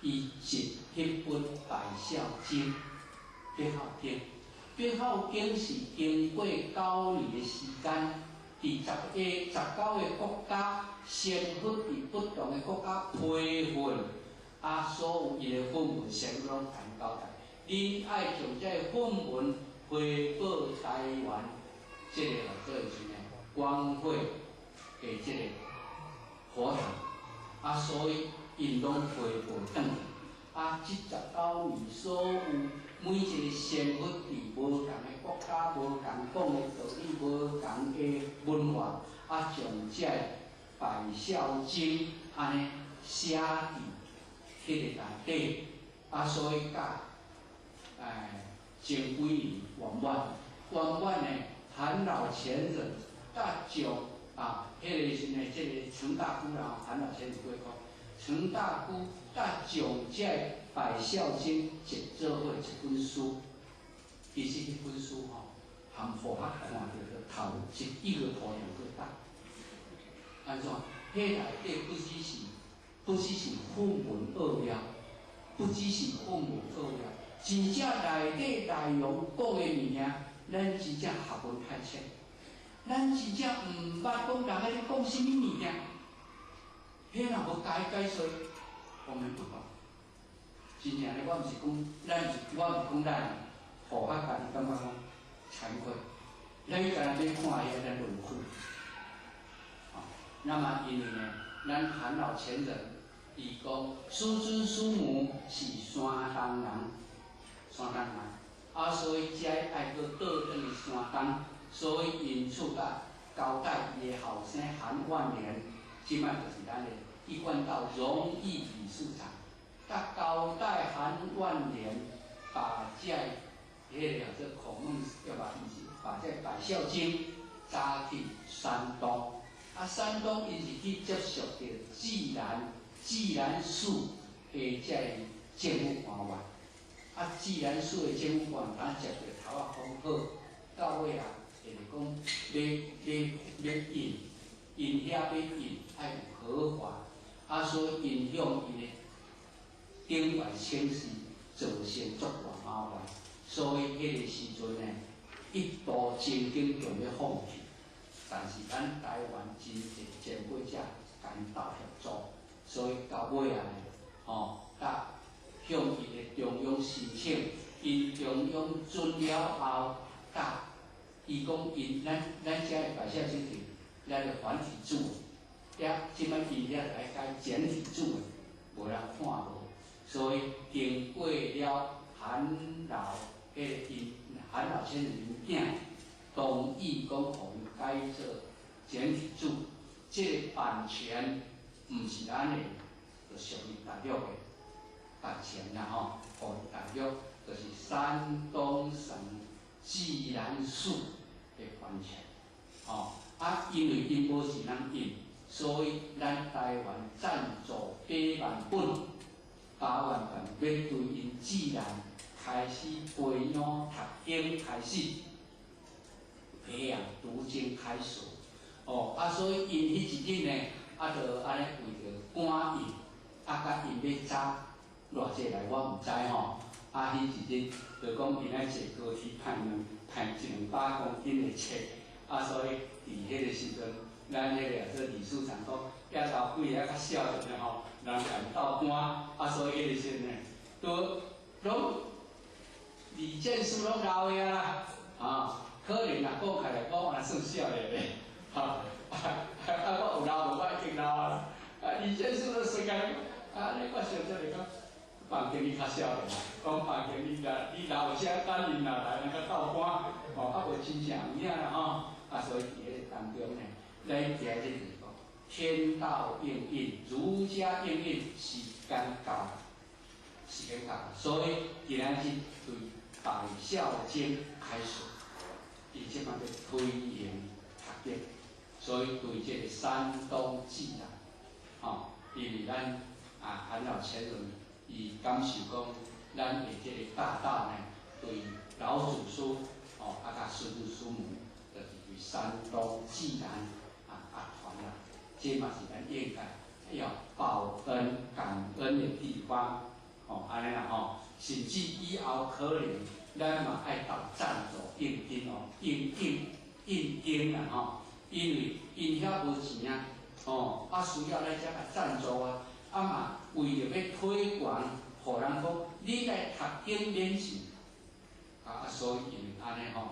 伊集彼本《百孝经》，百孝经，百孝经是经过9年的时间，伫19个国家，先佛伫不同的国家批训，啊，所有伊的训文全部拢共交代。恁爱将这个训文回报台湾，这个叫做啥呢？光会的这个佛堂，啊，所以𪜶拢回报转去。啊，这19年所有每一个仙佛伫无仝的国家、无仝讲的道理、无仝的文化，啊，将这个百孝经按呢写伫彼个内底，啊，所以甲前几年圆满，圆满呢，韩老前人甲将啊，彼个时呢，这个陈大姑啦，韩老前人过讲，陈大姑甲将这个百孝经集做伙一本书，其实彼本书吼，含予我看著就头一个土两个大。按怎？彼内底不只是不只是混文奥妙，不只是混文奥妙，真正內底內容講的物件，咱真正學問太淺，咱真正毋捌講人咧講啥物物件，彼若無解解說，我們不懂。真正咧，我毋是講，咱是我毋是講咱，予我家己感覺講慚愧。咱干焦欲看遐咱論苦。那麼因為呢，咱韓老前人伊講師尊師母是山東人，山東人，啊，所以才愛閣倒轉去山東，所以因此甲交代伊的後生韓萬年，這擺就是咱的一貫道榮譽理事長，佮交代韓萬年把這彼个叫做孔孟，對吧？毋是把這百孝經紮去山東。啊，山東𪜶是去接觸著濟南濟南市的這個政府官員。啊，濟南市的政府官員當接著頭仔講好，到尾啊，就是講欲欲欲印，𪜶遐欲印愛有合法，啊，所以𪜶向𪜶的頂懸請示，造成足大麻煩。所以彼個時陣呢，一度曾經強欲放棄。但是咱台灣真濟前輩者共𪜶鬥協助，所以到尾啊，吼，佮向𪜶的中央申請，𪜶中央准了後，佮伊講𪜶咱咱遮的百孝經是咱的繁體字，遐這擺𪜶遐愛改簡體字的，無人看無，所以經過了韓老彼个𪜶韓老先生𪜶囝同意講，予𪜶改做簡體字，這个版權毋是咱的，就屬於大陸的版權啦吼，予大陸就是山東省濟南市的版權，吼啊，因為𪜶無錢通印，所以咱台灣贊助八萬本，8萬本欲對𪜶濟南開始培養讀經開始。培養讀經開始，哦，啊，所以𪜶彼一日呢，啊，就按呢為著趕印，啊，佮𪜶欲紮偌濟來，我毋知吼。啊，彼一日就講𪜶愛坐高鐵派兩派一兩百公斤的冊，啊，所以佇彼个時陣，咱彼个做理事長講，遐老幾个較少年的吼，人共鬥趕，啊，所以彼个時陣呢，都攏李建書攏老的啊，啊。可能若講起來，我嘛算少年的，吼，啊，我有老無？我已經老啊。啊，李建書都瞬間，啊，你我想出來講，房經理較少年，講房經理啦，你老者等𪜶若來，人較鬥趕，吼，啊無真正有影啦吼，啊，所以佇彼个當中呢，咱今日就是講，天道應運，儒家應運，時間到，時間到，所以今仔日對百孝經開始。伊這擺欲推行讀經，所以對這个山東濟南，吼，因為咱啊韓老前人伊感受講，咱的這個大道呢，對老祖師吼，啊佮師父師母，就是對山東濟南啊啊傳啦，這嘛是咱應該要報恩感恩的地方，吼，按呢啦吼，甚至以後可能。咱嘛愛鬥贊助印經哦，印經印經啦吼，因為𪜶遐無錢啊，吼，啊需要咱遮共贊助啊，啊嘛為著欲推廣，予人講你來讀經免錢，啊所以因為按呢吼，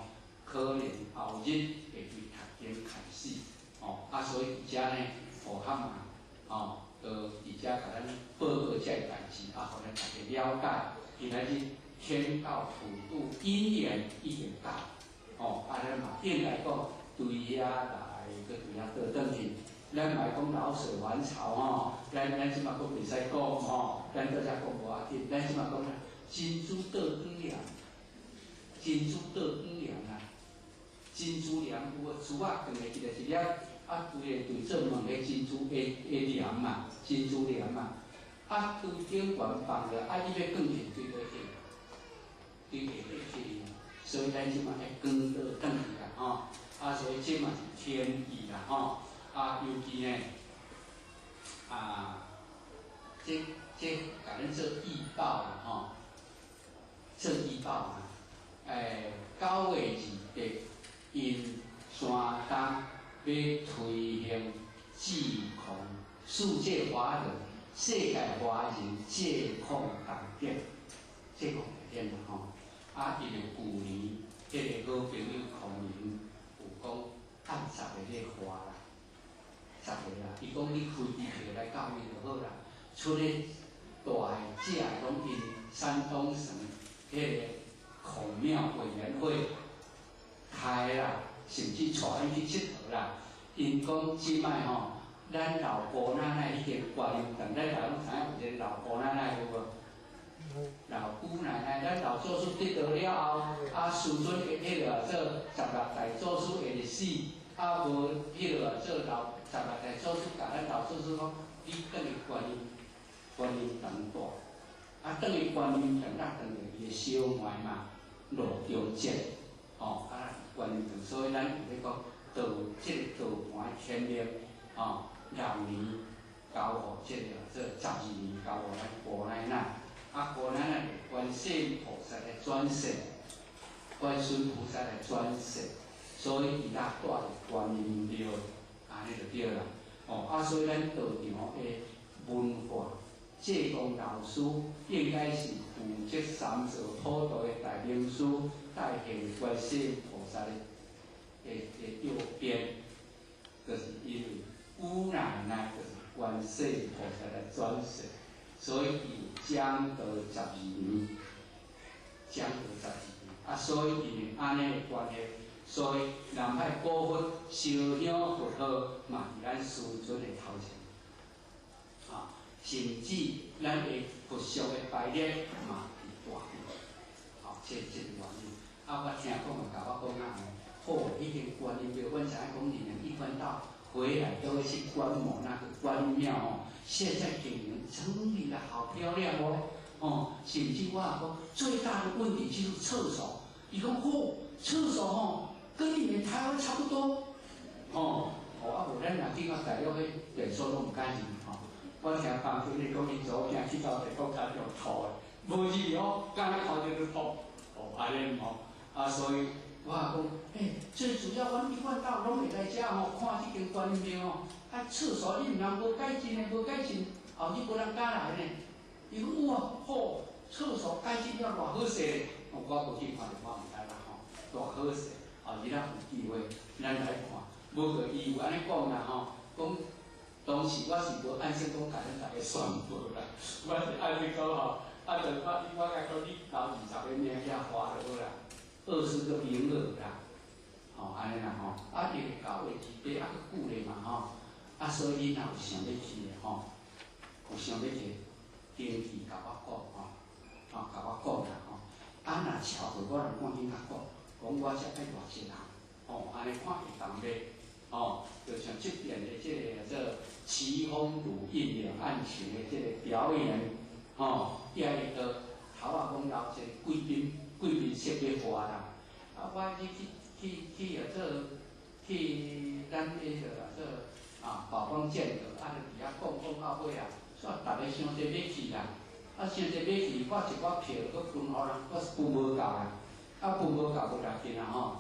可能後日會對讀經開始，吼，啊所以佇遮呢，予較嘛，吼，就佇遮共咱報告這个代誌，啊，予咱大家了解，今仔日。天道普渡因緣已經到，吼，啊，咱嘛應該講對遐來，閣對遐倒轉去，咱嘛會講老水還潮吼，咱咱這擺閣袂使講吼，咱到遮講無要緊，咱這擺講珍珠倒轉鹽，珍珠倒轉鹽啊，珍珠鹽有個珠仔囥的一个一粒，啊，規个對做問个珍珠的的鹽嘛，珍珠鹽嘛，啊，對頂懸放落，啊，你欲囥去對佗去？對下底去，所以咱這擺愛轉倒轉去啦，吼，啊，所以這嘛是天意啦，吼，啊，尤其呢，啊，這共咱做預報啦吼，做預報啦。9月28，𪜶山東欲推行智空世界華人、世界華人濟控大典，濟控大典啦吼。啊，因為舊年彼个好朋友孔明有講按十个咧花啦，十个啦，伊講你開機票來到伊就好啦。出咧大的食的攏𪜶山東省彼个孔廟委員會開啦，甚至帶阮去𨑨迌啦。𪜶講這擺吼，咱老姑奶奶彼間觀音堂，咱大家攏知影有一个老姑奶奶有無？老姑奶奶，咱老祖師得道了後，啊，師尊會彼个做16代祖師會死，啊無彼个做老16代祖師，共咱老祖師講，你轉去觀音觀音堂住，啊，轉去觀音堂，啊，轉去伊的小妹嘛，羅中哲，吼，啊，觀音堂，所以咱有咧講道，這个道盤天命，吼，6年交予這个做12年交予咱姑奶奶。啊，姑奶奶是觀世音菩薩的轉世，觀世音菩薩的轉世，所以伊若住佇觀音廟，按呢就對啦。哦，啊，所以咱道場的文化，濟公老師應該是負責三座普渡的大明師，代現觀世音菩薩的右邊，就是因為姑奶奶就是觀世音菩薩的轉世。所以伊講道十二年，講道十二年，啊，所以因為按呢的關係，所以南海古佛燒香佛號嘛佇咱師尊的頭前，啊，甚至咱的佛像的排列嘛佇大殿，吼，這個原因。啊，我聽講的，共我講啊，好，彼間觀音廟，阮知影講你們一貫道回來都會去觀摩那個觀音廟哦。現在給你們整理得好漂亮哦，哦，甚至我講最大的問題就是廁所，伊講嚯，廁所吼跟你們台灣差不多，哦，哦啊無咱若去到大陸彼廁所攏毋敢入吼，我聽房主咧講，𪜶查某囝去到別國家就吐的，無入哦，敢若頭前就吐，哦，按呢吼，啊所以我講，欸，最主要阮一貫道攏會來遮吼，看這間觀音廟吼。啊，廁所你毋通無改進的，無改進，後日無人敢來呢。伊講有啊，好，廁所改進了偌好勢咧。我無去看著，我毋知啦吼，偌好勢。後日咱有機會，咱來看。無過伊有按呢講啦吼，講當時我是無按算講共恁逐家宣布啦，我是按呢講吼，啊，就我共講你留20個名遐花就好啦，20個名額啦，吼，按呢啦吼，啊，因為9月28啊，閣久咧嘛吼。啊，所以恁若有想欲去的吼，有想欲去，登記共我講吼，吼，共我講啦吼。啊，若超過我就趕緊共講，講我才愛偌濟人，吼，按呢看會當袂？吼，就像這邊的這个做齊風魯應兩岸情的這個表演，吼，伊會到頭仔講留一個貴賓貴賓席欲花啦。啊，我去去去去啊做去咱彼個做。啊，寶光劍閣，啊，就佇遐講講到尾啊，煞逐个傷濟欲去啦，啊，傷濟欲去，我一寡票閣分予人，我分無夠啊，啊，分無夠無要緊啊吼。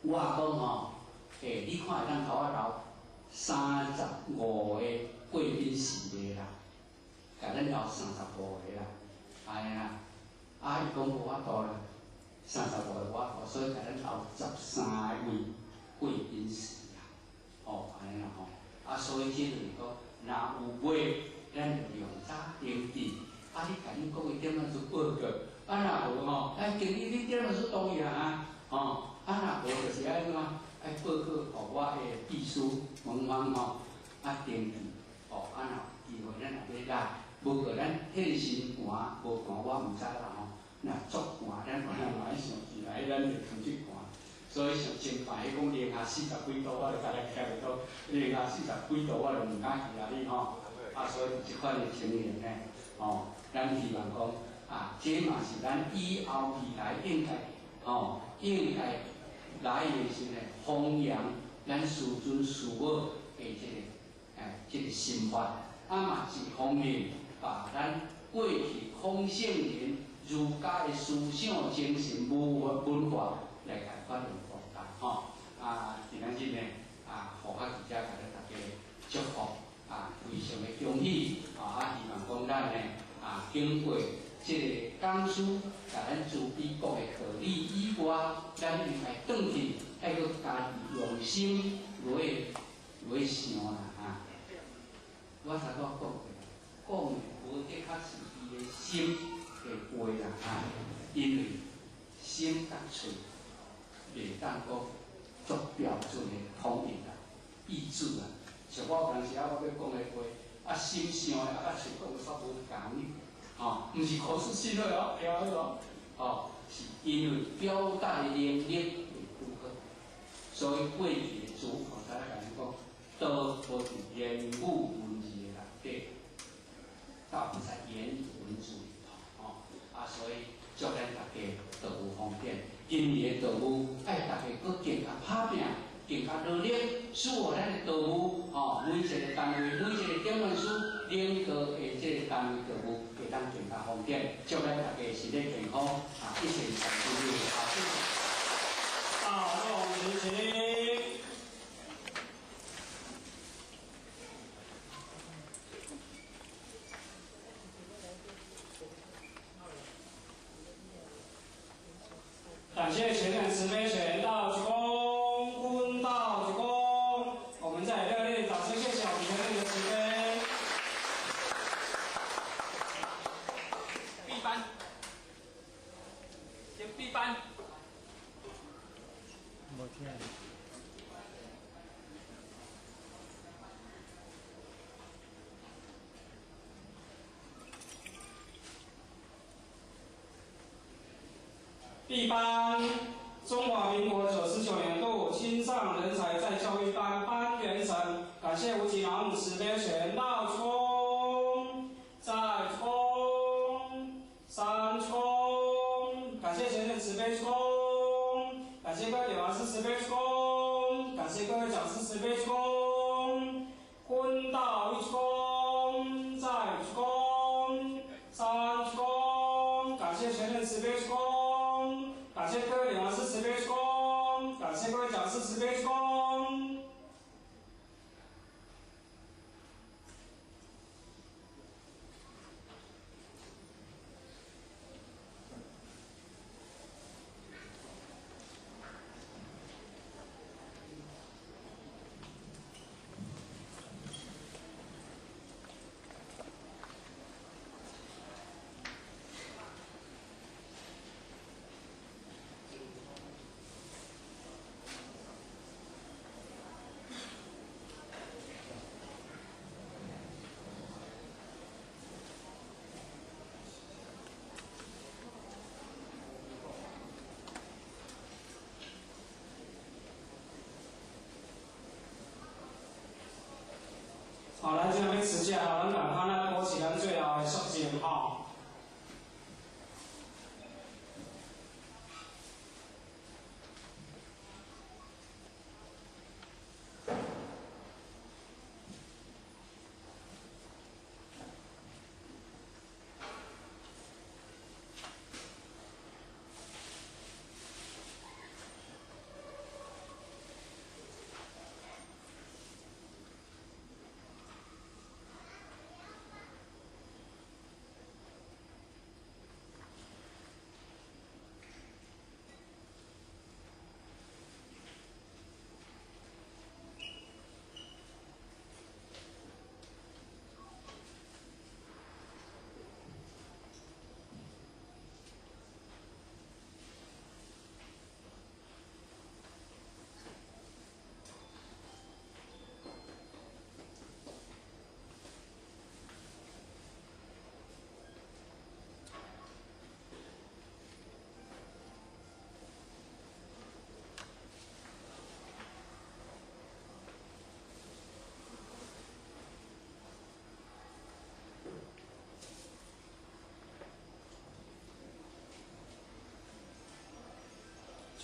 我講吼，欸，你看會當共我留35個貴賓席袂啦？共咱留35個啦，按呢啦，啊，伊講無法度啦，35個無法度，所以共咱留13位貴賓席。哦，按呢啦吼，啊，所以這就是講，若有買，咱就用早登記。啊，你共恁講的點仔數報告，啊，若無吼，哎，經理你點仔數同意啊？吼，啊，若無就是愛按怎？愛報告予我的秘書問問吼，啊，登記，哦，啊，若有機會咱若欲來，無過咱現身寒無寒我毋知啦吼。若足寒，咱可能嘛愛想起來，咱就通去寒。所以像前擺彼講零下40幾度，我就共來徛袂到，零下40幾度，我就毋敢去啊！你吼，啊，所以這款的情形呢，吼，咱希望講啊，這嘛是咱以後未來應該，吼，應該來的是呢，弘揚咱師尊師母的這個，哎，這個心法。啊嘛一方面把咱过去孔圣人儒家的思想精神文化来共发扬光大吼。啊，今仔日呢，啊，护法伫遮共咱大家祝福，啊，非常的恭喜，啊，希望讲咱呢，啊，经过这个讲师共咱慈悲讲的道理以外，咱应该转去爱阁家己用心落去落去想啦，啊。我头拄讲过，讲的无的确是伊的心的话啦，啊，因为心佮喙袂当讲足标准的统一啦，意志啦。像我有当时啊，我欲讲的话，啊，心想的啊，佮喙讲的煞无仝，吼，毋是口是心非哦，听好哦，吼，是因为表达的能力袂拄好，所以过去的诸菩萨来共咱讲，道无伫言语文字的内底，道不在言语文字里头，吼，啊，所以祝咱大家道务方便，今年的道务爱大家阁更加拍拚，更加努力，使予咱的道务，吼，每一个单位、每一个点传师领导的这个单位道务，会当更加方便，祝咱大家身体健康，啊，一切顺利，好，谢谢。大众齐起。感谢全人慈悲全道鞠躬，坤道鞠躬。我们再热烈掌声，谢谢我们全人的慈悲。 B 班，先 B 班。无听。 B 班，中华民国99年度青上人才再教育班班员神，感谢吴吉老母慈悲全道鞠躬，再鞠躬，三鞠躬，感谢全人慈悲鞠躬，感谢各位老师慈悲鞠躬，感谢各位讲师慈悲鞠躬，坤道一鞠躬，再鞠躬，三鞠躬，感谢全人慈悲鞠躬。感谢各位领导师慈悲鞠躬，感谢各位讲师慈悲鞠躬。好，咱这边持食，咱共款来保持咱最后的肃静，吼。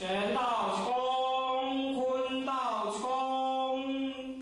全道鞠躬，坤道鞠躬。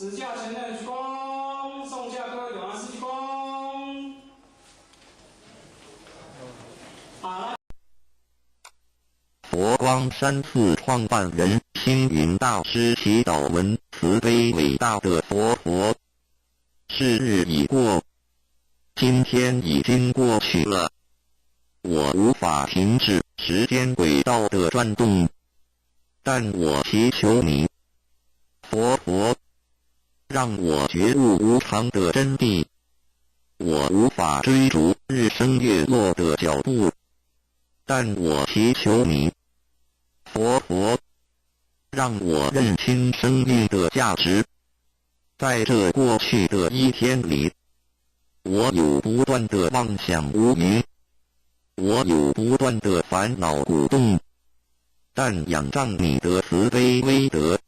执教前任鞠躬，送教各位永安师鞠躬。好，来。佛光山寺创办人星云大师祈祷文：慈悲伟大的佛陀，是日已过，今天已经过去了，我无法停止时间轨道的转动，但我祈求你，佛陀，让我觉悟无常的真谛。我无法追逐日升月落的脚步，但我祈求你，佛陀，让我认清生命的价值。在这过去的一天里，我有不断的妄想无明，我有不断的烦恼鼓动，但仰仗你的慈悲威德，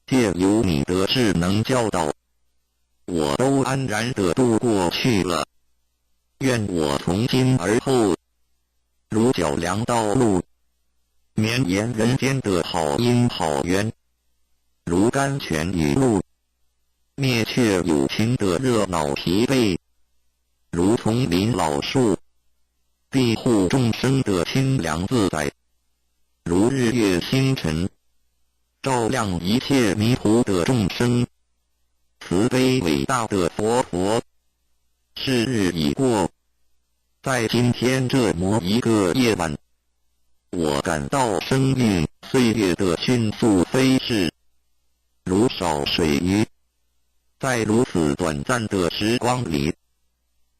借由你的智能教导，我都安然的度过去了。愿我从今而后，如脚量道路，绵延人间的好因好缘，如甘泉雨露，灭却有情的热恼疲惫，如丛林老树，庇护众生的清凉自在，如日月星辰，照亮一切迷途的众生。慈悲伟大的佛陀，是日已过，在今天这么一个夜晚，我感到生命岁月的迅速飞逝，如少水鱼。在如此短暂的时光里，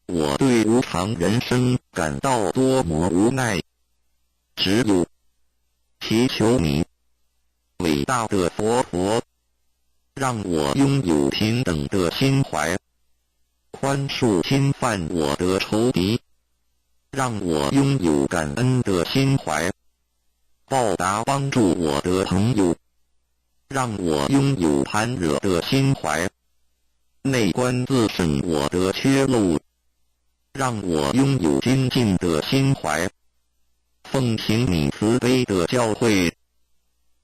我对无常人生感到多么无奈。只有祈求你，伟大的佛陀，让我拥有平等的心怀，宽恕侵犯我的仇敌，让我拥有感恩的心怀，报答帮助我的朋友，让我拥有般若的心怀，内观自省我的缺漏，让我拥有精进的心怀，奉行你慈悲的教诲。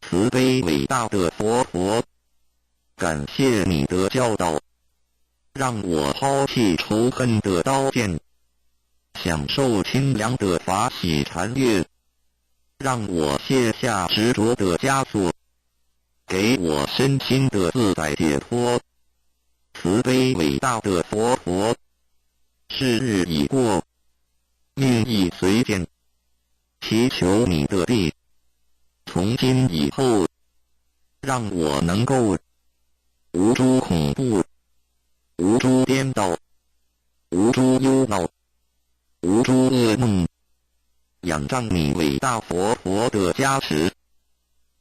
慈悲伟大的佛陀，感谢你的教导，让我抛弃仇恨的刀剑，享受清凉的法喜禅悦，让我卸下执着的枷锁，给我身心的自在解脱。慈悲伟大的佛陀，是日已过，命亦随见，祈求你的庇，从今以后，让我能够无诸恐怖，无诸颠倒，无诸忧恼，无诸噩梦，仰仗你伟大佛陀的加持，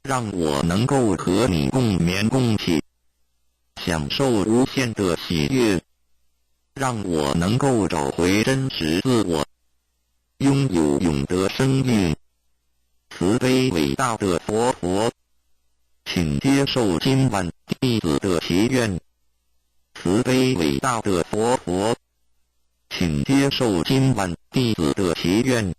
让我能够和你共眠共起，享受无限的喜悦，让我能够找回真实自我，拥有永得生命。慈悲伟大的佛陀，请接受今晚弟子的祈愿。慈悲伟大的佛陀，请接受今晚弟子的祈愿。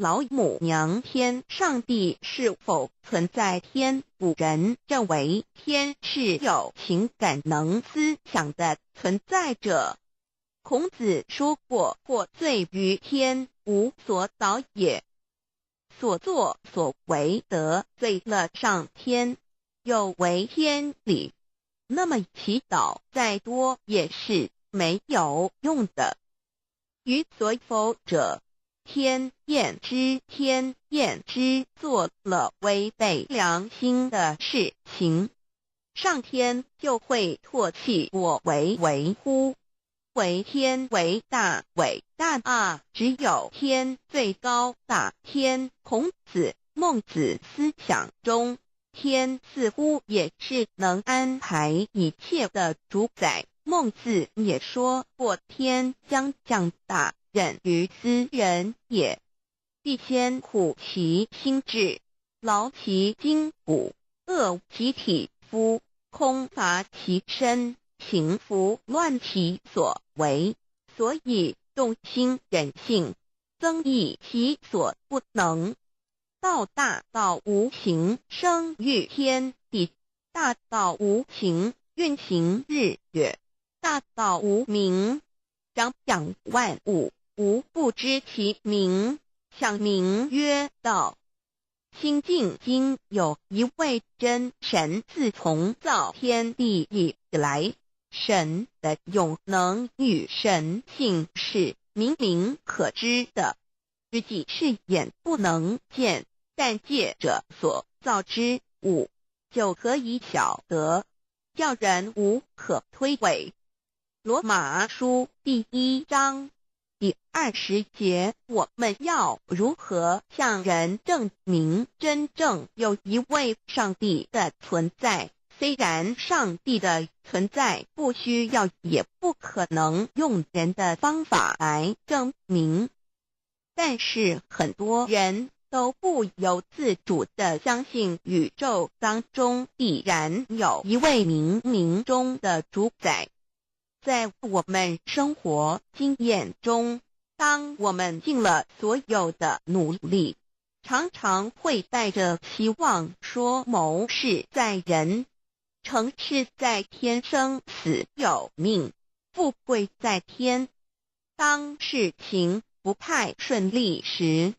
老母娘天上帝是否存在天？古人认为天是有情感能思想的存在者。孔子说过：“获罪于天，无所导也。”所作所为得罪了上天，有违天理，那么祈祷再多也是没有用的。于所否者，天厌之，天厌之，做了违背良心的事情，上天就会唾弃我为为乎？为天为大，伟大啊！只有天最高大。天，孔子、孟子思想中，天似乎也是能安排一切的主宰。孟子也说过：“天将降大任于斯人也，必先苦其心志，劳其筋骨，饿其体肤，空乏其身，行拂乱其所为。所以动心忍性，增益其所不能。道大道无形，生于天地；大道无形，运行日月；大道无名，长养万物。吾不知其名，想名曰道。”清净经有一位真神，自从造天地以来，神的永能与神性是明明可知的，实际是眼不能见，但借着所造之物，就可以晓得，叫人无可推诿。罗马书第1章第20节，我们要如何向人证明真正有一位上帝的存在？虽然上帝的存在不需要，也不可能用人的方法来证明，但是很多人都不由自主地相信宇宙当中必然有一位冥冥中的主宰。在我们生活经验中，当我们尽了所有的努力，常常会带着希望说谋事在人，成事在天，生死有命，富贵在天。当事情不太顺利时，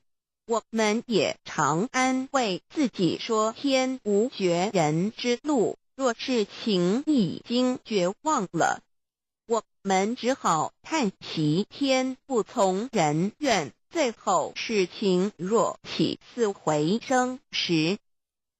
我们也常安慰自己说天无绝人之路。若事情已经绝望了，我们只好叹息天不从人愿。最后事情若起死回生时，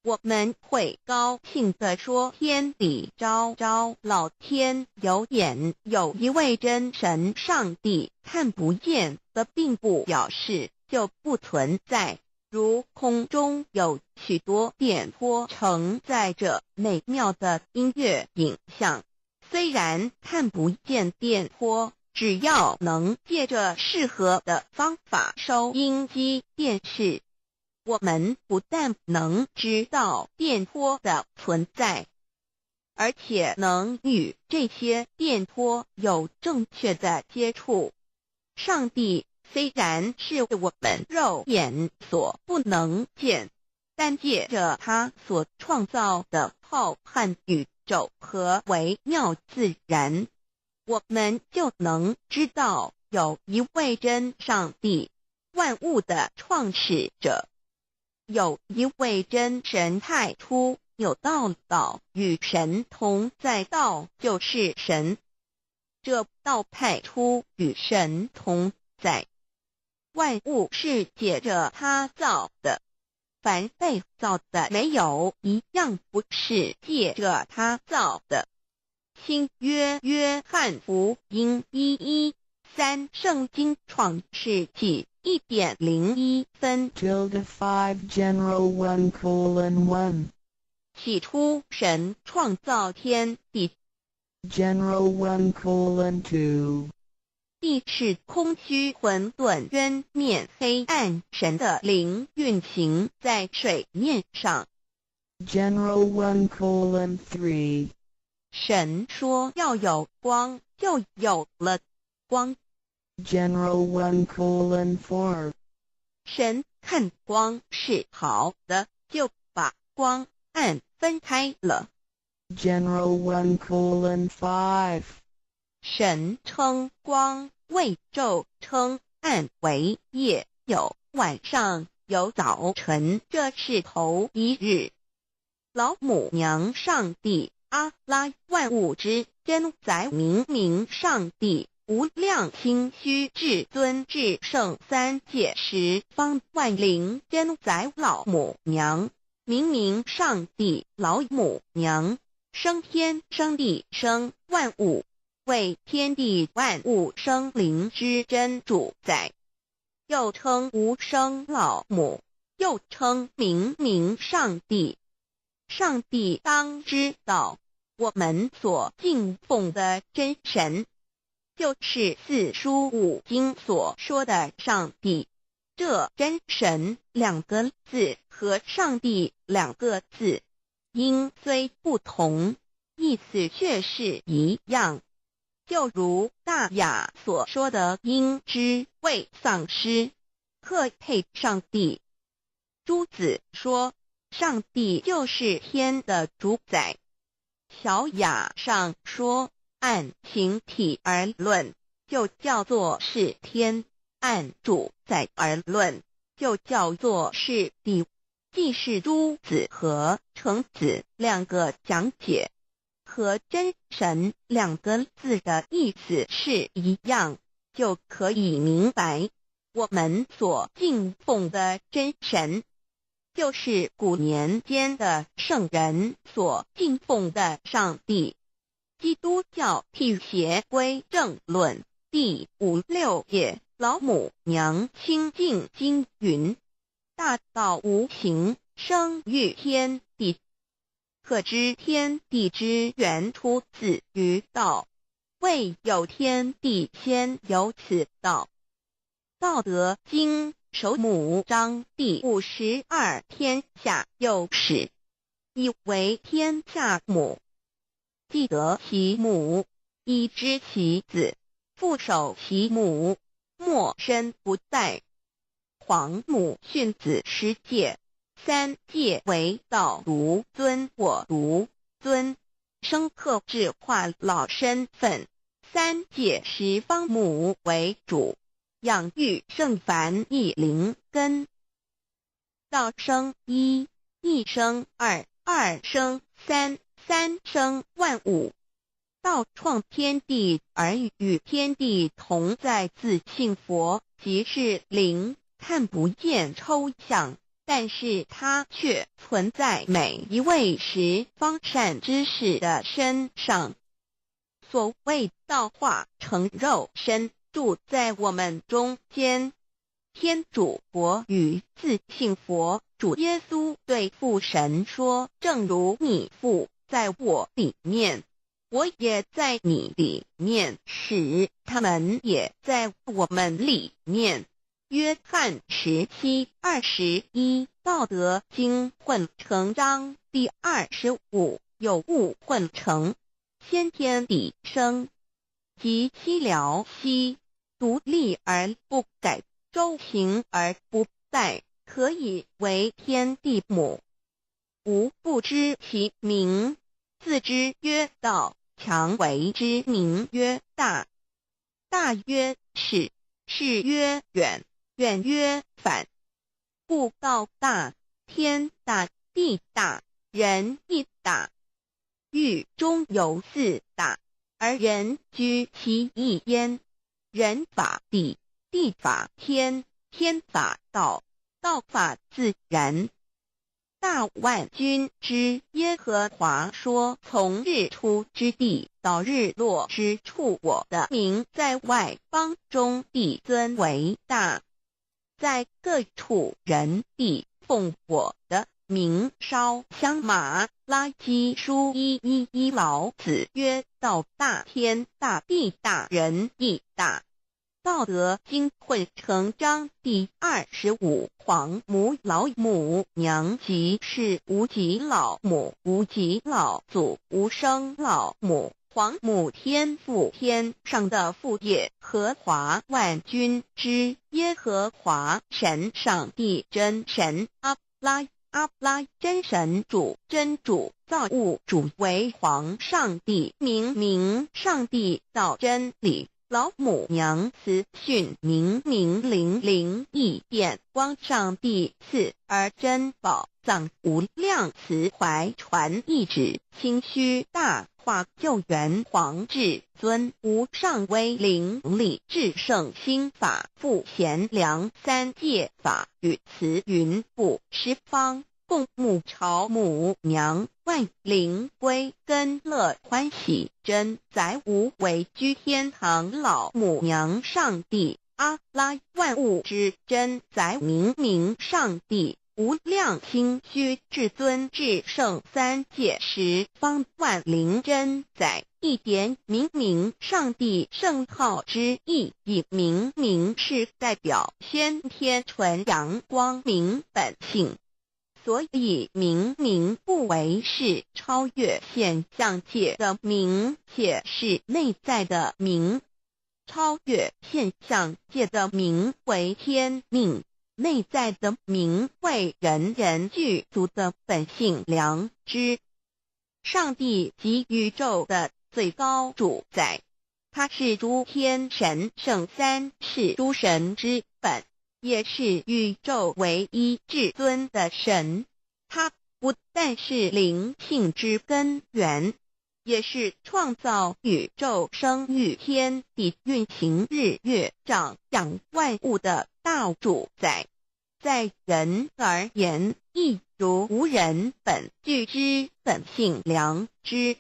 我们会高兴地说天理昭昭，老天有眼，有一位真神上帝，看不见的并不表示就不存在。如空中有许多电波承载着美妙的音乐影像，虽然看不见电波，只要能借着适合的方法收音机、电视，我们不但能知道电波的存在，而且能与这些电波有正确的接触。上帝虽然是我们肉眼所不能见，但借着他所创造的浩瀚宇宙和微妙自然，我们就能知道有一位真上帝，万物的创始者，有一位真神太初有道，道与神同在，道就是神。这道太初与神同在，万物是借着他造的，凡被造的，没有一样不是借着他造的。新约约翰福音1:13，圣经创世纪1:01。 Tilde 5 General 1:1。起初，神创造天地。 General 1:2。地是空虚混沌，渊面黑暗，神的灵运行在水面上。 General 1:3。神说要有光，就有了光。 General 1:4。神看光是好的，就把光暗分开了。 General 1:5. 神称光为昼，称暗为夜，有晚上，有早晨，这是头一日。老母娘上帝阿拉万物之真宰明明上帝无量清虚至尊至圣三界十方万灵真宰老母娘明明上帝老母娘生天生地生万物，为天地万物生灵之真主宰，又称无生老母，又称明明上帝。上帝当知道，我们所敬奉的真神，就是四书五经所说的上帝。这真神两个字和上帝两个字，音虽不同，意思却是一样。就如大雅所说的，应知未丧失，克配上帝。朱子说，上帝就是天的主宰。小雅上说，按形体而论，就叫做是天；按主宰而论，就叫做是地。既是朱子和程子两个讲解，和真神两个字的意思是一样，就可以明白，我们所敬奉的真神，就是古年间的圣人所敬奉的上帝。基督教辟邪归正论第五六页，老母娘清净经云：大道无形，生于天地。可知天地之源出自于道，未有天地先有此道。道德经首母章第52，天下有始，以为天下母。既得其母，以知其子，复守其母，莫身不殆。皇母训子十诫，三诫为道独尊我独尊，生克制化老身份。三界十方母为主，养育圣凡一灵根。道生一，一生二，二生三，三生万物。道创天地而与天地同在，自性佛即是灵，看不见抽象，但是它却存在每一位十方善知识的身上。所谓道化成肉身，住在我们中间。天主国与自性佛主耶稣对父神说：“正如你父在我里面，我也在你里面，使他们也在我们里面。”约翰17:21，道德经混成章第25，有物混成，先天地生，即西辽西，独立而不改，周行而不殆，可以为天地母。吾不知其名，自知曰道，强为之名曰大。大曰是，是曰远，远曰反。故道大，天大，地大，人亦大。域中有四大，而人居其一焉。人法地，地法天，天法道，道法自然。大万军之耶和华说：从日出之地到日落之处，我的名在外邦中必尊为大，在各处人必奉我的名烧香。马拉基书1:1，老子曰：道大天大地大人亦大。道德经混成章第25，皇母老母娘即是无极老母，无极老祖，无生老母。皇母天父天上的父耶和华万军之耶和华神上帝真神阿拉阿拉真神主真主造物主为皇上帝明明上帝道真理老母娘慈训明明灵灵异变光上帝赐而珍宝藏无量慈怀传一旨清虚大化救援皇至尊无上威灵力至圣心法复贤良三界法与慈云布十方共母朝母娘万灵归根乐欢喜真载无为居天堂老母娘上帝阿拉万物之真载明明上帝无量清虚至尊至圣三界十方万灵真载一点明明上帝圣号之意，以明明是代表先天纯阳光明本性。所以明明不为是超越现象界的明，且是内在的明。超越现象界的明为天命，内在的明为人人具足的本性良知。上帝即宇宙的最高主宰，他是诸天神圣三世诸神之本，也是宇宙唯一至尊的神。他不但是灵性之根源，也是创造宇宙、生育天地、运行日月、长养万物的大主宰。在人而言，亦如无人本具之本性良知，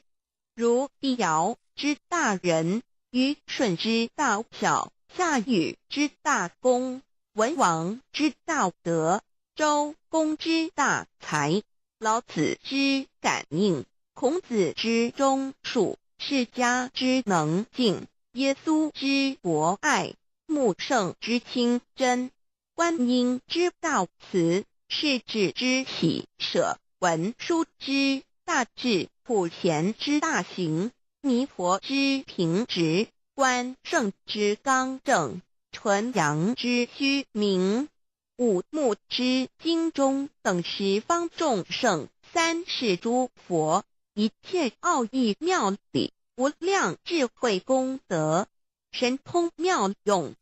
如帝尧之大仁，虞舜之大孝，夏禹之大功，文王之大德，周公之大才，老子之感应，孔子之忠恕，释迦之能静，耶稣之博爱，穆圣之清真，观音之大慈，释智之喜舍，文殊之大智，普贤之大行，弥陀之平直，观圣之刚正，纯阳之虚明，五目之经中等十方众生，三世诸佛，一切奥义妙理，无量智慧功德，神通妙用，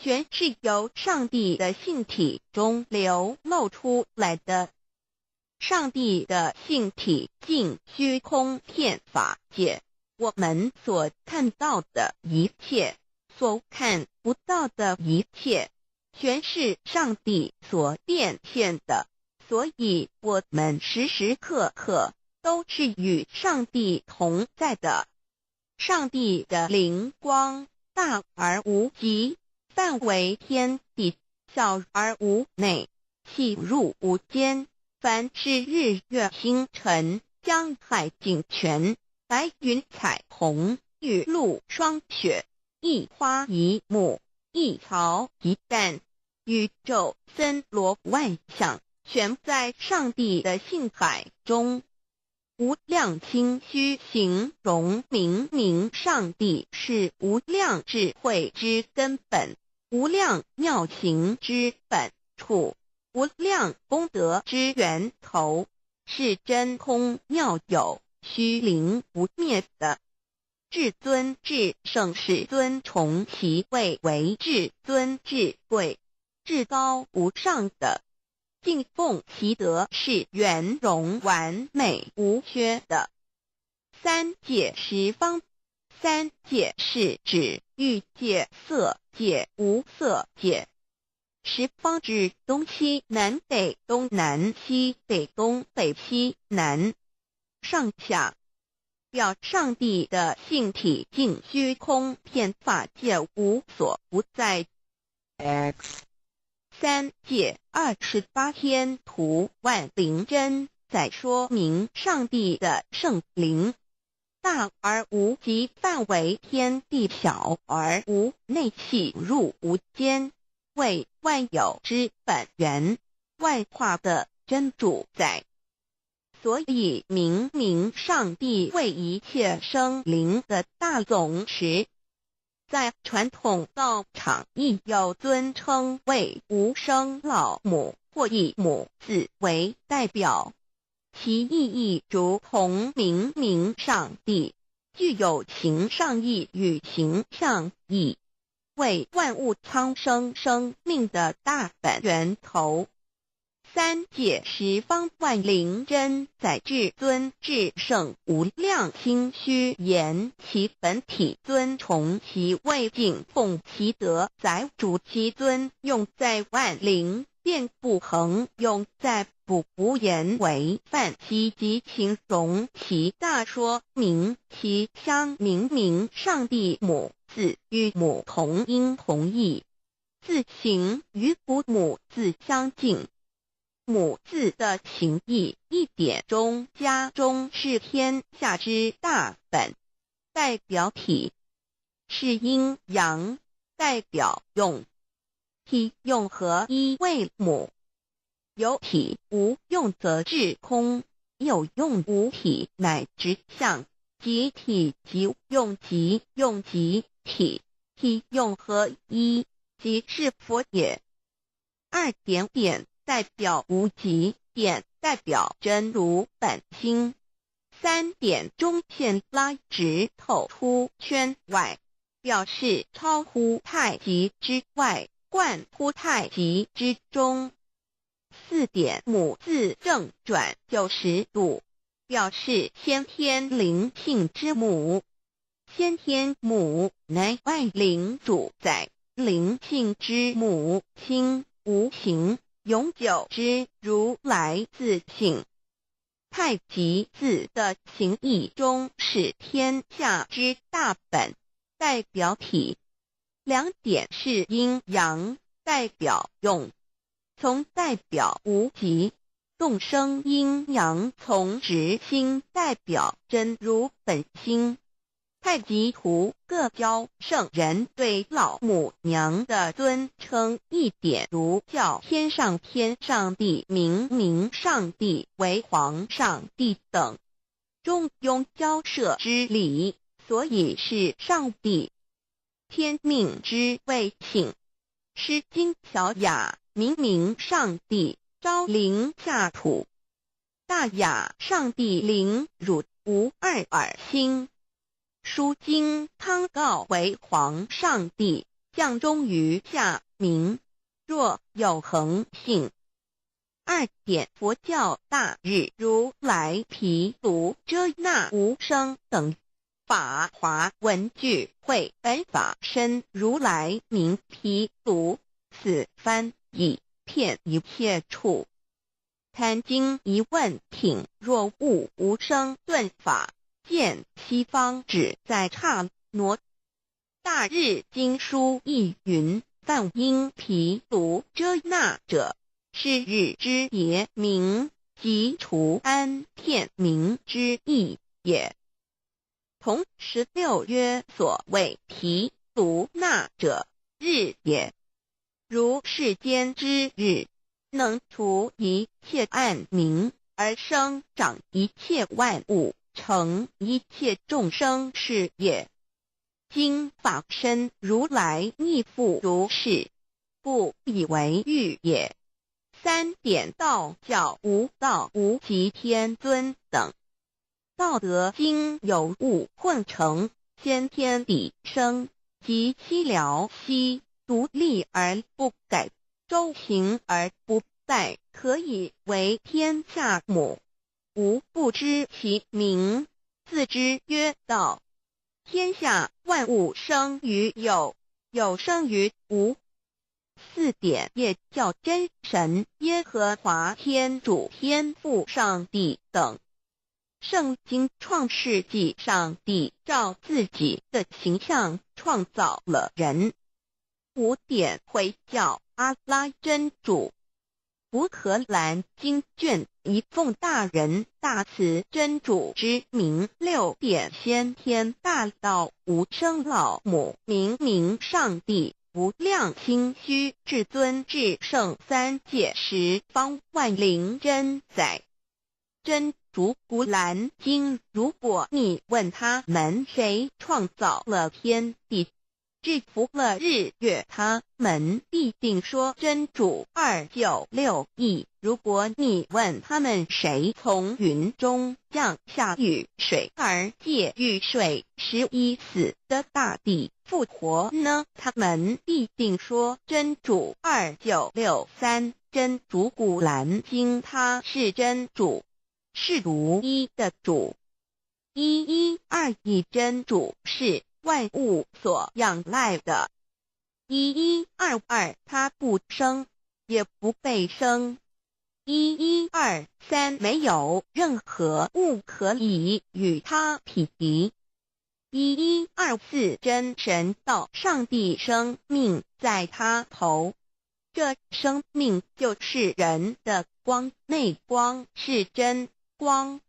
全是由上帝的性体中流露出来的。上帝的性体尽虚空遍法界，我们所看到的一切，所看不到的一切，全是上帝所变现的。所以，我们时时刻刻都是与上帝同在的。上帝的灵光大而无极，范围天地，小而无内，气入无间。凡是日月星辰、江海井泉、白云彩虹、雨露霜雪，一花一木，一草一蛋，宇宙森罗万象，全在上帝的性海中。无量清虚形容明明上帝是无量智慧之根本，无量妙行之本处，无量功德之源头，是真空妙有、虚灵不灭的。至尊至圣世尊崇其位为至尊至贵、至高无上的，敬奉其德是圆融完美无缺的。三界十方，三界是指欲界、色界、无色界。十方指东西南北东南西北东北西南上下，表上帝的性体尽虚空遍法界无所不在。 X 三界28天图万灵真，在说明上帝的圣灵大而无极，范围天地小而无内，气入无间，为万有之本源，万化的真主宰。所以明明上帝为一切生灵的大总持。在传统道场亦有尊称为无生老母或以母字为代表，其意义如同明明上帝，具有形上义与形象义，为万物苍生生命的大本源头。三界十方万灵真在至尊至圣无量清虚言其本体尊崇其位敬奉其德载主其尊用在万灵遍不恒用在不无言为范其及形容其大说明其相明明上帝母字与母同音同义，字形与古母字相近。母字的形义一点中加中是天下之大本，代表体是阴阳，代表用，体用合一为母。有体无用则至空，有用无体乃直相，即体即用即用即体，体用合一，即是佛也。二点点代表无极，点代表真如本心。三点中线拉直透出圈外，表示超乎太极之外，贯乎太极之中。四点母字正转90度，表示先天灵性之母。先天母乃万灵主宰，灵性之母，清无形永久之如来自性。太极字的形义中是天下之大本，代表体。两点是阴阳，代表用，从代表无极，动生阴阳从直心，代表真如本心。太极图各教圣人对老母娘的尊称一点如叫天上天上帝、明明上帝为皇上帝等，中庸交涉之理，所以是上帝。天命之谓性，诗经小雅明明上帝昭灵下土，大雅上帝灵汝无二耳心。书经汤告为皇上帝降终于下民，若有恒性。二点佛教大日如来毗卢遮那无生等法华文具会本法身如来名毗卢，此翻译遍一切处。坛经一问品若悟无生顿法。见西方只在刹那。大日经书亦云：梵音毗卢遮那者，是日之别名，即除安片名之意也。同16曰：所谓毗卢那者，日也。如世间之日，能除一切暗冥，而生长一切万物，成一切众生是也。今法身如来亦复如是，不以为欲也。三点道教无道无极天尊等。道德经有物混成，先天地生，及西辽西，独立而不改，周行而不殆，可以为天下母。吾不知其名，自知曰道。天下万物生于有，有生于无。四点也叫真神、耶和华天主、天父上帝等。圣经创世纪，上帝照自己的形象创造了人。五点回教阿拉真主。古可兰经卷一奉大仁大慈真主之名。六点先天大道无生老母明明上帝无量清虚至尊至圣三界十方万灵真宰真主古蘭經，如果你問他們誰創造了天地，制服了日月，他們必定說真主。2961。如果你問他們誰從雲中降下雨水，而藉雨水使已死的大地復活呢？他們必定說真主。2963。真主古蘭經，他是真主，是獨一的主。1121真主是萬物所仰賴的。1122他不生，也不被生。1123沒有任何物可以與他匹敵。1124真神道上帝生命在他頭，這生命就是人的光，內光是真光，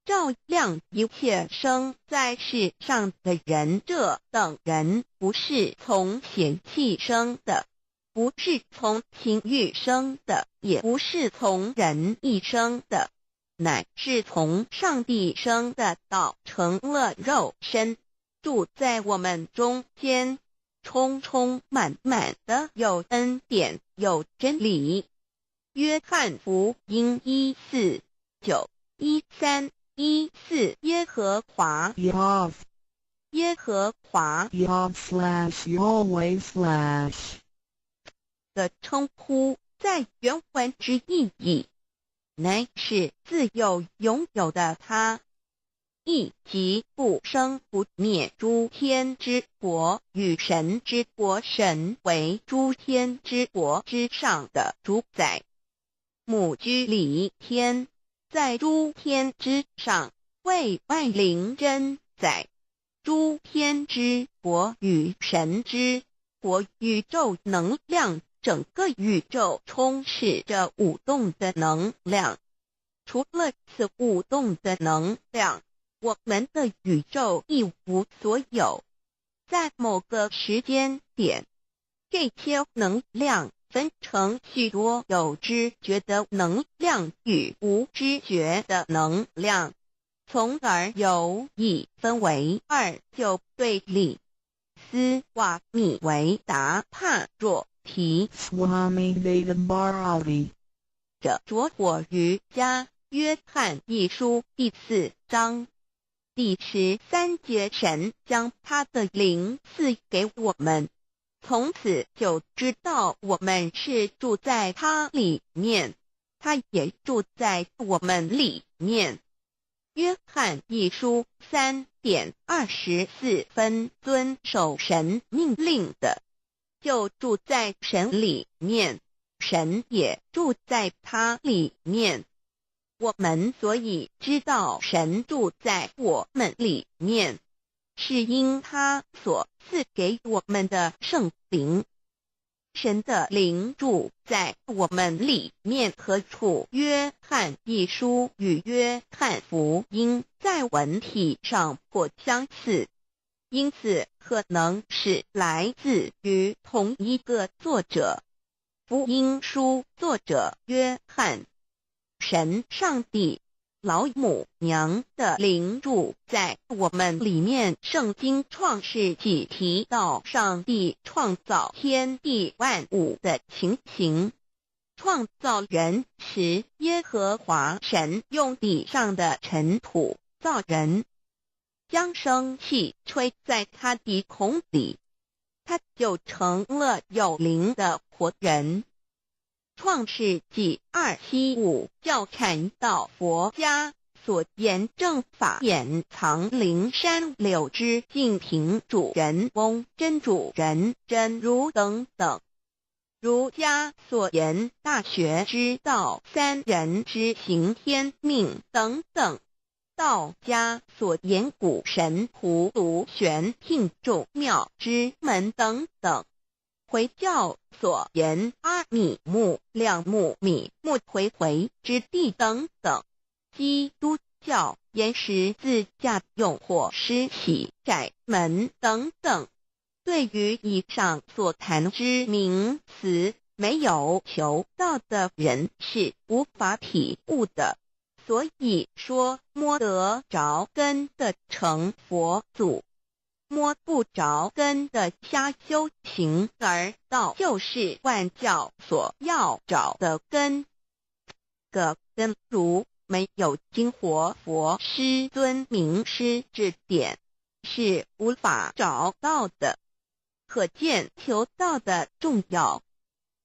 照亮一切生在世上的人。這等人不是從血氣生的，不是從情慾生的，也不是從人意生的，乃是從上帝生的。道成了肉身，住在我們中間，充充滿滿的有恩典，有真理。約翰福音1:4-9、13、14耶和華 Yahweh 耶和華 Yahweh/Yahweh/ 的稱呼，在原文之意義，乃是自有永有的他，意即不生不滅諸天之國與神之國，神為諸天之國之上的主宰。母居里天，在諸天之上，為萬靈真宰。諸天之國與神之國，宇宙能量，整個宇宙充斥着舞動的能量。除了此舞動的能量，我們的宇宙一無所有。在某個時間點，這些能量分成許多有知覺的能量與無知覺的能量，從而有一分為二就對立。斯瓦米維達帕若提 Swami Veda Bharati 這拙火瑜伽約翰一書第4章第13節，神將他的靈賜給我們，從此就知道我們是住在他裡面，他也住在我們裡面。約翰一書3點24分，遵守神命令的，就住在神裡面，神也住在他裡面。我們所以知道神住在我們裡面，是因他所賜給我們的聖靈。神的靈住在我們裡面何處？約翰一書與約翰福音在文體上頗相似，因此可能是來自於同一個作者。福音書作者約翰。神上帝老母娘的靈住在我們裡面。聖經創世紀提到上帝創造天地萬物的情形。創造人時，耶和華神用地上的塵土造人，將生氣吹在他鼻孔裡，他就成了有靈的活人。創世紀275教禪道佛家所言正法眼藏靈山柳枝淨瓶主人翁真主人真如等等。儒家所言大學之道三人之行天命等等。道家所言古神葫蘆玄牝眾妙之門等等。回教所言阿米木兩木米木回回之地等等。基督教言十字架用火施洗窄門等等。對於以上所談之名詞，沒有求道的人是無法體悟的。所以說摸得著根的成佛祖，摸不著根的瞎修行，而道就是萬教所要找的根。個根如沒有經活佛師尊明師指點，是無法找到的。可見求道的重要。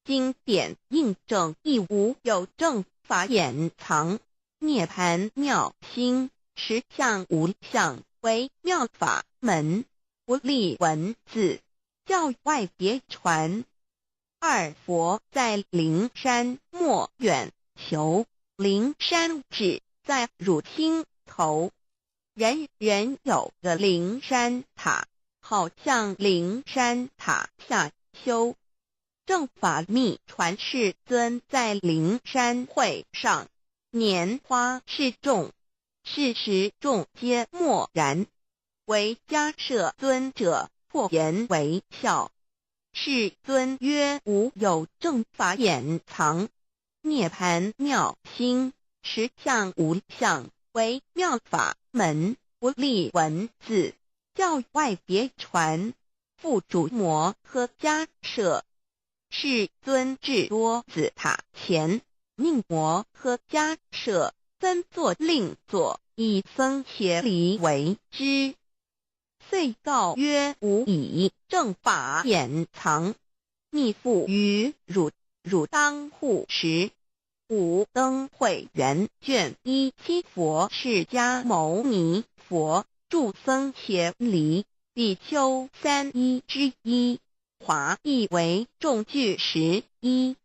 經典印證亦無有正法眼藏，涅槃妙心實相無相為妙法門，不立文字，教外別傳。二佛在靈山莫遠求，靈山只在汝心頭。人人有個靈山塔，好向靈山塔下修。正法密傳世尊在靈山會上，拈花示眾，是時眾皆默然。唯迦葉尊者破顏為笑。世尊曰：無有正法眼藏，涅槃妙心實相無相為妙法門，不立文字，教外別傳。付囑摩訶迦葉。世尊至多子塔前，命摩訶迦葉分座令座，以僧伽梨為之。遂告曰：吾以正法眼藏，密付於汝，汝當護持。五燈會元卷17佛釋迦牟尼佛著僧伽梨比丘三衣之一。華譯為眾具十衣，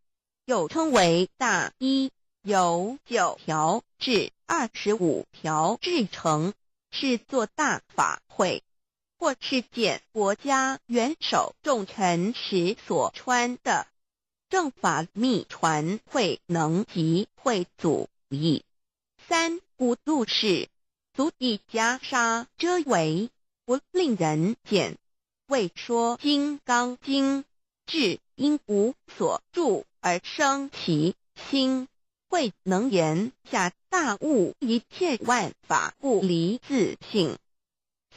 又稱為大衣，由9條至25條制成，是做大法會或是見國家元首重臣時所穿的。正法密傳慧能及慧祖譯。三古度是足以袈裟遮圍，不令人見。為說金剛經，至應無所住而生其心，慧能言下大悟一切萬法不離自性，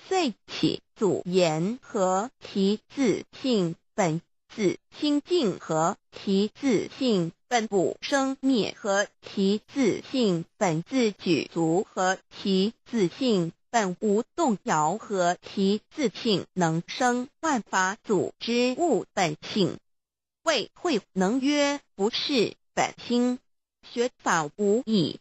遂起祖言何其自性本自清淨，何其自性本不生滅，何其自性本自具足，何其自性本無動搖，何其自性能生萬法祖之悟本性。謂慧能曰：不識本心，學法無益。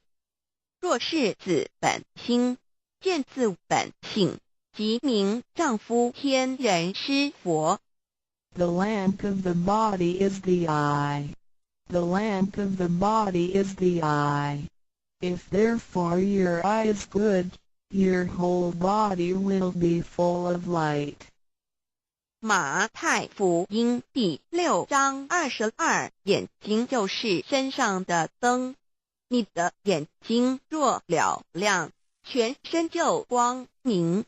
若識自本心，見自本性，即名丈夫天人師佛。 The lamp of the body is the eye. The lamp of the body is the eye. If therefore your eye is good, your whole body will be full of light. 馬太福音第6章22，眼睛就是身上的燈。你的眼睛若嘹亮，全身就光明。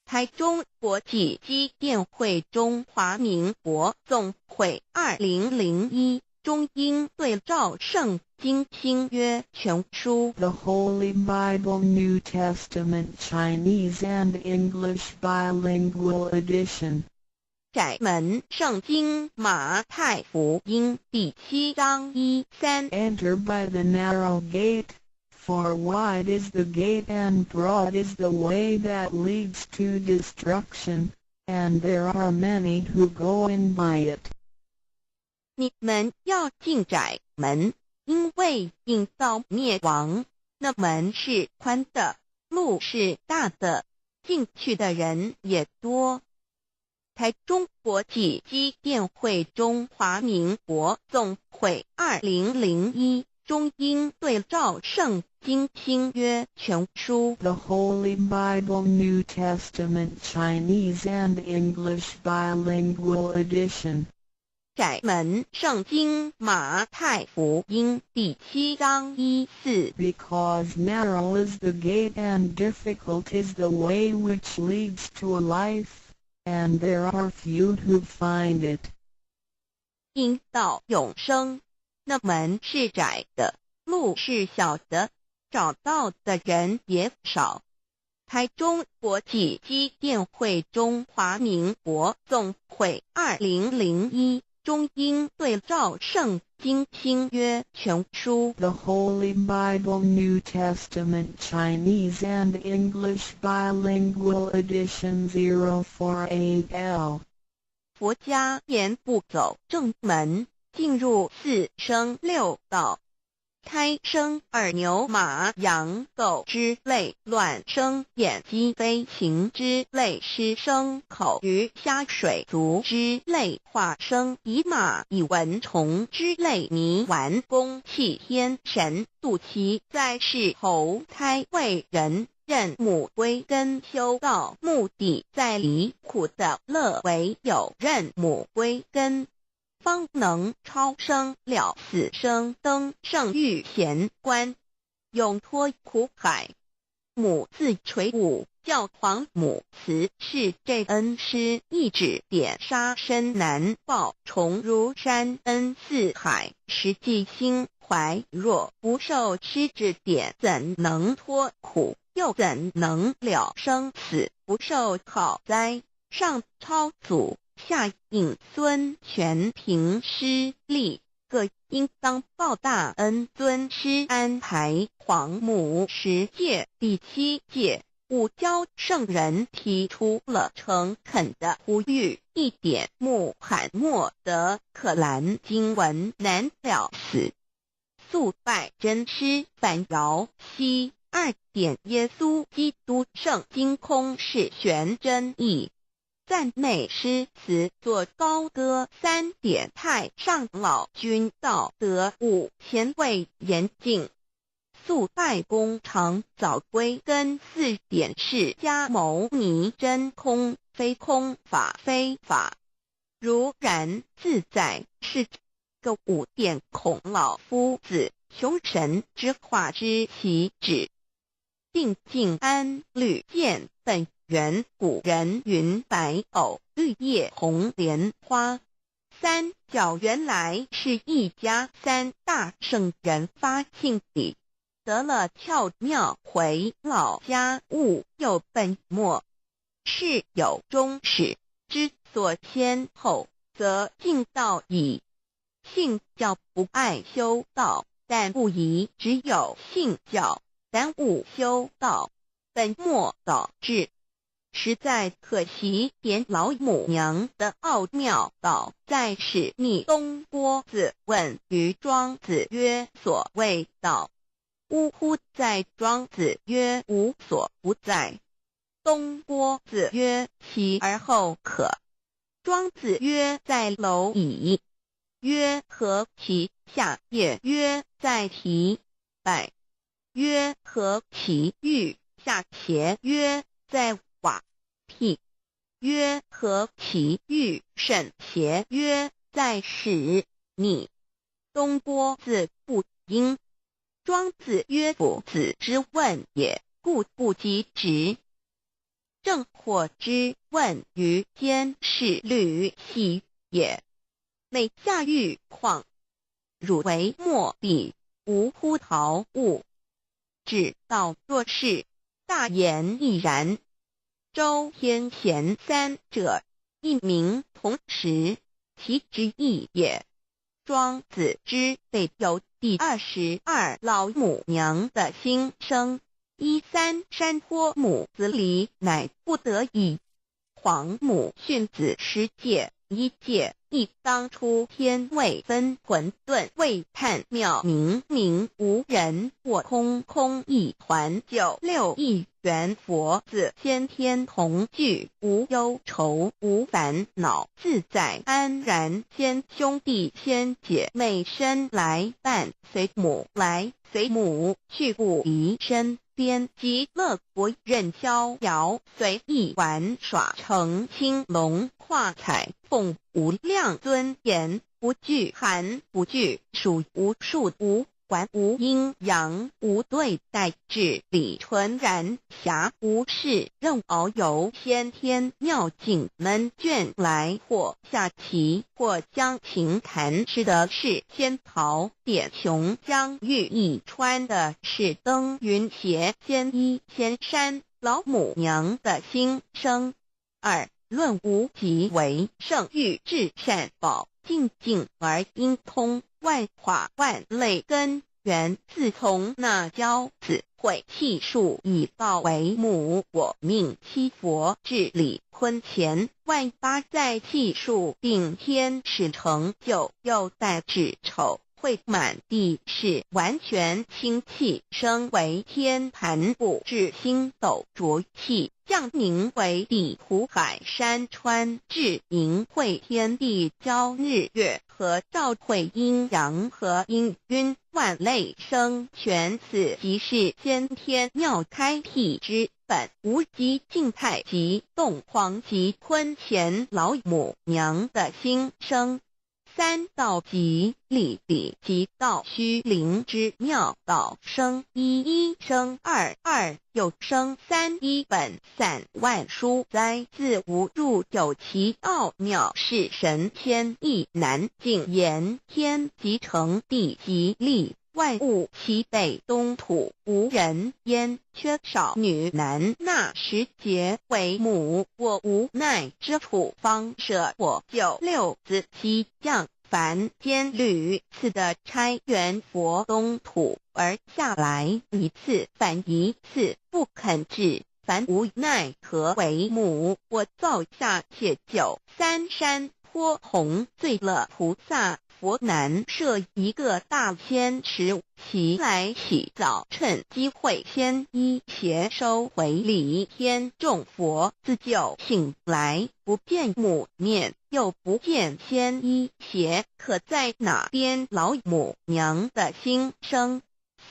台中國際基甸會中華民國總會2001中英對照聖經新約全書。 The Holy Bible New Testament Chinese and English Bilingual Edition. 窄門聖經馬太福音第7章1、3。 Enter by the narrow gate, for wide is the gate and broad is the way that leads to destruction, and there are many who go in by it. 你們要進窄門，因為引到滅亡，那門是寬的，路是大的，進去的人也多。台中國際基甸會中華民國總會2001中英對照聖經新約全書。 The Holy Bible New Testament Chinese and English Bilingual Edition. 窄門聖經馬太福音第7章1、4。 Because narrow is the gate and difficult is the way which leads to life, and there are few who find it. 引到永生，那門是窄的，路是小的，找到的人也少。台中国际基甸会中华民国总会2001中英对照圣经新约全书。 The Holy Bible New Testament Chinese and English Bilingual Edition 04 8L. 佛家言不走正门，进入四生六道。胎生耳牛马羊狗之类，卵生眼鸡飞禽之类，湿生口鱼虾水族之类，化生蚁马蚁蚊虫之类，泥丸宫气天神肚脐在世投胎为人。认母归根修道，目的在离苦得乐，唯有认母归根，方能超生了死生，登圣遇贤关，永脱苦海。母自垂五教皇母慈是这恩师一指点杀身难报，重如山恩似海，实际心怀若不受师指点，怎能脱苦？又怎能了生死？不受考哉？上超祖，下引孙，全凭师力，各应当报大恩。尊师安排皇母十戒第七戒，五教圣人提出了诚恳的呼吁：一点穆罕默德可兰经文难了死，速拜真师反饶西。二点耶稣基督圣经空是玄真义。赞美诗词作高歌。三点太上老君道德五前卫严净。速拜功长早归根。四点释迦牟尼真空非空法非法，如然自在是个五点孔老夫子穷神之化之其旨。定静安律见本源古人云白藕绿叶红莲花，三教原来是一家，三大圣人发性理，得了窍妙回老家悟又本末，事有终始之所先后，则尽道矣。信教不爱修道，但不宜只有信教，耽误修道，本末倒置，实在可惜。点老母娘的奥妙道，在使逆东郭子问于庄子曰：“所谓道，呜呼哉！”庄子曰：“无所不在。”东郭子曰：“其而后可。”庄子曰：“在蝼蚁。”曰：“何其下也？”曰：“在提败。”曰：何其欲下邪？曰：在瓦辟。曰：何其欲甚邪？曰：在使逆。东郭子不应。庄子曰：夫子之问也，故不及直。正惑之问于监视履兮也。每下欲况，汝为莫比，无乎陶物。指道若是，大言亦然。周天贤三者，一名同时，其之意也。庄子之备有第22老母娘的心声。一三山坡母子离，乃不得已。皇母训子十戒，一戒一当初天未分混沌未探妙明明无人我空空一团九六一元佛子先天同具无忧愁无烦恼自在安然先兄弟先姐妹身来伴随母来随母去不离身边极乐国任逍遥随意玩耍乘青龙跨彩凤无量尊严不惧寒不惧暑无数无管無陰陽無對待至理純然暇無事任遨遊先天妙境門卷來或下棋或將琴彈吃的是仙袍點瓊漿玉液穿的是登雲鞋仙衣仙衫老母娘的心聲。二論無極為聖欲至善寶淨淨而應通萬化萬類根源，自從那驕子悔氣數以報為母，我命七佛至理坤乾萬八在氣數定天使成就，又帶至丑會滿地是完全清氣升為天盤布至星斗濁氣降凝為地湖海山川至盈會天地交日月和照會陰陽和氤氲萬類生全此即是先天妙開闢之本無極靜態及動黃及坤乾老母娘的心聲。三道即理理即道虛靈之妙道生一一生二二又生三一本散萬書哉自無入有其奧妙是神仙亦難盡言天即成地即立萬物齊備東土無人煙缺少女男那時節為母我無奈之處方捨我救六子七將凡間屢次的差元佛東土而下來一次反一次不肯至凡無奈何為母我造下且九三山坡紅醉了菩薩佛難設一個大仙池，其來起早趁機會先衣鞋收回禮天眾佛自救醒來，不見母面，又不見仙衣鞋，可在哪邊老母娘的心聲？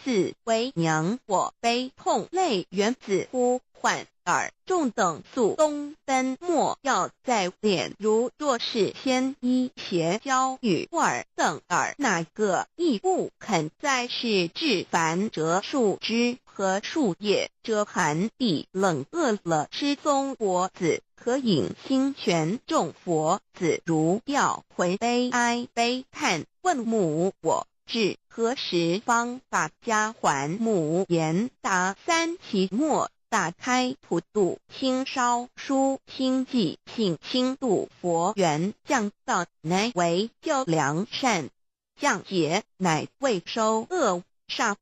四為娘我悲痛淚源自呼喚爾眾等速東奔莫要再戀如若是仙衣鞋交與爾等爾哪個亦不肯再是至凡折樹枝和樹葉遮寒地冷餓了吃松果子可飲清泉眾佛子如吊回悲哀悲嘆問母我至何時方把家還母言答三期末打開普度清燒書清寂性清度佛緣降道乃為救良善降劫乃為收惡煞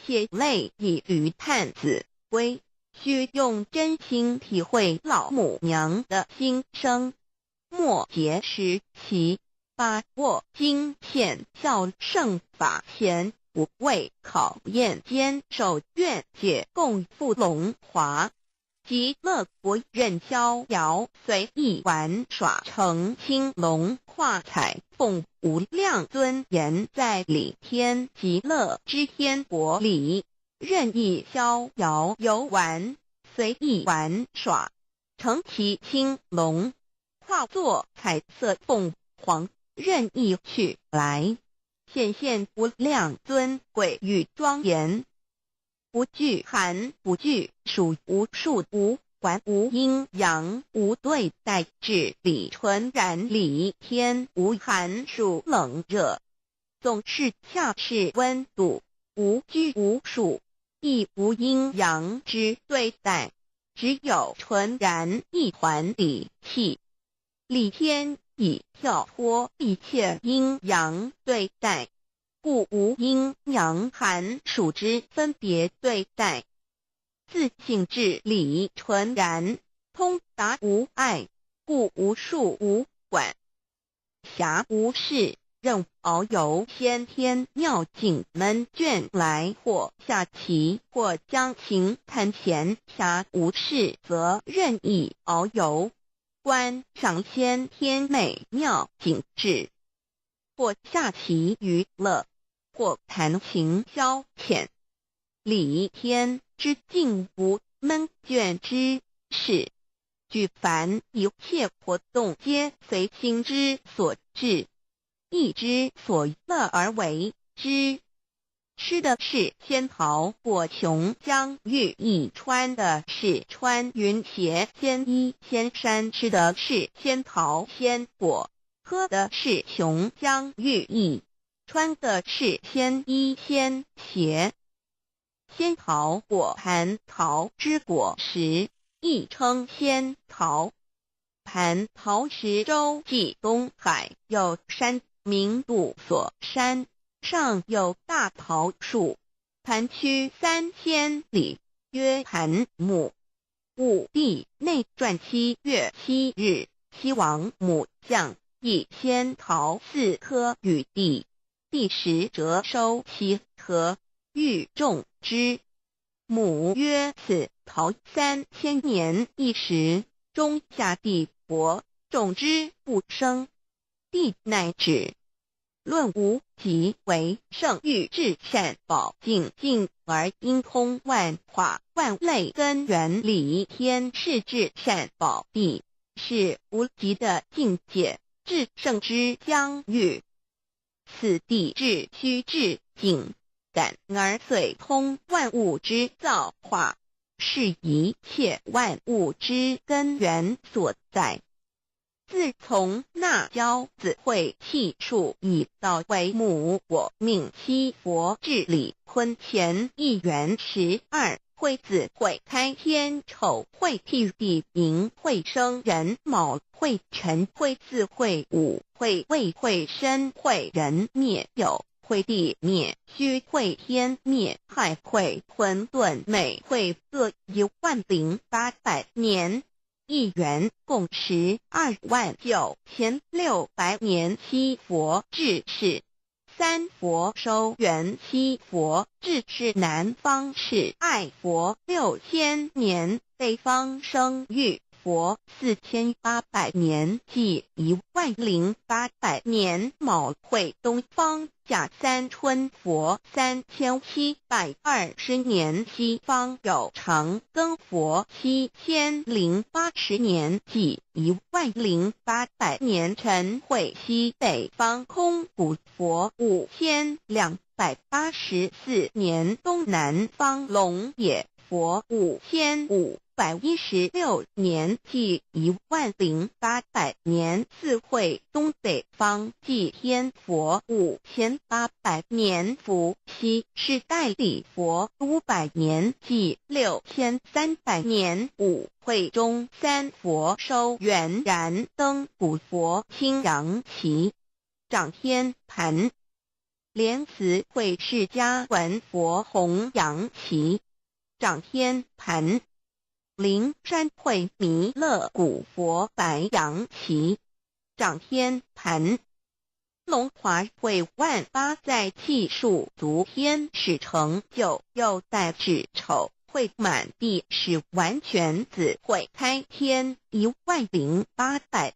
血淚以於探子歸須用真心體會老母娘的心聲末節時期把握經顯孝聖法前無畏考驗堅守願解共赴龍華極樂國任逍遙隨意玩耍成青龍化彩鳳無量尊嚴在理天極樂之天國裡任意逍遙遊玩隨意玩耍乘騎青龍化作彩色鳳凰任意去來顯現無量尊貴與莊嚴，不懼寒不懼暑無數無管無陰陽無對待至理純然理天無寒暑冷熱，總是恰是溫度，無拘無束，亦無陰陽之對待，只有純然一環理氣。理天已跳脫一切陰陽對待，故無陰陽寒暑之分別對待。自性至理純然，通達無礙，故無數無管。暇無事，任遨遊先天妙境門卷來或下棋或將琴彈弦。暇無事則任意遨遊。觀賞先天美妙景致，或下棋娛樂，或彈琴消遣。理天之境無悶倦之事，舉凡一切活動皆隨心之所至，意之所樂而為之。吃的是仙桃果琼浆玉液，穿的是穿云鞋仙衣仙衫，吃的是仙桃仙果，喝的是琼浆玉液，穿的是仙衣仙鞋。仙桃果蟠桃之果实，亦称仙桃。蟠桃石洲际东海有山，名度所山。上有大桃树，盘曲3000里，曰盘木。武帝内传7月7日，西王母降一仙桃4颗与帝，帝时折收其核，欲种之。母曰：“此桃3000年一时，终下地薄，种之不生。”帝乃止。论无极为圣域至善宝净境而应通万化万类根源理天是至善宝地，是无极的境界，至圣之疆域。此地至虚至境，感而遂通万物之造化，是一切万物之根源所在。自从那骄子会气数以道为母，我命七佛治理坤乾一元12会子会开天丑会辟地寅会生壬卯会辰会巳会午会未会申会壬灭酉会地灭戌会天灭亥会混沌未会各10800年。一元共129600年，七佛治世，三佛收圆七佛治世南方是爱佛6000年，北方生育佛4800年，计10800年。卯会东方甲三春佛3720年，西方有长庚佛7080年，计10800年。辰会西北方空古佛5284年，东南方龙野佛5516年，计10800年。巳会东北方祭天佛5800年，伏羲是代理佛500年，计6300年。午会中三佛收圆燃灯古佛青阳旗掌天盘，莲慈会释迦文佛弘扬旗掌天盘。灵山会弥勒古佛白羊旗掌天盘，龙华会万八在气数足天使成就，又在子丑会满地是完全子会开天10800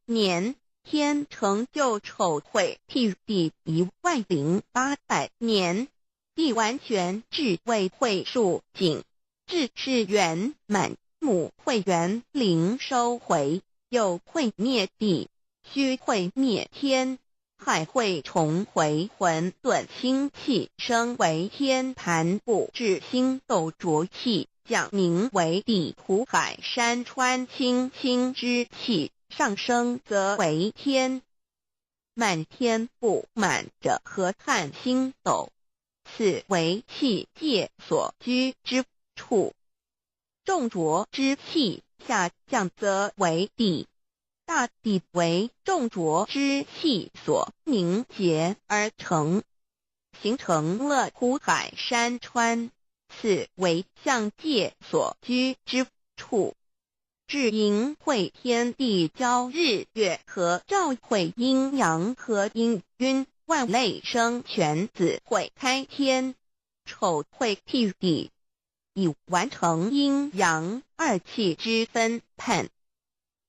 年，天成就丑会辟地10800年，地完全智慧会数景，智是圆满。母会元灵收回，又会灭地，虚会灭天，海会重回混沌清气，升为天盘布至星斗浊气，降名为地湖海山川清清之气，上升则为天。满天布满着河汉星斗，此为气界所居之处。众浊之气下降，则为地。大地为众浊之气所凝结而成，形成了湖海山川，此为象界所居之处。至盈会天地交日月合照会阴阳和阴晕万类生全子会开天，丑会辟地。已完成阴阳二气之分判。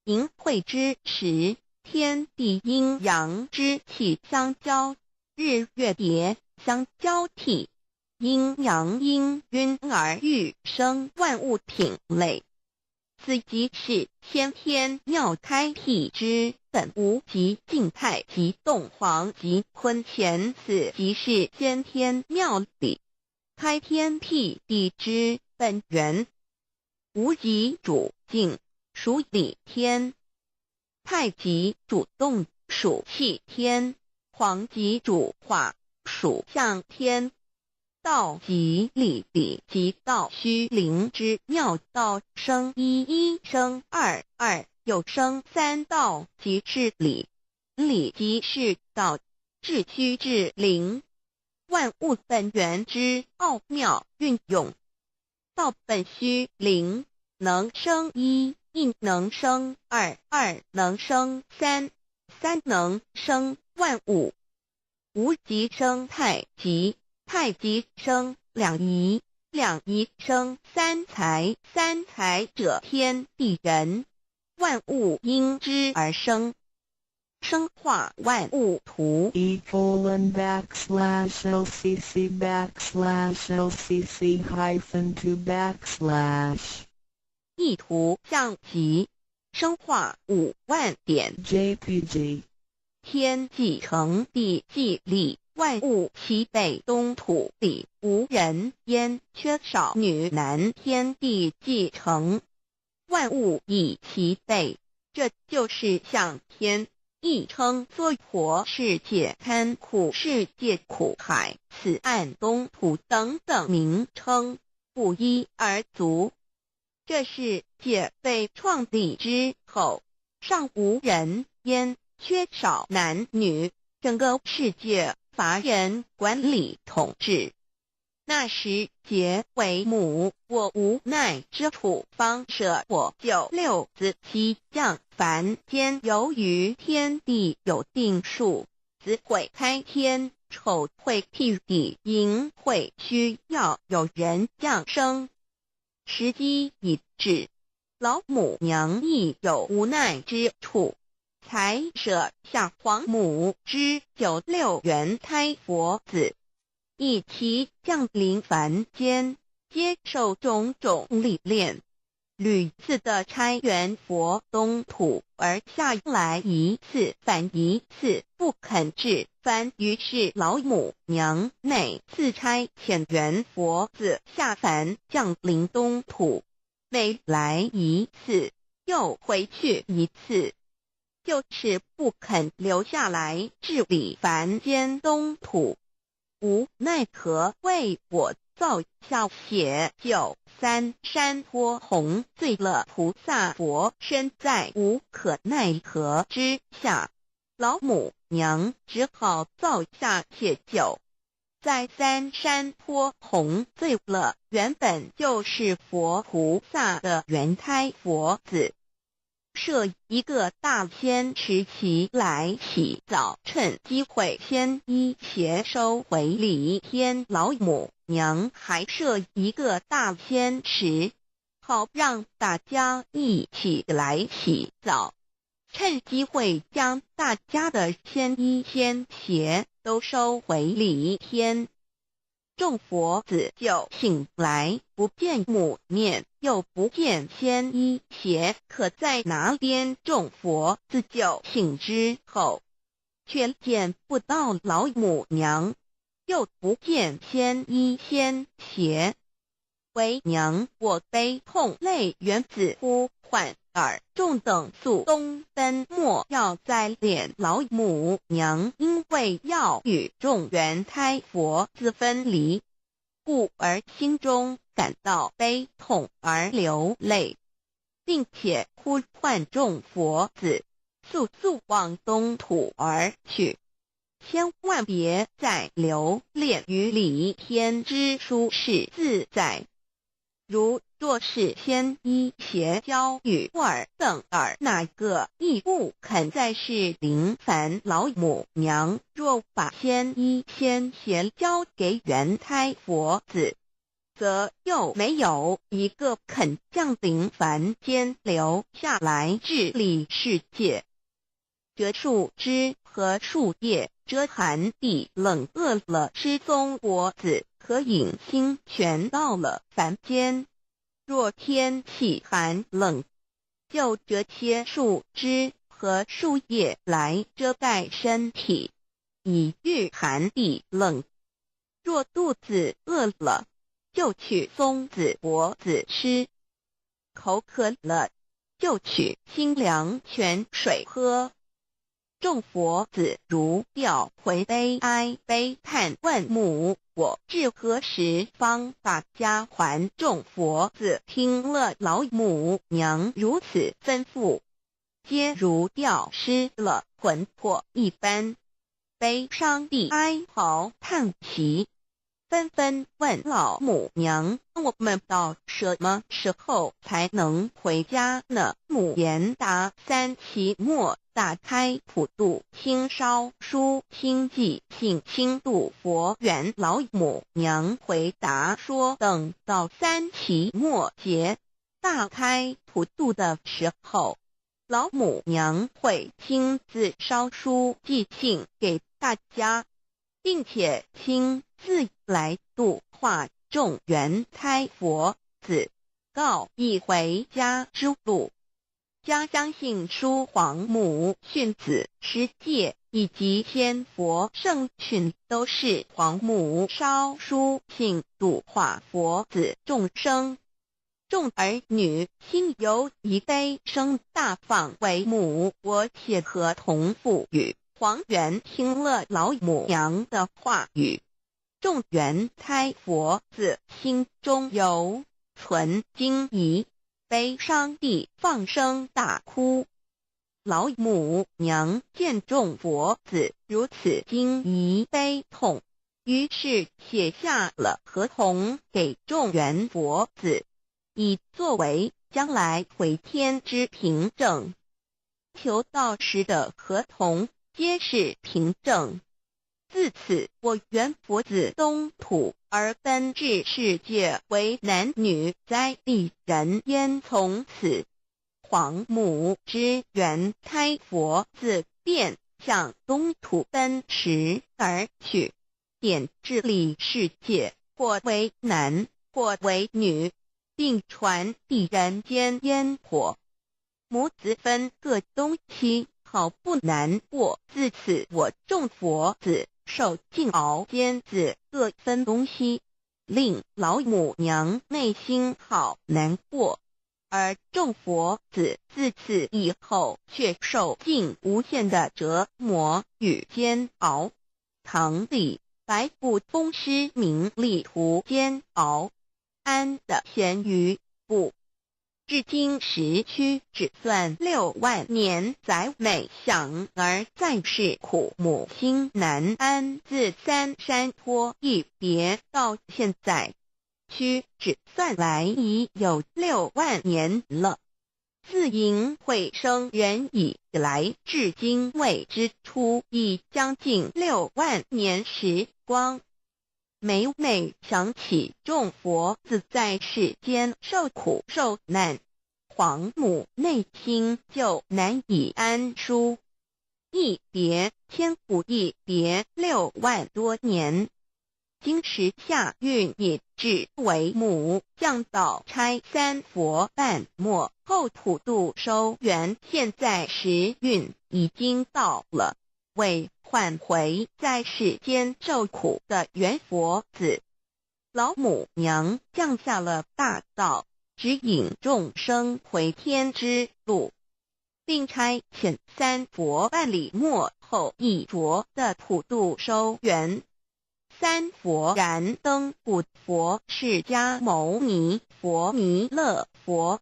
盈会之时，天地阴阳之气相交，日月叠相交替，阴阳氤氲而育生万物品类。此即是先天妙开辟之本无极静态及动黄及坤乾，此即是先天妙理。开天辟地之本源。无极主静，属理天；太极主动，属气天；黄极主化，属象天。道即理，理即道，虚灵之妙道，生一，一生二，二又生三，道即是理，理即是道，至虚至灵，万物本源之奥妙运用。道本虚灵，能生一，一能生二，二能生三，三能生万物。无极生太极，太极生两仪，两仪生三才，三才者天地人，万物因之而生。生化万物图。 E:\LCC\LCC-2\. 意图象集，生化5万点 JPG。 天既成，地既立，万物齐备，东土里无人烟，缺少女男。天地既成，万物已齐备，这就是象天。亦称娑婆世界、堪苦世界、苦海、此岸东土等等名称，不一而足。这世界被创立之后，尚无人烟，缺少男女，整个世界乏人管理统治。那时劫为母，我无奈之处，方舍我九六子悉降凡间。由于天地有定数，子会开天，丑会辟地，寅会需要有人降生。时机已至，老母娘亦有无奈之处，才舍下皇母之九六元胎佛子，一齐降临凡间，接受种种历练，屡次的差元佛东土而下来一次返一次，不肯至凡。于是老母娘每次差遣元佛子下凡降临东土，每来一次又回去一次，就是不肯留下来治理凡间东土。无奈何，为我造下血九三山坡红醉了菩萨佛身，在无可奈何之下，老母娘只好造下血酒，在三山坡红醉了原本就是佛菩萨的元胎佛子。设一个大仙池起来洗澡，趁机会先衣鞋收回礼天。老母娘还设一个大仙池，好让大家一起来洗澡，趁机会将大家的仙衣仙鞋都收回礼天。众佛子就醒来，不见母面，又不见仙衣鞋，可在哪边？众佛子就醒之后，却见不到老母娘，又不见仙衣仙鞋。为娘我悲痛泪源子呼唤尔众等速东奔，莫要再怜老母娘，因为要与众元胎佛子分离，故而心中感到悲痛而流泪，并且呼唤众佛子速速往东土而去，千万别再留恋于离天之舒适自在。如若是仙衣鞋交与尔等尔那个亦不肯再是灵凡老母娘，若把仙衣仙鞋交给元胎佛子，则又没有一个肯降临凡间留下来治理世界。折树枝和树叶遮寒地冷，饿了失踪佛子和影星全到了凡间。若天气寒冷，就折些树枝和树叶来遮盖身体，以御寒地冷。若肚子饿了，就取松子果子吃；口渴了，就取清凉泉水喝。众佛子如掉魂悲哀悲叹问母：我至何时方把家还？众佛子听了老母娘如此吩咐，皆如掉失了魂魄一般，悲伤地哀嚎叹息，纷纷问老母娘：我们到什么时候才能回家呢？母言答：三期末大开普度清烧书清寂性清度佛缘。老母娘回答说：等到三期末节大开普度的时候，老母娘会亲自烧书寄信给大家，并且亲自来度化众缘胎佛子，告以回家之路。家相信书皇母训子十戒以及千佛圣训，都是皇母烧书信度化佛子众生。众儿女心有一悲声大放为母，我且和同父语。黄元听了老母娘的话语，众缘胎佛子心中犹存惊疑，悲伤地放声大哭。老母娘见众佛子如此惊疑悲痛，于是写下了合同给众缘佛子，以作为将来回天之凭证。求道时的合同皆是凭证。自此，我缘佛子东土而奔至世界为男女灾地人烟。从此，皇母之缘胎佛子便向东土奔驰而去，点治理世界，或为男，或为女，并传递人间烟火。母子分各东西，好不难过。自此，我众佛子受尽熬煎子，各分东西，令老母娘内心好难过。而众佛子自此以后，却受尽无限的折磨与煎熬。唐李白不风师名利途煎熬，安得闲于不？至今时屈指算6万年，载每想而在世苦母心难安。自三山坡一别到现在，屈指算来已有六万年了。自迎会生人以来，至今未知出，已将近六万年时光。每每想起众佛子在世间受苦受难，皇母内心就难以安舒。一别千古，一别6万多年。今时下运已至，为母降道差三佛半末后普度收缘。现在时运已经到了，为唤回在世间受苦的缘佛子，老母娘降下了大道，指引众生回天之路，并差遣三佛办理末后一着的普度收缘。三佛燃灯古佛释迦牟尼佛弥勒佛，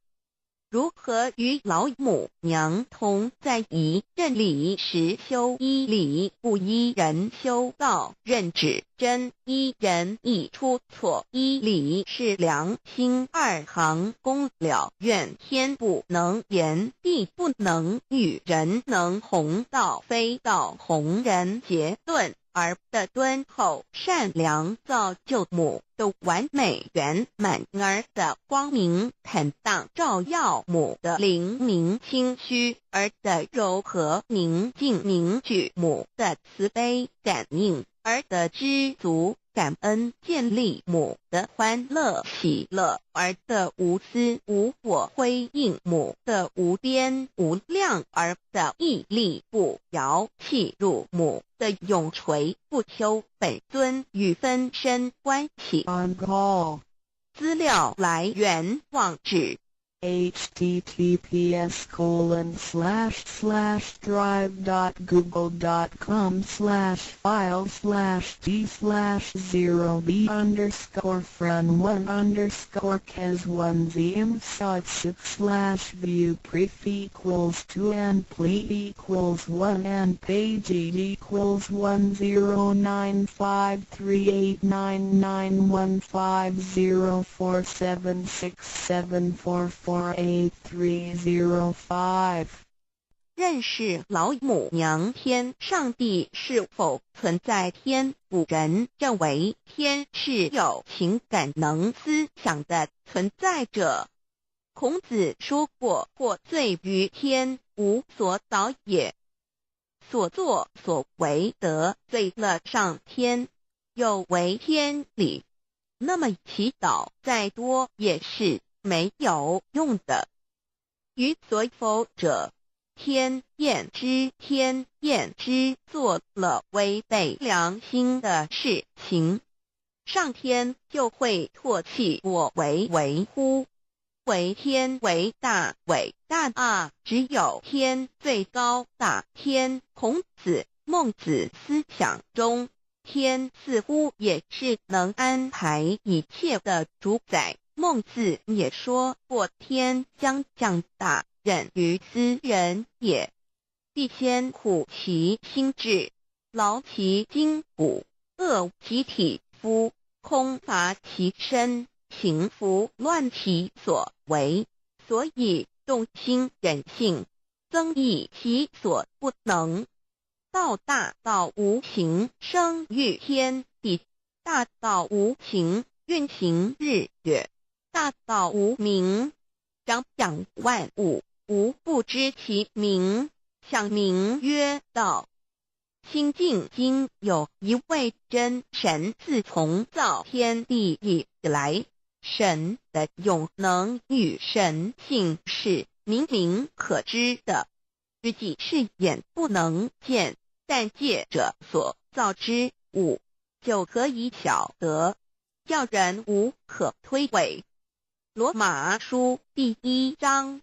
如何与老母娘同在一任理实修一理不依人修道任指真依人一出错一理是良心二行功了愿天不能言地不能语人能弘道非道弘人结顿而的敦厚善良造就母的完美圆满儿的光明坦荡照耀母的灵明清虚儿的柔和宁静凝聚母的慈悲感应儿的知足感恩建立母的欢乐喜乐儿的无私无我辉映母的无边无量儿的毅力不摇契入母的永垂不朽本尊与分身关系。 On call. 资料来源网址 https://drive.google.com/file/d/0b_frun1_kes1zm6/view pref equals 2 and ple equals 1 and page equals 109538991504767448305。认识老母娘天上帝是否存在天？古人认为天是有情感能思想的存在者。孔子说过：“获罪于天，无所导也。”所作所为得罪了上天，有违天理，那么祈祷再多也是没有用的。于所否者，天厌之，天厌之，做了违背良心的事情，上天就会唾弃我为为乎？惟天为大，伟大啊！只有天最高大。天，孔子、孟子思想中，天似乎也是能安排一切的主宰。孟子也说过：“天将降大任于斯人也，必先苦其心志，劳其筋骨，饿其体肤，空乏其身。”行拂乱其所为，所以动心忍性，增益其所不能。道大道无形，生于天地；大道无形，运行日月；大道无名，长养万物，吾不知其名，想名曰道。清净经有一位真神，自从造天地以来，神的永能与神性是明明可知的，实际是眼不能见，但借着所造之物就可以晓得，叫人无可推诿。罗马书第一章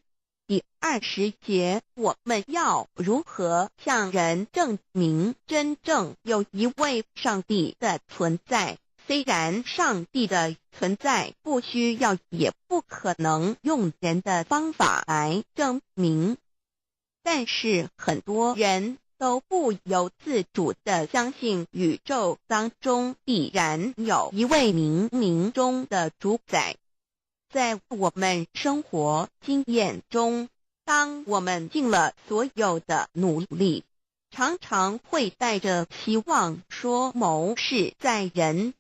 第20节，我们要如何向人证明真正有一位上帝的存在？虽然上帝的存在不需要，也不可能用人的方法来证明，但是很多人都不由自主地相信宇宙当中必然有一位冥冥中的主宰。在我们生活经验中，当我们尽了所有的努力，常常会带着希望说谋事在人，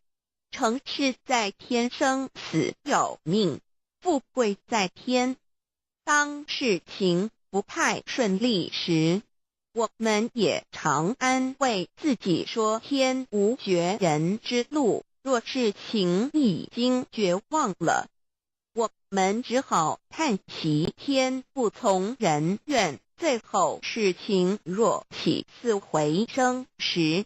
成事在天，生死有命，富贵在天。当事情不太顺利时，我们也常安慰自己说天无绝人之路。若事情已经绝望了，我们只好叹息天不从人愿。最后事情若起死回生时，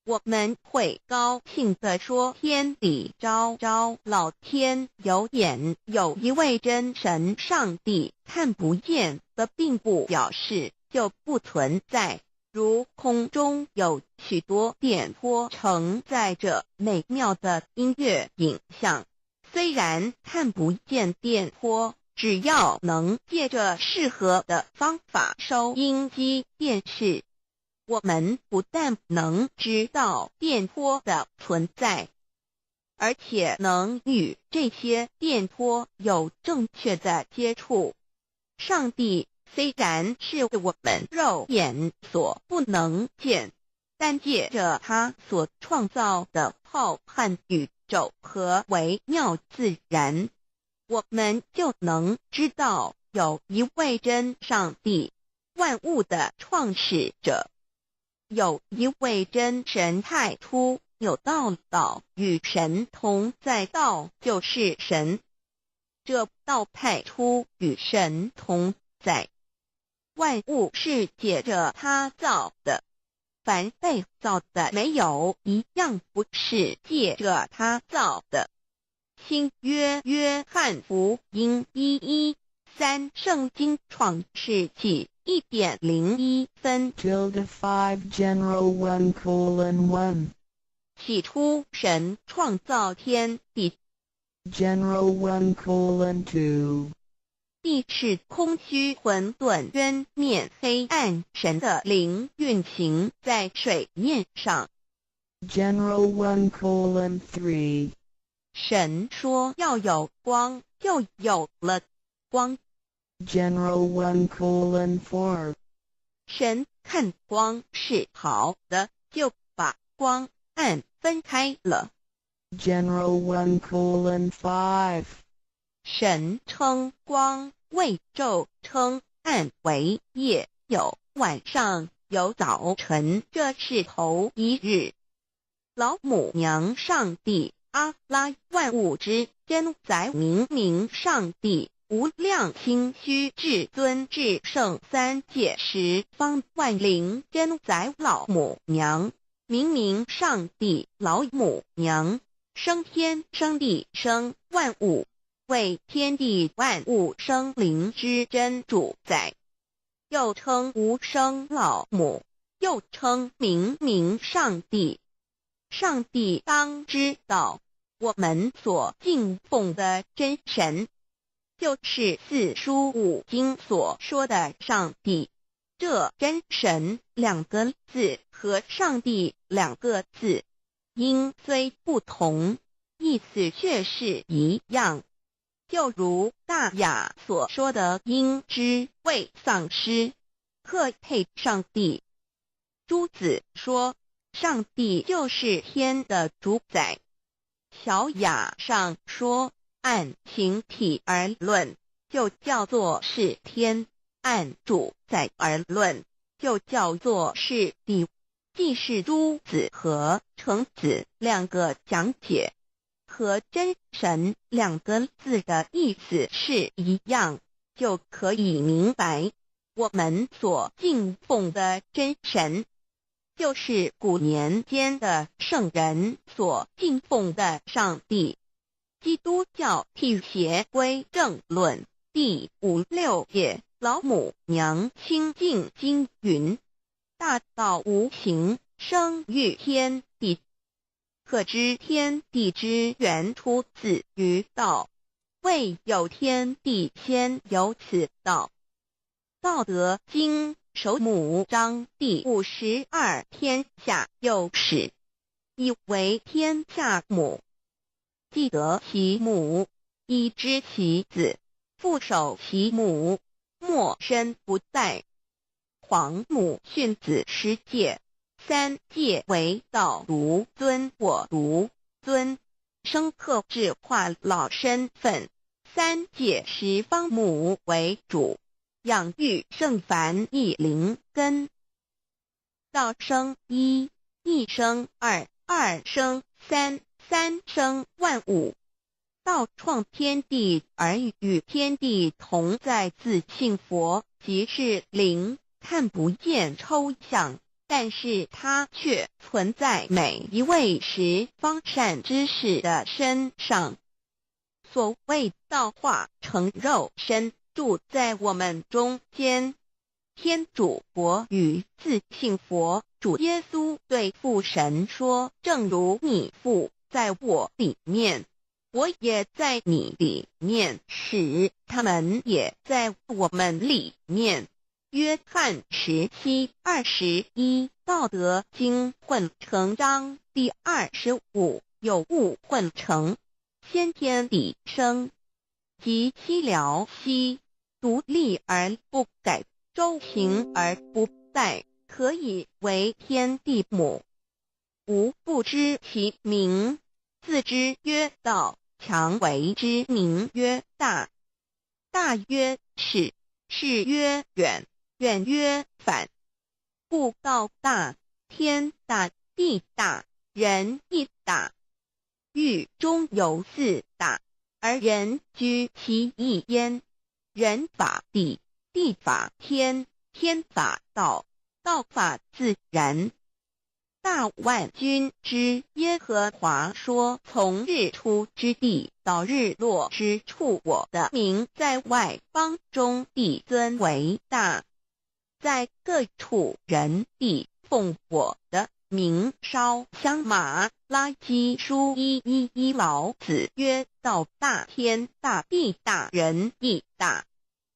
我们会高兴地说：“天理昭昭，老天有眼，有一位真神上帝，看不见的并不表示就不存在。如空中有许多电波承载着美妙的音乐影像。虽然看不见电波，只要能借着适合的方法收音机、电视，我们不但能知道电波的存在，而且能与这些电波有正确的接触。上帝虽然是我们肉眼所不能见，但借着他所创造的浩瀚宇宙和微妙自然，我们就能知道有一位真上帝，万物的创始者，有一位真神太初有道，道与神同在，道就是神。这道太初与神同在，万物是借着他造的，凡被造的，没有一样不是借着他造的。新约约翰福音1:13，圣经创世纪1:01。 Tilde 5 General 1:1. 起初，神创造天地。 General 1:2. 地是空虚混沌，渊面黑暗，神的灵运行在水面上。 General 1:3. 神说要有光，就有了光。 General 1:4. 神看光是好的，就把光暗分开了。 General 1:5. 神称光为昼，称暗为夜，有晚上，有早晨，这是头一日。老母娘上帝阿拉万物之真宰明明上帝无量清虚至尊至圣三界十方万灵真宰老母娘明明上帝老母娘生天生地生万物，为天地万物生灵之真主宰，又称无生老母，又称明明上帝。上帝当知道，我们所敬奉的真神，就是四书五经所说的上帝。这真神两个字和上帝两个字，音虽不同，意思却是一样。就如大雅所说的：“应知未丧失，克配上帝。”朱子说：“上帝就是天的主宰。”小雅上说：“按形体而论，就叫做是天；按主宰而论，就叫做是地。”既是朱子和程子两个讲解，和真神两个字的意思是一样，就可以明白，我们所敬奉的真神，就是古年间的圣人所敬奉的上帝。基督教辟邪归正论第五六页，老母娘清净经云：大道无形，生于天地。可知天地之源出自于道，未有天地先有此道。道德经首母章第52，天下有始，以为天下母。既得其母，以知其子，复守其母，莫身不殆。皇母训子十诫，三戒为道独尊我独尊，生克制化老身份。三界十方母为主，养育圣凡一灵根。道生一，一生二，二生三，三生万物。道创天地而与天地同在，自性佛即是灵，看不见抽象，但是它却存在每一位十方善知识的身上。所谓道化成肉身，住在我们中间。天主国与自性佛主耶稣对父神说：“正如你父在我里面，我也在你里面，使他们也在我们里面。”约翰17:21，道德经混成章第25，有物混成，先天地生，及其了兮，独立而不改，周行而不殆，可以为天地母。吾不知其名，自知曰道，强为之名曰大。大曰始，始曰远。远曰反，故道大，天大，地大，人亦大。域中有四大，而人居其一焉。人法地，地法天，天法道，道法自然。大萬軍之耶和華說：從日出之地到日落之處，我的名在外邦中必尊為大，在各處人必奉我的名燒香。馬拉基書111老子曰：道大天大地大人亦大。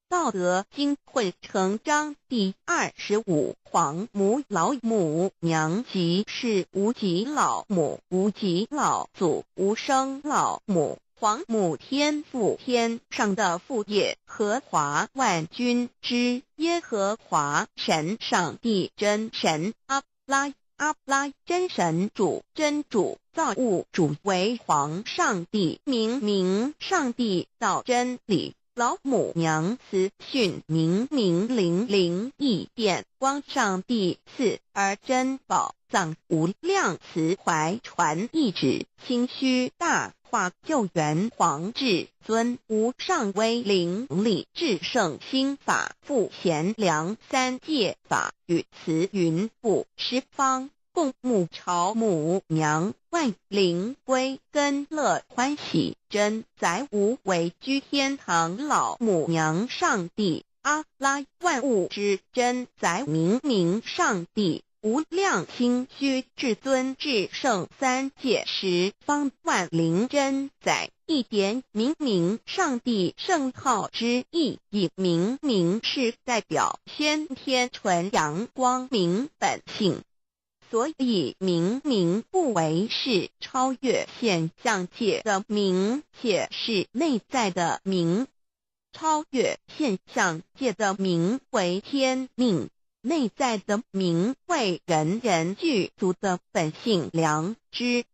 道德經混成章第25皇母老母娘即是無極老母，無極老祖，無生老母。皇母天父天上的父耶和華萬軍之耶和華神上帝真神阿拉阿拉真神主真主造物主為皇上帝明明上帝道真理。老母娘慈訓明明靈靈異變光上帝賜而珍寶藏無量慈懷傳懿旨清虛大化救援皇至尊無上威靈力至聖心法父賢良三界法與慈雲布十方共沐朝母娘萬靈歸根樂歡喜真宰無為居天堂老母娘上帝阿拉萬物之真宰明明上帝無量清虛至尊至聖三界十方萬靈真宰一點明明上帝聖號之意，以明明是代表先天純陽光明本性。所以明明不為是超越現象界的明，且是內在的明。超越現象界的明為天命，內在的明為人人具足的本性良知。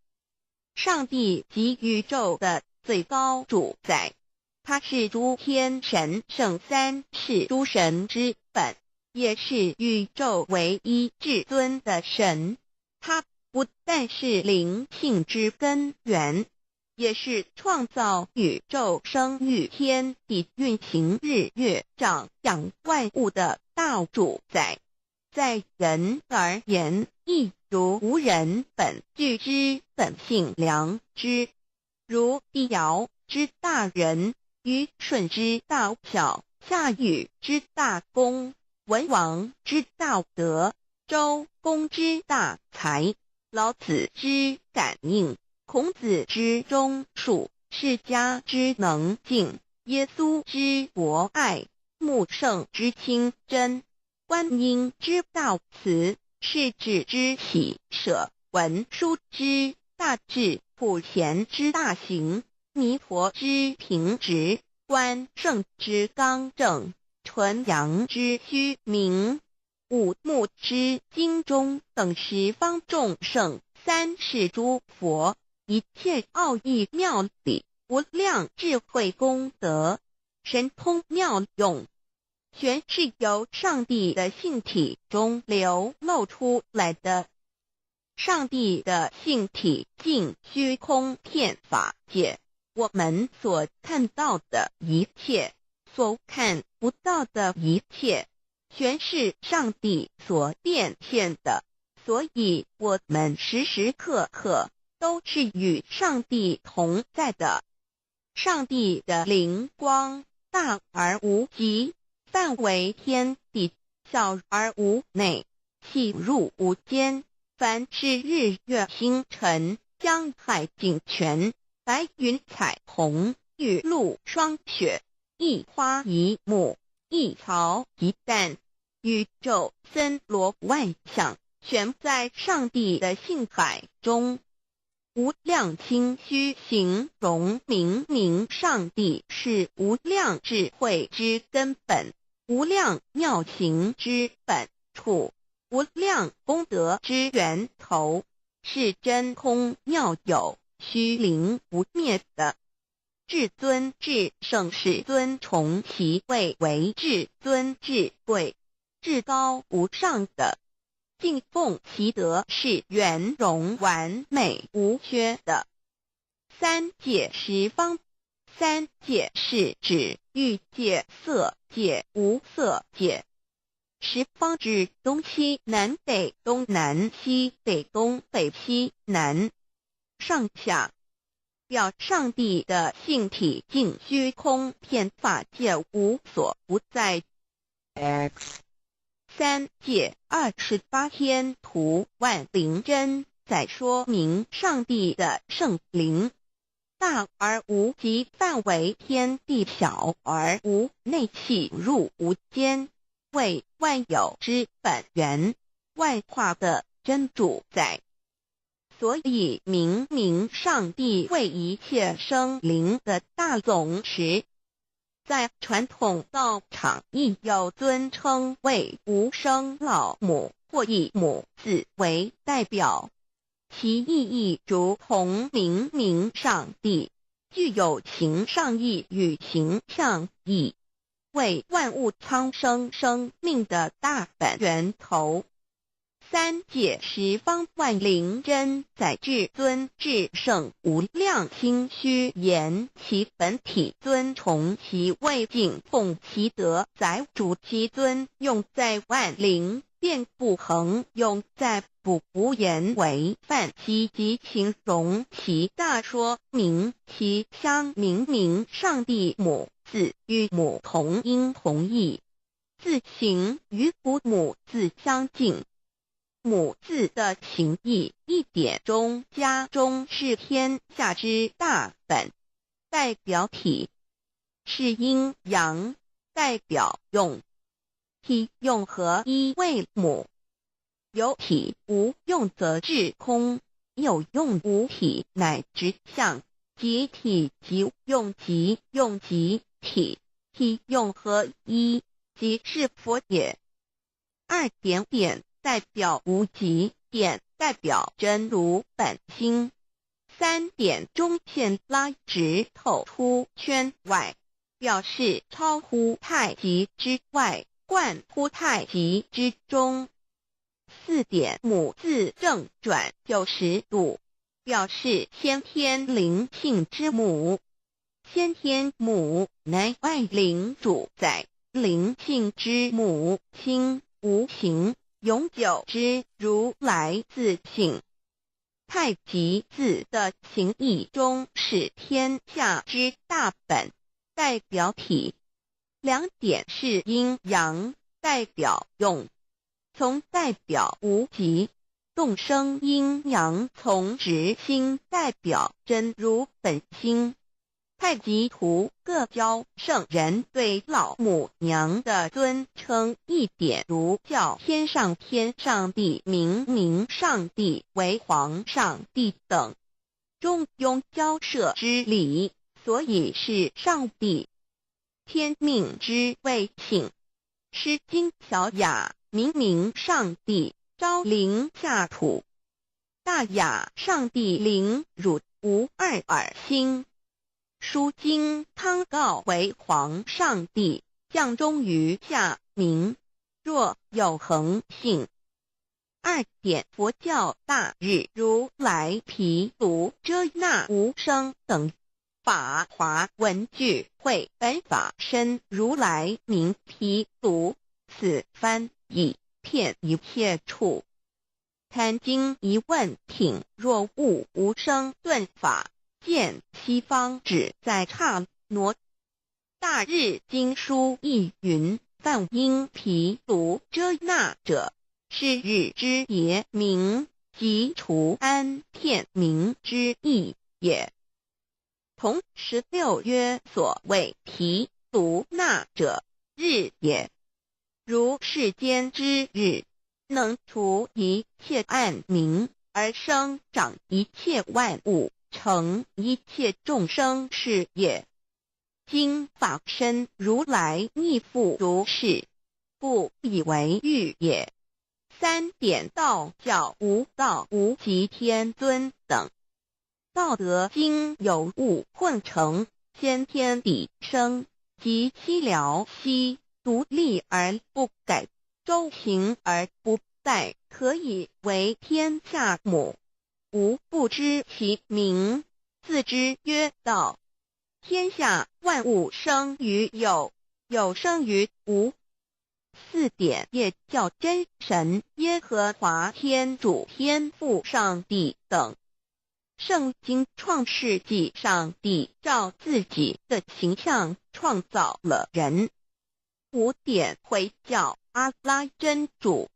上帝即宇宙的最高主宰，他是諸天神聖三世諸神之本，也是宇宙唯一至尊的神。他不但是靈性之根源，也是創造宇宙、生育天地、運行日月、長養萬物的大主宰。在人而言，亦如無人本具之本性良知，如帝堯之大仁，虞舜之大孝，夏禹之大功，文王之大德，周公之大才，老子之感應，孔子之忠恕，釋迦之能靜，耶穌之博愛，穆聖之清真，觀音之大慈，釋智之喜捨，文殊之大智，普賢之大行，彌陀之平直，關聖之剛正，純陽之虛明，五目之精中等十方眾聖，三世諸佛，一切奧義妙理，無量智慧功德，神通妙用，全是由上帝的性體中流露出來的。上帝的性體盡虛空遍法界，我們所看到的一切，所看不到的一切，全是上帝所變現的。所以，我們時時刻刻都是與上帝同在的。上帝的靈光大而無極，範圍天地，小而無內，細入無間。凡是日月星辰、江海井泉、白雲彩虹、雨露霜雪，一花一木，一草一蛋，宇宙森羅萬象，全在上帝的性海中。無量清虛形容明明上帝是無量智慧之根本，無量妙行之本處，無量功德之源頭，是真空妙有、虛靈不滅的。至尊至聖世尊崇其位為至尊至貴、至高無上的，敬奉其德是圓融完美無缺的。三界十方，三界是指欲界、色界、無色界。十方指东西南北东南西北东北西南上下，表上帝的性体净虚空遍法界无所不在。 X 三界28天图万灵真在说明上帝的圣灵大而无极范围天地小而无内气入无间，为万有之本源，万化的真主宰。所以明明上帝为一切生灵的大总持。在传统道场亦有尊称为无生老母或以母字为代表，其意义如同明明上帝，具有形上义与形象义，为万物苍生生命的大本源头。三界十方万灵真在至尊至圣无量清虚言其本体尊崇其位敬奉其德载主其尊用在万灵遍不恒用在不无言为范其及形容其大说明其相明明上帝母字与母同音同义，字形与古母字相近。母字的形义一点中加中是天下之大本，代表体是阴阳，代表用，体用合一为母。有体无用则至空，有用无体乃直相，即体即用即用即体，体用合一，即是佛也。二点点代表无极，点代表真如本心。三点中线拉直透出圈外，表示超乎太极之外，贯乎太极之中。四点母字正转90度，表示先天灵性之母。先天母乃万灵主宰，灵性之母，清无形，永久之如来自性。太极字的形义中是天下之大本，代表体。两点是阴阳，代表用，从代表无极，动生阴阳，从直心代表真如本心。太极图各教圣人对老母娘的尊称一点如叫天上天上帝、明明上帝为皇上帝等，中庸交涉之理，所以是上帝。天命之谓性，诗经小雅明明上帝昭灵下土，大雅上帝灵汝无二耳心。书经汤告为皇上帝降终于下民，若有恒性。二点佛教大日如来毗卢遮那无生等法华文具会本法身如来名毗卢，此翻译遍一切处。坛经一问品若悟无生顿法。见西方只在刹那。大日经书亦云：梵音毗卢遮那者，是日之别名，即除安片名之意也。同16曰：所谓毗卢那者，日也。如世间之日，能除一切暗冥，而生长一切万物，成一切众生是也。今法身如来亦复如是，不以为欲也。三点道教无道无极天尊等，道德经有物混成，先天地生，及其疗息，独立而不改，周行而不殆，可以为天下母。吾不知其名，自知曰道。天下万物生于有，有生于无。4点也叫真神、耶和华天主、天父上帝等。圣经创世纪，上帝照自己的形象创造了人。5点回教阿拉真主。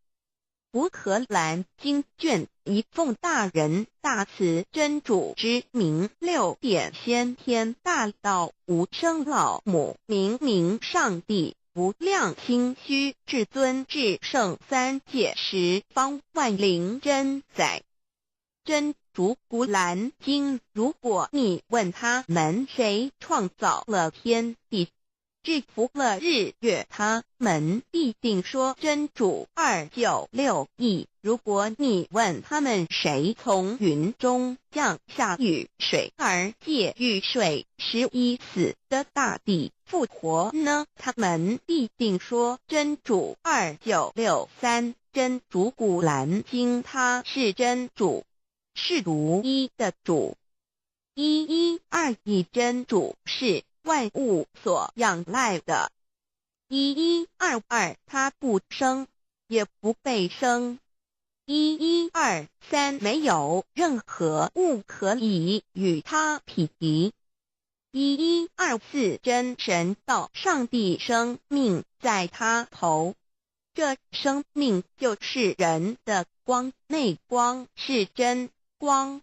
古可兰经卷一奉大仁大慈真主之名。6点先天大道无生老母明明上帝无量清虚至尊至圣三界十方万灵真宰。真主古兰经，如果你问他们谁创造了天地，制服了日月，他们必定说真主。296亿。如果你问他们谁从云中降下雨水，而借雨水使已死的大地复活呢？他们必定说真主。2963。真主古兰经，他是真主，是独一的主。1121真主是万物所仰赖的。1122他不生，也不被生。1123没有任何物可以与他匹敌。1124真神道上帝生命在他头，这生命就是人的光，内光是真光，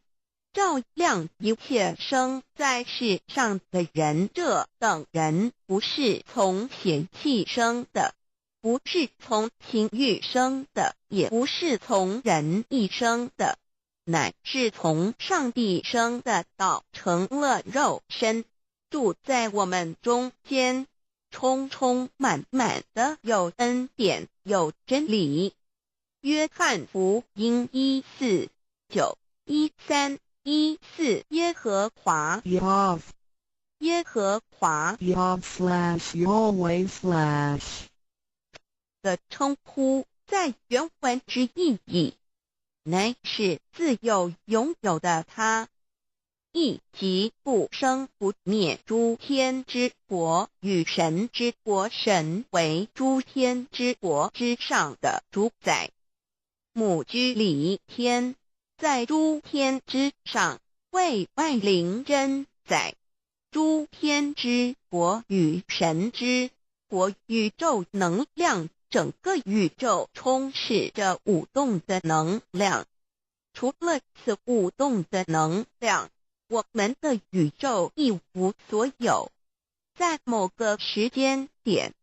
照亮一切生在世上的人。这等人不是从血气生的，不是从情欲生的，也不是从人意生的，乃是从上帝生的。道成了肉身，住在我们中间，充充满满的有恩典，有真理。约翰福音1、4、9、13、14，耶和华 Yahv 耶和华 Yahv/Yahweh/ 的称呼，在原文之意义，乃是自有永有的他，亦即不生不灭诸天之国与神之国，神为诸天之国之上的主宰。母居里天，在诸天之上，为万灵真宰。诸天之国与神之国，宇宙能量，整个宇宙充斥着舞动的能量。除了此舞动的能量，我们的宇宙一无所有。在某个时间点，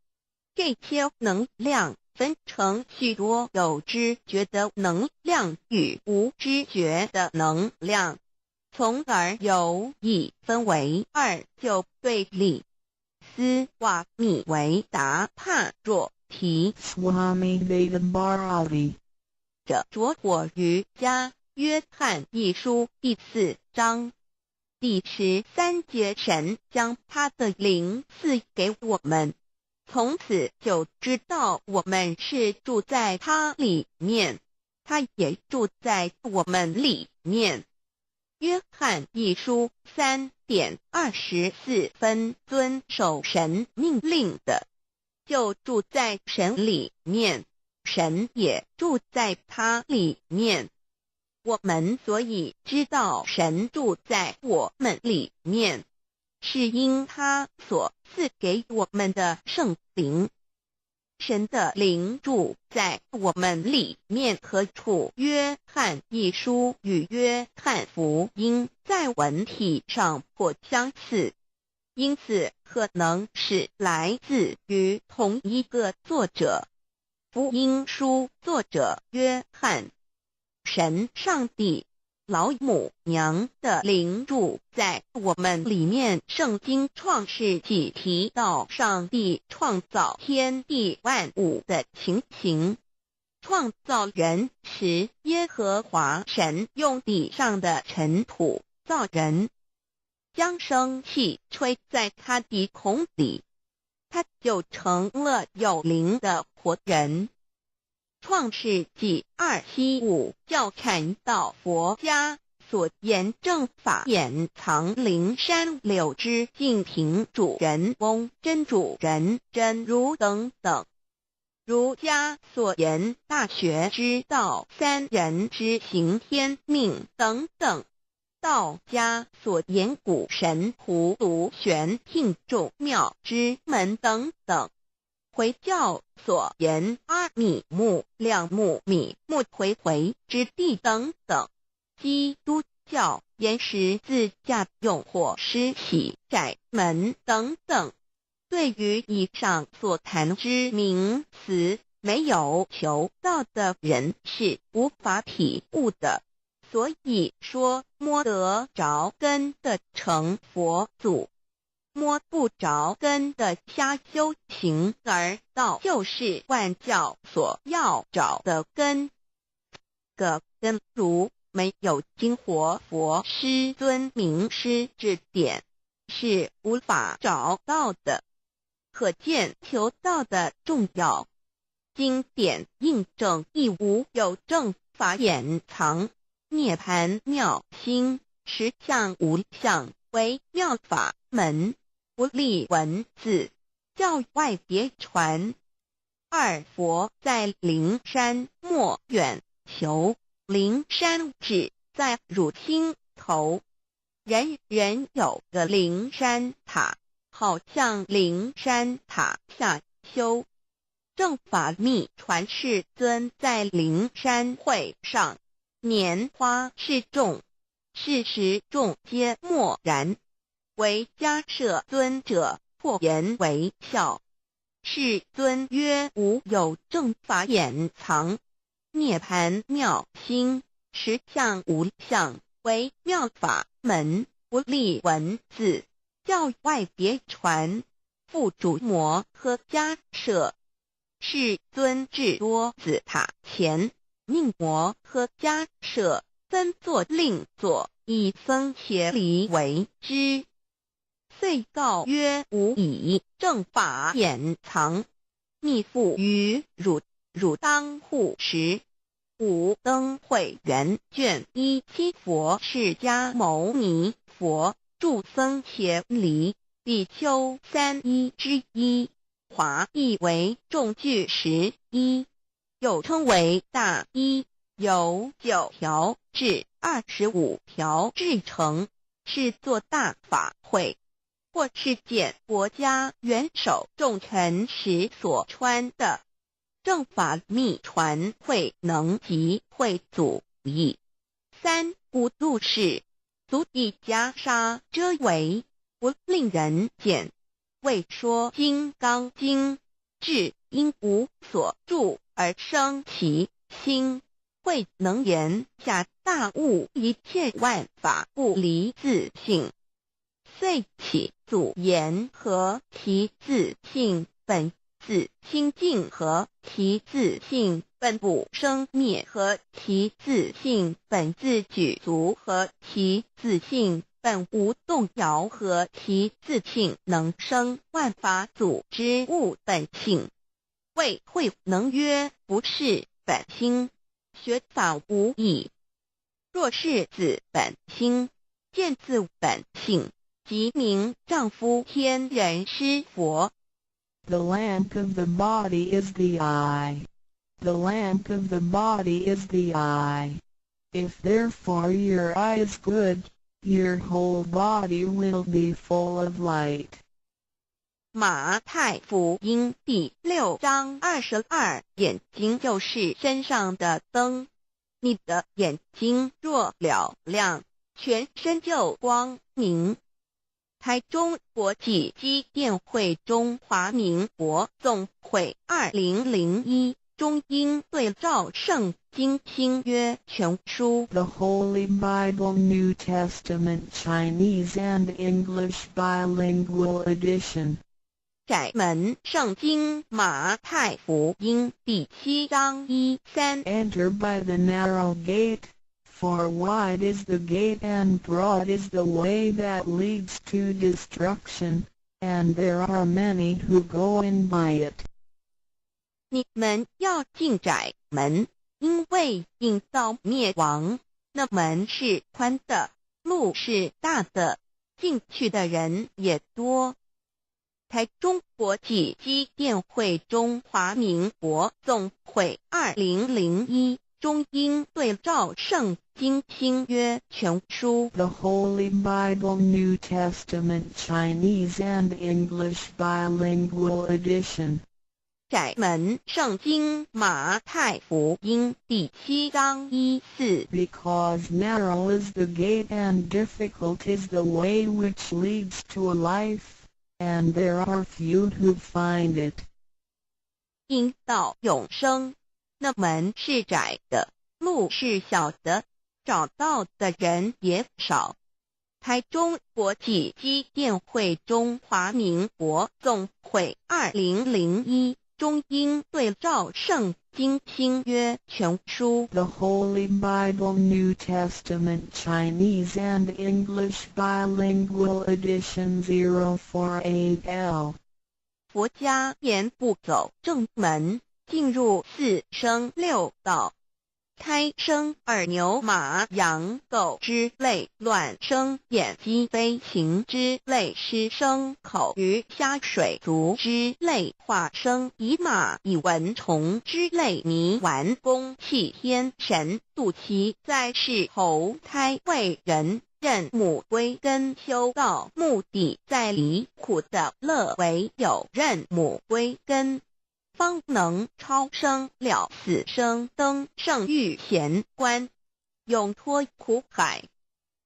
这些能量分成许多有知觉的能量与无知觉的能量，从而有一分为二就对立。斯瓦米维达帕若提 Swami Vedabharati 的拙火瑜伽，约翰一书第4章第13节，神将他的灵赐给我们，从此就知道我们是住在他里面，他也住在我们里面。约翰一书3点24分，遵守神命令的，就住在神里面，神也住在他里面。我们所以知道神住在我们里面，是因他所赐给我们的圣灵。神的灵住在我们里面。何处？约翰一书与约翰福音在文体上颇相似，因此可能是来自于同一个作者。福音书作者约翰。神上帝老母娘的灵住在我们里面。圣经创世纪提到上帝创造天地万物的情形。创造人时，耶和华神用地上的尘土造人，将生气吹在他鼻孔里，他就成了有灵的活人。创世纪275教禅道佛家所言正法眼藏灵山柳枝净瓶主人翁真主人真如等等。儒家所言大学之道、三人之行、天命等等；道家所言谷神葫芦玄牝众妙之门等等；回教所言阿米木两木米木回回之地等等；基督教言十字架用火施洗窄门等等。对于以上所谈之名词，没有求道的人是无法体悟的。所以说，摸得着根的成佛祖，摸不着根的瞎修行，而道就是万教所要找的根。个根如没有经活佛师尊明师指点，是无法找到的。可见求道的重要。经典印证亦无有正法掩藏，涅盘妙心实相无相为妙法门，不立文字，教外别传。二佛在灵山莫远求，灵山只在汝心头。人人有个灵山塔，好向灵山塔下修。正法密传世尊在灵山会上，拈花示众，是时众皆默然。唯迦叶尊者破颜为笑。世尊曰：吾有正法掩藏，涅盘妙心实相无相为妙法门，不立文字，教外别传。付嘱摩诃迦叶。世尊至多子塔前，命摩诃迦叶分座令座，以僧伽梨为之。遂告曰：吾以正法掩藏，密付于汝，汝当护持。五灯会元卷17佛释迦牟尼佛住僧伽梨比丘三一之一，华译为众具11，又称为大衣，由9条至25条制成，是做大法会或是见国家元首重臣时所穿的。正法密传慧能及慧祖译。三五度是足以袈裟遮围，不令人见。为说金刚经，至因无所住而生其心，慧能言下大悟一切万法不离自性，遂起祖言何其自性本自清净，何其自性本不生灭，何其自性本自具足，何其自性本无动摇，何其自性能生万法祖之物本性。谓慧能曰：不是本心，学法无益。若是自本心，见自本性，即名丈夫天人师佛。 The lamp of the body is the eye. The lamp of the body is the eye. If therefore your eye is good, your whole body will be full of light. 马太福音第6章22，眼睛就是身上的灯。你的眼睛若嘹亮，全身就光明。台中国际基甸会中华民国总会2001中英对照圣经新约全书。 The Holy Bible New Testament Chinese and English Bilingual Edition. 窄门圣经马太福音第7章1、3。 Enter by the narrow gate, for wide is the gate and broad is the way that leads to destruction, and there are many who go in by it. 你們要進窄門，因為引到滅亡，那門是寬的，路是大的，進去的人也多。台中国际基甸会中华民国总会2001中英对照圣经新约全书。 The Holy Bible New Testament Chinese and English Bilingual Edition. 窄门圣经马太福音第七章一四。 Because narrow is the gate and difficult is the way which leads to life, and there are few who find it. 因到永生，那门是窄的，路是小的，找到的人也少。台中国际基甸会中华民国总会2001中英对照圣经新约全书。 The Holy Bible New Testament Chinese and English Bilingual Edition 048L. 佛家言不走正门，进入四生六道，胎生耳牛马羊狗之类，卵生眼鸡飞禽之类，湿生口鱼虾水族之类，化生蚁马蚁蚊虫之类，泥丸宫气天神肚脐在世投胎为人。认母归根修道，目的在离苦得乐，唯有认母归根，方能超生了死生，登圣遇贤关，永脱苦海。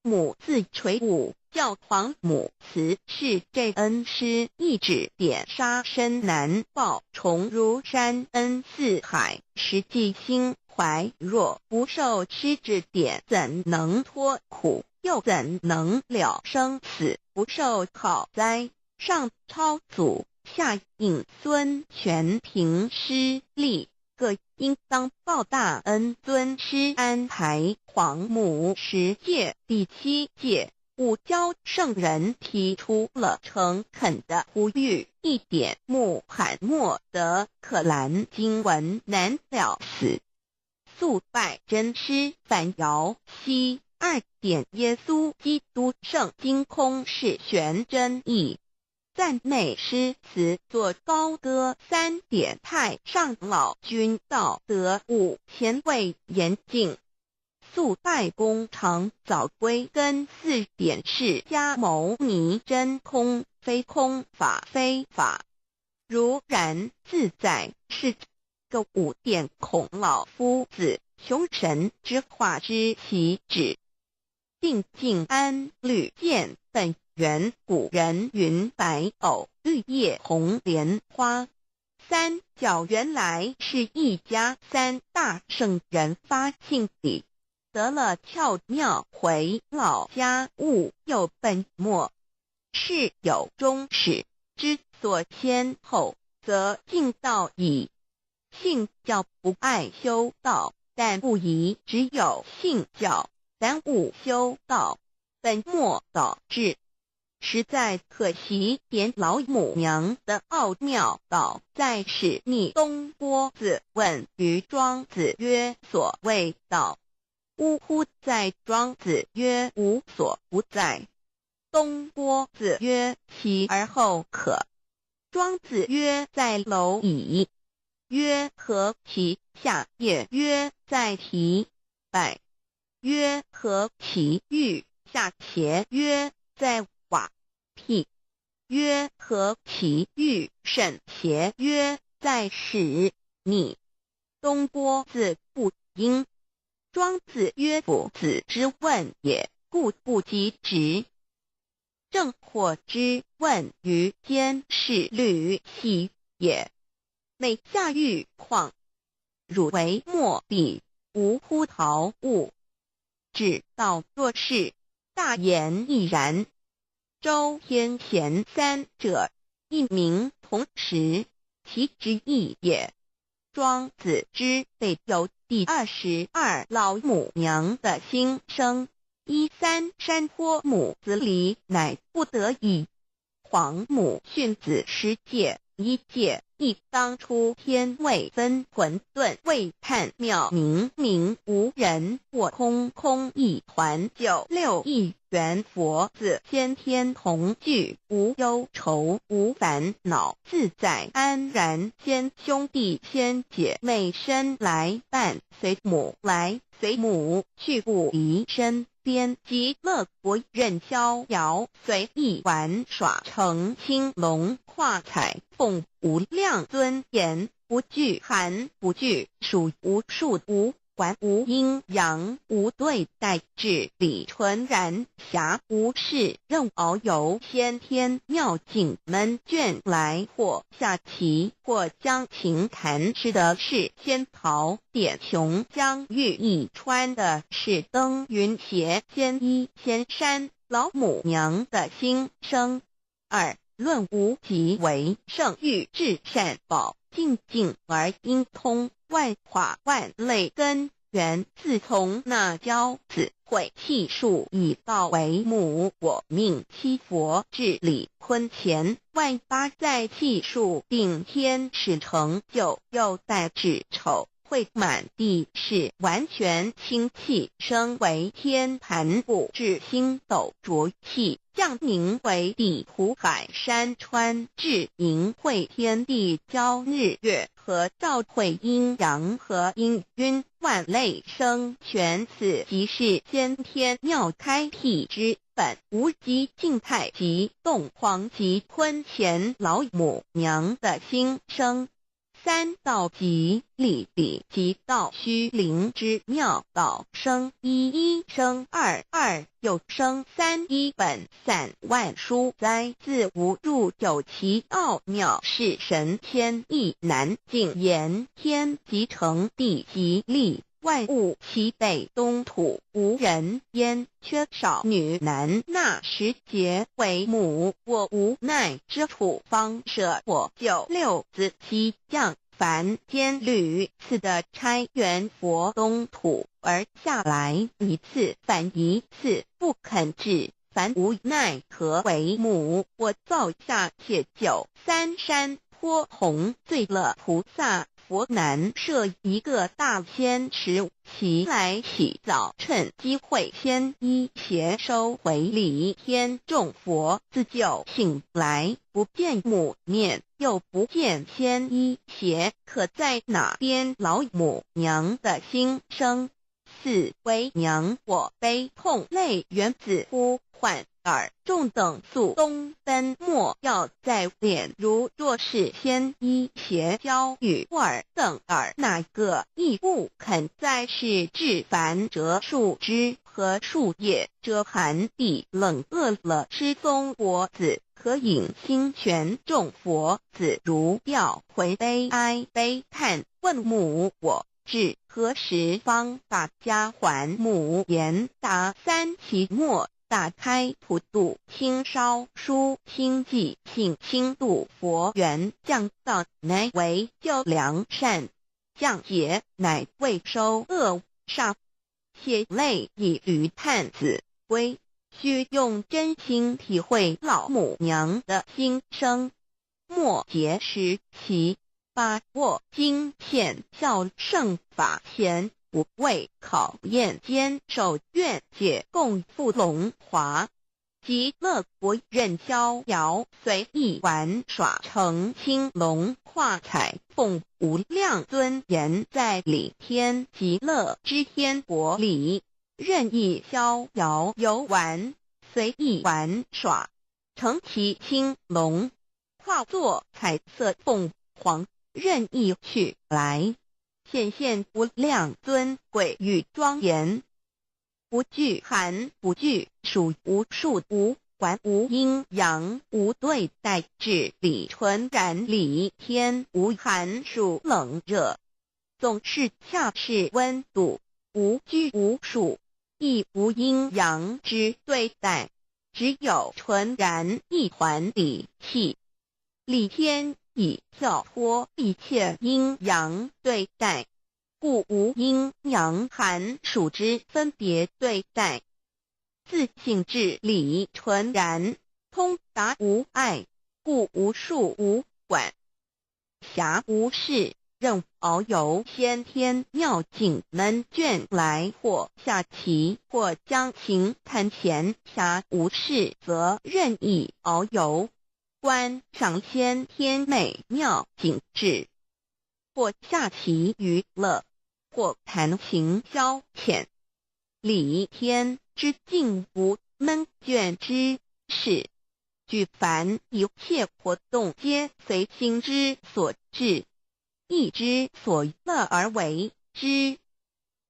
母字垂五，教皇母慈是这恩师一指点杀身难报，重如山恩似海，实际心怀若不受师指点，怎能脱苦？又怎能了生死？不受考哉？上超祖，下引孙，全凭师力，各应当报大恩。尊师安排皇母十戒第七戒，五教圣人提出了诚恳的呼吁：一点穆罕默德可兰经文难了死，速拜真师反摇西。二点耶稣基督圣经空是玄真义，赞美诗词作高歌。三点太上老君道德五前卫严禁，速拜功长早归根。四点释迦牟尼真空非空法非法，如然自在是个五点孔老夫子穷神之化之其旨。定静安律见本源古人云白藕绿叶红莲花三角原来是一家三大圣人发性理得了窍妙回老家悟又本末事有终始之所先后则尽道矣。信教不爱修道，但不宜只有信教。耽误修道，本末倒置，实在可惜。点老母娘的奥妙道在使逆东郭子问于庄子曰：“所谓道，呜呼哉！”庄子曰：“无所不在。”东郭子曰：“其而后可。”庄子曰：“在蝼蚁。”曰：“何其下也？”曰：“在提败。”曰：何其欲下邪？曰：在瓦辟。曰：何其欲甚邪？曰：在使你。东郭子不应。庄子曰：夫子之问也，故不及直。正火之问于监视律系也。每下欲况，汝为莫比，无乎陶物。指道若是，大言亦然。周天贤三者，一名同时，其之意也。庄子之备有第22老母娘的心声。一三山坡母子离，乃不得已。皇母训子十戒，一界，亦当初天未分混沌，未判妙明明无人我空空一团九六一元佛子先天同具，无忧愁无烦恼，自在安然。先兄弟先姐妹身来伴随母来随母去不离身边，极乐国任逍遥，随意玩耍，乘青龙跨彩凤，无量尊严，不惧寒不惧暑，无数无管无阴阳，无对待，至理纯然暇无事任遨游先天妙境门卷来，或下棋，或将琴弹，吃的是仙桃点琼浆玉液，穿的是登云鞋，仙衣仙山老母娘的心声。二论无极为圣域至善宝，静静而应通，万化万类根源。自从那骄子毁气数以道为母，我命七佛至理坤乾万八在气数定天使成就，又带至丑会满地是完全清气，升为天盘布至星斗浊气，降名为地湖海山川，至明会天地交日月和照会阴阳和阴晕万类生全，此即是先天妙开辟之本无极静态及动黄及坤乾老母娘的心声。三道即理理即道虚灵之妙道生一一生二二又生三一本散万书哉自无入有其奥妙，是神仙亦难尽言。天即成地即立，万物齐备，东土无人烟，缺少女男。那时节为母，我无奈之处，方舍我九六子七将凡间屡次的差元佛东土而下来，一次反一次不肯至，凡无奈何为母，我造下谢九三山坡红醉了菩萨佛南设一个大仙池，其来起早趁机会先衣携收回礼天众佛自救醒来，不见母面，又不见仙衣鞋，可在哪边老母娘的心声？四为娘我悲痛泪源自呼唤尔众等速东奔，莫要再恋。如若是先衣鞋交与尔等尔哪个亦不肯再是至凡折树枝和树叶，遮寒地冷饿了吃松果子，可饮清泉。众佛子如吊回悲哀悲叹，问母我至何时方把家还？母言答三期末。打开普度清烧书清寂性清度佛缘降道，乃为救良善；降劫乃为收恶煞。血泪以驴探子归，须用真心体会老母娘的心声。末节时其把握经现孝圣法前。不畏考验，坚守愿解，共赴龙华。极乐国任逍遥，随意玩耍，乘青龙跨彩凤，无量尊严，在理天极乐之天国里，任意逍遥游玩，随意玩耍，乘骑青龙，化作彩色凤凰，任意去来。显现无量尊贵与庄严，不惧寒，不惧暑，无数无管无阴阳，无对待，至理纯然理天无寒暑冷热，总是恰是温度，无拘无束，亦无阴阳之对待，只有纯然一环理气，理天。已跳脱一切阴阳对待，故无阴阳寒暑之分别对待。自性至理纯然，通达无碍，故无数无管。暇无事，任遨游先天妙境闷倦来，或下棋，或将琴弹闲暇无事，则任意遨游，观赏先天美妙景致，或下棋娱乐，或弹琴消遣。理天之境无闷倦之事，举凡一切活动皆随心之所至，意之所乐而为之。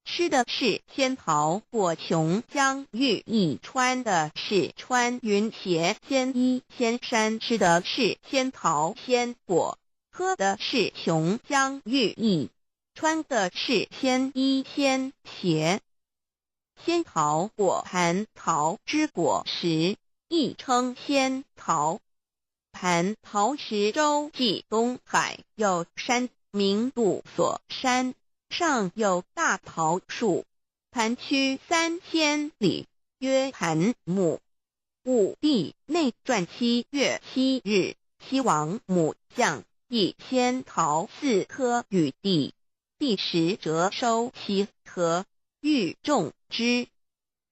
吃的是仙桃果琼浆玉液，穿的是穿云鞋仙衣仙衫，吃的是仙桃仙果，喝的是琼浆玉液，穿的是仙衣仙鞋。仙桃果蟠桃之果实，亦称仙桃。蟠桃石洲际东海有山，名度所山，上有大桃树，盘曲3000里，曰盘木。武帝内传7月7日，西王母降以仙桃4颗与帝，帝时折收其核，欲种之。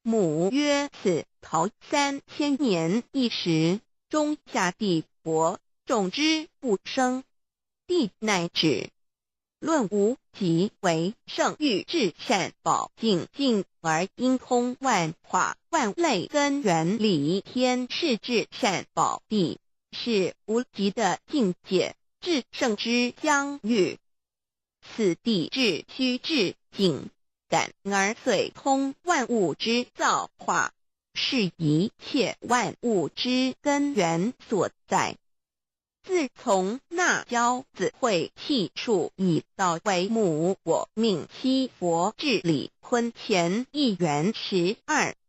母曰：此桃3000年一时，终下地薄，种之不生。帝乃止。论无极为圣域至善宝净净而应通万化万类根源理天是至善宝地，是无极的境界，至圣之疆域。此地至虚至境，感而遂通万物之造化，是一切万物之根源所在。自从那骄子会气数以道为母，我命七佛治理坤乾一元12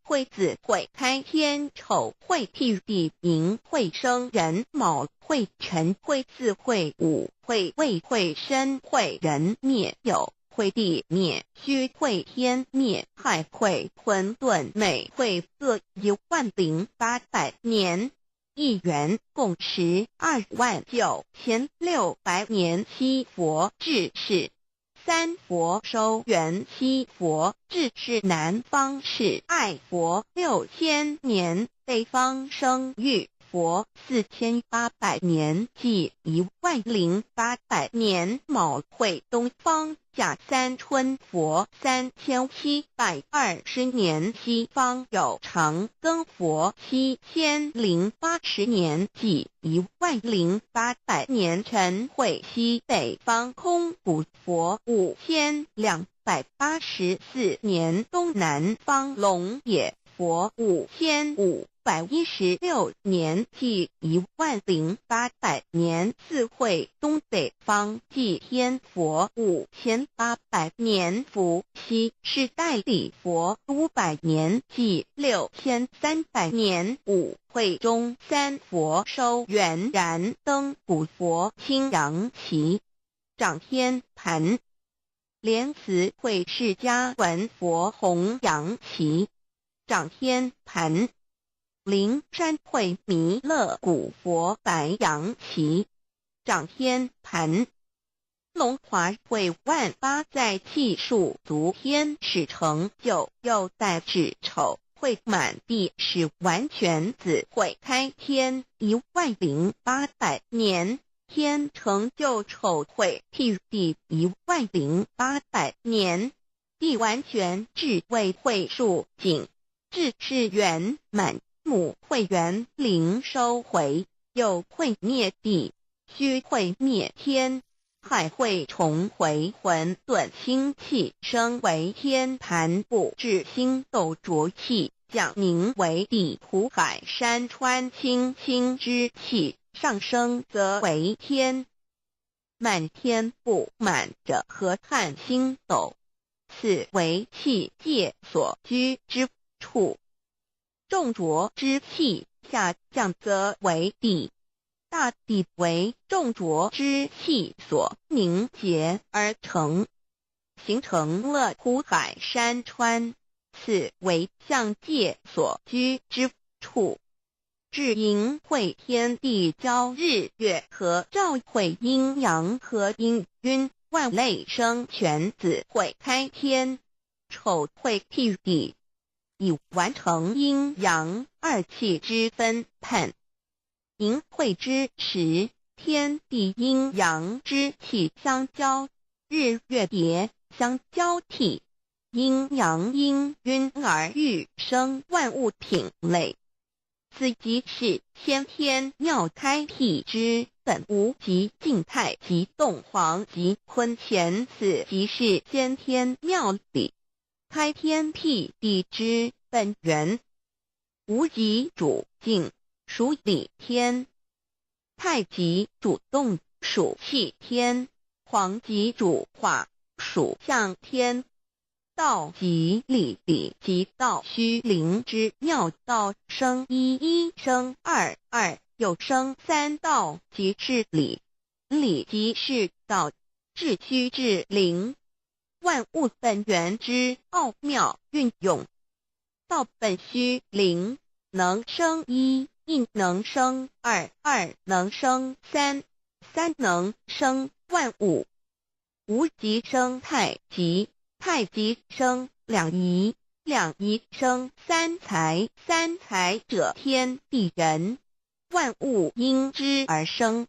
会子会开天丑会辟地寅会生壬卯会辰会巳会午会未会申会壬灭酉会地灭戌会天灭亥会混沌每会各10800年。一元共129600年。七佛治世，三佛收元七佛治世南方是爱佛6000年，北方生育佛4800年，即10800年。卯会东方甲三春佛3720年，西方有长庚佛7080年，即10800年。辰会西北方空古佛5284年，东南方龙野佛5516年，即10800年。四会东北方祭天佛5800年，伏羲是代理佛500年，即6300年。五会中三佛收元燃灯古佛青阳旗掌天盘，莲慈会释迦文佛弘扬旗掌天盘，灵山会弥勒古佛白羊旗掌天盘，龙华会万八在气数足天使成就，又带至丑会满地是完全子会开天10800年，天成就丑会辟地10800年，地完全至位会数景，至是圆满。母会元灵收回，又会灭地，虚会灭天，亥会重回混沌星气，升为天盘布至星斗浊气，降凝为地湖海山川清清之气，上升则为天。满天布满着河汉星斗，此为气界所居之处。众浊之气下降则为地，大地为众浊之气所凝结而成，形成了湖海山川，此为象界所居之处。至盈會天地交日月合兆會陰陽合氤氲萬類生全子會開天，丑會辟地，以完成陰陽二氣之分判。盈會之時，天地陰陽之氣相交，日月疊相交替，陰陽氤氲而育生萬物品類。此即是先天妙開闢之本無極靜太極動黃極坤乾，此即是先天妙理開天闢地之本源。無極主靜，屬理天；太極主動，屬氣天；黃極主化，屬象天。道即理，理即道虛靈之妙道，生一一生二二，又生三道即是理，理即是道，至虛至靈，萬物本源之奧妙運用。道本虛靈，能生一，一能生二，二能生三，三能生萬物。無極生太極。太極生兩儀，兩儀生三才，三才者天地人，萬物因之而生，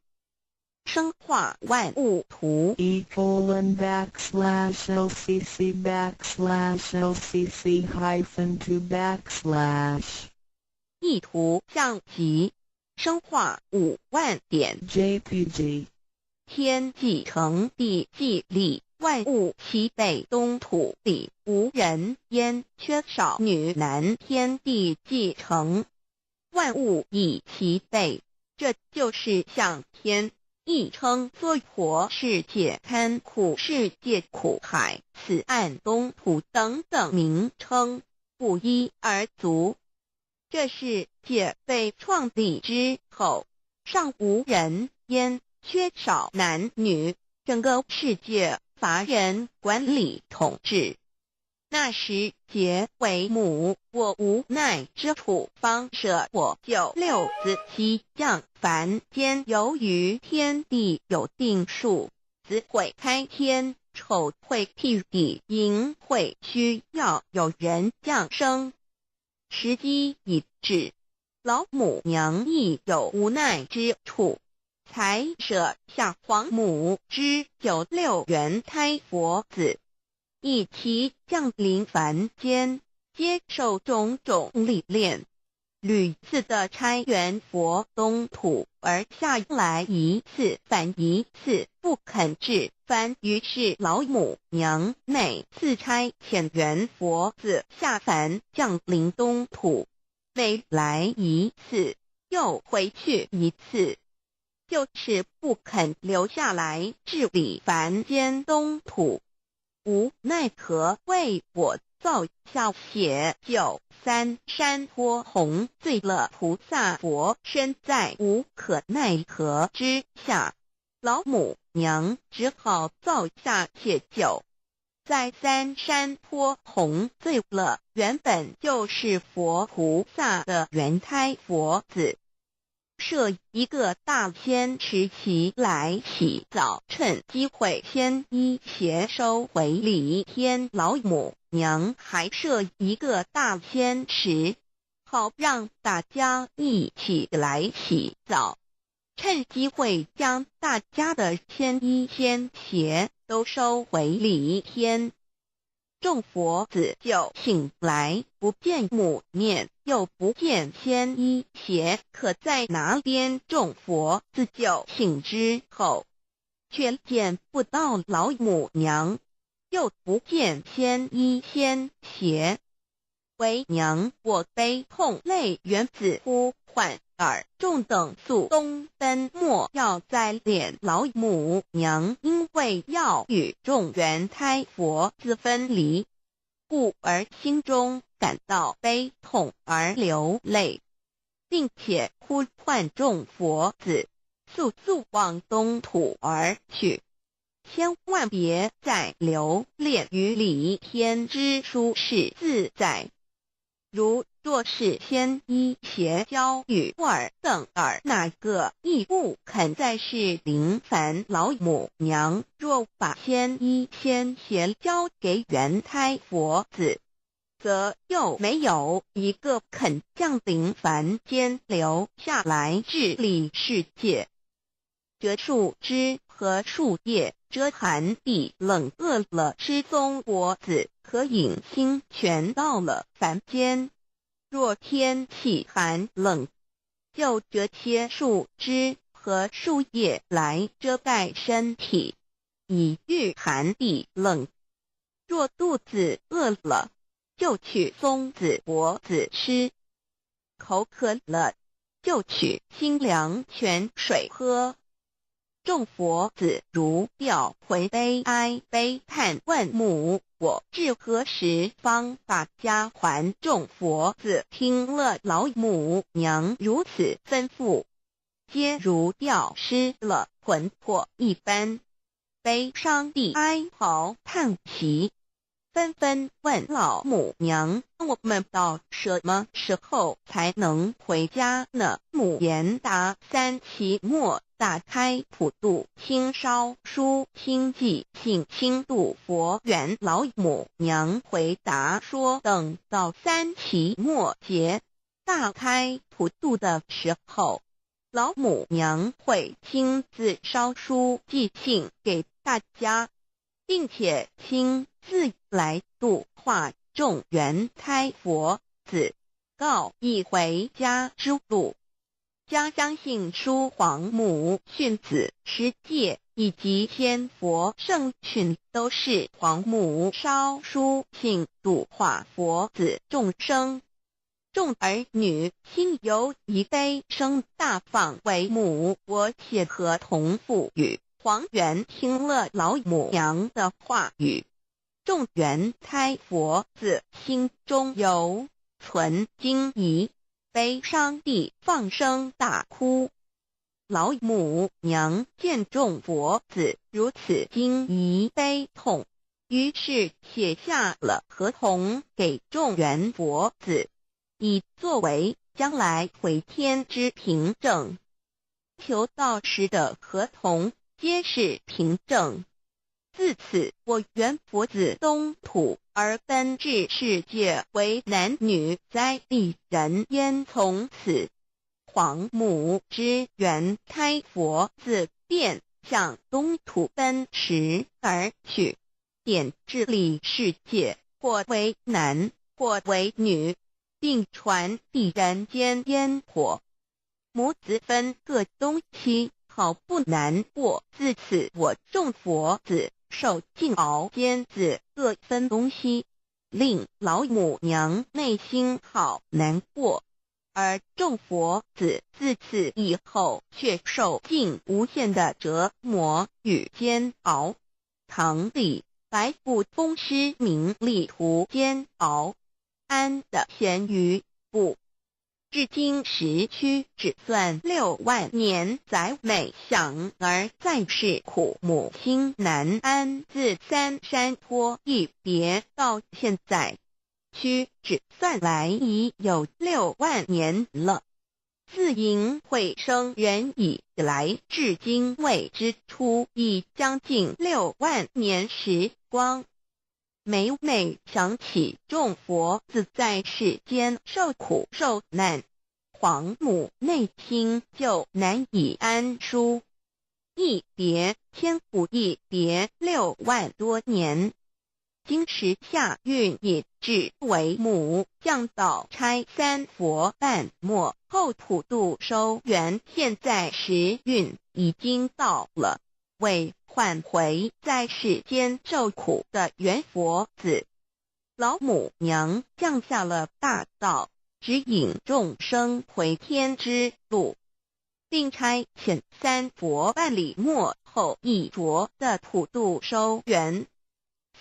生化萬物圖。 E:\LCC\LCC-2\. 意圖象極，生化5萬點 JPG。天既成，地既立。萬物齊備，東土裡無人煙，缺少女男。天地既成，萬物已齊備，這就是象天，亦稱娑婆世界、堪苦世界、苦海、此岸東土等等名稱，不一而足。這世界被創立之後，尚無人煙，缺少男女，整個世界乏人管理統治。那時劫為母，我無奈之處，方捨我九六子悉降凡間。由於天地有定數，子會開天，丑會辟地，寅會需要有人降生。時機已至，老母娘亦有無奈之處，才捨下皇母之九六元胎佛子，一齊降臨凡間，接受種種歷練，屢次的差元佛東土而下來一次返一次，不肯至凡。於是老母娘每次差遣元佛子下凡降臨東土，每來一次又回去一次，就是不肯留下來治理凡間東土。無奈何為我造下血救三山坡紅醉了菩薩佛身，在無可奈何之下，老母娘只好造下血酒，在三山坡紅醉了原本就是佛菩薩的元胎佛子。設一個大仙池齊來洗澡，趁機會先衣鞋收回禮天老母娘還設一個大仙池，好讓大家一起來洗澡，趁機會將大家的仙衣仙鞋都收回禮天。眾佛子就醒來，不見母面，又不見仙衣鞋，可在哪邊？眾佛子就醒之後，卻見不到老母娘，又不見仙衣仙鞋。為娘我悲痛淚緣子呼喚爾眾等速東奔，莫要再憐老母娘，因為要與眾元胎佛子分離，故而心中感到悲痛而流淚，並且呼喚眾佛子速速往東土而去，千萬別再留戀於離天之舒適自在。如若是先依鞋交与尔等尔哪个亦不肯在世临凡老母娘，若把先衣先鞋交给元胎佛子，则又没有一个肯降临凡间留下来治理世界。折树枝和树叶遮寒地冷，饿了吃松果子可饮清泉。到了凡间，若天气寒冷，就折些树枝和树叶来遮盖身体，以御寒地冷。若肚子饿了，就取松子果子吃；口渴了，就取清凉泉水喝。众佛子如掉魂悲哀悲叹问母：我至何时方把家还？众佛子听了老母娘如此吩咐，皆如掉失了魂魄一般，悲伤地哀嚎叹息，纷纷问老母娘：我们到什么时候才能回家呢？母言答：三期末大开普度清烧书清寂性清度佛缘。老母娘回答说：等到三期末节大开普度的时候，老母娘会亲自烧书寄信给大家，并且亲自来度化众缘胎佛子，告以回家之路。家相信书皇母训子十戒以及仙佛圣训，都是皇母烧书信度化佛子众生。众儿女心有一悲声大放为母，我且和同父语。黄元听了老母娘的话语，众缘胎佛子心中犹存惊疑，悲伤地放声大哭。老母娘见众佛子如此惊疑悲痛，于是写下了合同给众缘佛子，以作为将来回天之凭证。求道时的合同皆是凭证。自此，我缘佛子东土而奔至世界，为男女灾地人烟。从此，皇母之缘胎佛子便向东土奔驰而去，点治理世界，或为男，或为女，并传递人间烟火。母子分各东西，好不难过。自此，我众佛子受尽熬煎子，各分东西，令老母娘内心好难过。而众佛子自此以后，却受尽无限的折磨与煎熬。唐李白不风师名利途煎熬，安得闲于不？至今时屈指算6万年，载每想而在世苦母心难安。自三山坡一别到现在，屈指算来已有六万年了。自迎会生人以来，至今未知出，已将近六万年时光。每每想起众佛子在世间受苦受难，皇母内心就难以安舒。一别千古，一别6万多年。今时下运已至，为母降道差三佛半末后普度收缘。现在时运已经到了，为唤回在世间受苦的缘佛子，老母娘降下了大道，指引众生回天之路，并差遣三佛办理末后一着的普度收缘。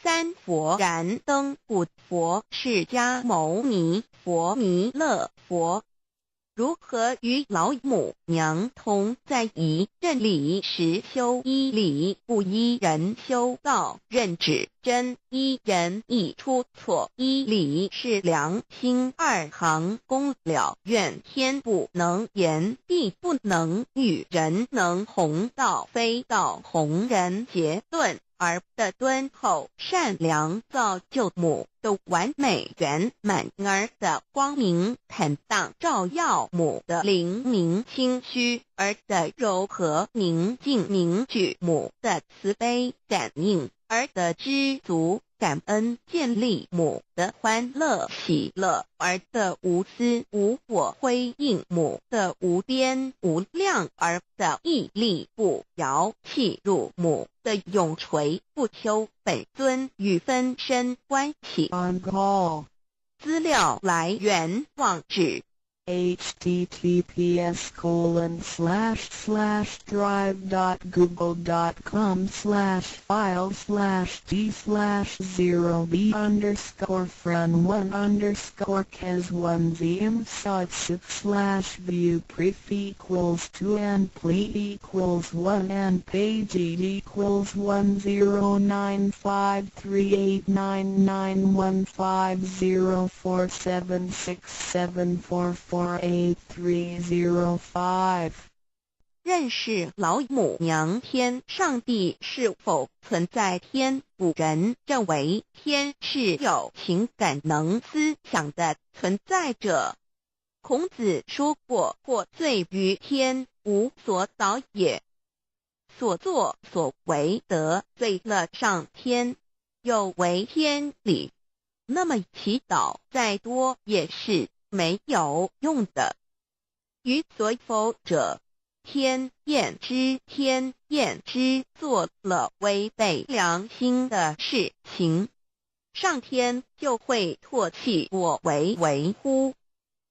三佛燃灯古佛、释迦牟尼佛、弥勒佛。如何与老母娘同在一认理实修依理不依人修道认指真依人意出错依理是良心二行功了愿天不能言地不能语人能弘道非道弘人结论儿的敦厚善良造就母的完美圆满儿的光明坦荡照耀母的灵明清虚儿的柔和宁静凝聚母的慈悲感应儿的知足感恩建立母的欢乐喜乐儿的无私无我辉映母的无边无量儿的毅力不摇契入母的永垂不朽本尊与分身关系。 On call. 资料来源网址 https://drive.google.com/file/d/0b_fran1_kes1 zm 6/view pref equals 2 and ple equals 1 and page equals 109538991504767448305。 认识老母娘天上帝是否存在天？古人认为天是有情感能思想的存在者。孔子说过：“获罪于天，无所导也。”所作所为得罪了上天，有违天理，那么祈祷再多也是没有用的。于所否者，天厌之，天厌之，做了违背良心的事情，上天就会唾弃我为为乎？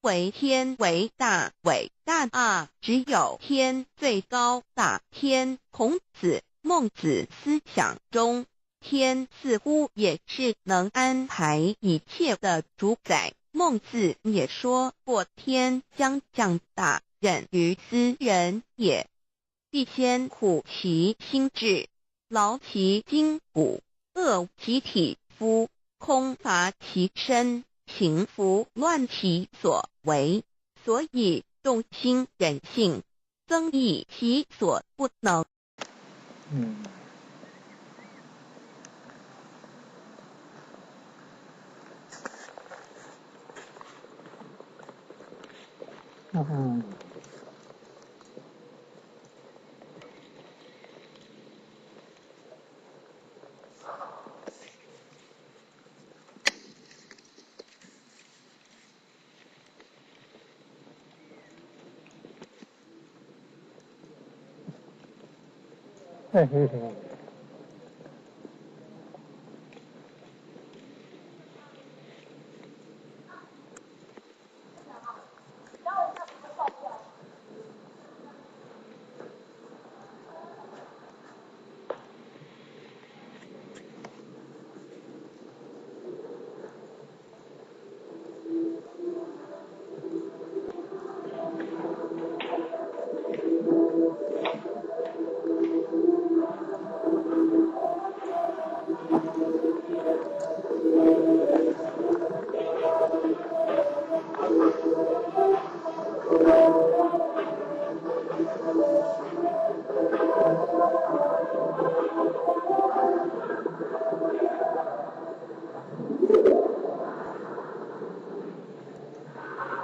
为天为大，伟大啊！只有天最高大。天，孔子、孟子思想中，天似乎也是能安排一切的主宰。孟子也说过：“天将降大任于斯人也，必先苦其心志，劳其筋骨，饿其体肤，空乏其身，行拂乱其所为。”所以动心忍性，增益其所不能。嘿嘿嘿。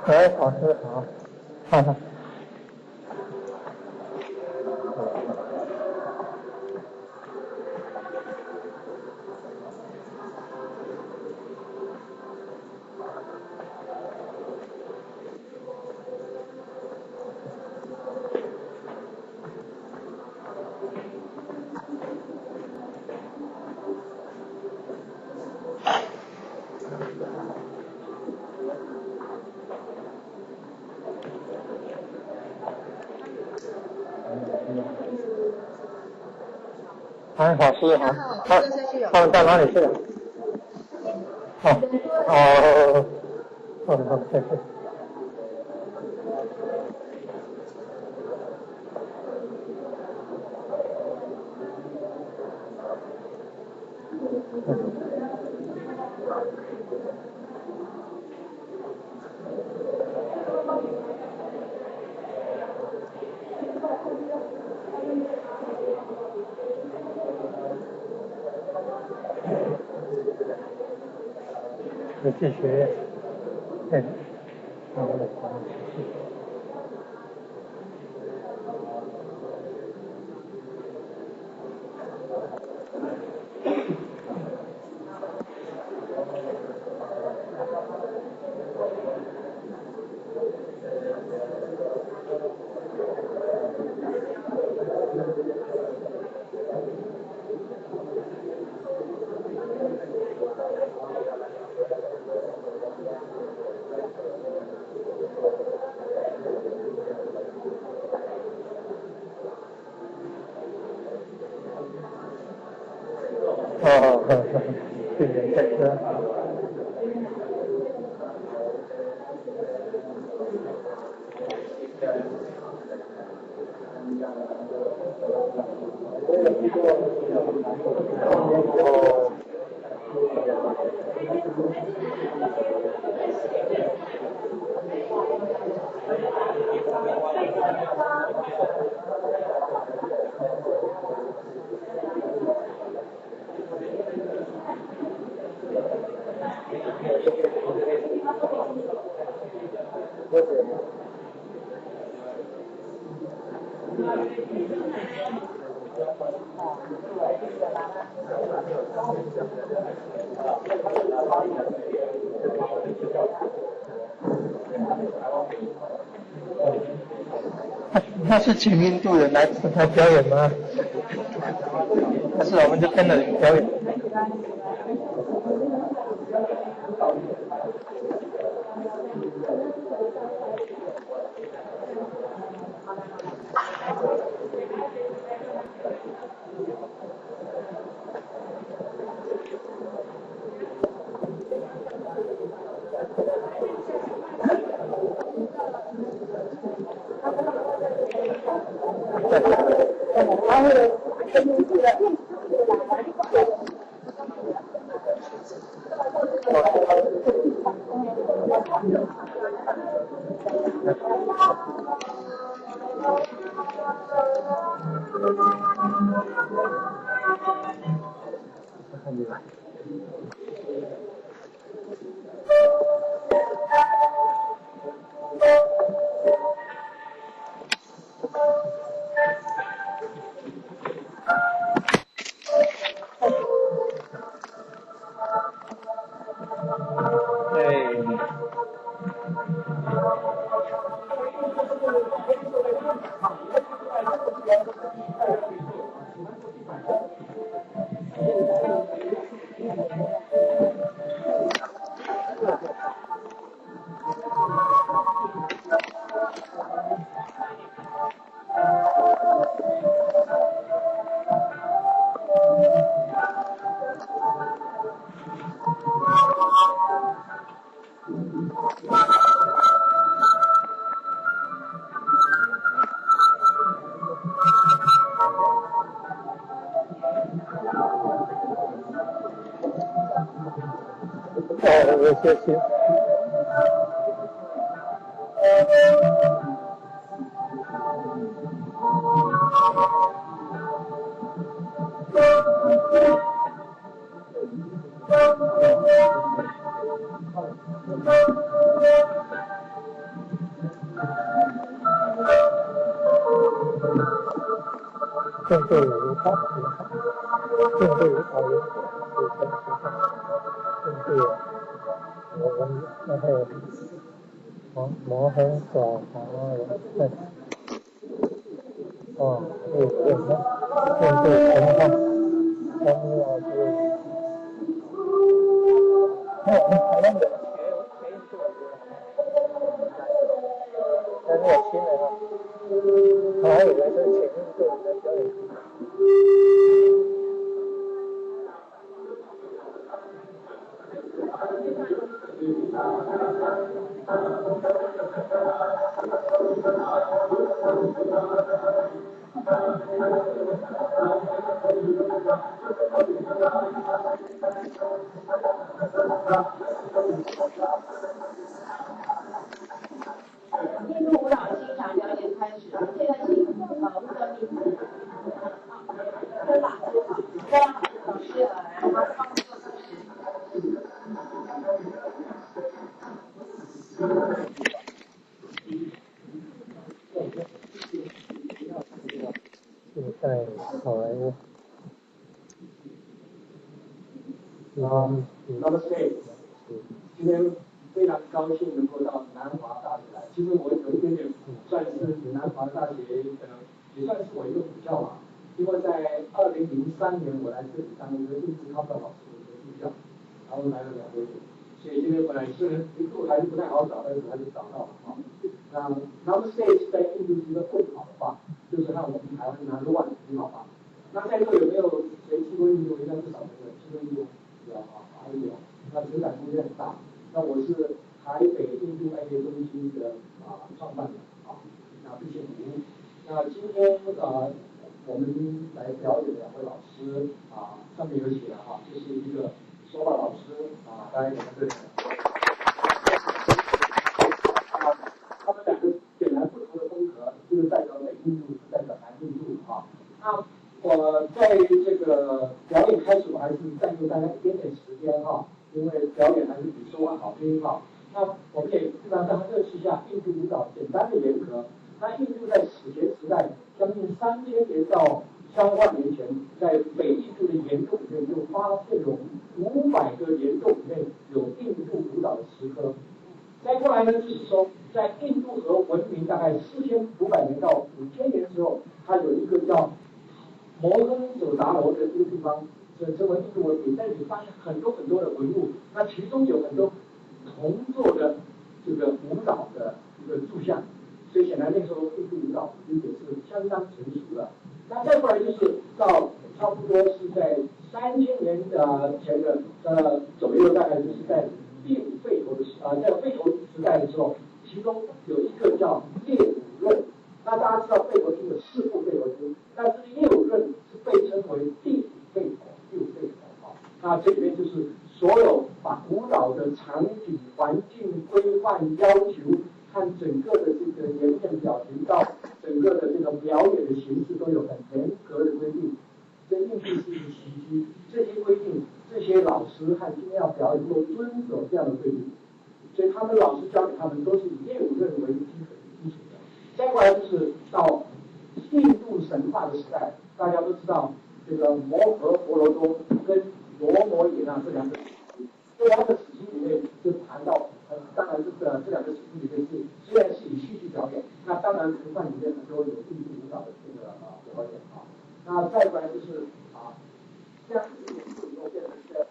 哎，老师好，哈哈。哎，老师好，他们到哪里去了？哦，哦，哦，好，谢谢。国际学院，嗯，那我来讲谢谢。哦，对对对。哦。那是请印度人来表演吗？还是我们就跟着表演？哦，谢谢。印度有舞蹈，印度舞蹈有有分印度我们那个摩摩亨爪华人，哦，对对，印度神话，我们那我们台湾有学印度语，但是有新的哈，我还以为是请印度人来表演。印度舞蹈欣賞表演開始，我們現在請吳德明跟老師，跟老師來幫幫做主持。現在好萊塢。 Namaste，今天非常高興能夠到南華大學來。其實我有一點點算是南華大學也算是我一個母校吧。因為在2003年我來這裡當一個印度康的老師的助教，然後來了2個月，所以今天本來是一路還是不太好找，但是還是找到了啊。那 Namaste 在印度是一個問好的話，就是和我們台灣拿亂你好吧？那在座有沒有誰去過印度？應該不少朋友去過印度。有啊，還有，那成長空間很大。那我是台北印度愛樂中心的創辦人啊，那畢姓吳。那今天我們來表演的兩位老師啊，上面有寫哈，這是一個說話老師啊，大家有沒有對？啊，他們兩個顯然不同的風格，一個代表北印度，一個代表南印度啊。那我在這個表演開始，我還是佔用大家一點點時間哈，因為表演還是比說話好聽哈。那我們也讓大家認識一下印度舞蹈簡單的原則。那印度在史前時代，將近3000年到3萬年前，在北印度的岩洞裡面就發現了500個岩洞裡面有印度舞蹈的石刻。再過來呢，就是說在印度河文明大概4500年到5000年的時候，它有一個叫摩亨佐達羅的這個地方，這成為印度文明，在裡發現很多很多的文物，那其中有很多銅做的這個舞蹈的一個柱像，所以顯然那時候印度舞蹈也是相當成熟的。那再過來就是到差不多是在3000年的前的左右，大概就是在第五吠陀的在吠陀時代的時候，其中有一個叫列舞論。那大家知道吠陀經有4部吠陀經，但是列舞論是被稱為第五吠陀，第五吠陀啊。那這裡面就是所有把舞蹈的場景、環境規範要求和整個的這個顏面表情到整個的這個表演的形式都有很嚴格的規定。這印度是一個奇蹟，這些規定，這些老師和今天要表演都遵守這樣的規定，所以他們老師教給他們都是以列舞論為基礎的。再過來就是到印度神話的時代，大家都知道這個摩訶婆羅多跟羅摩衍那這兩個史書，這兩個史書裡面就談到，當然這兩個史書裡面是雖然是以戲劇表演，那當然成分裡面很多有印度舞蹈的這個表演啊。那再過來就是啊，這樣子以後變成一個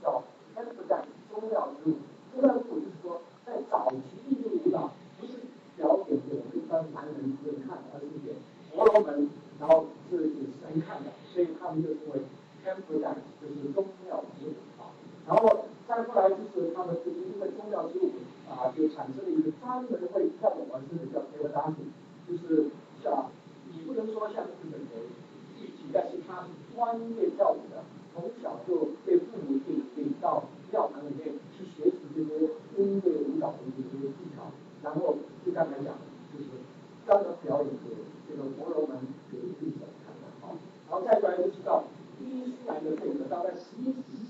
叫天不宗教之舞，宗教之舞就是說在早期印度舞蹈不是表演給我們一般凡人看的，而是給婆羅門，然後是給神看的，所以他們就稱為 temple dance，就是宗教之舞啊。然後再過來就是他們就是因為宗教之舞啊，就產生了一個專門會跳舞的，是叫 Devadasi，就是像你不能說像日本的藝伎，但是他是專業跳舞的，從小就被父母領到廟堂裡面去學習這些音樂舞蹈的這些技巧，然後就剛才講，就是專門表演給這個婆羅門給弟子看的啊。然後再過來就知道伊斯蘭的配合，大概11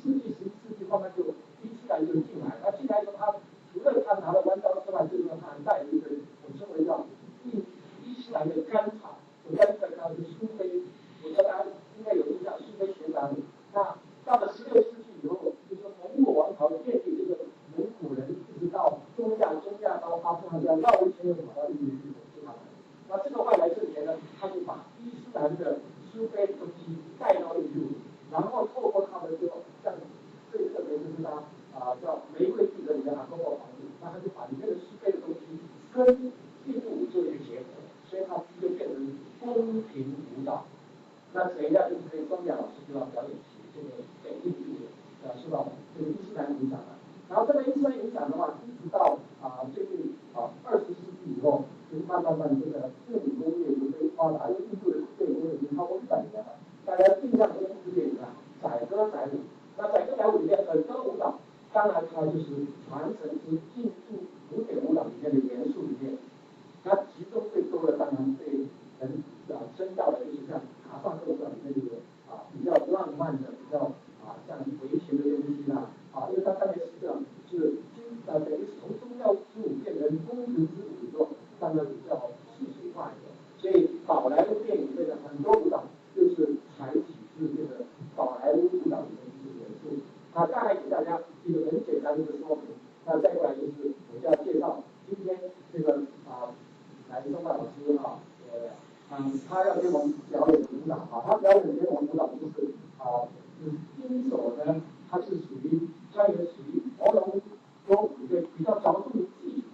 世紀、11世紀慢慢就伊斯蘭就進來，那進來以後，他除了他拿了彎刀之外，就是他還帶一個我稱為叫伊斯蘭的甘草，我剛才看到是蘇菲，我說大家應該有印象，蘇菲學長。那到了16世紀以後，就是蒙古王朝建立這個蒙古人，一直到中亞，中亞到阿富汗這樣繞一圈又跑到印度去統治他們。那這個外來政權呢，他就把伊斯蘭的蘇菲的東西帶到印度，然後透過他們就像最特別就是他叫玫瑰記者裡面阿哥伯皇帝，那他就把裡面的蘇菲的東西跟印度舞做一個結合，所以它就變成宮廷舞蹈。那等一下就是可以莊雅老師就要表演起這個北印度的受到這個伊斯蘭影響了。然後這個伊斯蘭影響的話，一直到最近20世紀以後，這就是慢慢慢这个电影工业就被发达，因为印度的电影工业已经超过100年了。大家印象中印度电影啊，载歌载舞。那载歌载舞里面很多舞蹈，当然它就是传承自印度古典舞蹈里面的元素里面。那其中最多的当然被人称道的就是像卡萨克舞蹈里面这个比较浪漫的、比较像围裙的东西啦，因为它当年是这样，是经等于是从宗教之舞变成宫廷之舞以后，当然比较世俗化一点。所以宝莱坞电影里面的很多舞蹈就是采取自这个宝莱坞舞蹈里面的一些元素。那大概给大家一个很简单的一个说明。那再过来就是我就要介绍今天这个来松柏老师啊，他要给我们表演的舞蹈啊，他表演给我们舞蹈就是就是第一首呢，它是属于专业属于佛龙歌舞里面比较着重于技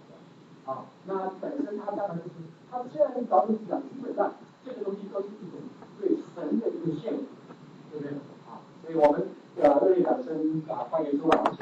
巧的。那本身它当然就是，它虽然是着重技巧，基本上这个东西都是一种对神的一个献舞，对不对？所以我们热烈掌声欢迎松柏老师。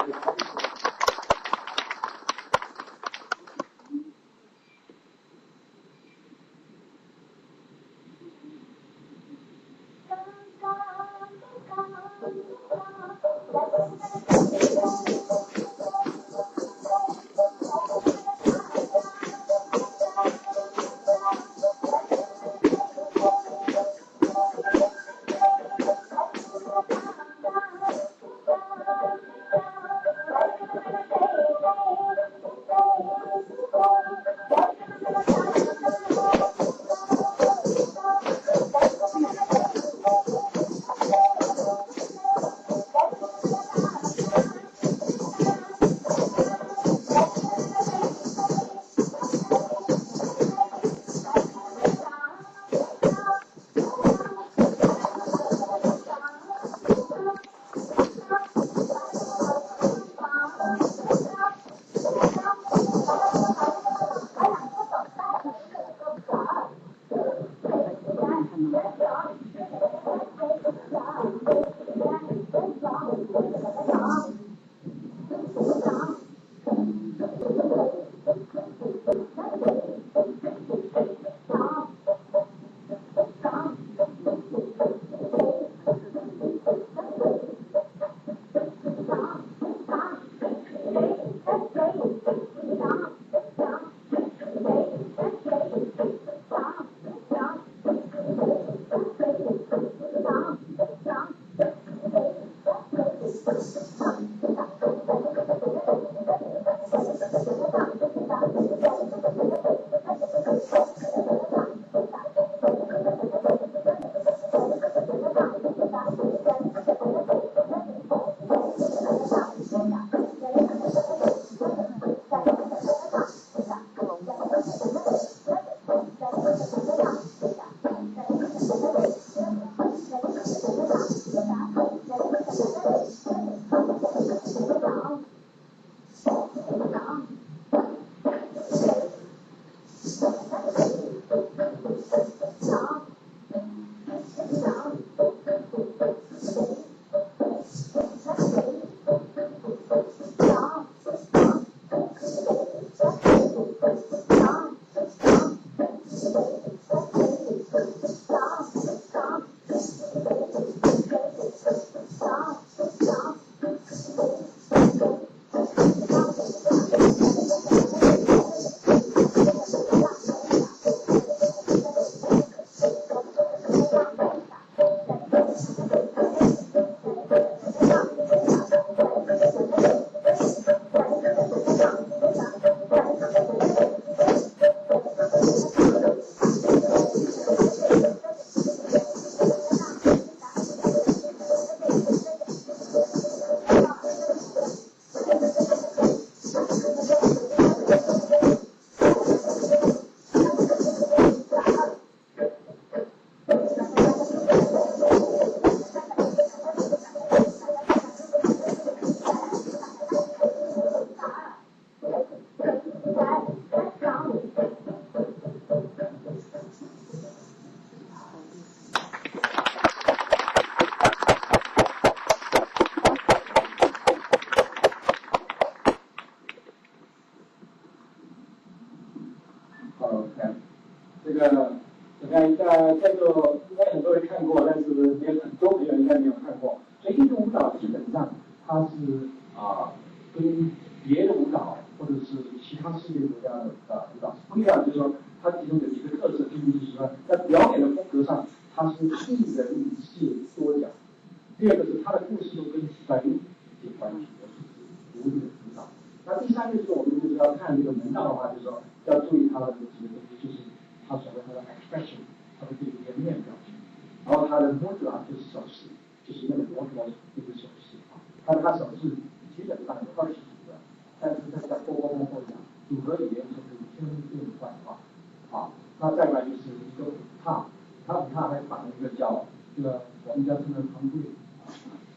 这个你看在座应该很多人看过，但是没有很多朋友应该没有看过。所以印度舞蹈基本上它是跟别的舞蹈或者是其他世界国家的舞蹈是不一样，就是说它其中有几个特色，第一就是说在表演的风格上，它是一人一饰多角；第二个是它的故事都跟神有关系的，是独立的舞蹈。那第三个就是我们就是要看这个门道的话，就是说要注意它的几个东西，就是它所谓它的 expression，它的这个颜面表情，然后它的 mudra 就是手势，就是那个摩托那个手势啊，它手势基本上有20几个，但是它在波波波波一样，组合语言就可以千变万化啊。那再来就是一个舞踏，它舞踏还绑一个叫这个我们叫这个康布里啊，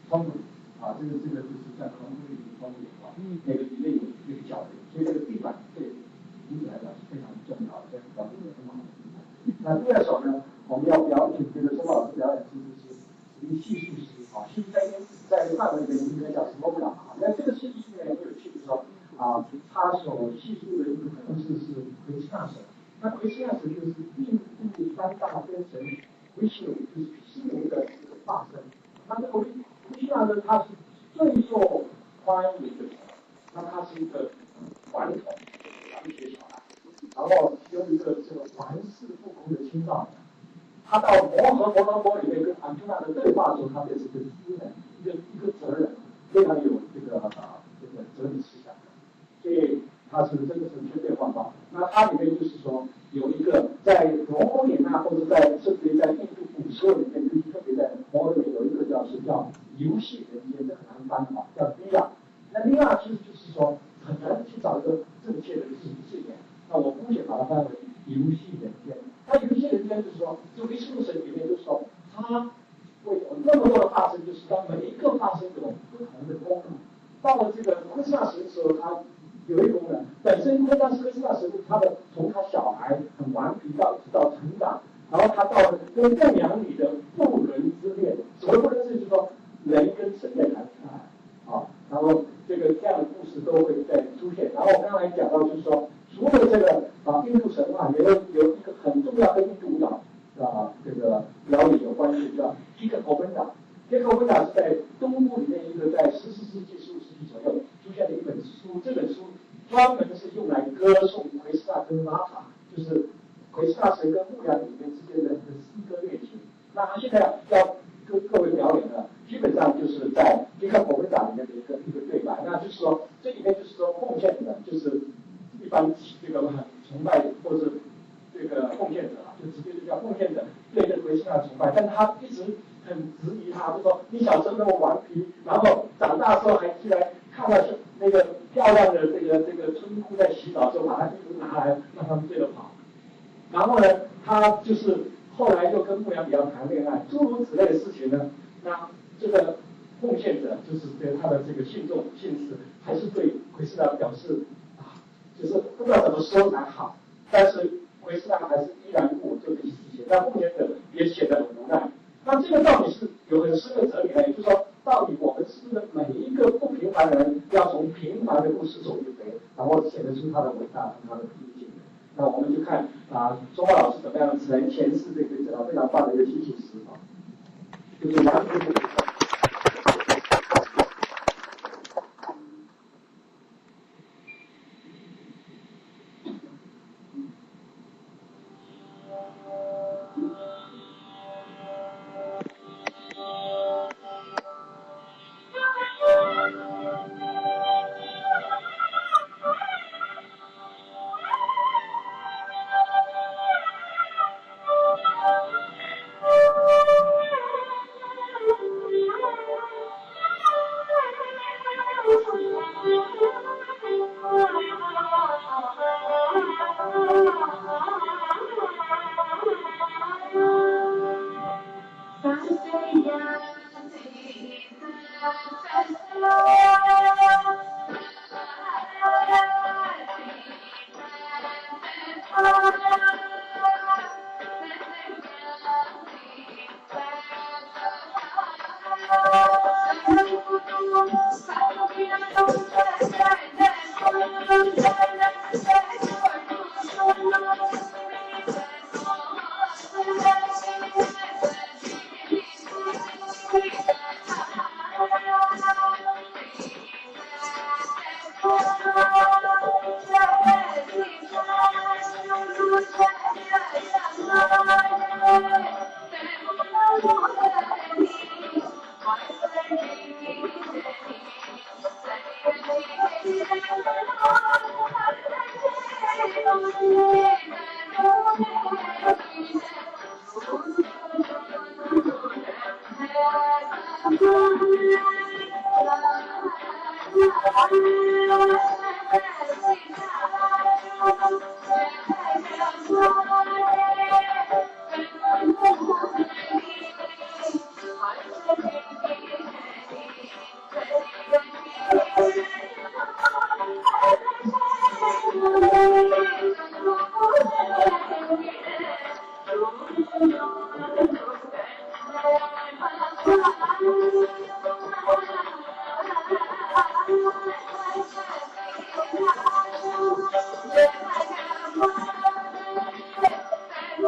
康布里啊，这个就是在康布里康布里啊，那个里面有那个脚的，所以这个地板对舞者来讲是非常重要的，这表演很好的地板。那第二首呢，我们要表演这个周老师表演其实是一个叙述诗啊，其实在范文里面应该叫什么舞蹈啊？那这个叙述诗呢很有趣，就是说啊，他所叙述的一个故事是奎斯纳神。那奎斯纳神就是印度三大天神维希努，就是毗湿奴的一个化身。那这个奎斯纳呢，他是最受欢迎的神，那他是一个顽童，一些小孩，然后其中一个这个玩世不恭的青少年，他到摩诃婆罗多里面跟安朱那的对话的时候，他便是个诗人，一个哲人，非常有这个哲理思想的，所以他是真的是千变万化。那他里面就是说有一个在罗摩衍那，或者在甚至于在印度古书里面，就是特别在摩里面有一个叫游戏人间，这很难翻啊，叫利亚。那利亚其实就是说很难去找一个正确的字眼。那我姑且把它翻为游戏人间。那游戏人间就是说，这个维斯神里面就是说，他会有那么多的化身，就是当每一个化身有不同的功能。到了这个昆斯纳神的时候，他有一个功能，本身昆斯纳神他的从他小孩很顽皮到一直到成长，然后他到了跟牧羊女的不伦之恋。所谓不伦之恋，就是说人跟神在谈恋爱啊，然后这样的故事都会在出现。然后我刚才讲到就是说，除了这个印度神话，也有一个很重要跟印度舞蹈这个表演有关系，叫提克罗奔达。提克罗奔达是在东部里面一个在14世纪、15世纪左右出现的一本书，这本书专门是用来歌颂奎斯纳跟拉塔，就是奎斯纳神跟牧羊里面之间的一个诗歌恋情。那他现在要跟各位表演的，基本上就是在提克罗奔达里面的一个对白。那就是说，这里面就是说奉献者，就是一般这个崇拜或者这个奉献者啊，就直接就叫奉献者对这奎斯纳崇拜，但他一直很质疑他，就说你小时候那么顽皮，然后长大之后还居然看到那个漂亮的这个村姑在洗澡的时候，把她衣服拿来让他们追着跑。然后呢，他就是后来又跟牧羊女要谈恋爱，诸如此类的事情呢。那这个奉献者就是对他的这个信众信士，还是对奎斯纳表示就是不知道怎么说才好，但是奎斯纳还是依然故我做这些事情。那奉献者也显得很无奈。那这个到底是有很深的哲理呢？也就是说，到底我们是不是每一个不平凡的人，要从平凡的故事走一回，然后显得出他的伟大和他的平静？那我们就看周华老师怎么样来诠释这个非常棒的一个叙事诗啊，就是完全不。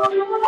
Thank you.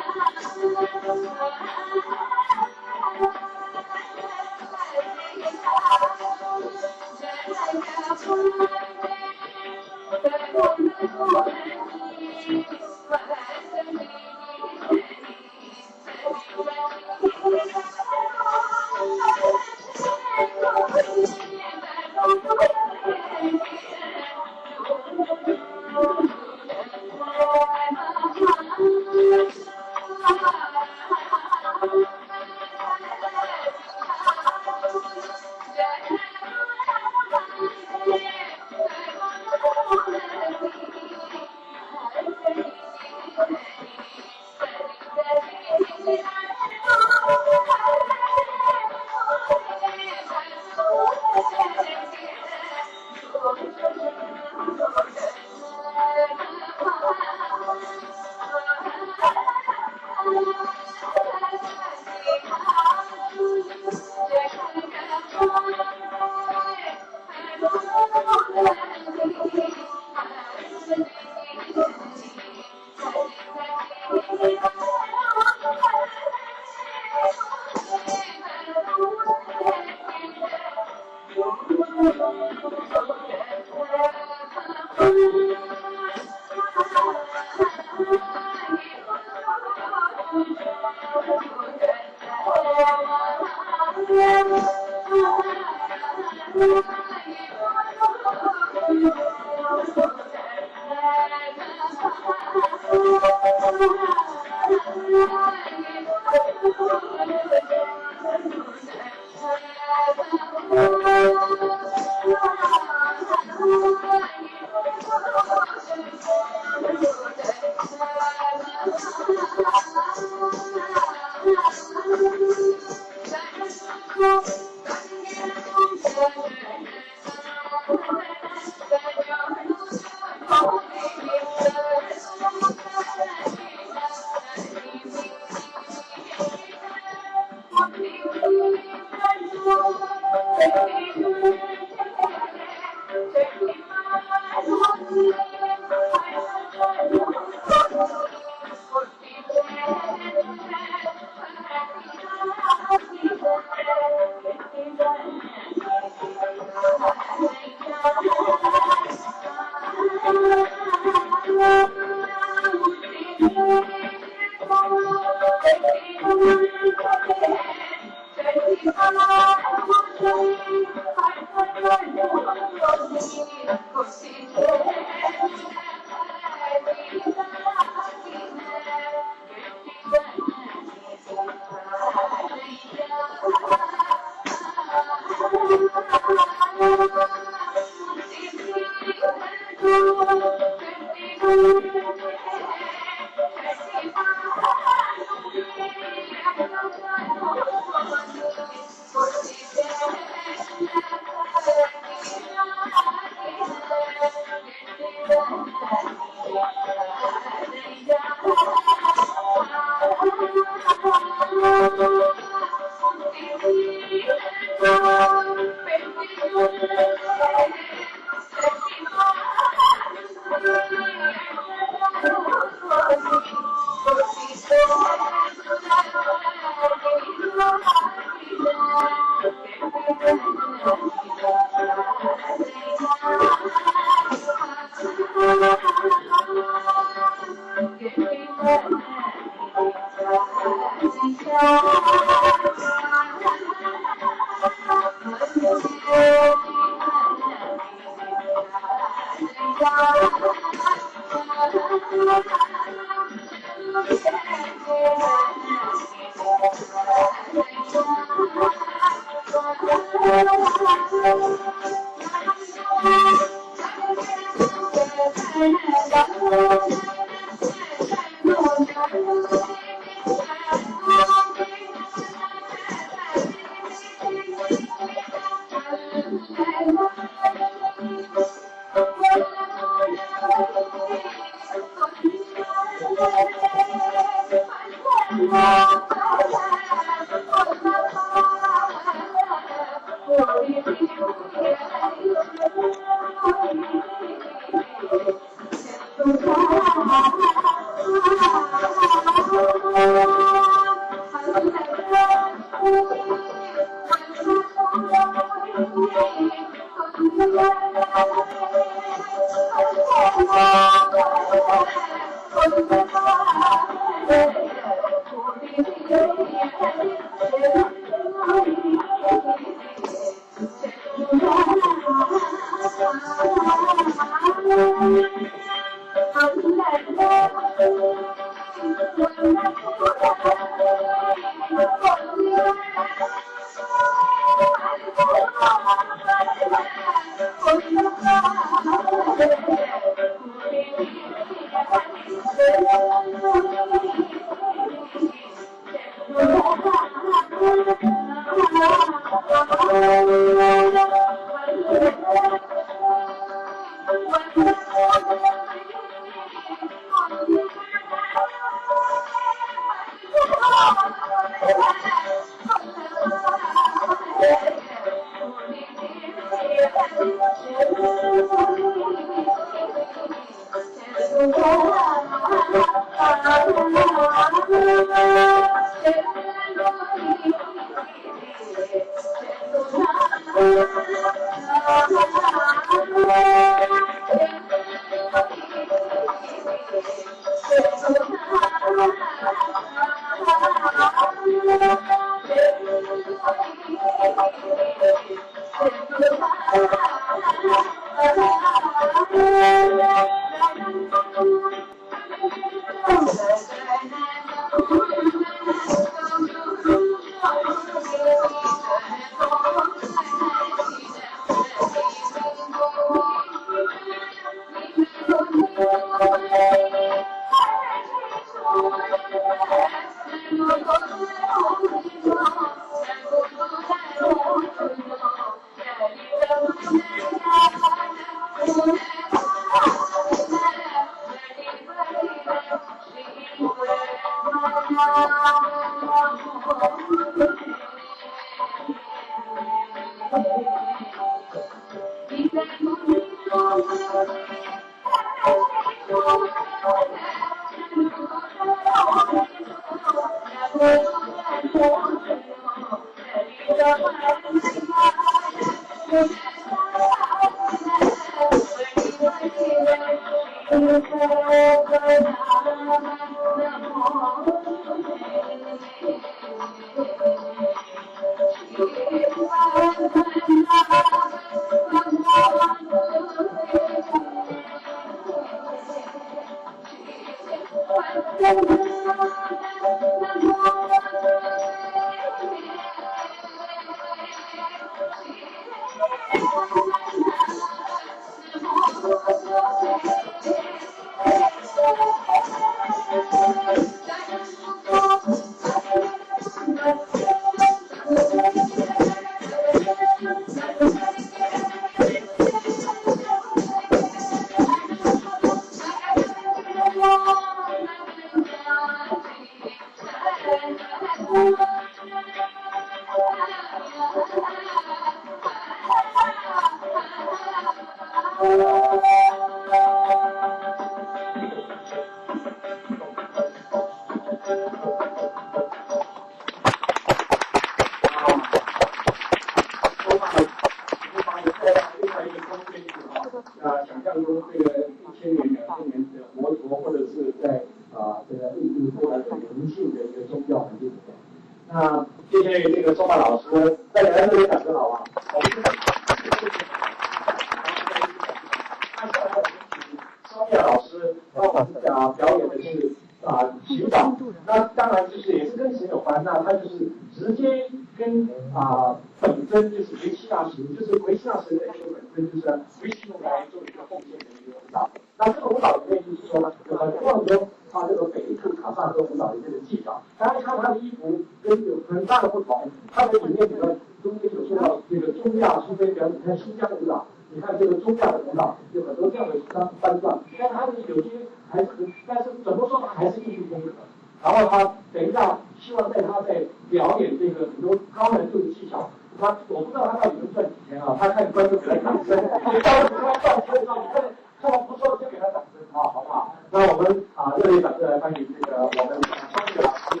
观众给他掌声，你到时他赚钱的时候，你看看他不错，就给他掌声啊，好不好？那那我們啊熱烈掌聲來歡迎這個我們雙語老師。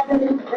Thank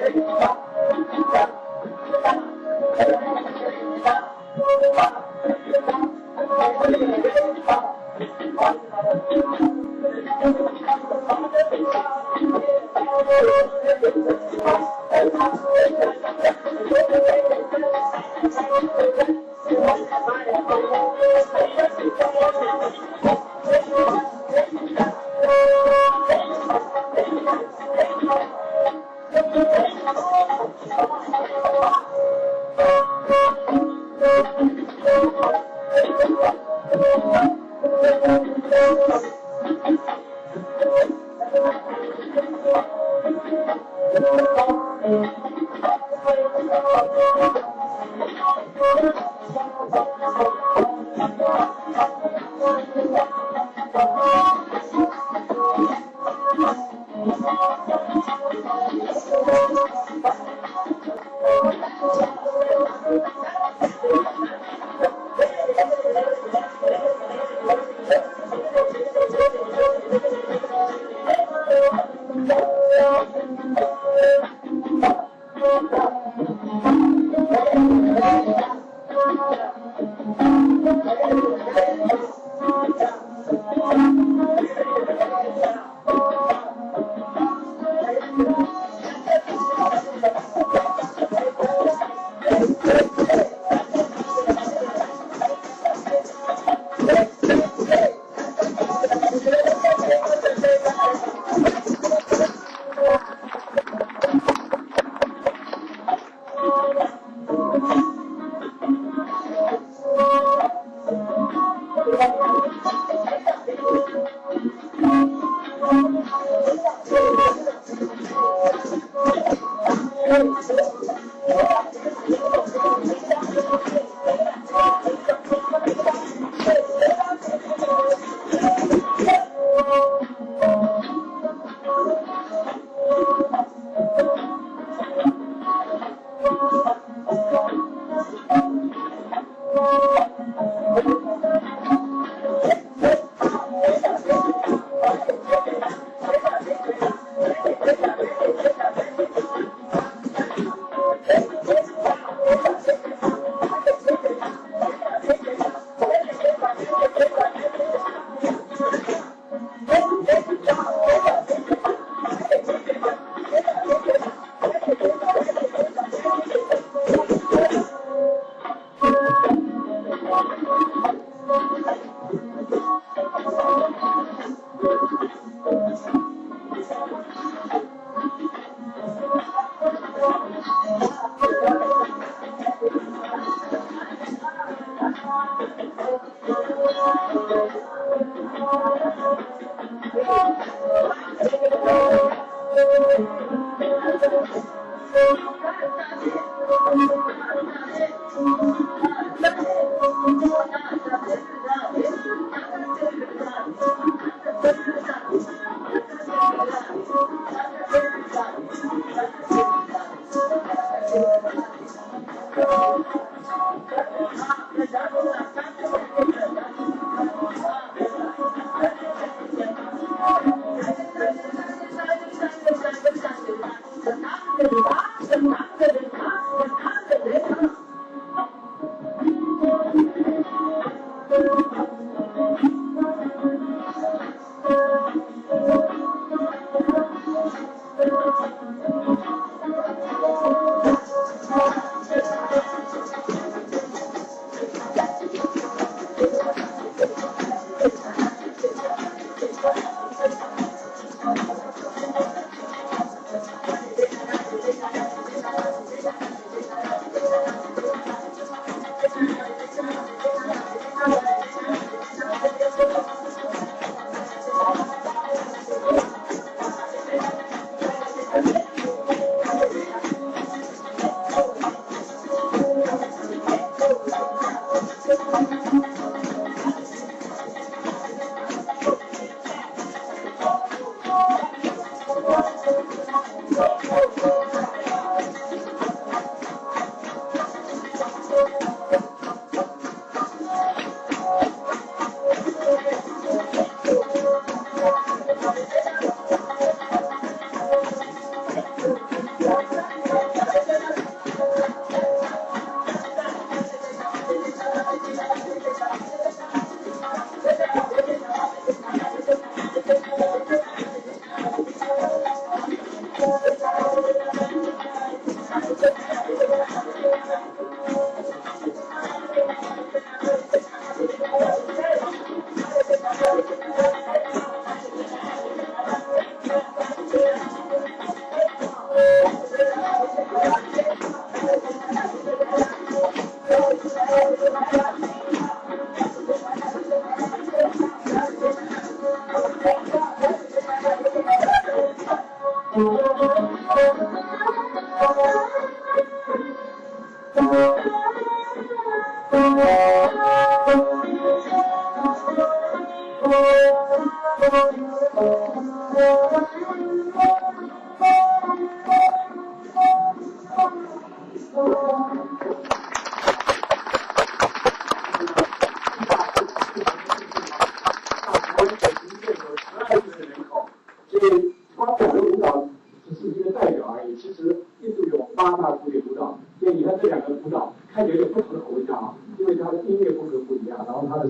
其实印度有八大古典舞蹈，所以你看这两个舞蹈看起来有不同的国家啊，因为它的音乐风格不一样，然后它的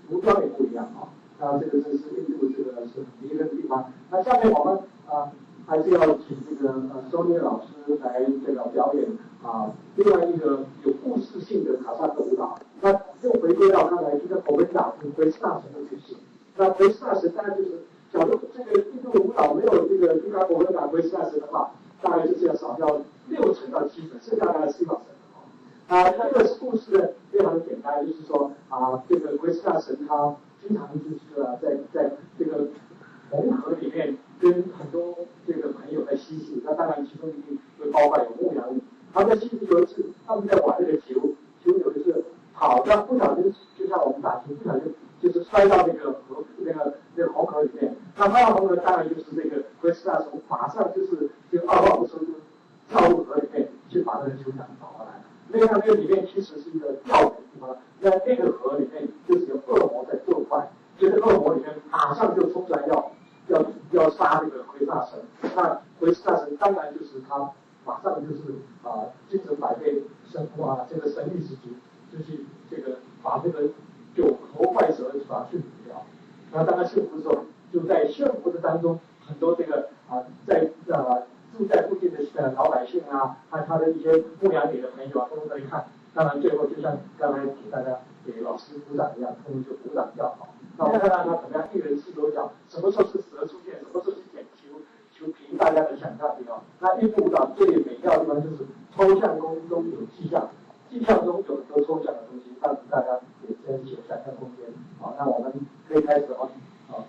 服装也不一样啊。那这个是印度这个是迷人的地方。那下面我们啊还是要请这个Sonia 老师来这个表演啊另外一个有故事性的卡萨克舞蹈。那又回归到刚才这个 Govinda 跟奎斯纳神的故事。那奎斯纳神当然就是，假如这个印度舞蹈没有这个 Govinda 奎斯纳神的话，大概就是要少掉6成到7成，剩下大概是1神。啊，那这个故事呢非常的简单，就是说啊，这个奎斯纳神他经常就是啊，在这个红河里面跟很多这个朋友在嬉戏，那当然其中一定会包括有牧羊女。他在嬉戏有一次，他们在玩那个球，球有一次跑的不小心，就像我们打球不小心就是摔到那个河那个红河里面。那摔到红河当然就是这个奎斯纳神马上就是就二话不说就跳入河里面去把那个球场找回来。那个里面其实是一个吊的地方，那那个河里面就是有恶魔在作怪，就是恶魔里面马上就冲出来要杀这个奎斯纳神。那奎斯纳神当然就是他马上就是啊精神百倍，神啊这个神力十足，就去这个把这个九头怪蛇把它驯服掉。那当然驯服的时候，就在驯服的当中，很多这个啊在啊住在附近的老百姓啊，还有他的一些牧羊女的朋友啊，通通在看。当然最后就像刚才给大家给老师鼓掌一样，通通就鼓掌叫好。那我们看看他怎么样一人四手脚，什么时候是蛇出现，什么时候是捡球，球凭大家的想象力哦。那印度舞蹈最美妙的地方就是抽象中中有具象，具象中有很多抽象的东西，让大家也真有想象空间。好，那我们可以开始哦。好。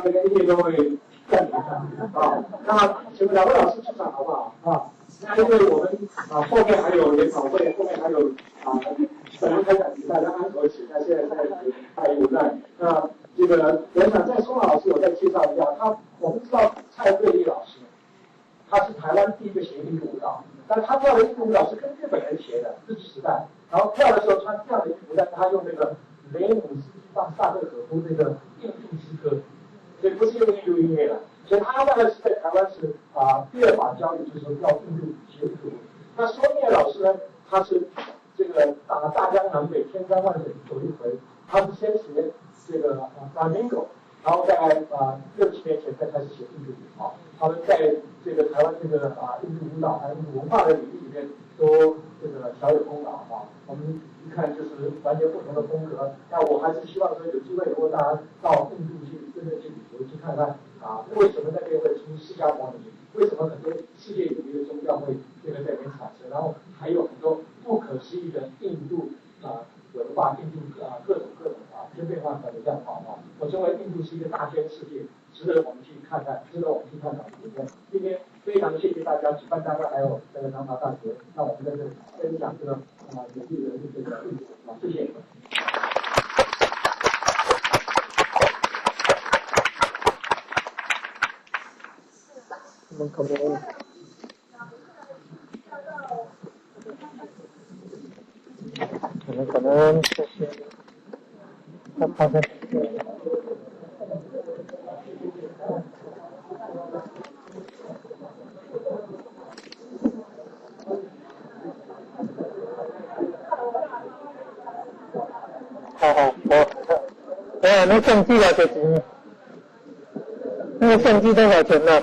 这个音乐都会暂停啊。那请两位老师出场好不好啊？那因为我们啊后面还有研讨会，后面还有啊本来开讲比赛，大家安可起，那现在在太无奈。那这个我想在松老师，我再介绍一下他。我们知道蔡瑞丽老师，他是台湾第一个学印度舞蹈，但他跳的印度舞蹈是跟日本人学的，日治时代。然后跳的时候穿这样的衣服，但他用那个雷姆斯基放萨克可夫那个印度之歌。所以不是用印度音乐了，所以他大概是在台湾是啊第二把交椅，就是说要印度学印度。那苏聂老师呢，他是这个打大江南北千山万水走一回，他是先学这个flamenco，然后在6、7年前才开始学印度舞啊。他们在这个台湾这个印度舞蹈还有印度文化的领域里面都这个小有功劳啊。我们一看就是完全不同的风格。那我还是希望说有机会能够大家到印度去，真的去旅游去看看啊，为什么那边会出释迦牟尼？为什么很多世界有名的宗教会这个在那边产生？然后还有很多不可思议的印度啊文化，印度啊各种各种啊千变万化的样貌啊。我认为印度是一个大千世界，值得我们去看看，值得我们去探讨。今天非常谢谢大家，举办单位还有这个南华大学，让我们在这里分享这个啊有利的这个印度啊，谢谢。可能可能就是他发现。好好，我，哎，那相机多少钱？那个相机多少钱呢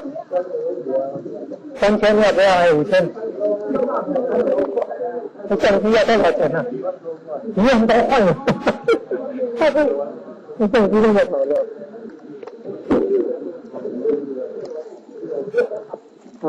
？3000要不要？还5000？那相机要多少钱呢？1万多块了，哈哈，那相机那么好了。嗯。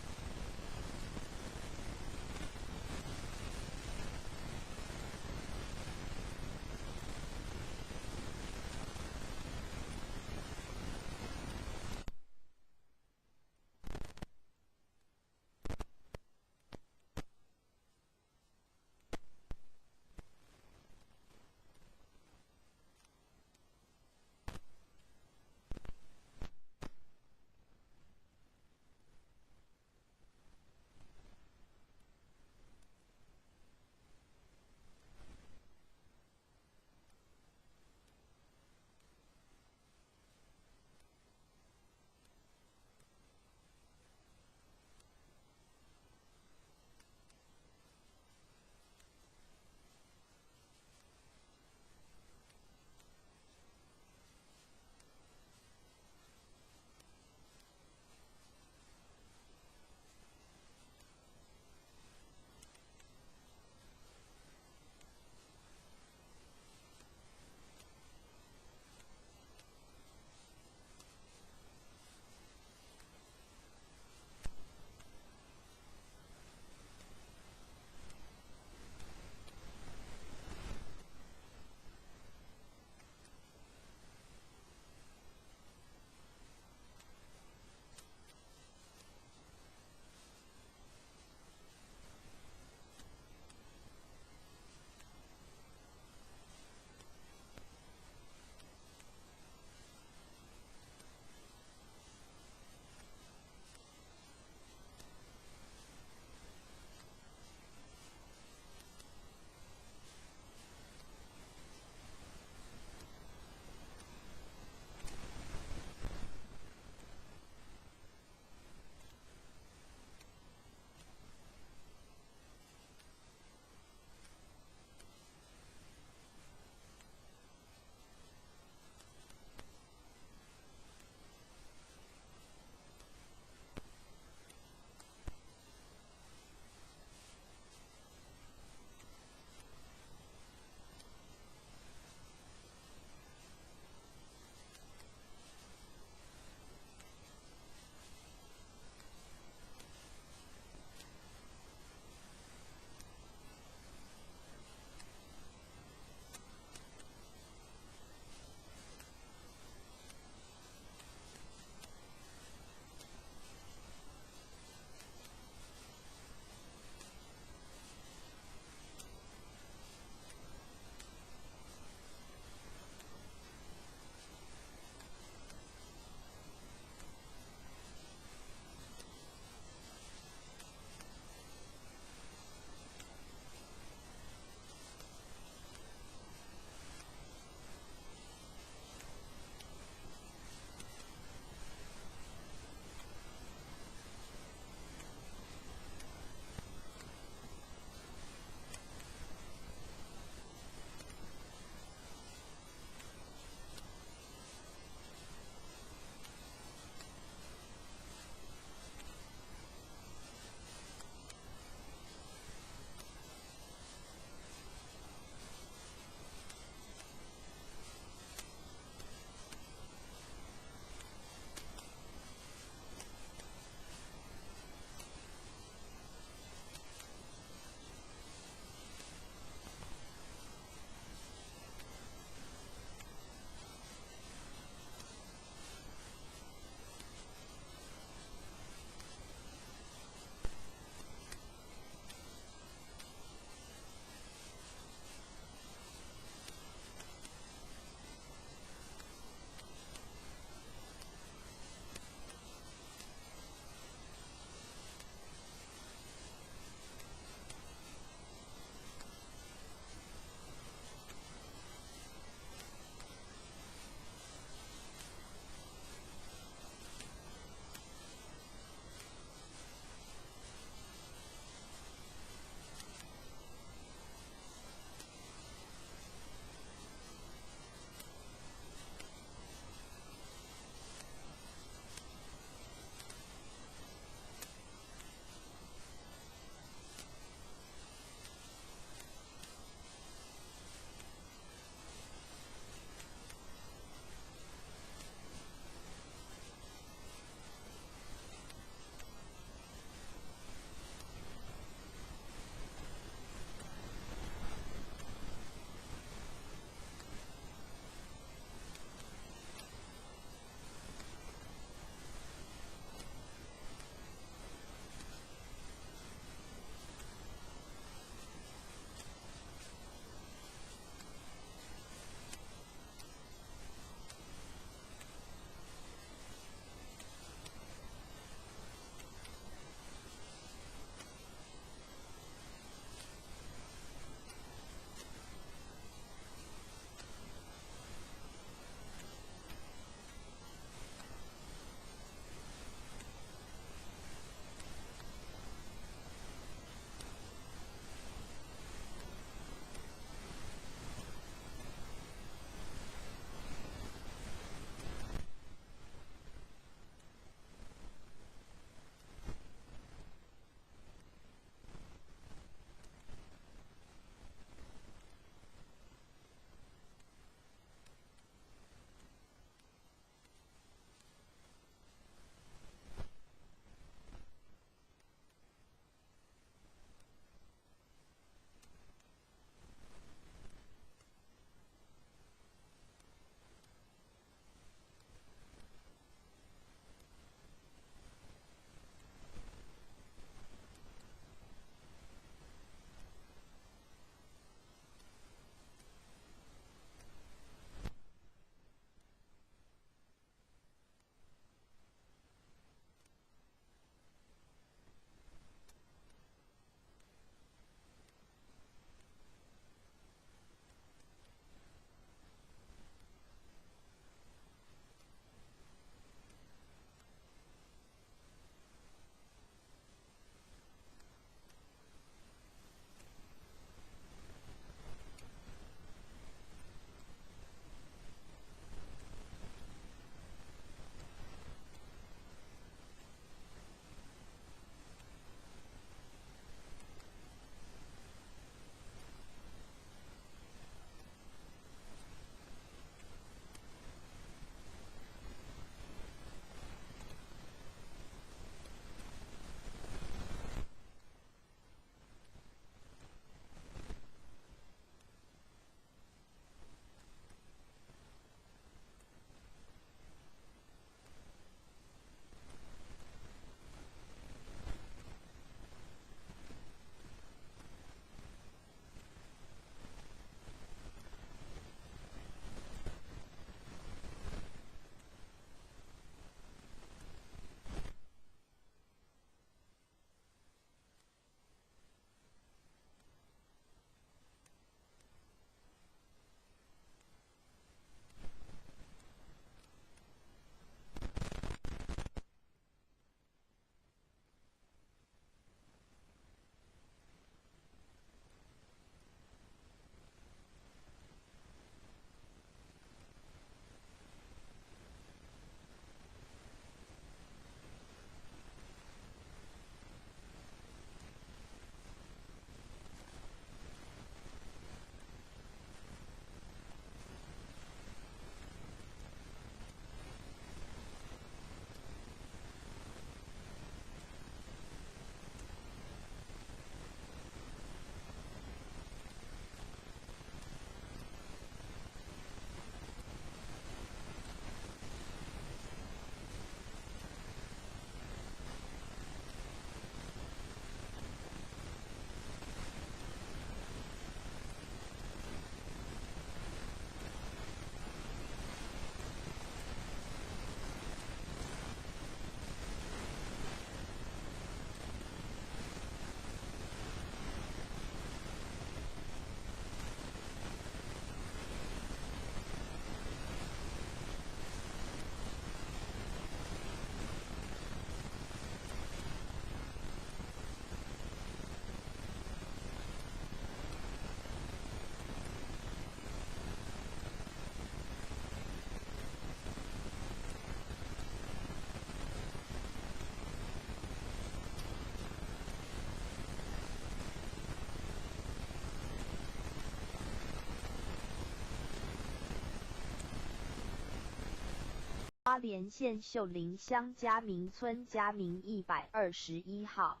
花莲县秀林乡嘉明村嘉明121号。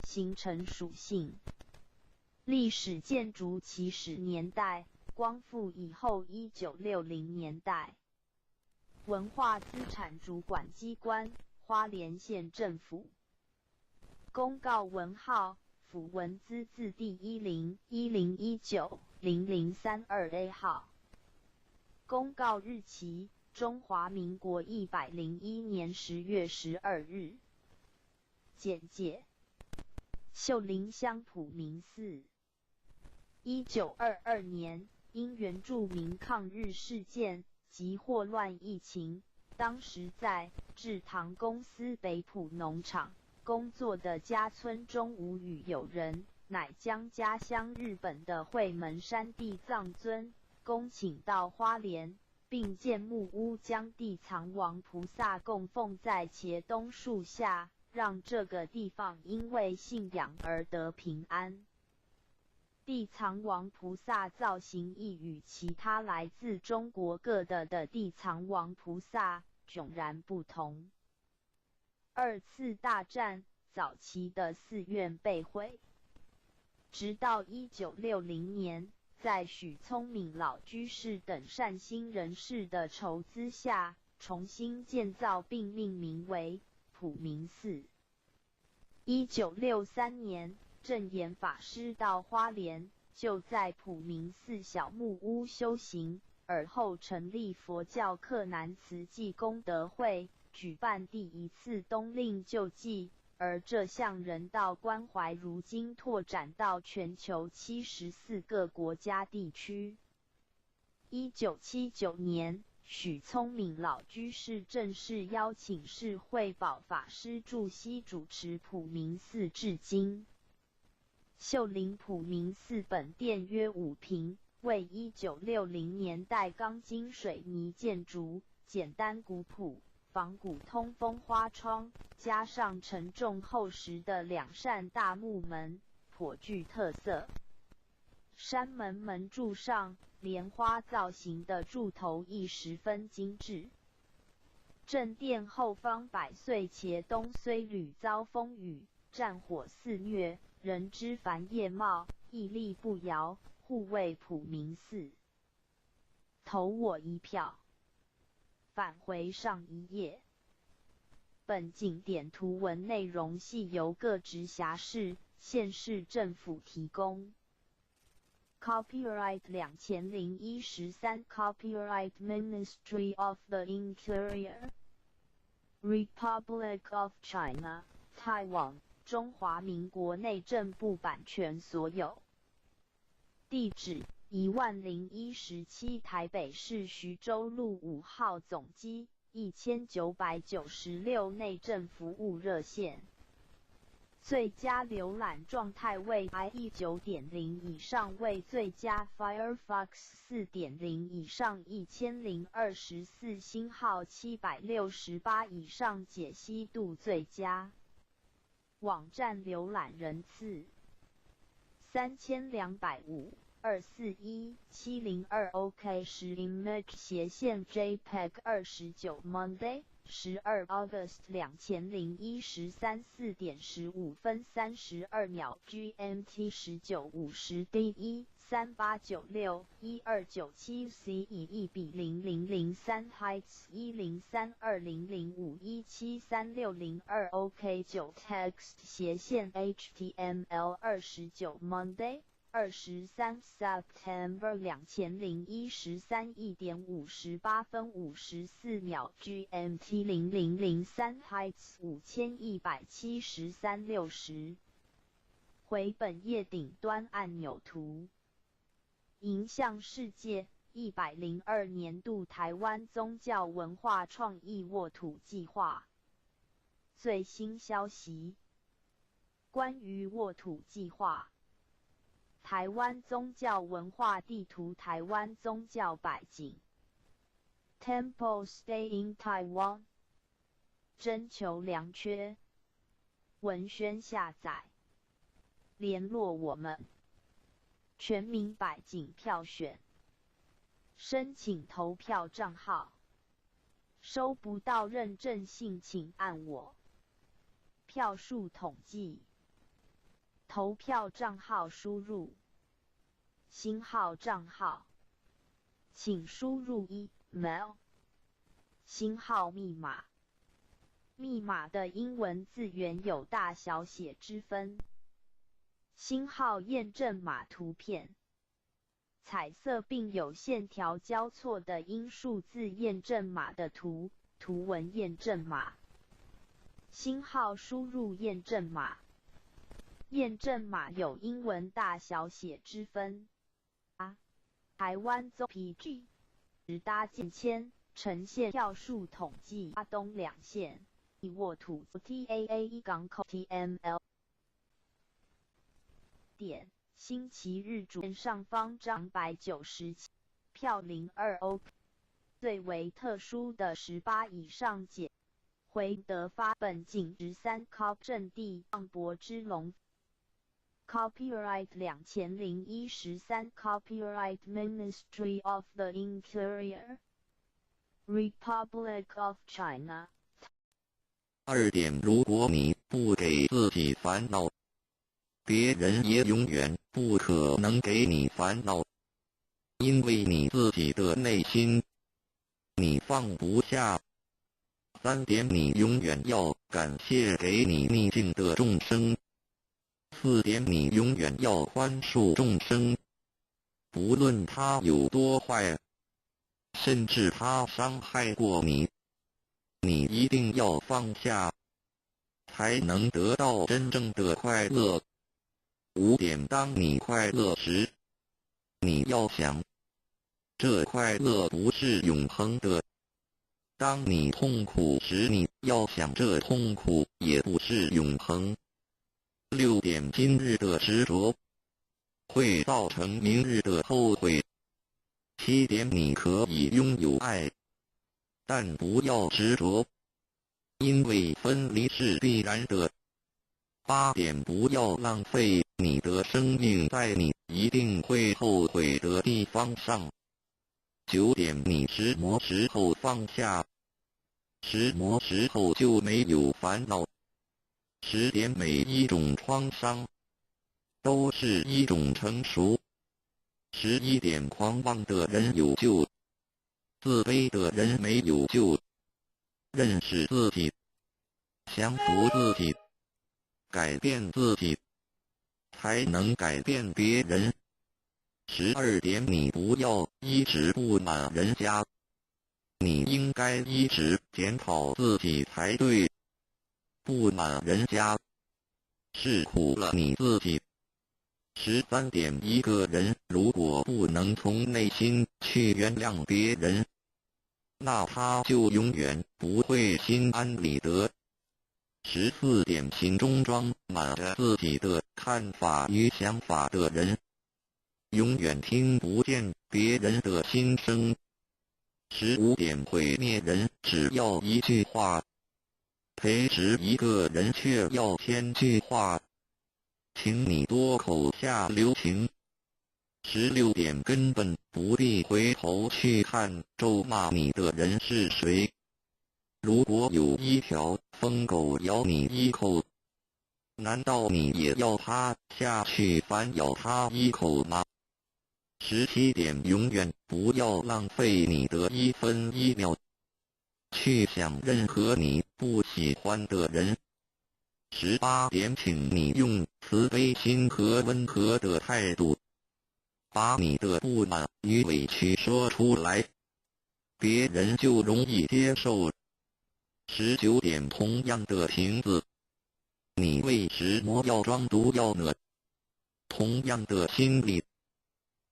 形成属性：历史建筑起始年代，光复以后1960年代。文化资产主管机关，花莲县政府。公告文号，府文资字第1010190032 A 号。公告日期，中华民国101年10月12日。简介：秀林乡普明寺。1922年，因原住民抗日事件及霍乱疫情，当时在制糖公司北埔农场工作的家村中无与友人，乃将家乡日本的惠门山地藏尊恭请到花莲，并建木屋将地藏王菩萨供奉在茄东树下，让这个地方因为信仰而得平安。地藏王菩萨造型亦与其他来自中国各地的地藏王菩萨迥然不同。二次大战早期的寺院被毁，直到1960年，在许聪敏老居士等善心人士的筹资下，重新建造并命名为普明寺。1963年，证严法师到花莲，就在普明寺小木屋修行，而后成立佛教克难慈济功德会，举办第一次冬令救济，而这项人道关怀如今拓展到全球74个国家地区。1979年，许聪敏老居士正式邀请释慧宝法师驻锡主持普明寺至今。秀林普明寺本殿约5坪，为1960年代钢筋水泥建筑，简单古朴，仿古通风花窗，加上沉重厚实的两扇大木门，颇具特色。山门门柱上莲花造型的柱头亦十分精致。正殿后方百岁茄东虽屡遭风雨，战火肆虐，仍枝繁叶茂，屹立不摇，护卫普明寺。投我一票。返回上一页。本景点图文内容系由各直辖市、县市政府提供。Copyright 2013 Copyright Ministry of the Interior Republic of China Taiwan 中华民国内政部版权所有。地址：10017台北市徐州路5号总机1996内政服务热线。最佳浏览状态为 IE 9.0以上为最佳 Firefox 4.0以上1024星号768以上解析度最佳。网站浏览人次3205241702 OK 十 image 斜线 JPEG 29 Monday 12 August 2013 4点15分32秒 GMT 19:50 D 138961297 C 以1比0003 Heights 1032005173602 OK 9 Text 斜线 HTML 29 Monday 23 September 2013 1点58分54秒 GMT 0003 Heights 5173 60。回本页顶端按钮图。迎向世界102年度台湾宗教文化创意沃土计划最新消息。关于沃土计划。台湾宗教文化地图，台湾宗教百景。Temple Stay in Taiwan。征求良缺。文宣下载。联络我们。全民百景票选。申请投票账号。收不到认证信，请按我。票数统计，投票账号输入星号账号，请输入 email 星号密码。密码的英文字元有大小写之分。星号验证码图片，彩色并有线条交错的英数字验证码的图，图文验证码。星号输入验证码，验证码有英文大小写之分。台湾总 PG 搭建签呈现票数统计，花东两县。沃土 TAA 港口 TML 点星期日主上方张197票02 O 最为特殊的18以上减回得发本境13 cop 阵地磅礴之龙 Copyright 2013 Copyright Ministry of the Interior Republic of China。二点，如果你不给自己烦恼，别人也永远不可能给你烦恼，因为你自己的内心，你放不下。三点，你永远要感谢给你逆境的众生。四点，你永远要宽恕众生，不论他有多坏，甚至他伤害过你，你一定要放下，才能得到真正的快乐。五点，当你快乐时，你要想，这快乐不是永恒的；当你痛苦时，你要想，这痛苦也不是永恒。六点，今日的执着会造成明日的后悔。七点，你可以拥有爱，但不要执着，因为分离是必然的。八点，不要浪费你的生命在你一定会后悔的地方上。九点，你什么时候放下，什么时候就没有烦恼。十点，每一种创伤都是一种成熟。11点，狂妄的人有救，自卑的人没有救。认识自己，降服自己，改变自己，才能改变别人。12点，你不要一直不满人家，你应该一直检讨自己才对。不满人家，是苦了你自己。13点，一个人如果不能从内心去原谅别人，那他就永远不会心安理得。14点，心中装满着自己的看法与想法的人，永远听不见别人的心声。15点，毁灭人只要一句话，培植一个人却要千句话。请你多口下留情。16点，根本不必回头去看咒骂你的人是谁。如果有一条疯狗咬你一口，难道你也要趴下去反咬它一口吗？17点，永远不要浪费你的一分一秒去想任何你不喜欢的人。18点，请你用慈悲心和温和的态度，把你的不满与委屈说出来，别人就容易接受。19点，同样的瓶子，你为什么要装毒药呢？同样的心理，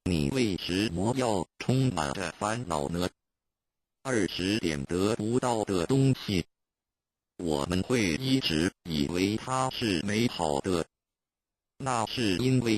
你为什么要充满着烦恼呢？20点，得不到的东西，我们会一直以为它是美好的，那是因为